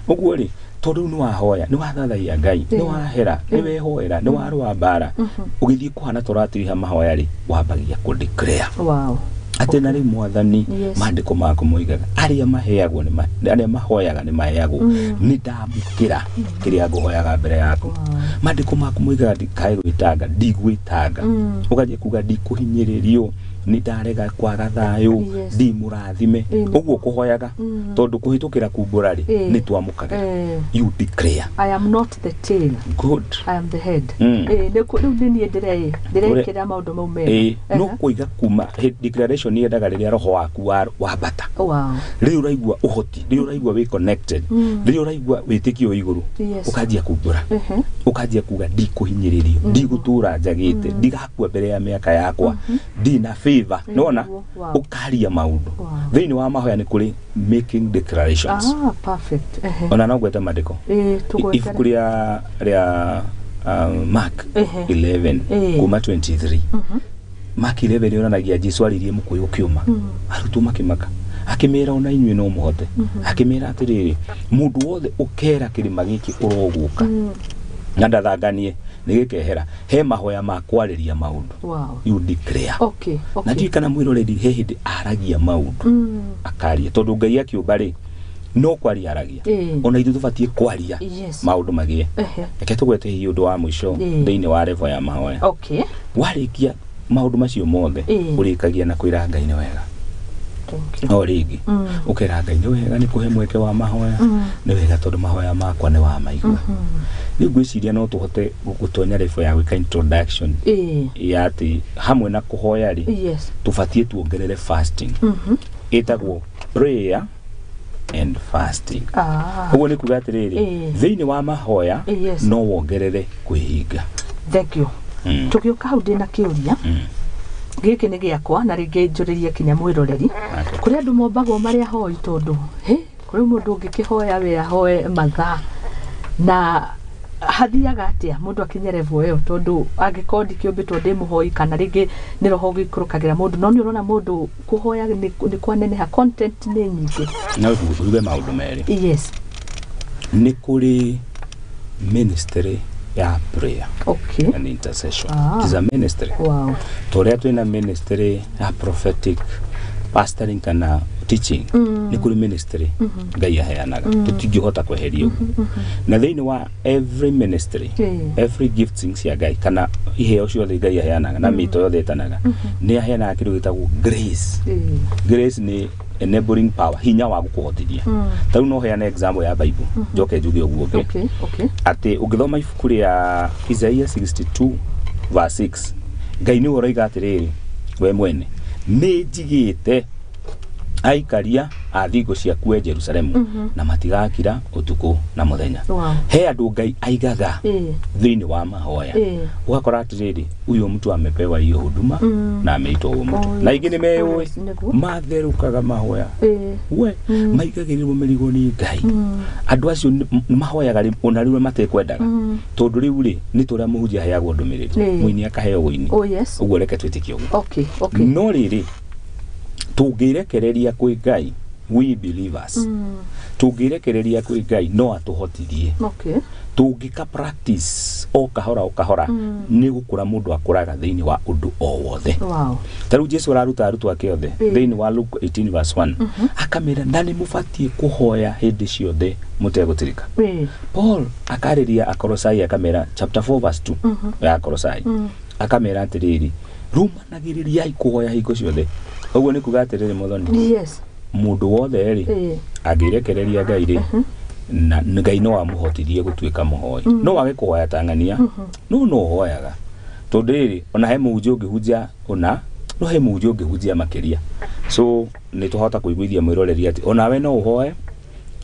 R: Ũguo rĩ, tondũ nĩ wahoya, nĩ wathathaiya Ngai, nĩ wahera, nĩ wehoera, nĩ warũa mbara, ũgĩthiĩ kũhana tũratiriha mahoya rĩ, wambagia kũ declare atĩ na rĩu Mwathani, maandĩko maku moigaga arĩa maheagwo nĩ arĩa mahoyaga nĩ maheagwo, nĩ ndamũkĩra kĩrĩa ngũhoyaga mbere yaku. Maandĩko maku moigaga ndikae gwĩtanga, ndigwĩtanga, ũkanjia kuga ndikũhinyĩrĩrio, nĩ ndarega kwaga thayũ, ndimũrathime. Ũguo kũhoyaga, tondũ kũhĩtũkĩra kumbũra rĩ, nĩ twamũkagĩra. You declare
A: I am not the tail.
R: Good.
A: I am the head. Rĩu nĩ niĩ ndĩrekĩra maũndũ mau mega.
R: No kũiga kuma declaration yendaga rĩrĩa roho waku wambata. Rĩrĩa ũraigua ũhoti, rĩrĩa ũraigua wĩ connected, rĩrĩa ũraigua wĩtĩkio wĩ igũrũ, ũkanjia kumbũra, ũkanjia kuga ndikũhinyĩrĩrio, ndigũtũra njagĩte, ndigakua mbere ya mĩaka yakwa, ndina favor. Nĩwona ũkaria maũndũ thĩinĩ wa mahoya nĩ kũrĩ making declarations.
A: Perfect.
R: Ona no ngwete maandĩko, ibuku rĩa Mark 11 kuma 23. Mark 11 yonanagia Jesu aririe mũkũyũ ũkĩũma, arutwo makĩmaka, Akĩmera ona inyuĩ no mũhote. Akĩmera atĩrĩrĩ, mũndũ wothe ũkera kĩrĩma gĩkĩ ũrogũka na ndathanganie nĩ gĩkehera. He mahoya ma kwarĩria maũndũ.
A: Wow.
R: You declare.
A: Okay.
R: Na ndiũĩ kana mwĩroreri he hĩndĩ aragia maũndũ akaria, tondũ Ngai akĩũmba rĩ no kwaria aragia. Ona ithuĩ tũbatiĩ kwaria maũndũ magĩe. Reke tũgwete hihi ũndũ wa mũico thĩinĩ wa level ya mahoya.
A: Okay.
R: Warĩkia maũndũ macio mothe, ũrĩkagia na kwĩra Ngai nĩ wega. O rĩngĩ ũkera Ngai nĩ wega nĩ kũhe mweke wa mahoya, nĩ wega tondũ mahoya makwa nĩ wa maigua. Rĩu ngwĩciria no tũhote gũtonya level ya gwĩka introduction ya atĩ hamwe na kũhoya rĩ, tũbatiĩ tuongerere fasting. Ĩtagwo prayer and fasting. Ũguo nĩ kuga atĩrĩrĩ, thĩinĩ wa mahoya no wongerere kwĩhinga.
A: Thank you. Tũgĩũka hau ndĩna kĩũria gĩkĩ nĩ gĩakwa na rĩngĩ njũrĩrie kinya mwĩroreri. Kũrĩ andũ mombagwo marĩ ahoi, tondũ hĩ kũrĩ mũndũ ũngĩkĩhoya we ahoe mathaa, na hathiaga atĩa mũndũ akinye level ĩyo? Tondũ angĩkorwo ndikĩũmbĩtwo ndĩ mũhoi, kana rĩngĩ nĩ roho ũgĩikũrũkagĩra mũndũ, no nĩ ũrona mũndũ kũhoya nĩ kwaneneha, content nĩ nyingĩ.
R: No uge maũndũ merĩ.
A: Yes.
R: Nĩ kũrĩ ministry ya prayer and intercession. It is a ministry.
A: Wow.
R: Tũrĩa twĩna ministry ya prophetic pastoring kana teaching, nĩ kũrĩ ministry Ngai aheanaga, tũtingĩhota kweheria ũguo. Na thĩinĩ wa every ministry, every gifting cia Ngai kana iheo ciothe Ngai aheanaga na mĩto yothe ĩtanaga, nĩ aheanaga kĩndũ gĩtagwo grace. Grace nĩ enabling power, hinya wa gũkũhotithia. Ta rĩu no heane example ya Bible, njoke njuge ũguo ũngĩ.
A: Okay.
R: Atĩ ũngĩthoma ibuku rĩa Isaiah 62 verse 6, Ngai nĩwe ũroiga atĩrĩrĩ, we mwene nĩ njigĩte aikaria a thingo ciaku we Jerusalemu, na matigakira ũtukũ na mũthenya.
A: Wow.
R: He andũ Ngai aigaga thĩinĩ wa mahoya. Ũgakora atĩrĩrĩ, huyo mtu amepewa hiyo huduma na ameitwo huo mtu, na ingĩ nĩ meyũĩ,
A: Yes, nĩguo.
R: matherũkaga mahoya, we maigagĩrĩrwo mĩrigo nĩ Ngai. Andũ acio nĩ mahoyaga ona rĩrĩa matekwendaga, tondũ rĩu rĩ nĩ tũrĩa mũhunjia aheagwo ndũmĩrĩri, mũini akaheo ũini. Ũguo reke twĩtĩkie ũguo. No rĩrĩ, tũngĩrekereria kwĩ Ngai, we believers, tũngĩrekereria kwĩ Ngai no atũhotithie. Tũngĩka practice o kahora o kahora, nĩ gũkũra mũndũ akũraga thĩinĩ wa ũndũ o wothe. Ta rĩu Jesu araruta arutwo ake othe thĩinĩ wa Luke 18 verse 1, akamera na nĩ mũbatiĩ kũhoya hĩndĩ ciothe mũtegũtirika. Paul akarĩria Akolosai, akamera chapter 4 verse 2 ya Akolosai, akamera atĩrĩrĩ, rũmanagĩrĩriai kũhoya hingo ciothe. Ũguo nĩ kuga atĩrĩrĩ, Mũthoni, mũndũ wothe rĩ angĩrekereria Ngai rĩ, na Ngai no amũhotithie gũtuĩka mũhoi. No wage kũhoya ta ng'ania, no no ũhoyaga, tondũ rĩrĩ ona he mũhunjia ũngĩhunjia, ona no he mũhunjia ũngĩhunjia makĩria. So nĩ tũhota kũiguithia mwĩroreri atĩ onawe no ũhoe,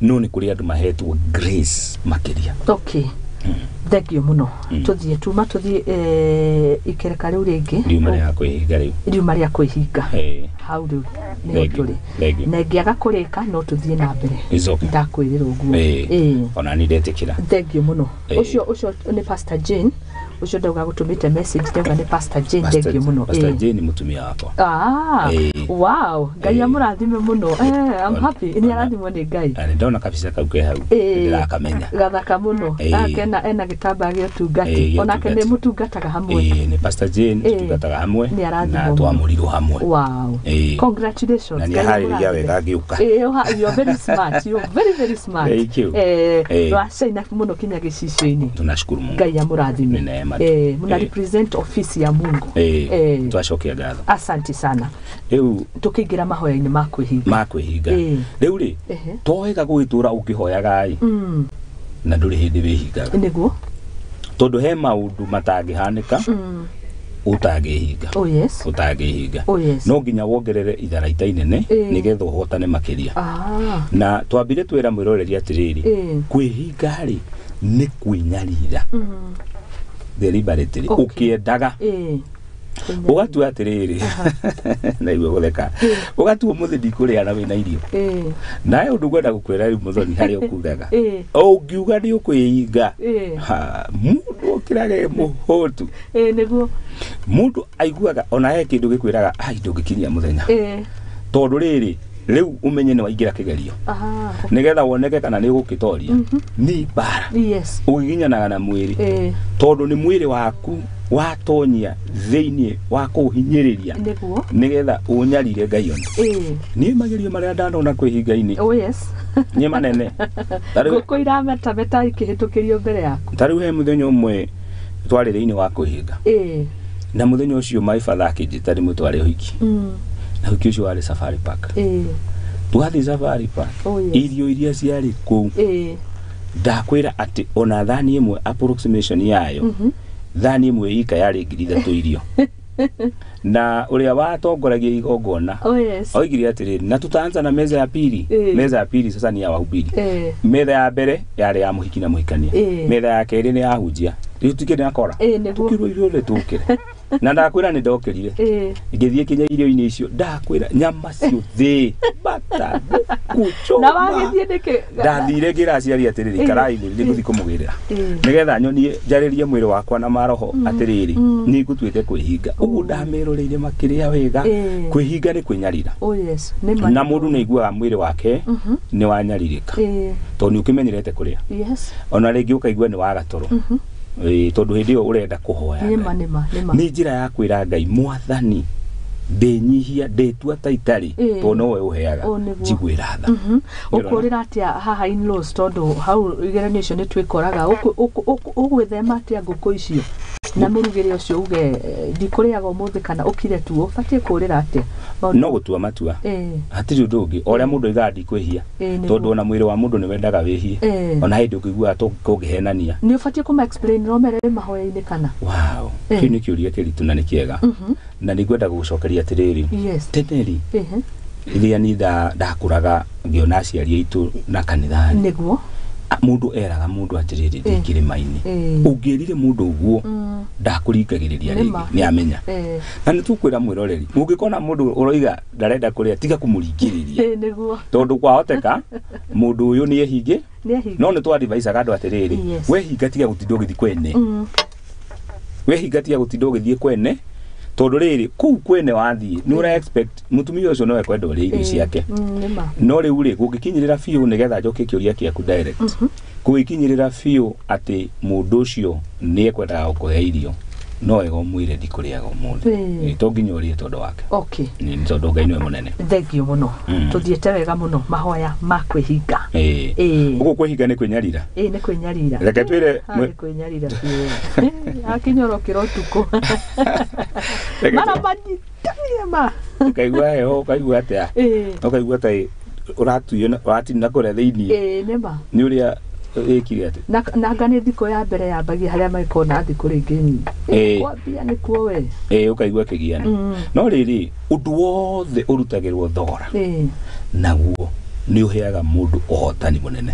R: no nĩ kũrĩ andũ mahetwo grace makĩria.
A: Okay. Thank you mũno. Tũthiĩ tuma tũthiĩ ikereka rĩu rĩngĩ.
R: Riuma rĩa kwĩhinga rĩu.
A: Riuma rĩa kwĩhinga. Hau rĩu nĩho
R: Thank you.
A: tũrĩ.
R: Thank you.
A: Na ĩngĩaga kũrĩka no tũthiĩ na mbere.
R: It's okay.
A: Ndakwĩrĩra ũguo.
R: Ona ni ndetĩkĩra.
A: Thank you mũno. Ũcio ũcio nĩ Pastor Jane. Ũcio ndauga gũtũmĩte message, ndauga nĩ Pastor Jane. Thank you mũno.
R: Pastor Jane mũtumia wakwa.
A: Wow, Ngai amũrathime mũno. I'm happy. Nĩ arathimwo nĩ Ngai.
R: Na nĩ ndona kabica kau ke hau, ndĩrakamenya.
A: Gathaka mũno. Ake ena gĩtambaya gĩa ũtungati.
R: Gĩa
A: Onake nĩ
R: ũtungati.
A: mũtungataga hamwe.
R: Nĩ Pastor Jane, tũtungataga hamwe
A: Nĩ arathimwo
R: na
A: mũno.
R: twamũrirwo hamwe.
A: Wow. Congratulations.
R: Na nĩ
A: Ngai
R: aharĩrĩria
A: amũrathime.
R: wega ngĩũka.
A: You are very smart. You are very very smart.
R: Thank you.
A: Rwacaina mũno kinya gĩcicio-inĩ.
R: Tunashukuru Mungu.
A: Ngai amũrathime.
R: Nĩ neema tu.
A: Mna represent office ya Mungu.
R: Twacokia ngatho.
A: Asante sana.
R: Rĩu
A: Tũkĩingĩra mahoya-inĩ ma kwĩhinga.
R: Ma kwĩhinga. Rĩu rĩ, to wega gũgĩtũra ũkĩhoyaga ĩ, na ndũrĩ hĩndĩ wĩhingaga.
A: Nĩguo.
R: Tondũ he maũndũ matangĩhanĩka ũtangĩhinga.
A: Oh yes.
R: Ũtangĩhinga.
A: Oh yes.
R: No nginya wongerere itharaita inene nĩgetha ũhotane makĩria. Na twambire twĩra mwĩroreri atĩrĩrĩ, kwĩhinga rĩ nĩ kwĩnyarira deliberately, ũkĩendaga. Ũgatua atĩrĩrĩ, naigua gũtheka, ũgatua mũthĩ ndikũrĩa na wĩna irio. Nawe ũndũ ngwenda gũkwĩra rĩu, Mũthoni, harĩa ũkugaga, ũngiuga nĩ ũkwĩhinga, ha, mũndũ okĩrage mũhũtu.
A: Nĩguo.
R: Mũndũ aiguaga ona he kĩndũ gĩkwĩraga ai ndũngĩkinyia mũthenya, tondũ rĩrĩ Rĩu ũmenye nĩ waingĩra kĩgerio.
A: Aha.
R: Nĩgetha woneke kana nĩ ũgũkĩtoria. Nĩ mbara.
A: Yes.
R: Ũgiginyanaga na mwĩrĩ. Tondũ nĩ mwĩrĩ waku watonyia thĩinĩ wa kũũhinyĩrĩria.
A: Nĩguo.
R: Nĩgetha ũnyarire Ngai one. Niĩ magerio marĩa ndanona kwĩhinga-inĩ.
A: Oh yes.
R: Nĩ manene. Ta rĩu
A: Ngũkũ irametameta ikĩhĩtũkĩrio mbere yaku.
R: Ta rĩu he mũthenya ũmwe twarĩ thĩinĩ wa kwĩhinga. Na mũthenya ũcio my father akĩnjĩta ndĩmũtware ũhiki. Na ũhiki ũcio warĩ Safari Park. Twathiĩ Safari Park.
A: Oh yes.
R: Irio iria ciarĩ kũu. Ndakwĩra atĩ ona thani ĩmwe approximation yayo. Thani ĩmwe ika yarĩ 3,000 irio. Na ũrĩa watongoragia igongona.
A: Oh yes.
R: Oigire atĩrĩrĩ, na tutaanza na meza ya pili. Meza ya pili sasa ni ya wahubiri. Metha ya mbere yarĩ ya mũhiki na mũhikania. Metha ya kerĩ nĩ ya ahunjia. Rĩu tukĩrĩ na kora.
A: Nĩguo.
R: Tukĩrwo irio rĩ tũkĩre. Na ndakwĩra nĩ ndokĩrire. Ngĩthiĩ kinya irio-inĩ icio ndakwĩra nyama ciothe bata ngũkũ
A: Na
R: choma.
A: wagĩthiĩ nĩkĩ?
R: Ndathire ngĩra aciari atĩrĩrĩ, karai nĩ ngũthiĩ kũmũgĩrĩra. Nĩgetha nyonie njarĩrie mwĩrĩ wakwa na maroho atĩrĩrĩ, nĩ ngũtuĩte kwĩhinga. Ũguo ndameroreire makĩrĩa wega. Kwĩhinga nĩ kwĩnyarira.
A: Oh yes. Nĩ ma.
R: Na mũndũ nĩ aiguaga mwĩrĩ wake nĩ wanyarirĩka. Tondũ nĩ ũkĩmenyerete kũrĩa.
A: Yes.
R: Ona rĩngĩ ũkaigua nĩ waga toro. Tondũ hĩndĩ ĩyo ũrenda kũhoya.
A: Nĩ ma nĩ ma nĩ ma.
R: Nĩ njĩra ya kwĩra Ngai mwathani ndĩnyihia ndĩtua ta itarĩ tondũ nowe ũheaga njiguĩra tha.
A: Ũkũrĩra atĩa haha in-laws tondũ hau igeranio icio nĩ twĩkoraga ũgwĩthema atĩa ngũkũ icio na mũrugĩre ũcio uge ndikũrĩaga ũmũthĩ kana ũkire tu ũbatiĩ kũrĩra atĩa?
R: No gũtua matua. Hatirĩ ũndũ ũngĩ o ũrĩa mũndũ oigaga ndikwĩhia tondũ ona mwĩrĩ wa mũndũ nĩ wendaga wĩhie. Ona hĩndĩ ũngĩiguaga kũngĩhenania.
A: Nĩ ũbatiĩ kũma explain no mere wĩ mahoya-inĩ kana?
R: Wow. Kĩu nĩ kĩũria kĩritũ na nĩ kĩega. Na nĩ ngwenda gũgũcokeria atĩrĩrĩ. Tene rĩ, rĩrĩa niĩ ndakũraga ngĩona aciari aitũ na kanitha rĩ,
A: Nĩguo.
R: Mũndũ eraga mũndũ atĩrĩrĩ ndĩ kĩrĩma-inĩ. Ũngĩrire mũndũ ũguo ndakũringagĩrĩria rĩngĩ nĩ amenya. Na nĩ tũkwĩra mwĩroreri ũngĩkona mũndũ ũroiga ndarenda kũrĩa tiga kũmũringĩrĩria.
A: Nĩguo.
R: Tondũ kwahoteka mũndũ ũyũ nĩ ehinge. No nĩ twadvisaga andũ atĩrĩrĩ, wehinga tiga gũtinda ũgĩthiĩ kwene. Wehinga tiga gũtinda ũgĩthiĩ kwene tondũ rĩrĩ kũu kwene wathiĩ nĩ ũra expect mũtumia ũcio no ekwenda ũrĩe irio ciake. No rĩu rĩ gũngĩkinyĩrĩra biũ nĩgetha njokie kĩũria kĩaku direct. Gũgĩkinyĩrĩra biũ atĩ mũndũ ũcio nĩ ekwendaga gũkũhe irio no wega ũmwĩre ndikũrĩaga ũmũthĩ. To nginya ũrĩe tondũ wake.
A: Okay.
R: Nĩ tondũ Ngai nĩwe mũnene.
A: Thank you mũno. Tũthiĩte wega mũno mahoya ma kwĩhinga.
R: Ũguo kwĩhinga nĩ kwĩnyarira.
A: Nĩ kwĩnyarira.
R: Reke twĩre
A: nĩ kwĩnyarira biũ. Akinyorokĩra ũtukũ. Mara manyitanire ma.
R: Ũkaigua heho ũkaigua atĩa. Ũkaigua ta ũratuio ũratinda kũrĩa thĩinĩ.
A: Nĩ ma.
R: Nĩ ũrĩa ĩkire atĩ.
A: Na anga nĩ thikũ ya mbere yambagia harĩa magĩkorwo na thikũ rĩngĩ nyingĩ. Kwambia nĩkuo we.
R: Ũkaigua kĩgiano. No rĩrĩ ũndũ wothe ũrutagĩrwo thogora. Naguo nĩ ũheaga mũndũ ũhotani mũnene.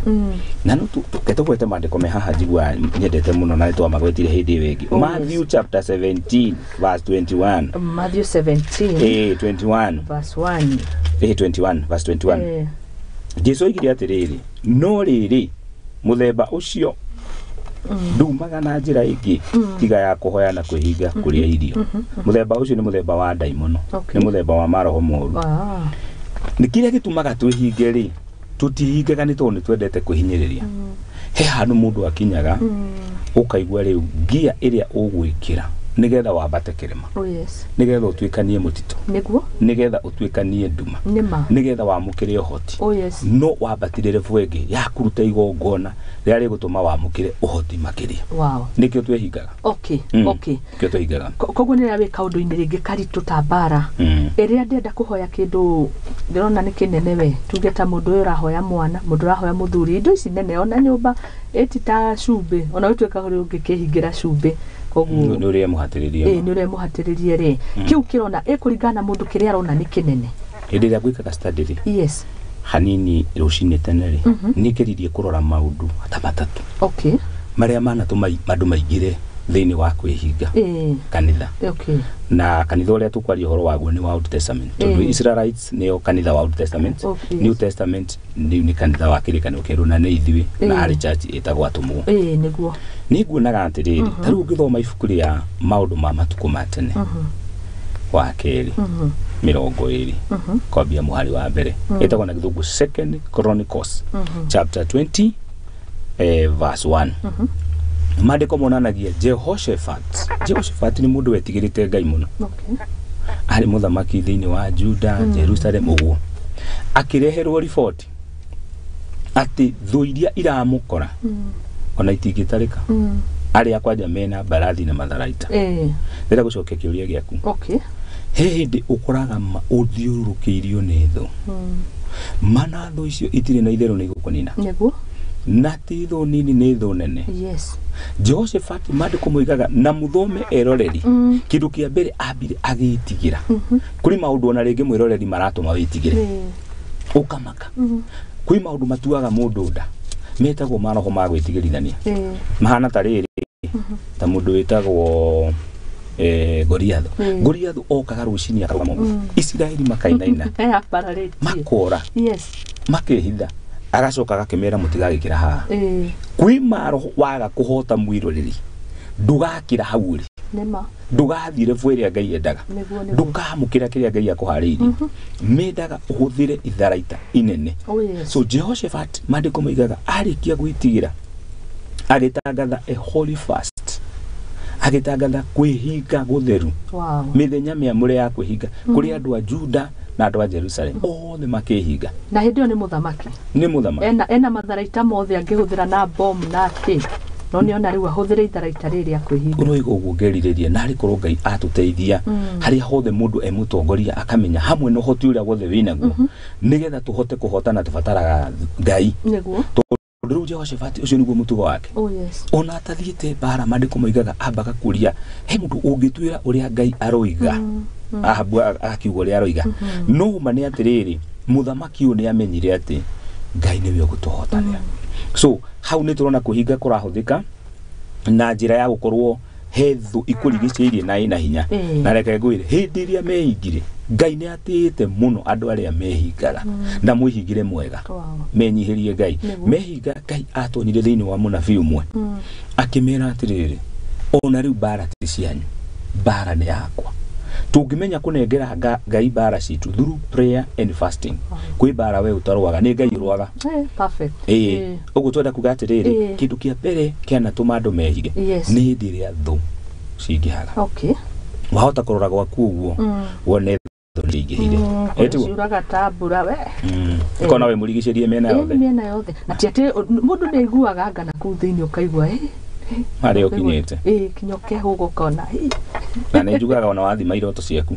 R: Na no tũgwete maandĩko me haha njiguaga nyendete mũno na nĩtwamagwetire hĩndĩ ĩyo ĩngĩ. Matthew chapter 17 verse 21.
A: Matthew 17
R: 21
A: verse 1.
R: 21 verse 21. Jesu oigire atĩrĩrĩ, no rĩrĩ mũthemba ũcio ndumaga na njĩra ĩngĩ tiga ya kũhoya na kwĩhinga kũrĩa irio. Mũthemba ũcio nĩ mũthemba wa ndaimono, nĩ mũthemba wa maroho moru. Nĩ kĩrĩa gĩtũmaga twĩhinge rĩ, tũtihingaga nĩ tondũ nĩ twendete kwĩhinyĩrĩria. He handũ mũndũ akinyaga ũkaigua rĩu ngia ĩrĩa ũgwĩkĩra nĩgetha wambate kĩrĩma.
A: Oh yes.
R: Nĩgetha ũtuĩkanie mũtitũ.
A: Nĩguo.
R: Nĩgetha ũtuĩkanie nduma.
A: Nĩma.
R: Nĩgetha wamũkĩre ũhoti.
A: Oh yes.
R: No wambatire level ĩngĩ ya kũruta igongona rĩrĩa rĩgũtũma wamũkĩre ũhoti makĩria.
A: Wow.
R: Nĩkĩo twĩhingaga.
A: Okay. Okay.
R: Nĩkĩo twĩhingaga.
A: Koguo nĩ rĩrĩa wĩ kaũndũ-inĩ rĩngĩ karitũ ta mbara. Ĩrĩa ndĩrenda kũhoya kĩndũ ndĩrona nĩ kĩnene we tuge ta mũndũ ũyũ ũrahoya mwana, mũndũ ũrahoya mũthuri, indo ici nene ona nyũmba ĩti ta cumbĩ ona ũtuĩka ũrĩ ũngĩkĩhingĩra cumbĩ. Koguo
R: nĩ ũrĩa mũhatĩrĩrie.
A: Nĩ ũrĩa mũhatĩrĩrie rĩ. Kĩu kĩrona ĩkũringana na mũndũ kĩrĩa arona nĩ kĩnene.
R: Hĩndĩ ĩrĩa gwĩkaga study rĩ.
A: Yes.
R: Hanini rũcinĩ tene rĩ. Nĩ ngeririe kũrora maũndũ ta matatũ.
A: Okay.
R: Marĩa manatũma andũ maingĩre thĩinĩ wa kwĩhinga. Kanitha.
A: Okay.
R: Na kanitha ũrĩa tũkwaria ũhoro waguo nĩ wa Old Testament. Tondũ Israelites nĩo kanitha wa Old Testament.
A: Okay.
R: New Testament nĩ kanitha wa kĩrĩkanĩro kĩerũ na nĩ ithuĩ na harĩ church ĩtagwo atũmwo.
A: Nĩguo.
R: Nĩ nguonaga atĩrĩrĩ, ta rĩu ũngĩthoma ibuku rĩa maũndũ ma matukũ ma tene. Wa kerĩ 20 kwambia mũhari wa mbere, ĩtagwo na gĩthũngũ Second Chronicles chapter 20 verse 1. Maandĩko monanagia Jehoshaphat. Jehoshaphat nĩ mũndũ wetigĩrĩte Ngai mũno. Arĩ mũthamaki thĩinĩ wa Juda, Jerusalem ũguo. Akĩreherwo riboti atĩ thũ iria iramũkora ona itingĩtarĩka, arĩa kwanja mena mbarathi na matharaita. Ndĩrenda gũcokia kĩũria gĩaku. He hĩndĩ ũkoraga ũthiũrũrũkĩirio nĩ thũ, mana thũ icio itirĩ na itherũ nĩ igũkũnina. Na ti thũ nini, nĩ thũ nene. Jehoshaphat, maandĩko moigaga na mũthome eroreri, kĩndũ kĩa mbere ambire agĩtigĩra. Kũrĩ maũndũ ona rĩngĩ mwĩroreri maratũma wĩtigĩre, ũkamaka. Kwĩ maũndũ matuaga mũndũ nda metagwo maroho ma gwĩtigĩrithania, mahana ta rĩrĩ, ta mũndũ wĩtagwo Goliathu. Goliathu okaga rũcinĩ akarũgama ũguo, Isiraeli makainaina, makora, makehitha, agacoka agakĩmera mũtigagĩkĩra haha. Kwĩ maroho waga kũhota mwĩroreri, ndũgakĩra hau ũrĩ, ndũgathiĩ rebu ĩrĩa Ngai endaga, ndũkamũkĩra kĩrĩa Ngai akũharĩirie. Mendaga ũhũthĩre itharaita inene. So Jehoshaphat, maandĩko moigaga arĩkia gwĩtigĩra agĩtangatha a holy fast, agĩtangatha kwĩhinga gũtheru, mĩthenya mĩamũre ya kwĩhinga kũrĩ andũ a Juda na andũ a Jerusalem othe makĩhinga.
A: Na hĩndĩ ĩyo nĩ mũthamaki.
R: Nĩ mũthamaki.
A: Ena matharaita mothe angĩhũthĩra na bomu na kĩ, no nĩona rĩu ahũthĩre itharaita rĩrĩ rĩa kwĩhinga.
R: Ũroiga ũguo ngerirĩria narĩ korwo Ngai atũteithia harĩa hothe mũndũ e mũtongoria akamenya hamwe na ũhoti ũrĩa wothe wĩnaguo, nĩgetha tũhote kũhotana tũbataraga Ngai. Tondũ rĩu Jehoshaphat ũcio nĩguo mũtugo wake. Ona atathiĩte mbara, maandĩko moigaga ambaga kũria he mũndũ ũngĩtwĩra ũrĩa Ngai aroiga. Ahabu akiuga ũrĩa aroiga. No ma nĩ atĩrĩrĩ, mũthamaki ũyũ nĩ amenyire atĩ Ngai nĩwe ũgũtũhotanĩra. So hau nĩ tũrona kwĩhinga kũrahũthĩka na njĩra ya gũkorwo he thũ ikũrigicĩirie na ĩna hinya. Na reke ngwĩre, hĩndĩ ĩrĩa mehingire, Ngai nĩ atĩĩte mũno andũ arĩa mehingaga, na mwĩhingire mwega, menyihĩrie Ngai. Mehinga, Ngai atonyire thĩinĩ wa mũnabii ũmwe akĩmera atĩrĩrĩ, ona rĩu mbara ti cianyu, mbara nĩ yakwa. Tũngĩmenya kũnengera Ngai mbara citũ through prayer and fasting, kwĩ mbara we ũtarũaga, nĩ Ngai ũrũaga. Ũguo twenda kuga atĩrĩrĩ, kĩndũ kĩa mbere kĩanatũma andũ mehige nĩ hĩndĩ ĩrĩa thũ cingĩhaga. Wahota kũrora gwaku ũguo wone thũ nĩingĩhire.
A: Ciuraga ta mbura we.
R: Ũkona we mũrigicĩrie mĩena yothe.
A: Mĩena yothe. Na ti atĩ mũndũ nĩ aiguaga anga na kũu thĩinĩ ũkaigua
R: harĩa ũkinyĩte.
A: Kinya ũkehũga ũkona.
R: Na nĩ njugaga ona wathima iroto ciaku,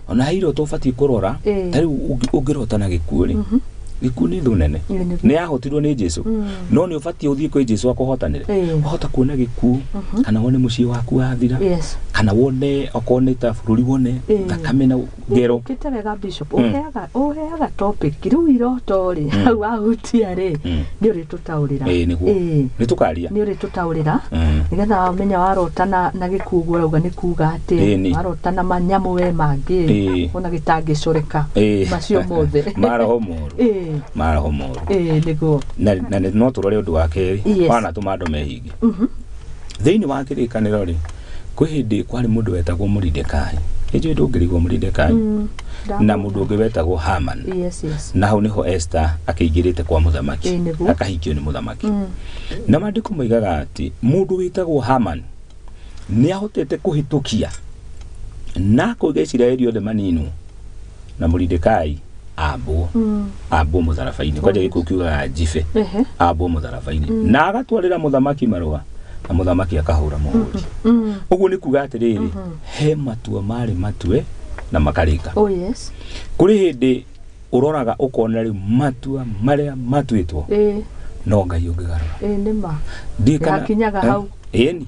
R: ona he iroto ũbatiĩ kũrora. Ta rĩu ũngĩrota na gĩkuũ rĩ, gĩkuũ nĩ thũ nene, nĩ yahotirwo nĩ Jesũ, no nĩ ũbatiĩ ũthiĩ kwĩ Jesũ akũhotanĩre. Wahota kuona gĩkuũ, kana wone mũciĩ waku wathira, kana wone okorwo nĩ ta bũrũri wone thakame na ngero.
A: Ũkĩte wega Bishop, ũheaga topic rĩu iroto rĩ, hau wahutia rĩ, nĩ ũrĩtũtaũrĩra.
R: Nĩguo nĩ tũkaria.
A: Nĩ ũrĩtũtaũrĩra nĩgetha wamenya warota na gĩkuũ ũguo ũrauga nĩ kuga atĩ warota na manyamũ we mangĩ ona gĩtangĩcoreka macio mothe
R: maroho moru. Maroho moru.
A: Nĩguo.
R: Na no tũrore ũndũ wa kerĩ wanatũma andũ mehinge. Thĩinĩ wa kĩrĩkanĩro rĩ, kwĩ hĩndĩ kwarĩ mũndũ wetagwo Moridekai. Nĩnjũĩ ndũngĩrigwo Moridekai. Na mũndũ ũngĩ wetagwo Haman. Na hau nĩho Esther akĩingĩrĩte kwa mũthamaki, akahikio nĩ mũthamaki. Na maandĩko moigaga atĩ mũndũ wĩtagwo Haman nĩ ahotete kũhĩtũkia na kũiga Isiraeli othe maninwo, na Moridekai ambwo ambwo mũtharaba-inĩ. Kwanja gĩkũyũ kiugaga njibe, ambwo mũtharaba-inĩ, na agatwarĩra mũthamaki marũa, na mũthamaki akahũra mũhũri. Ũguo nĩ kuga atĩrĩrĩ, he matua marĩ matue na makarĩka. Kũrĩ hĩndĩ ũroraga ũkona rĩu matua marĩa matuĩtwo no Ngai ũngĩgarũra.
A: Nĩhakinyaga hau.
R: Ĩni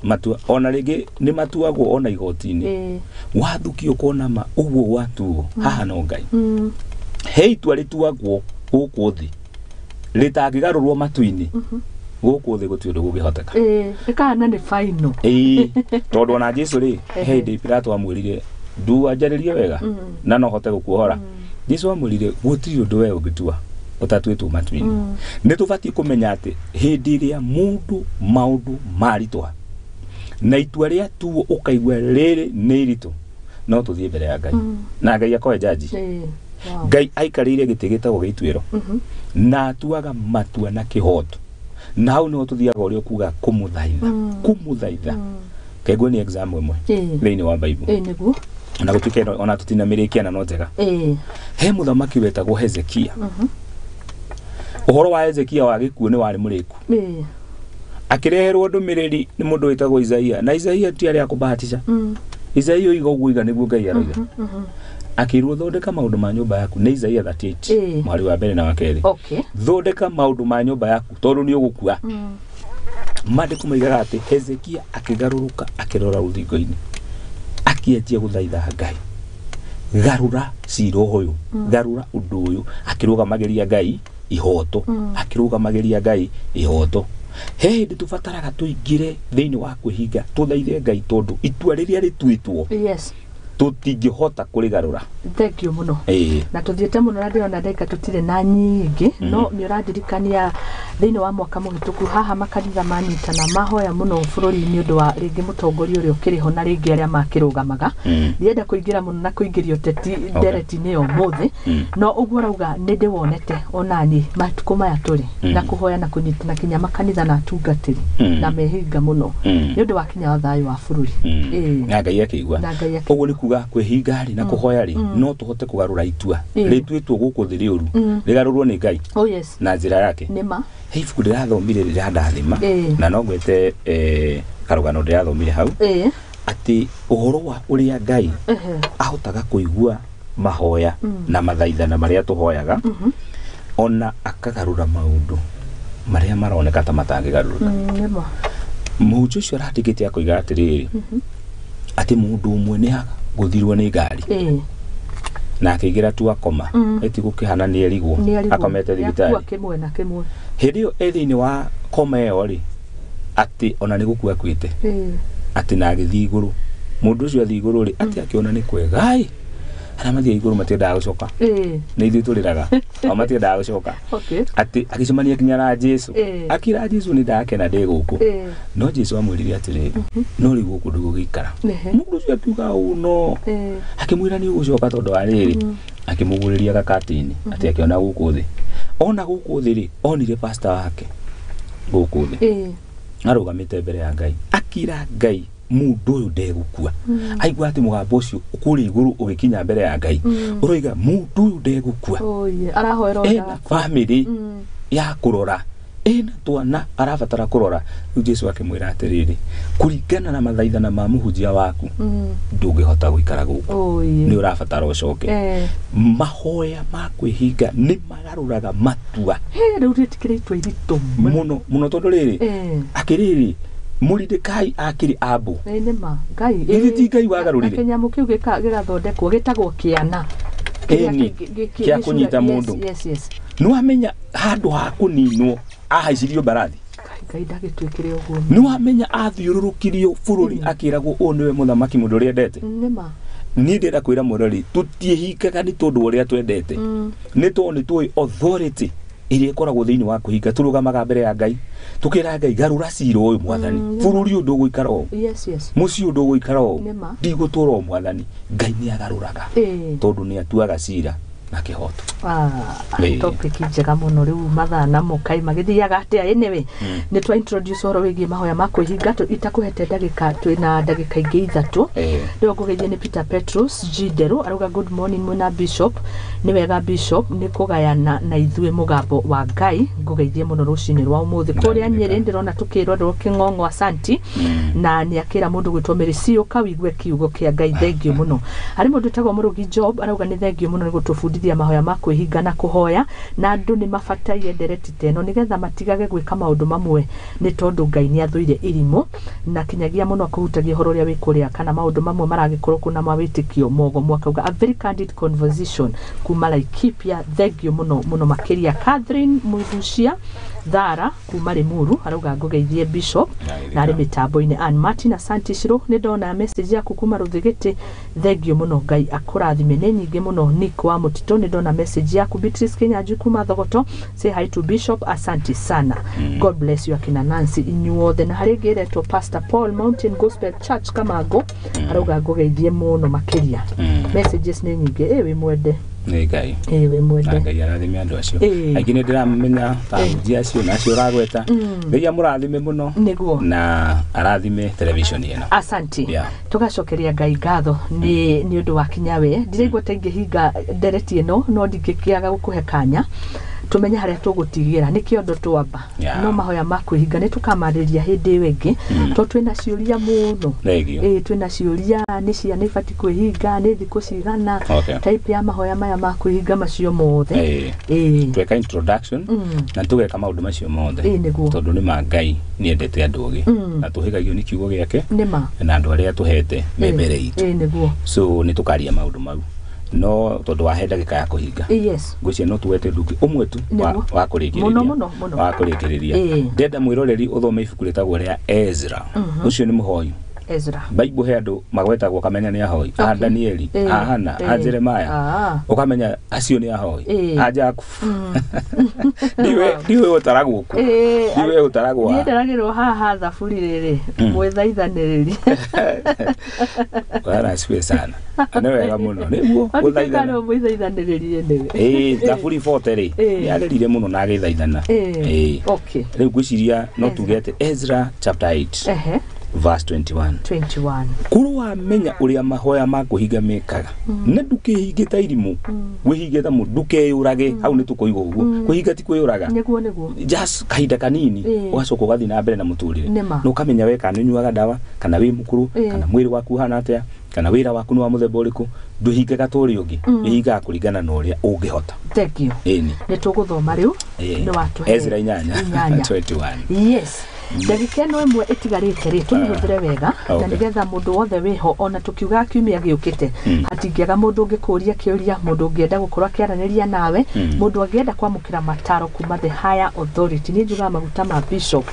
R: matua ona rĩngĩ nĩ matuagwo ona igoti-inĩ, wathukio ũkona ma ũguo watuo haha no Ngai. He itua rĩtuagwo gũkũ thĩ rĩtangĩgarũrwo matu-inĩ, gũkũ thĩ gũtirĩ ũndũ gũngĩhoteka.
A: Ĩkahana nĩ final.
R: Tondũ ona Jesũ rĩ, he hĩndĩ Pilato amwĩrire nduanjarĩrie wega na no hote gũkuohora. Jesũ amwĩrire gũtirĩ ũndũ we ũngĩtua ũtatuĩtwo matu-inĩ. Nĩ tũbatiĩ kũmenya atĩ hĩndĩ ĩrĩa mũndũ maũndũ maritũha na itua rĩatuo ũkaigua rĩrĩ nĩ iritũ, No tũthiĩ mbere ya Ngai na Ngai akoe jaji.
A: Wow.
R: Ngai aikarĩire gĩtĩ gĩtagwo gĩa ituĩro na atuaga matua na kĩhoto, na hau nĩho tũthiaga ũrĩa ũkuga kũmũthaitha, kũmũthaitha. Kaigua nĩ exam ĩmwe thĩinĩ wa Bible,
A: Nĩguo.
R: Ona gũtuĩka ĩno ona tũtinamĩrĩkia na no njega. He mũthamaki wetagwo Hezekia. Ũhoro wa Hezekia wa gĩkuũ nĩ warĩ mũrĩku. Akĩreherwo ndũmĩrĩri nĩ mũndũ wĩtagwo Isaia, na Isaia ti arĩa akũbahatisha. Isaia oiga ũguo oiga nĩguo Ngai aroiga. Akĩrwo thondeka maũndũ ma nyũmba yaku, nĩ Isaia 38 mwari wa mbere na wa kerĩ. Thondeka maũndũ ma nyũmba yaku tondũ nĩ ũgũkua. Maandĩko moigaga atĩ Hezekia akĩgarũrũka akĩrora rũthingo-inĩ, akĩanjia gũthaitha Ngai, garũra cira ũyũ, garũra ũndũ ũyũ. Akĩrũgamagĩria Ngai ihoto, akĩrũgamagĩria Ngai ihoto. He hĩndĩ tũbataraga tũingĩre thĩinĩ wa kwĩhinga tũthaithe Ngai tondũ itua rĩrĩa rĩtuĩtwo tũtingĩhota kũrĩgarũra.
A: Thank you mũno. Na tũthiĩte mũno na ndĩrona ndagĩka tũtirĩ na nyingĩ, no nĩ ũrandirikania thĩinĩ wa mwaka mũhĩtũku haha makanitha manyitana mahoya mũno bũrũri-inĩ ũndũ wa rĩngĩ mũtongoria ũrĩa ũkĩrĩ ho na rĩngĩ arĩa makĩrũgamaga. Ndienda kũingĩra mũno na kũingĩria ũteti ndereti-inĩ ya ũmũthĩ, no ũguo ũrauga nĩ ndĩwonete onani matukũ maya tũrĩ na kũhoya na kũnyitana kinya makanitha na atungatĩri na mehinga mũno nĩ ũndũ wa kinya wa thayũ wa bũrũri.
R: Na Ngai akĩigua.
A: Na Ngai akĩigua.
R: Ũguo nĩ kuga kwĩhinga rĩ na kũhoya rĩ, no tũhote kũgarũra itua rĩtuĩtwo gũkũ thĩ rĩũru, rĩgarũrwo nĩ Ngai
A: Oh yes.
R: na njĩra yake.
A: Nĩ ma.
R: He ibuku ndĩrathomire rĩrandathima, na no ngwĩte karũgano ndĩrathomire hau, atĩ ũhoro wa ũrĩa Ngai ahotaga kũigua mahoya na mathaithana marĩa tũhoyaga, ona akagarũra maũndũ marĩa maroneka ta matangĩgarũrũka.
A: Nĩ ma.
R: Mũhunjia ũcio arandĩkĩte akoiga atĩrĩrĩ, atĩ mũndũ ũmwe nĩ agũthirwo nĩ ngari na akĩingĩra tu akoma. Ĩti gũkĩhana nĩ erigwo
A: Nĩ arigwo.
R: akomete
A: Nĩ
R: thibitarĩ.
A: akua kĩmwe na kĩmwe.
R: Hĩndĩ ĩyo e thĩinĩ wa koma ĩyo rĩ, atĩ ona nĩ gũkua akuĩte, atĩ na agĩthiĩ igũrũ. Mũndũ ũcio athiĩ igũrũ rĩ, atĩ akĩona nĩ kwega ĩ, arĩa mathiĩ igũrũ matiendaga gũcoka. Nĩ ithuĩ tũrĩraga, o matiendaga gũcoka. Atĩ agĩcemania nginya na Jesu, akĩra Jesu nĩ ndakena ndĩ gũkũ. No Jesu amwĩrire atĩrĩrĩ, no rĩu gũkũ ndũgũgĩikara. Mũndũ ũcio akiuga ũũ, no akĩmwĩra nĩ ũgũcoka tondũ wa rĩrĩ, akĩmũgũrĩria gakatini atĩ akĩona gũkũ thĩ, ona gũkũ thĩ rĩ, onire pastor wake gũkũ thĩ arũgamĩte mbere ya Ngai, akira Ngai mũndũ ũyũ ndegũkua. Aigua atĩ mũgambo ũcio kũrĩa igũrũ ũgĩkinya mbere ya Ngai ũroiga mũndũ ũyũ ndegũkua.
A: Oh yeah. Arahoera
R: Ena
A: ndagakue.
R: bamĩrĩ ya kũrora, ena twana arabatara kũrora. Rĩu Jesu akĩmwĩra atĩrĩrĩ, kũringana na mathaithana ma mũhunjia waku, ndũngĩhota gũikara gũkũ,
A: Oh yeah.
R: nĩ ũrabatara ũcoke. Mahoya ma kwĩhinga nĩ magarũraga matua.
A: He, rĩu rĩtikĩrĩ itua iritũ
R: mũno mũno tondũ rĩrĩ, akĩrĩrĩ, Mũridekai akĩrĩ ambũ.
A: Nĩ ma Ngai.
R: Githĩ ti Ngai wagarũrire?
A: Na kĩnyamũ kĩu gĩgathondekwo gĩtagwo kĩana. Kĩrĩa
R: Ĩni, kĩa kũnyita mũndũ.
A: Yes.
R: Nĩ wamenya handũ ha kũninwo ahaicirio mbarathi.
A: Ngai ndagĩtuĩkĩre ũguo.
R: Nĩ wamenya athiũrũrũkirio bũrũri akĩragwo ũyũ nĩwe mũthamaki mũndũ ũrĩa endete.
A: Nĩ ma.
R: Niĩ ndĩrenda kwĩra mwĩrori tũtiĩhingaga nĩ tondũ wa ũrĩa twendete, nĩ tondũ nĩ tũĩ authority ĩrĩa ĩkoragwo thĩinĩ wa kwĩhinga. Tũrũgamaga mbere ya Ngai tũkĩra Ngai garũra cira ũyũ mwathani, bũrũri ũyũ ndũgũikara ũũ,
A: Yes.
R: mũciĩ ũyũ ndũgũikara ũũ,
A: Nĩ ma.
R: ndigũtũra ũũ mwathani. Ngai nĩ agarũraga tondũ nĩ atuaga cira na kĩhoto.
A: Topic njega mũno. Rĩu mathaa namo kaĩ magĩthiaga atĩa? Anyway, nĩ twa introduce ũhoro wĩgiĩ mahoya ma kwĩhinga. Itakũhete ndagĩka, twĩna ndagĩka ingĩ 3. Rĩu ngũgeithie nĩ Peter Petrus G Nderũ, arauga good morning mwĩna Bishop. Nĩ wega Bishop nĩ kũgayana na ithuĩ mũgambo wa Ngai. Ngũgeithie mũno rũcinĩ rwa ũmũthĩ. Kũrĩa Nyĩrĩ ndĩrona tũkĩrorerwo Kĩng'ong'o, asanti. Na nĩ akĩra mũndũ gwĩtwo Mary Ciũka wĩigue kiugo kĩa Ngai, thengio mũno. Harĩ mũndũ wĩtagwo Mũrũgi Job, arauga nĩ thengio mũno nĩ gũtũbundithia mahoya ma kwĩhinga na kũhoya, na andũ nĩ mabataire ndereti ta ĩno nĩgetha matigage gwĩka maũndũ mamwe, nĩ tondũ Ngai nĩ athũire irimũ, na kinyagia mũno kũhutagia ũhoro ũrĩa wĩ kũrĩa kana maũndũ mamwe maragĩkorwo kuna mawĩtĩkio mogomu. Akauga a very candid conversation kuma Laikipia, thengio mũno mũno makĩria. Catherine Mũthucia Thara kuma Limuru arauga ngũgeithie Bishop na arĩ mĩtambo-inĩ. Ann Martin asante Ciro, nĩ ndona message yaku kuma Rũthigĩtĩ, thengio mũno, Ngai akũrathime, nĩ nyingĩ mũno. Nick wa Mũtitũ, nĩ ndona message yaku. Beatrice Kinyanjui kuma Thogoto, say hi to Bishop, asante sana. God bless you akina Nancy inyuothe. Na harĩ ĩngĩ ĩretwo Pastor Paul Mountain Gospel Church Kamango arauga ngũgeithie mũno makĩria. Messages nĩ nyingĩ. Ĩ wĩ mwende.
R: Nĩ Ngai.
A: Ĩ wĩ mwende.
R: Na Ngai arathime andũ acio.
A: Ĩĩ.
R: Aingĩ nĩ ndĩramenya ta hunjia acio na acio ũragweta. Ngai amũrathime mũno.
A: Nĩguo.
R: Na arathime television ĩno.
A: Asante.
R: Yeah.
A: Tugacokeria Ngai ngatho nĩ ũndũ wa kinya we. Ndiraigua ta ingĩhinga ndereti ĩno, no ndingĩkĩaga gũkũhe kanya tũmenye harĩa tũgũtigĩra nĩ kĩondo twamba. No mahoya ma kwĩhinga nĩ tũkamarĩria hĩndĩ ĩyo ĩngĩ, tondũ twĩna ciũria mũno.
R: Thengio.
A: Ĩĩ, twĩna ciũria, nĩ ciana ibatiĩ kwĩhinga, nĩ thikũ cigana, type ya mahoya maya ma kwĩhinga, macio mothe.
R: Ĩĩ.
A: Ĩĩ.
R: Tweka introduction na tũgeka maũndũ macio mothe.
A: Ĩĩ, nĩguo.
R: Tondũ nĩ ma Ngai nĩ endete andũ ogĩ na tũhĩgagio nĩ kiugo gĩake
A: Nĩma.
R: na andũ arĩa tũhete me mbere itũ.
A: Ĩĩ, nĩguo.
R: So nĩ tũkaria maũndũ mau, no tondũ wahe ndagĩka ya kũhinga,
A: Ĩĩ, yes.
R: ngwĩciria no tuwete ũndũ ũngĩ ũmwe tu
A: Nĩguo.
R: wa kũrĩkĩrĩria.
A: Mũno, mũno, mũno.
R: Wa kũrĩkĩrĩria. Ndenda mwĩroreri ũthome ibuku rĩtagwo rĩa Ezra. Ũcio nĩ mũhoi.
A: Ezra.
R: Bible he andũ magwetagwo ũkamenya nĩ ahoi, a Danieli, a Hana, a Jeremiah, ũkamenya acio nĩ ahoi, a Jacob. Ndiwe ũtaragwo ku, ndiwe ũtaragwo
A: Niĩ
R: ha.
A: ndaragĩrwo haha thaburi rĩrĩ mwĩthaithanĩrĩri.
R: Bwana asifiwe sana. Nĩ wega mũno nĩguo gũthaithana.
A: Mwĩthaithanĩrĩrie nĩwe.
R: Ĩĩ, thaburi 40 rĩ, nĩ arĩrire mũno na agĩthaithana. Ĩĩ. Rĩu ngwĩciria no tuge atĩ Ezra chapter 8 verse 21.
A: 21.
R: Kũrũ wamenya ũrĩa mahoya ma kũhinga mekaga, na ndũkĩhinge ta irimũ, wĩhinge ta mũndũ, ndũkeyũrage. Hau nĩ tũkũiga ũguo, kwĩhinga ti kwĩyũraga.
A: Nĩguo.
R: Just kahinda kanini, ũgacoka ũgathiĩ na mbere na mũtũrĩre.
A: Nĩma.
R: Na ũkamenya we kana nĩ ũnyuaga ndawa, kana wĩ mũkũrũ, kana mwĩrĩ waku ũhana atĩa, kana wĩra waku nĩ wa mũthemba ũrĩkũ. Ndũhingaga ta ũrĩa ũngĩ, wĩhingaga kũringana na ũrĩa ũngĩhota.
A: Thank you.
R: Ĩni.
A: Nĩ tũgũthoma rĩu.
R: Ĩĩ.
A: Nĩ watũhe.
R: Ezra 8
A: 8.
R: 21.
A: Yes, ndagĩka ĩno ĩmwe ĩtigarĩte rĩ, tũmĩhũthĩre wega na nĩgetha mũndũ wothe wĩho, ona tũkiugaga kiumia gĩũkĩte, hatingĩaga mũndũ ũngĩkũria kĩũria, mũndũ ũngĩenda gũkorwo akĩaranĩria nawe, mũndũ angĩenda kwamũkĩra mataro kuma the higher authority. Niĩ njugaga maguta ma bishop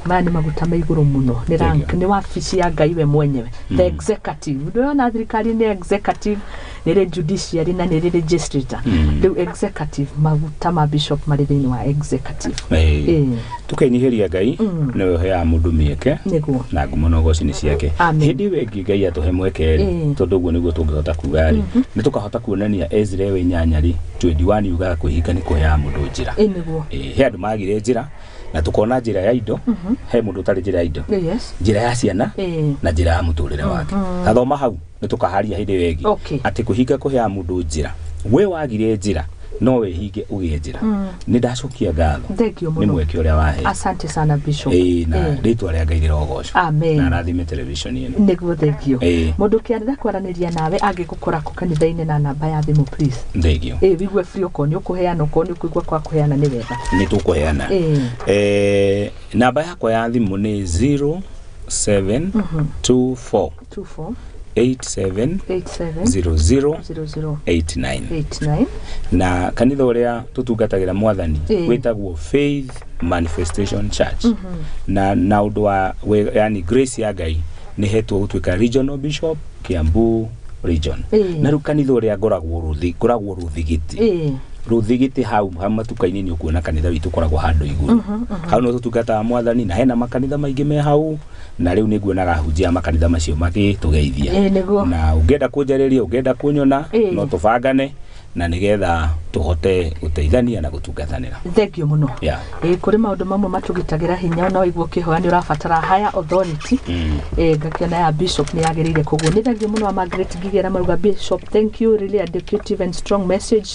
A: maya nĩ maguta ma igũrũ mũno, nĩ rank, nĩ wabici ya Ngai we mwenyewe, the executive. Ndũrona thirikari nĩ executive, nĩ rĩ judiciary na nĩ rĩ legislature. Rĩu executive, maguta ma bishop marĩ thĩinĩ wa executive.
R: Ĩĩ.
A: Ĩĩ.
R: Tũkenyihĩria Ngai, nĩwe ũheaga mũndũ mĩeke,
A: Nĩguo.
R: na ngumo na ũgoci nĩ ciake.
A: Amen.
R: Hĩndĩ ĩyo ĩngĩ Ngai atũhe mweke rĩ, tondũ ũguo nĩguo tũngĩhota kuga rĩ, nĩ tũkahota kuonania Ezra ĩyo 8 rĩ 21 yugaga kwĩhinga nĩ kũheaga mũndũ njĩra.
A: Ĩĩ, nĩguo.
R: Ĩĩ, he andũ magire njĩra na tũkona njĩra ya indo, he mũndũ ũtarĩ njĩra ya indo, njĩra ya ciana na njĩra ya mũtũrĩre wake. Tathoma hau, nĩ tũkaharia hĩndĩ ĩyo ĩngĩ atĩ kwĩhinga kũheaga mũndũ njĩra. We wagire njĩra, no wĩhinge ũgĩe njĩra. Nĩ ndacokia ngatho
A: Thank you
R: nĩ
A: mũno.
R: mweke ũrĩa wahe.
A: Asante sana, Bishop.
R: Ĩĩ, na rĩtwa rĩa Ngai rĩrogocwo.
A: Amen.
R: Na arathime television ĩno.
A: Nĩguo, thank you. Mũndũ ũkĩenda kwaranĩria nawe angĩgũkora kũ kanitha-inĩ, na namba ya thimũ, please?
R: Thengio.
A: Ĩĩ, wĩigue free, okorwo nĩ ũkũheana, okorwo nĩ ũkũigua kwa kũheana nĩ wega.
R: Nĩ tũkũheana. Namba yakwa ya thimũ nĩ 0724
A: 24
R: 87
A: 87
R: 00
A: 00
R: 89.
A: 89.
R: Na kanitha ũrĩa tũtungatagĩra mwathani wĩtagwo Faith Manifestation Church. Na ũndũ wa yani grace ya Ngai nĩ hetwo gũtuĩka regional bishop Kiambu region. Na rĩu kanitha ũrĩa ngoragwo Rũthigiti. Rũthigiti hau ha matuka-inĩ nĩ ũkuona kanitha witũ ũkoragwo handũ igũrũ. Hau no tũtungataga mwathani, na hena makanitha maingĩ me hau, na rĩu nĩ nguonaga ahunjia a makanitha macio magĩtũgeithia.
A: Ĩĩ, nĩguo.
R: Na ũngĩenda kũnjarĩria, ũngĩenda kũnyona, no tũbangane na nĩgetha tũhote gũteithania na gũtungatanĩra.
A: Thank you mũno.
R: Yeah.
A: Ĩĩ, kũrĩ maũndũ mamwe matũgitagĩra hinya, ona waigua ũkĩhoya nĩ ũrabatara higher authority. Ĩĩ, ngakĩona ya bishop nĩ yagĩrĩire, koguo nĩ thank you mũno. Wa Margaret Ngigera maruga, "Bishop, thank you, really educative and strong message,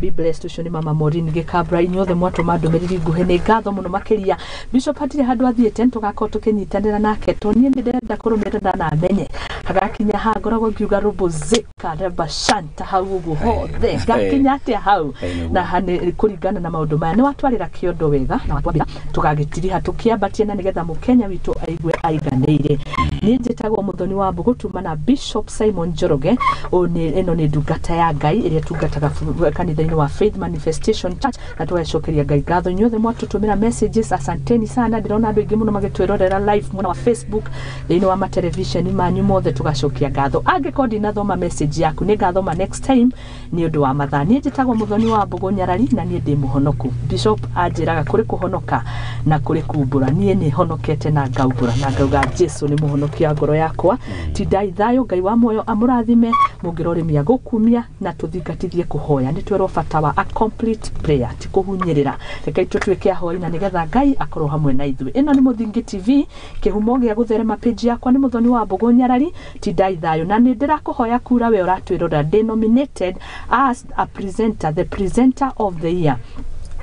A: be blessed." Ũcio nĩ mama Maureen Gĩkabra. Inyuothe mwatũma ndũmĩrĩri nguhĩ, nĩ ngatho mũno makĩria. Bishop hatirĩ handũ athiĩte, nĩ tũgakorwo tũkĩnyitanĩra nake, to niĩ nĩ ndĩrenda kũrũmĩrĩra na menye harĩa. Tagakinya ha ngoragwo ngiuga rũbũzĩka rebashanta hau ũguo hothe ngakinya atĩa hau na nĩ kũringana na maũndũ maya nĩ watwarĩra kĩondo wega na watwambĩra tũgagĩtiriha tũkĩambatie na nĩgetha mũkenya witũ aigue aiganĩire. Niĩ njĩtagwo Mũthoni wa Mbũgũ tuma na Bishop Simon Njoroge. Ũyũ nĩ ĩno nĩ ndungata ya Ngai ĩrĩa ĩtungataga kanitha-inĩ wa Faith Manifestation Church, na tũgacokeria Ngai ngatho. Inyuothe mwatũtũmĩra messages, asanteni sana. Ndĩrona andũ aingĩ mũno magĩtwĩrorera live mwena wa Facebook, thĩinĩ wa matelevisheni manyu mothe, tũgacokia ngatho. Angĩkorwo ndinathoma message yaku, nĩ ngathoma next time nĩ ũndũ wa mathaa. Niĩ njĩtagwo Mũthoni wa Mbũgũ Nyarari na niĩ ndĩ mũhonoku. Bishop anjĩraga kũrĩ kũhonoka na kũrĩ kumbũra. Niĩ nĩ honokete na ngaumbũra na ngauga Jesu nĩ mũhonokia ngoro yakwa. Tindai thayũ, Ngai wa muoyo amũrathime, mũngĩrorĩmia gũkumia na tũthingatithie kũhoya. Nĩ twerwo bata wa a complete prayer, ti kũhunyĩrĩra. Rekei tũtuĩke ahoi na nĩgetha Ngai akorwo hamwe na ithuĩ. Ĩno nĩ Mũthingi TV, kĩhumo gĩa gũtherema. Page yakwa nĩ Mũthoni wa Mbũgũ Nyarari. Tindai thayũ na nĩ ndĩrakũhoya kura we ũratwĩrora. Ndĩ nominated as a presenter, the presenter of the year,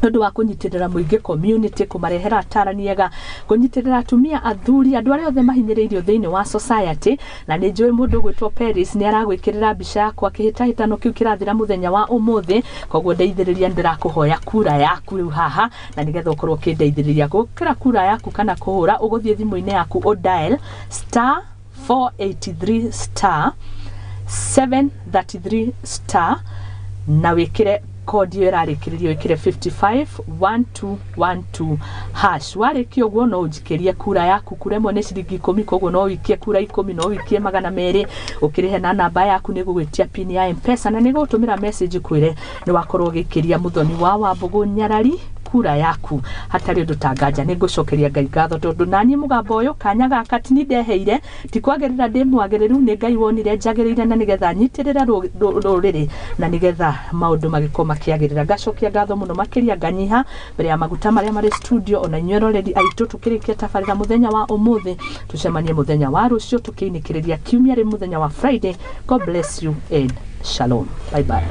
A: nĩ ũndũ wa kũnyitĩrĩra mũingĩ, community, kũmarehera atarani ega, kũnyitĩrĩra atumia, athuri, andũ arĩa othe mahinyĩrĩirio thĩinĩ wa society. Na nĩ njũĩ mũndũ ũgwĩtwo Paris nĩ aragwĩkĩrĩra mbica yakwa. Kĩhĩtahĩtano kĩu kĩrathira mũthenya wa ũmũthĩ, koguo ndeithĩrĩria, ndĩrakũhoya kura yaku rĩu haha na nĩgetha ũkorwo ũkĩndeithĩrĩria gũkĩra kura yaku kana kũhũra. Ũgũthiĩ thimũ-inĩ yaku ũ dial star 483 star 733 star na wĩkĩre kodi ĩyo ĩrarĩkĩrĩrio, ĩkĩre 551212 hash. Warĩkia ũguo no ũnjikĩrie kura yaku. Kura ĩmwe nĩ ciringi 10, koguo no ũikie kura 10, no ũikie 200. Ũkĩrĩhe na namba yaku nĩ gũgwĩtia pin ya Mpesa na nĩ gũgũtũmĩra message kwĩre nĩ wakorwo ũgĩkĩria Mũthoni wa Wambũgũ Nyarari kura yaku. Hatarĩ ũndũ ta nganja nĩ ngũcokeria Ngai ngatho tondũ naniĩ mũgambo ũyũ kanya gaka ti ndeheire, ti kwagĩrĩra ndĩ mwagĩrĩru, nĩ Ngai wonire njagĩrĩire na nĩgetha nyitĩrĩre rũrĩrĩ na nĩgetha maũndũ magĩkorwo makĩagĩrĩra. Ngacokia ngatho mũno makĩria, nganyiha mbere ya maguta marĩa marĩ studio ona inyuĩ eroreri aitũ. Tũkĩrĩkia tabarĩra mũthenya wa ũmũthĩ, tũcemanie mũthenya wa rũciũ tũkĩinĩkĩrĩria kiumia rĩ mũthenya wa Friday. God bless you and shalom. Bye bye.